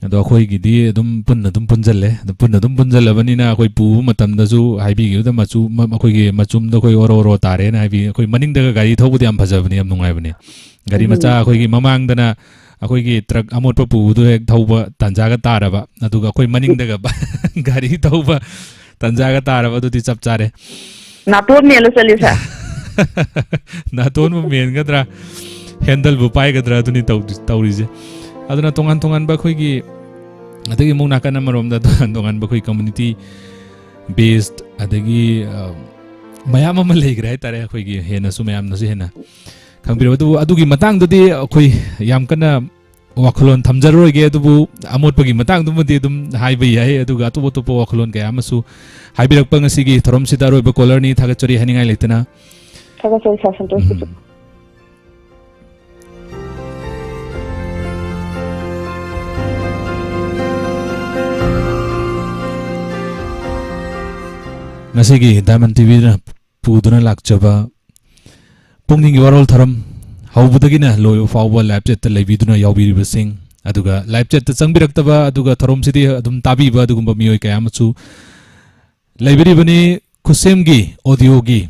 ꯑꯗꯣ ꯑꯩꯈꯣꯏꯒꯤꯗꯤ ꯑꯗꯨꯝ ꯄꯨꯟꯅ ꯑꯗꯨꯝ ꯄꯨꯟꯁꯤꯜꯂꯦ꯫ ꯑꯗꯣ ꯄꯨꯟꯅ ꯑꯗꯨꯝ ꯄꯨꯟꯁꯤꯜꯂꯕꯅꯤꯅ ꯑꯩꯈꯣꯏ ꯄꯨꯕ ꯃꯇꯝꯗꯁꯨ ꯍꯥꯏꯕꯤꯈꯤꯕꯗ ꯃꯆꯨ, ꯃ-, ꯑꯩꯈꯣꯏꯒꯤ ꯃꯆꯨꯝꯗꯣ ꯑꯩꯈꯣꯏ ꯑꯣꯔꯣ ꯑꯣꯔꯣ ꯇꯥꯔꯦꯅ ꯍꯥꯏꯕꯤ꯫ ꯑꯩꯈꯣꯏ ꯃꯅꯤꯡꯗꯒ ꯒꯥꯔꯤ ꯊꯧꯕꯗꯤ ꯌꯥꯝ ꯐꯖꯕꯅꯤ, ꯌꯥꯝ ꯅꯨꯡꯉꯥꯏꯕꯅꯤ꯫ ꯒꯥꯔꯤ ꯎꯝ꯫ ꯃꯆꯥ ꯑꯩꯈꯣꯏꯒꯤ ꯃꯃꯥꯡꯗꯅ ꯑꯩꯈꯣꯏꯒꯤ ꯇ꯭ꯔꯛ ꯑꯃꯣꯠꯄ ꯄꯨꯕꯗꯣ ꯍꯦꯛ ꯊꯧꯕ ꯇꯥꯟꯖꯥꯒ ꯇꯥꯔꯕ, ꯑꯗꯨꯒ ꯑꯩꯈꯣꯏ ꯃꯅꯤꯡꯗꯒ ꯒꯥꯔꯤ ꯊꯧꯕ ꯇꯥꯟꯖꯥꯒ ꯇꯥꯔꯕ, ꯑꯗꯨꯗꯤ ꯆꯞ ꯆꯥꯔꯦ꯫ ꯅꯥꯇꯣꯟ ꯃꯦꯜꯂ ꯆꯠꯂꯤꯁꯦ꯫ ꯅꯥꯇꯣꯟꯕꯨ ꯃꯦꯟꯒꯗ꯭ꯔꯥ, ꯍꯦꯟꯗꯜꯕꯨ ꯄꯥꯏꯒꯗ꯭ꯔꯥ, ꯑꯗꯨꯅꯤ ꯇꯧ-, ꯇꯧꯔꯤꯁꯦ꯫ ꯑꯗꯨꯅ ꯇꯣꯉꯥꯟ ꯇꯣꯉꯥꯟꯕ ꯑꯩꯈꯣꯏꯒꯤ, ꯑꯗꯒꯤ ꯑꯃꯨꯛ ꯅꯥꯀꯟ ꯑꯃꯔꯣꯝꯗ ꯇꯣꯉꯥꯟ ꯇꯣꯉꯥꯟꯕ ꯑꯩꯈꯣꯏ ꯀꯝꯃ꯭ꯌꯨꯅꯤꯇꯤ ꯕꯦꯁ, ꯑꯗꯒꯤ, ꯑ, ꯃꯌꯥꯝ ꯑꯃ ꯂꯩꯈ꯭ꯔꯦ ꯍꯥꯏꯇꯥꯔꯦ, ꯑꯩꯈꯣꯏꯒꯤ ꯍꯦꯟꯅꯁꯨ ꯃꯌꯥꯝꯅꯁꯨ ꯍꯦꯟꯅ ꯈꯪꯕꯤꯔꯕ꯫ ꯑꯗꯨꯕꯨ ꯑꯗꯨꯒꯤ ꯃꯇꯥꯡꯗꯗꯤ ꯑꯩꯈꯣꯏ ꯌꯥꯝ ꯀꯟꯅ ꯋꯥꯈꯜꯂꯣꯟ ꯊꯝꯖꯔꯔꯣꯏꯒꯦ, ꯑꯗꯨꯕꯨ ꯑꯃꯣꯠꯄꯒꯤ ꯃꯇꯥꯡꯗꯨꯃꯗꯤ ꯑꯗꯨꯝ ꯍꯥꯏꯕ ꯌꯥꯏ, ꯑꯗꯨꯒ ꯑꯇꯣꯞ ꯑꯇꯣꯞꯄ ꯋꯥꯈꯜꯂꯣꯟ ꯀꯌꯥ ꯑꯃꯁꯨ ꯍꯥꯏꯕꯤꯔꯛꯄ꯫ ꯉꯁꯤꯒꯤ ꯊꯧꯔꯝꯁꯤꯗ ꯑꯔꯣꯏꯕ ꯀꯣꯂꯔꯅꯤ, ꯊꯥꯒꯠꯆꯔꯤ ꯍꯥꯏꯅꯤꯡꯉꯥꯏ ꯂꯩꯇꯅ꯫ ꯊꯥꯒꯠꯆꯔꯤ ꯁꯥꯔ ꯁꯟꯇꯣꯁ꯫ ꯎꯝ꯫ ꯉꯁꯤꯒꯤ ꯗꯥꯏꯃꯟ ꯇꯤꯚꯤꯅ ꯄꯨꯗꯨꯅ ꯂꯥꯛꯆꯕ ꯄꯨꯛꯅꯤꯡꯒꯤ ꯋꯥꯔꯣꯜ ꯊꯧꯔꯝ ꯍꯧꯕꯗꯒꯤꯅ ꯂꯣꯏꯕ ꯐꯥꯎꯕ ꯂꯥꯏꯚ ꯆꯦꯠꯇ ꯂꯩꯕꯤꯗꯨꯅ ꯌꯥꯎꯕꯤꯔꯤꯕꯁꯤꯡ, ꯑꯗꯨꯒ ꯂꯥꯏꯚ ꯆꯦꯠꯇ ꯆꯪꯕꯤꯔꯛꯇꯕ ꯑꯗꯨꯒ ꯊꯧꯔꯝꯁꯤꯗꯤ ꯑꯗꯨꯝ ꯇꯥꯕꯤꯕ ꯑꯗꯨꯒꯨꯝꯕ ꯃꯤꯑꯣꯏ ꯀꯌꯥ ꯑꯃꯁꯨ ꯂꯩꯕꯤꯔꯤꯕꯅꯤ꯫ ꯈꯨꯠꯁꯦꯝꯒꯤ ꯑꯣꯗꯤꯑꯣꯒꯤ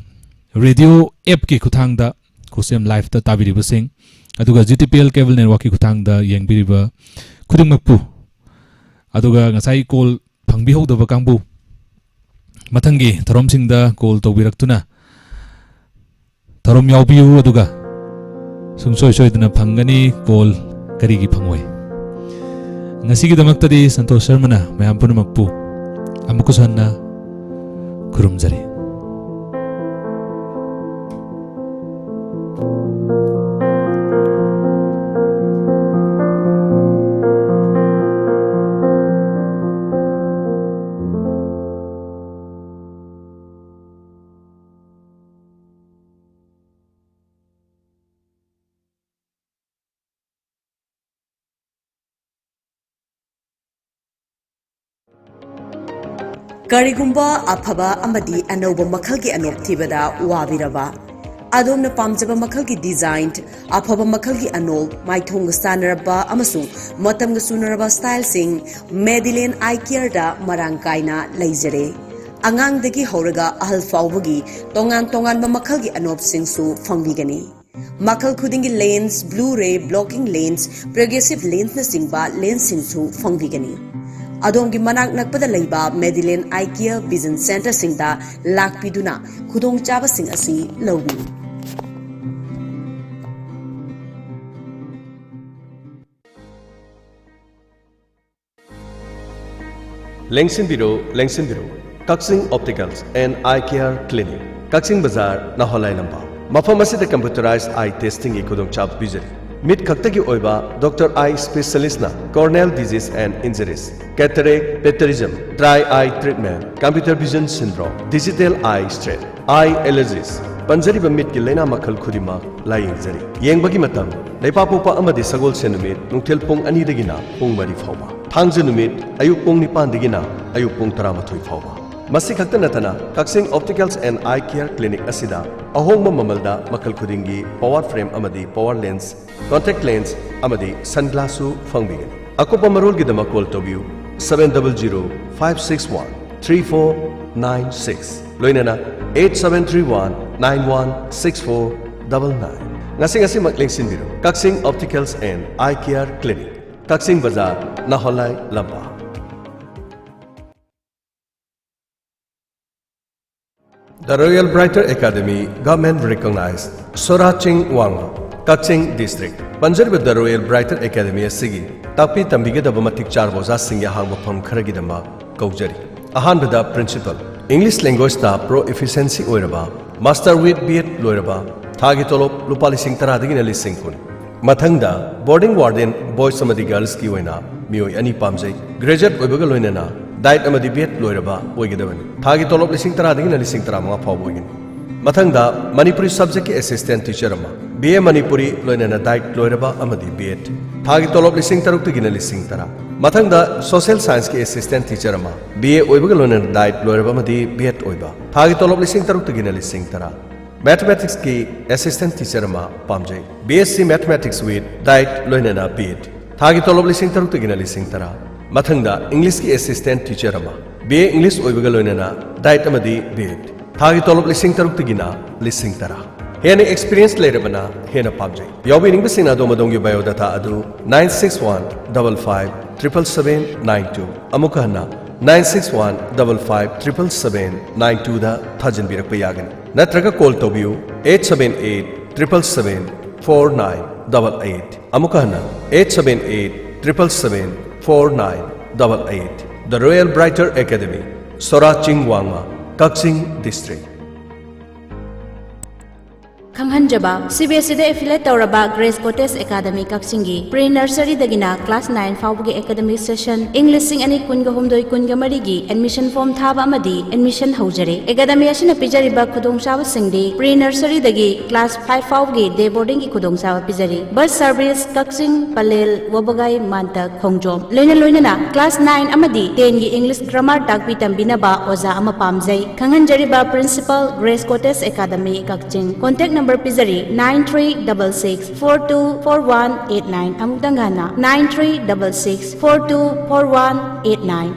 ꯔꯦꯗꯤꯑꯣ ꯑꯦꯞꯀꯤ ꯈꯨꯠꯊꯥꯡꯗ ꯈꯨꯠꯁꯦꯝ ꯂꯥꯏꯚꯇ ꯇꯥꯕꯤꯔꯤꯕꯁꯤꯡ, ꯑꯗꯨꯒ G T P L cable ꯅꯦꯠꯋꯥꯔꯛꯀꯤ ꯈꯨꯠꯊꯥꯡꯗ ꯌꯦꯡꯕꯤꯔꯤꯕ ꯈꯨꯗꯤꯡꯃꯛꯄꯨ, ꯑꯗꯨꯒ ꯉꯁꯥꯏ ꯀꯣꯜ ꯐꯪꯕꯤꯍꯧꯗꯕ ꯀꯥꯡꯕꯨ, ꯃꯊꯪꯒꯤ ꯊꯧꯔꯝꯁꯤꯡꯗ ꯀꯣꯜ ꯇꯧꯕꯤꯔꯛꯇꯨꯅ ꯊꯧꯔꯝ ꯌꯥꯎꯕꯤꯌꯨ, ꯑꯗꯨꯒ ꯁꯨꯡꯁꯣꯏ ꯁꯣꯏꯗꯅ ꯐꯪꯒꯅꯤ꯫ ꯀꯣꯜ ꯀꯔꯤꯒꯤ ꯐꯪꯉꯣꯏ? ꯉꯁꯤꯒꯤꯗꯃꯛꯇꯗꯤ ꯁꯟꯇꯣꯁ ꯁꯔꯃꯅ ꯃꯌꯥꯝ ꯄꯨꯝꯅꯃꯛꯄꯨ ꯑꯃꯨꯛꯀꯁꯨ ꯍꯟꯅ ꯈꯨꯔꯨꯝꯖꯔꯤ꯫ ꯀꯔꯤꯒꯨꯝꯕ ꯑꯐꯕ ꯑꯃꯗꯤ ꯑꯅꯧꯕ ꯃꯈꯜꯒꯤ ꯑꯅꯣꯞ ꯊꯤꯕꯗ ꯋꯥꯕꯤꯔꯕ? ꯑꯗꯣꯝꯅ ꯄꯥꯝꯖꯕ ꯃꯈꯜꯒꯤ ꯗꯤꯖꯥꯏꯟ, ꯑꯐꯕ ꯃꯈꯜꯒꯤ ꯑꯅꯣꯞ, ꯃꯥꯏꯊꯣꯡꯒ ꯆꯥꯟꯅꯔꯕ ꯑꯃꯁꯨꯡ ꯃꯇꯝꯒ ꯆꯨꯅꯔꯕ ꯁ꯭ꯇꯥꯏꯜꯁꯤꯡ ꯃꯦꯗꯤꯂꯦꯟ ꯑꯥꯏ ꯀꯤꯌꯔꯗ ꯃꯔꯥꯡ ꯀꯥꯏꯅ ꯂꯩꯖꯔꯦ꯫ ꯑꯉꯥꯡꯗꯒꯤ ꯍꯧꯔꯒ ꯑꯍꯜ ꯐꯥꯎꯕꯒꯤ ꯇꯣꯉꯥꯟ ꯇꯣꯉꯥꯟꯕ ꯃꯈꯜꯒꯤ ꯑꯅꯣꯞꯁꯤꯡꯁꯨ ꯐꯪꯕꯤꯒꯅꯤ꯫ ꯃꯈꯜ ꯈꯨꯗꯤꯡꯒꯤ ꯂꯦꯟꯁ, ꯕ꯭ꯂꯨ ꯔꯦ ꯕ꯭ꯂꯣꯀꯤꯡ ꯂꯦꯟꯁ, ꯄ꯭ꯔꯣꯒ꯭ꯔꯦꯁꯤꯚ ꯂꯦꯟꯁꯅꯆꯤꯡꯕ ꯂꯦꯟꯁꯁꯤꯡꯁꯨ ꯐꯪꯕꯤꯒꯅꯤ꯫ ꯑꯗꯣꯝꯒꯤ ꯃꯅꯥꯛ ꯅꯛꯄꯗ ꯂꯩꯕ ꯃꯦꯗꯤꯂꯦꯟ ꯑꯥꯏ ꯀꯤꯌꯔ ꯚꯤꯖꯟ ꯁꯦꯟꯇꯔꯁꯤꯡꯗ ꯂꯥꯛꯄꯤꯗꯨꯅ ꯈꯨꯗꯣꯡꯆꯥꯕꯁꯤꯡ ꯑꯁꯤ ꯂꯧꯕꯤꯌꯨ꯫ ꯂꯦꯡꯁꯤꯟꯕꯤꯔꯣ, ꯂꯦꯡꯁꯤꯟꯕꯤꯔꯣ꯫ ꯀꯛꯆꯤꯡ Opticals and Eye Care Clinic, ꯀꯛꯆꯤꯡ ꯕꯖꯥꯔ, ꯅꯥꯍꯣꯂꯥꯏ ꯂꯝꯄꯥꯛ꯫ ꯃꯐꯝ ꯑꯁꯤꯗ computerized eye testingꯒꯤ ꯈꯨꯗꯣꯡꯆꯥꯕ ꯄꯤꯖꯔꯤ꯫ ꯃꯤꯠ ꯈꯛꯇꯒꯤ ꯑꯣꯏꯕ doctor eye specialistꯅ corneal disease and injuries, cataract, pterygium, dry eye treatment, computer vision syndrome, digital eye strain, eye allergies, ꯄꯟꯖꯔꯤꯕ ꯃꯤꯠꯀꯤ ꯂꯥꯏꯅꯥ ꯃꯈꯜ ꯈꯨꯗꯤꯡꯃꯛ ꯂꯥꯌꯦꯡꯖꯔꯤ꯫ ꯌꯦꯡꯕꯒꯤ ꯃꯇꯝ: ꯂꯩꯄꯥꯛꯄꯣꯛꯄ ꯑꯃꯗꯤ ꯁꯒꯣꯜꯁꯦꯟ ꯅꯨꯃꯤꯠ ꯅꯨꯡꯊꯤꯜ ꯄꯨꯡ ꯑꯅꯤꯗꯒꯤꯅ ꯄꯨꯡ ꯃꯔꯤ ꯐꯥꯎꯕ, ꯊꯥꯡꯖ ꯅꯨꯃꯤꯠ ꯑꯌꯨꯛ ꯄꯨꯡ ꯅꯤꯄꯥꯟꯗꯒꯤꯅ ꯑꯌꯨꯛ ꯄꯨꯡ ꯇꯔꯥꯃꯥꯊꯣꯏ ꯐꯥꯎꯕ꯫ ꯃꯁꯤ ꯈꯛꯇ ꯅꯠꯇꯅ, ꯀꯛꯆꯤꯡ Opticals and Eye Care Clinic ꯑꯁꯤꯗ ꯑꯍꯣꯡꯕ ꯃꯃꯜꯗ ꯃꯈꯜ ꯈꯨꯗꯤꯡꯒꯤ power frame ꯑꯃꯗꯤ power lens, contact lens ꯑꯃꯗꯤ sunglassꯁꯨ ꯐꯪꯕꯤꯒꯅꯤ꯫ ꯑꯀꯨꯞꯄ ꯃꯔꯣꯜꯒꯤꯗꯃꯛ call ꯇꯧꯕꯤꯌꯨ, seven double zero five six one three four nine six, ꯂꯣꯏꯅꯅ eight seven three one nine one six four double nine꯫ ꯉꯁꯤ ꯉꯁꯤꯃꯛ ꯂꯦꯡꯁꯤꯟꯕꯤꯔꯨ, ꯀꯛꯆꯤꯡ Opticals and Eye Care Clinic, ꯀꯛꯆꯤꯡ ꯕꯖꯥꯔ, ꯅꯥꯍꯣꯂꯥꯏ ꯂꯝꯄꯥꯛ꯫ The Royal Brighter Academy, government recognized, ꯁꯣꯔꯥ ꯆꯤꯡ ꯋꯥꯡꯃ, ꯀꯛꯆꯤꯡ district꯫ ꯄꯟꯖꯔꯤꯕ The Royal Brighter Academy ꯑꯁꯤꯒꯤ ꯇꯥꯛꯄꯤ ꯇꯝꯕꯤꯒꯗꯕ ꯃꯇꯤꯛ ꯆꯥꯔꯕ ꯑꯣꯖꯥꯁꯤꯡꯒꯤ ꯑꯍꯥꯡꯕ ꯐꯝ ꯈꯔꯒꯤꯗꯃꯛ ꯀꯧꯖꯔꯤ꯫ ꯑꯍꯥꯟꯕꯗ principal, English languageꯇ proficiency ꯑꯣꯏꯔꯕ, master with B.Ed ꯂꯣꯏꯔꯕ, ꯊꯥꯒꯤ ꯇꯣꯂꯣꯞ ꯂꯨꯄꯥ ꯂꯤꯁꯤꯡ ꯇꯔꯥꯗꯒꯤꯅ ꯂꯤꯁꯤꯡ ꯀꯨꯟ꯫ ꯃꯊꯪꯗ boarding warden, boys ꯑꯃꯗꯤ girlsꯀꯤ ꯑꯣꯏꯅ ꯃꯤꯑꯣꯏ ꯑꯅꯤ ꯄꯥꯝꯖꯩ꯫ Graduate ꯑꯣꯏꯕꯒ ꯂꯣꯏꯅꯅ diet ꯑꯃꯗꯤ B.Ed ꯂꯣꯏꯔꯕ ꯑꯣꯏꯒꯗꯕꯅꯤ꯫ ꯊꯥꯒꯤ ꯇꯣꯂꯣꯞ ꯂꯤꯁꯤꯡ ꯇꯔꯥꯗꯒꯤꯅ ꯂꯤꯁꯤꯡ ꯇꯔꯥꯃꯉꯥ ꯐꯥꯎꯕ ꯑꯣꯏꯒꯅꯤ꯫ ꯃꯊꯪꯗ ꯃꯅꯤꯄꯨꯔꯤ ꯁꯕꯖꯦꯛꯀꯤ ꯑꯦꯁꯤꯁꯇꯦꯟ ꯇꯤꯆꯔ ꯑꯃ, ꯕꯤ ꯑꯦ ꯃꯅꯤꯄꯨꯔꯤ ꯂꯣꯏꯅꯅ ꯗꯥꯏꯠ ꯂꯣꯏꯔꯕ ꯑꯃꯗꯤ ꯕꯤ ꯑꯦꯗ꯫ ꯊꯥꯒꯤ ꯇꯣꯂꯣꯞ ꯂꯤꯁꯤꯡ ꯇꯔꯨꯛꯇꯒꯤꯅ ꯂꯤꯁꯤꯡ ꯇꯔꯥ꯫ ꯃꯊꯪꯗ ꯁꯣꯁꯤꯌꯦꯜ ꯁꯥꯏꯟꯁꯀꯤ ꯑꯦꯁꯤꯁꯇꯦꯟ ꯇꯤꯆꯔ ꯑꯃ, ꯕꯤ ꯑꯦ ꯑꯣꯏꯕꯒ ꯂꯣꯏꯅꯅ ꯗꯥꯏꯠ ꯂꯣꯏꯔꯕ ꯑꯃꯗꯤ ꯕꯤ ꯑꯦꯗ ꯑꯣꯏꯕ꯫ ꯊꯥꯒꯤ ꯇꯣꯂꯣꯞ ꯂꯤꯁꯤꯡ ꯇꯔꯨꯛꯇꯒꯤꯅ ꯂꯤꯁꯤꯡ ꯇꯔꯥ꯫ ꯃꯦꯊꯃꯦꯇꯤꯛꯁꯀꯤ ꯑꯦꯁꯤꯁꯇꯦꯟ ꯇꯤꯆꯔ ꯑꯃ ꯄꯥꯝꯖꯩ, B S C mathematics with ꯗꯥꯏꯠ ꯂꯣꯏꯅꯅ ꯕꯤ ꯑꯦꯗ꯫ ꯊꯥꯒꯤ ꯇꯣꯂꯣꯞ ꯂꯤꯁꯤꯡ ꯇꯔꯨꯛꯇꯒꯤꯅ ꯂꯤꯁꯤꯡ ꯇꯔꯥ꯫ ꯃꯊꯪꯗ ꯏꯪꯂꯤꯁꯀꯤ ꯑꯦꯁꯤꯁꯇꯦꯟ ꯇꯤꯆꯔ ꯑꯃ, ꯕꯤ ꯑꯦ ꯏꯪꯂꯤꯁ ꯑꯣꯏꯕꯒ ꯂꯣꯏꯅꯅ ꯗꯥꯏꯠ ꯑꯃꯗꯤ ꯕꯤ ꯑꯦꯗ꯫ ꯊꯥꯒꯤ ꯇꯣꯂꯣꯞ ꯂꯤꯁꯤꯡ ꯇꯔꯨꯛꯇꯒꯤꯅ ꯂꯤꯁꯤꯡ ꯇꯔꯥ꯫ ꯍꯦꯟꯅ ꯑꯦꯛꯁꯄꯤꯔꯤꯌꯦꯟꯁ ꯂꯩꯔꯕꯅ ꯍꯦꯟꯅ ꯄꯥꯝꯖꯩ꯫ ꯌꯥꯎꯕꯤꯅꯤꯡꯕꯁꯤꯡꯅ ꯑꯗꯣꯝ ꯑꯗꯣꯝꯒꯤ ꯕꯥꯏꯑꯣꯗꯥꯇꯥ ꯑꯗꯨ nine six one double five triple seven nine two, ꯑꯃꯨꯛꯀ ꯍꯟꯅ nine six one double five triple seven nine twoꯗ ꯊꯥꯖꯤꯟꯕꯤꯔꯛꯄ ꯌꯥꯒꯅꯤ, ꯅꯠꯇ꯭ꯔꯒ ꯀꯣꯜ ꯇꯧꯕꯤꯌꯨ eight seven eight triple seven four nine double eight꯫ ꯑꯃꯨꯛꯀ ꯍꯟꯅ eight seven eight triple seven four nine double eight꯫ The Royal Brighter Academy, ꯁꯣꯔꯥ ꯆꯤꯡ ꯋꯥꯡꯃ, ꯀꯛꯆꯤꯡ district. ꯈꯪꯍꯟꯖꯕ, C B ꯑꯦꯁ ꯏꯗ ꯑꯦꯐꯤꯂꯦꯠ ꯇꯧꯔꯕ Grace Cottage academy ꯀꯛꯆꯤꯡꯒꯤ pre ꯅꯔꯁꯔꯤꯗꯒꯤꯅ class nine ꯐꯥꯎꯕꯒꯤ academic session ꯏꯪ ꯂꯤꯁꯤꯡ ꯑꯅꯤ ꯀꯨꯟꯒ ꯍꯨꯝꯗꯣꯏ ꯀꯨꯟꯒ ꯃꯔꯤꯒꯤ ꯑꯦꯗꯃꯤꯁꯟ ꯐꯣꯔꯝ ꯊꯥꯕ ꯑꯃꯗꯤ ꯑꯦꯗꯃꯤꯁꯟ ꯍꯧꯖꯔꯦ꯫ ꯑꯦꯀꯥꯗꯃꯤ ꯑꯁꯤꯅ ꯄꯤꯖꯔꯤꯕ ꯈꯨꯗꯣꯡꯆꯥꯕꯁꯤꯡꯗꯤ ꯄ꯭ꯔꯤ ꯅꯔꯁꯔꯤꯗꯒꯤ ꯀ꯭ꯂꯥꯁ ꯐꯥꯏꯚ ꯐꯥꯎꯕꯒꯤ ꯗꯦ ꯕꯣꯔꯗꯤꯡꯒꯤ ꯈꯨꯗꯣꯡꯆꯥꯕ ꯄꯤꯖꯔꯤ꯫ ꯕꯁ ꯁꯔꯚꯤꯁ ꯀꯛꯆꯤꯡ, ꯄꯂꯦꯜ, ꯋꯥꯕꯒꯥꯏ, ꯃꯥꯟꯇ, ꯈꯣꯡꯖꯣꯝ, ꯂꯣꯏꯅ ꯂꯣꯏꯅꯅ ꯀ꯭ꯂꯥꯁ ꯅꯥꯏꯟ ꯑꯃꯗꯤ ꯇꯦꯟꯒꯤ ꯏꯪꯂꯤꯁ ꯒ꯭ꯔꯥꯃꯥꯔ ꯇꯥꯛꯄꯤ ꯇꯝꯕꯤꯅꯕ ꯑꯣꯖꯥ ꯑꯃ ꯄꯥꯝꯖꯩ꯫ ꯈꯪꯍꯟꯖꯔꯤꯕ principal, Grace Cottage Academy, Kakching. Contact number ꯄꯤꯖꯔꯤ nine three double six four two four one eight nine꯫ ꯑꯃꯨꯛꯇꯪ ꯍꯟꯅ nine three double six four two four one eight nine꯫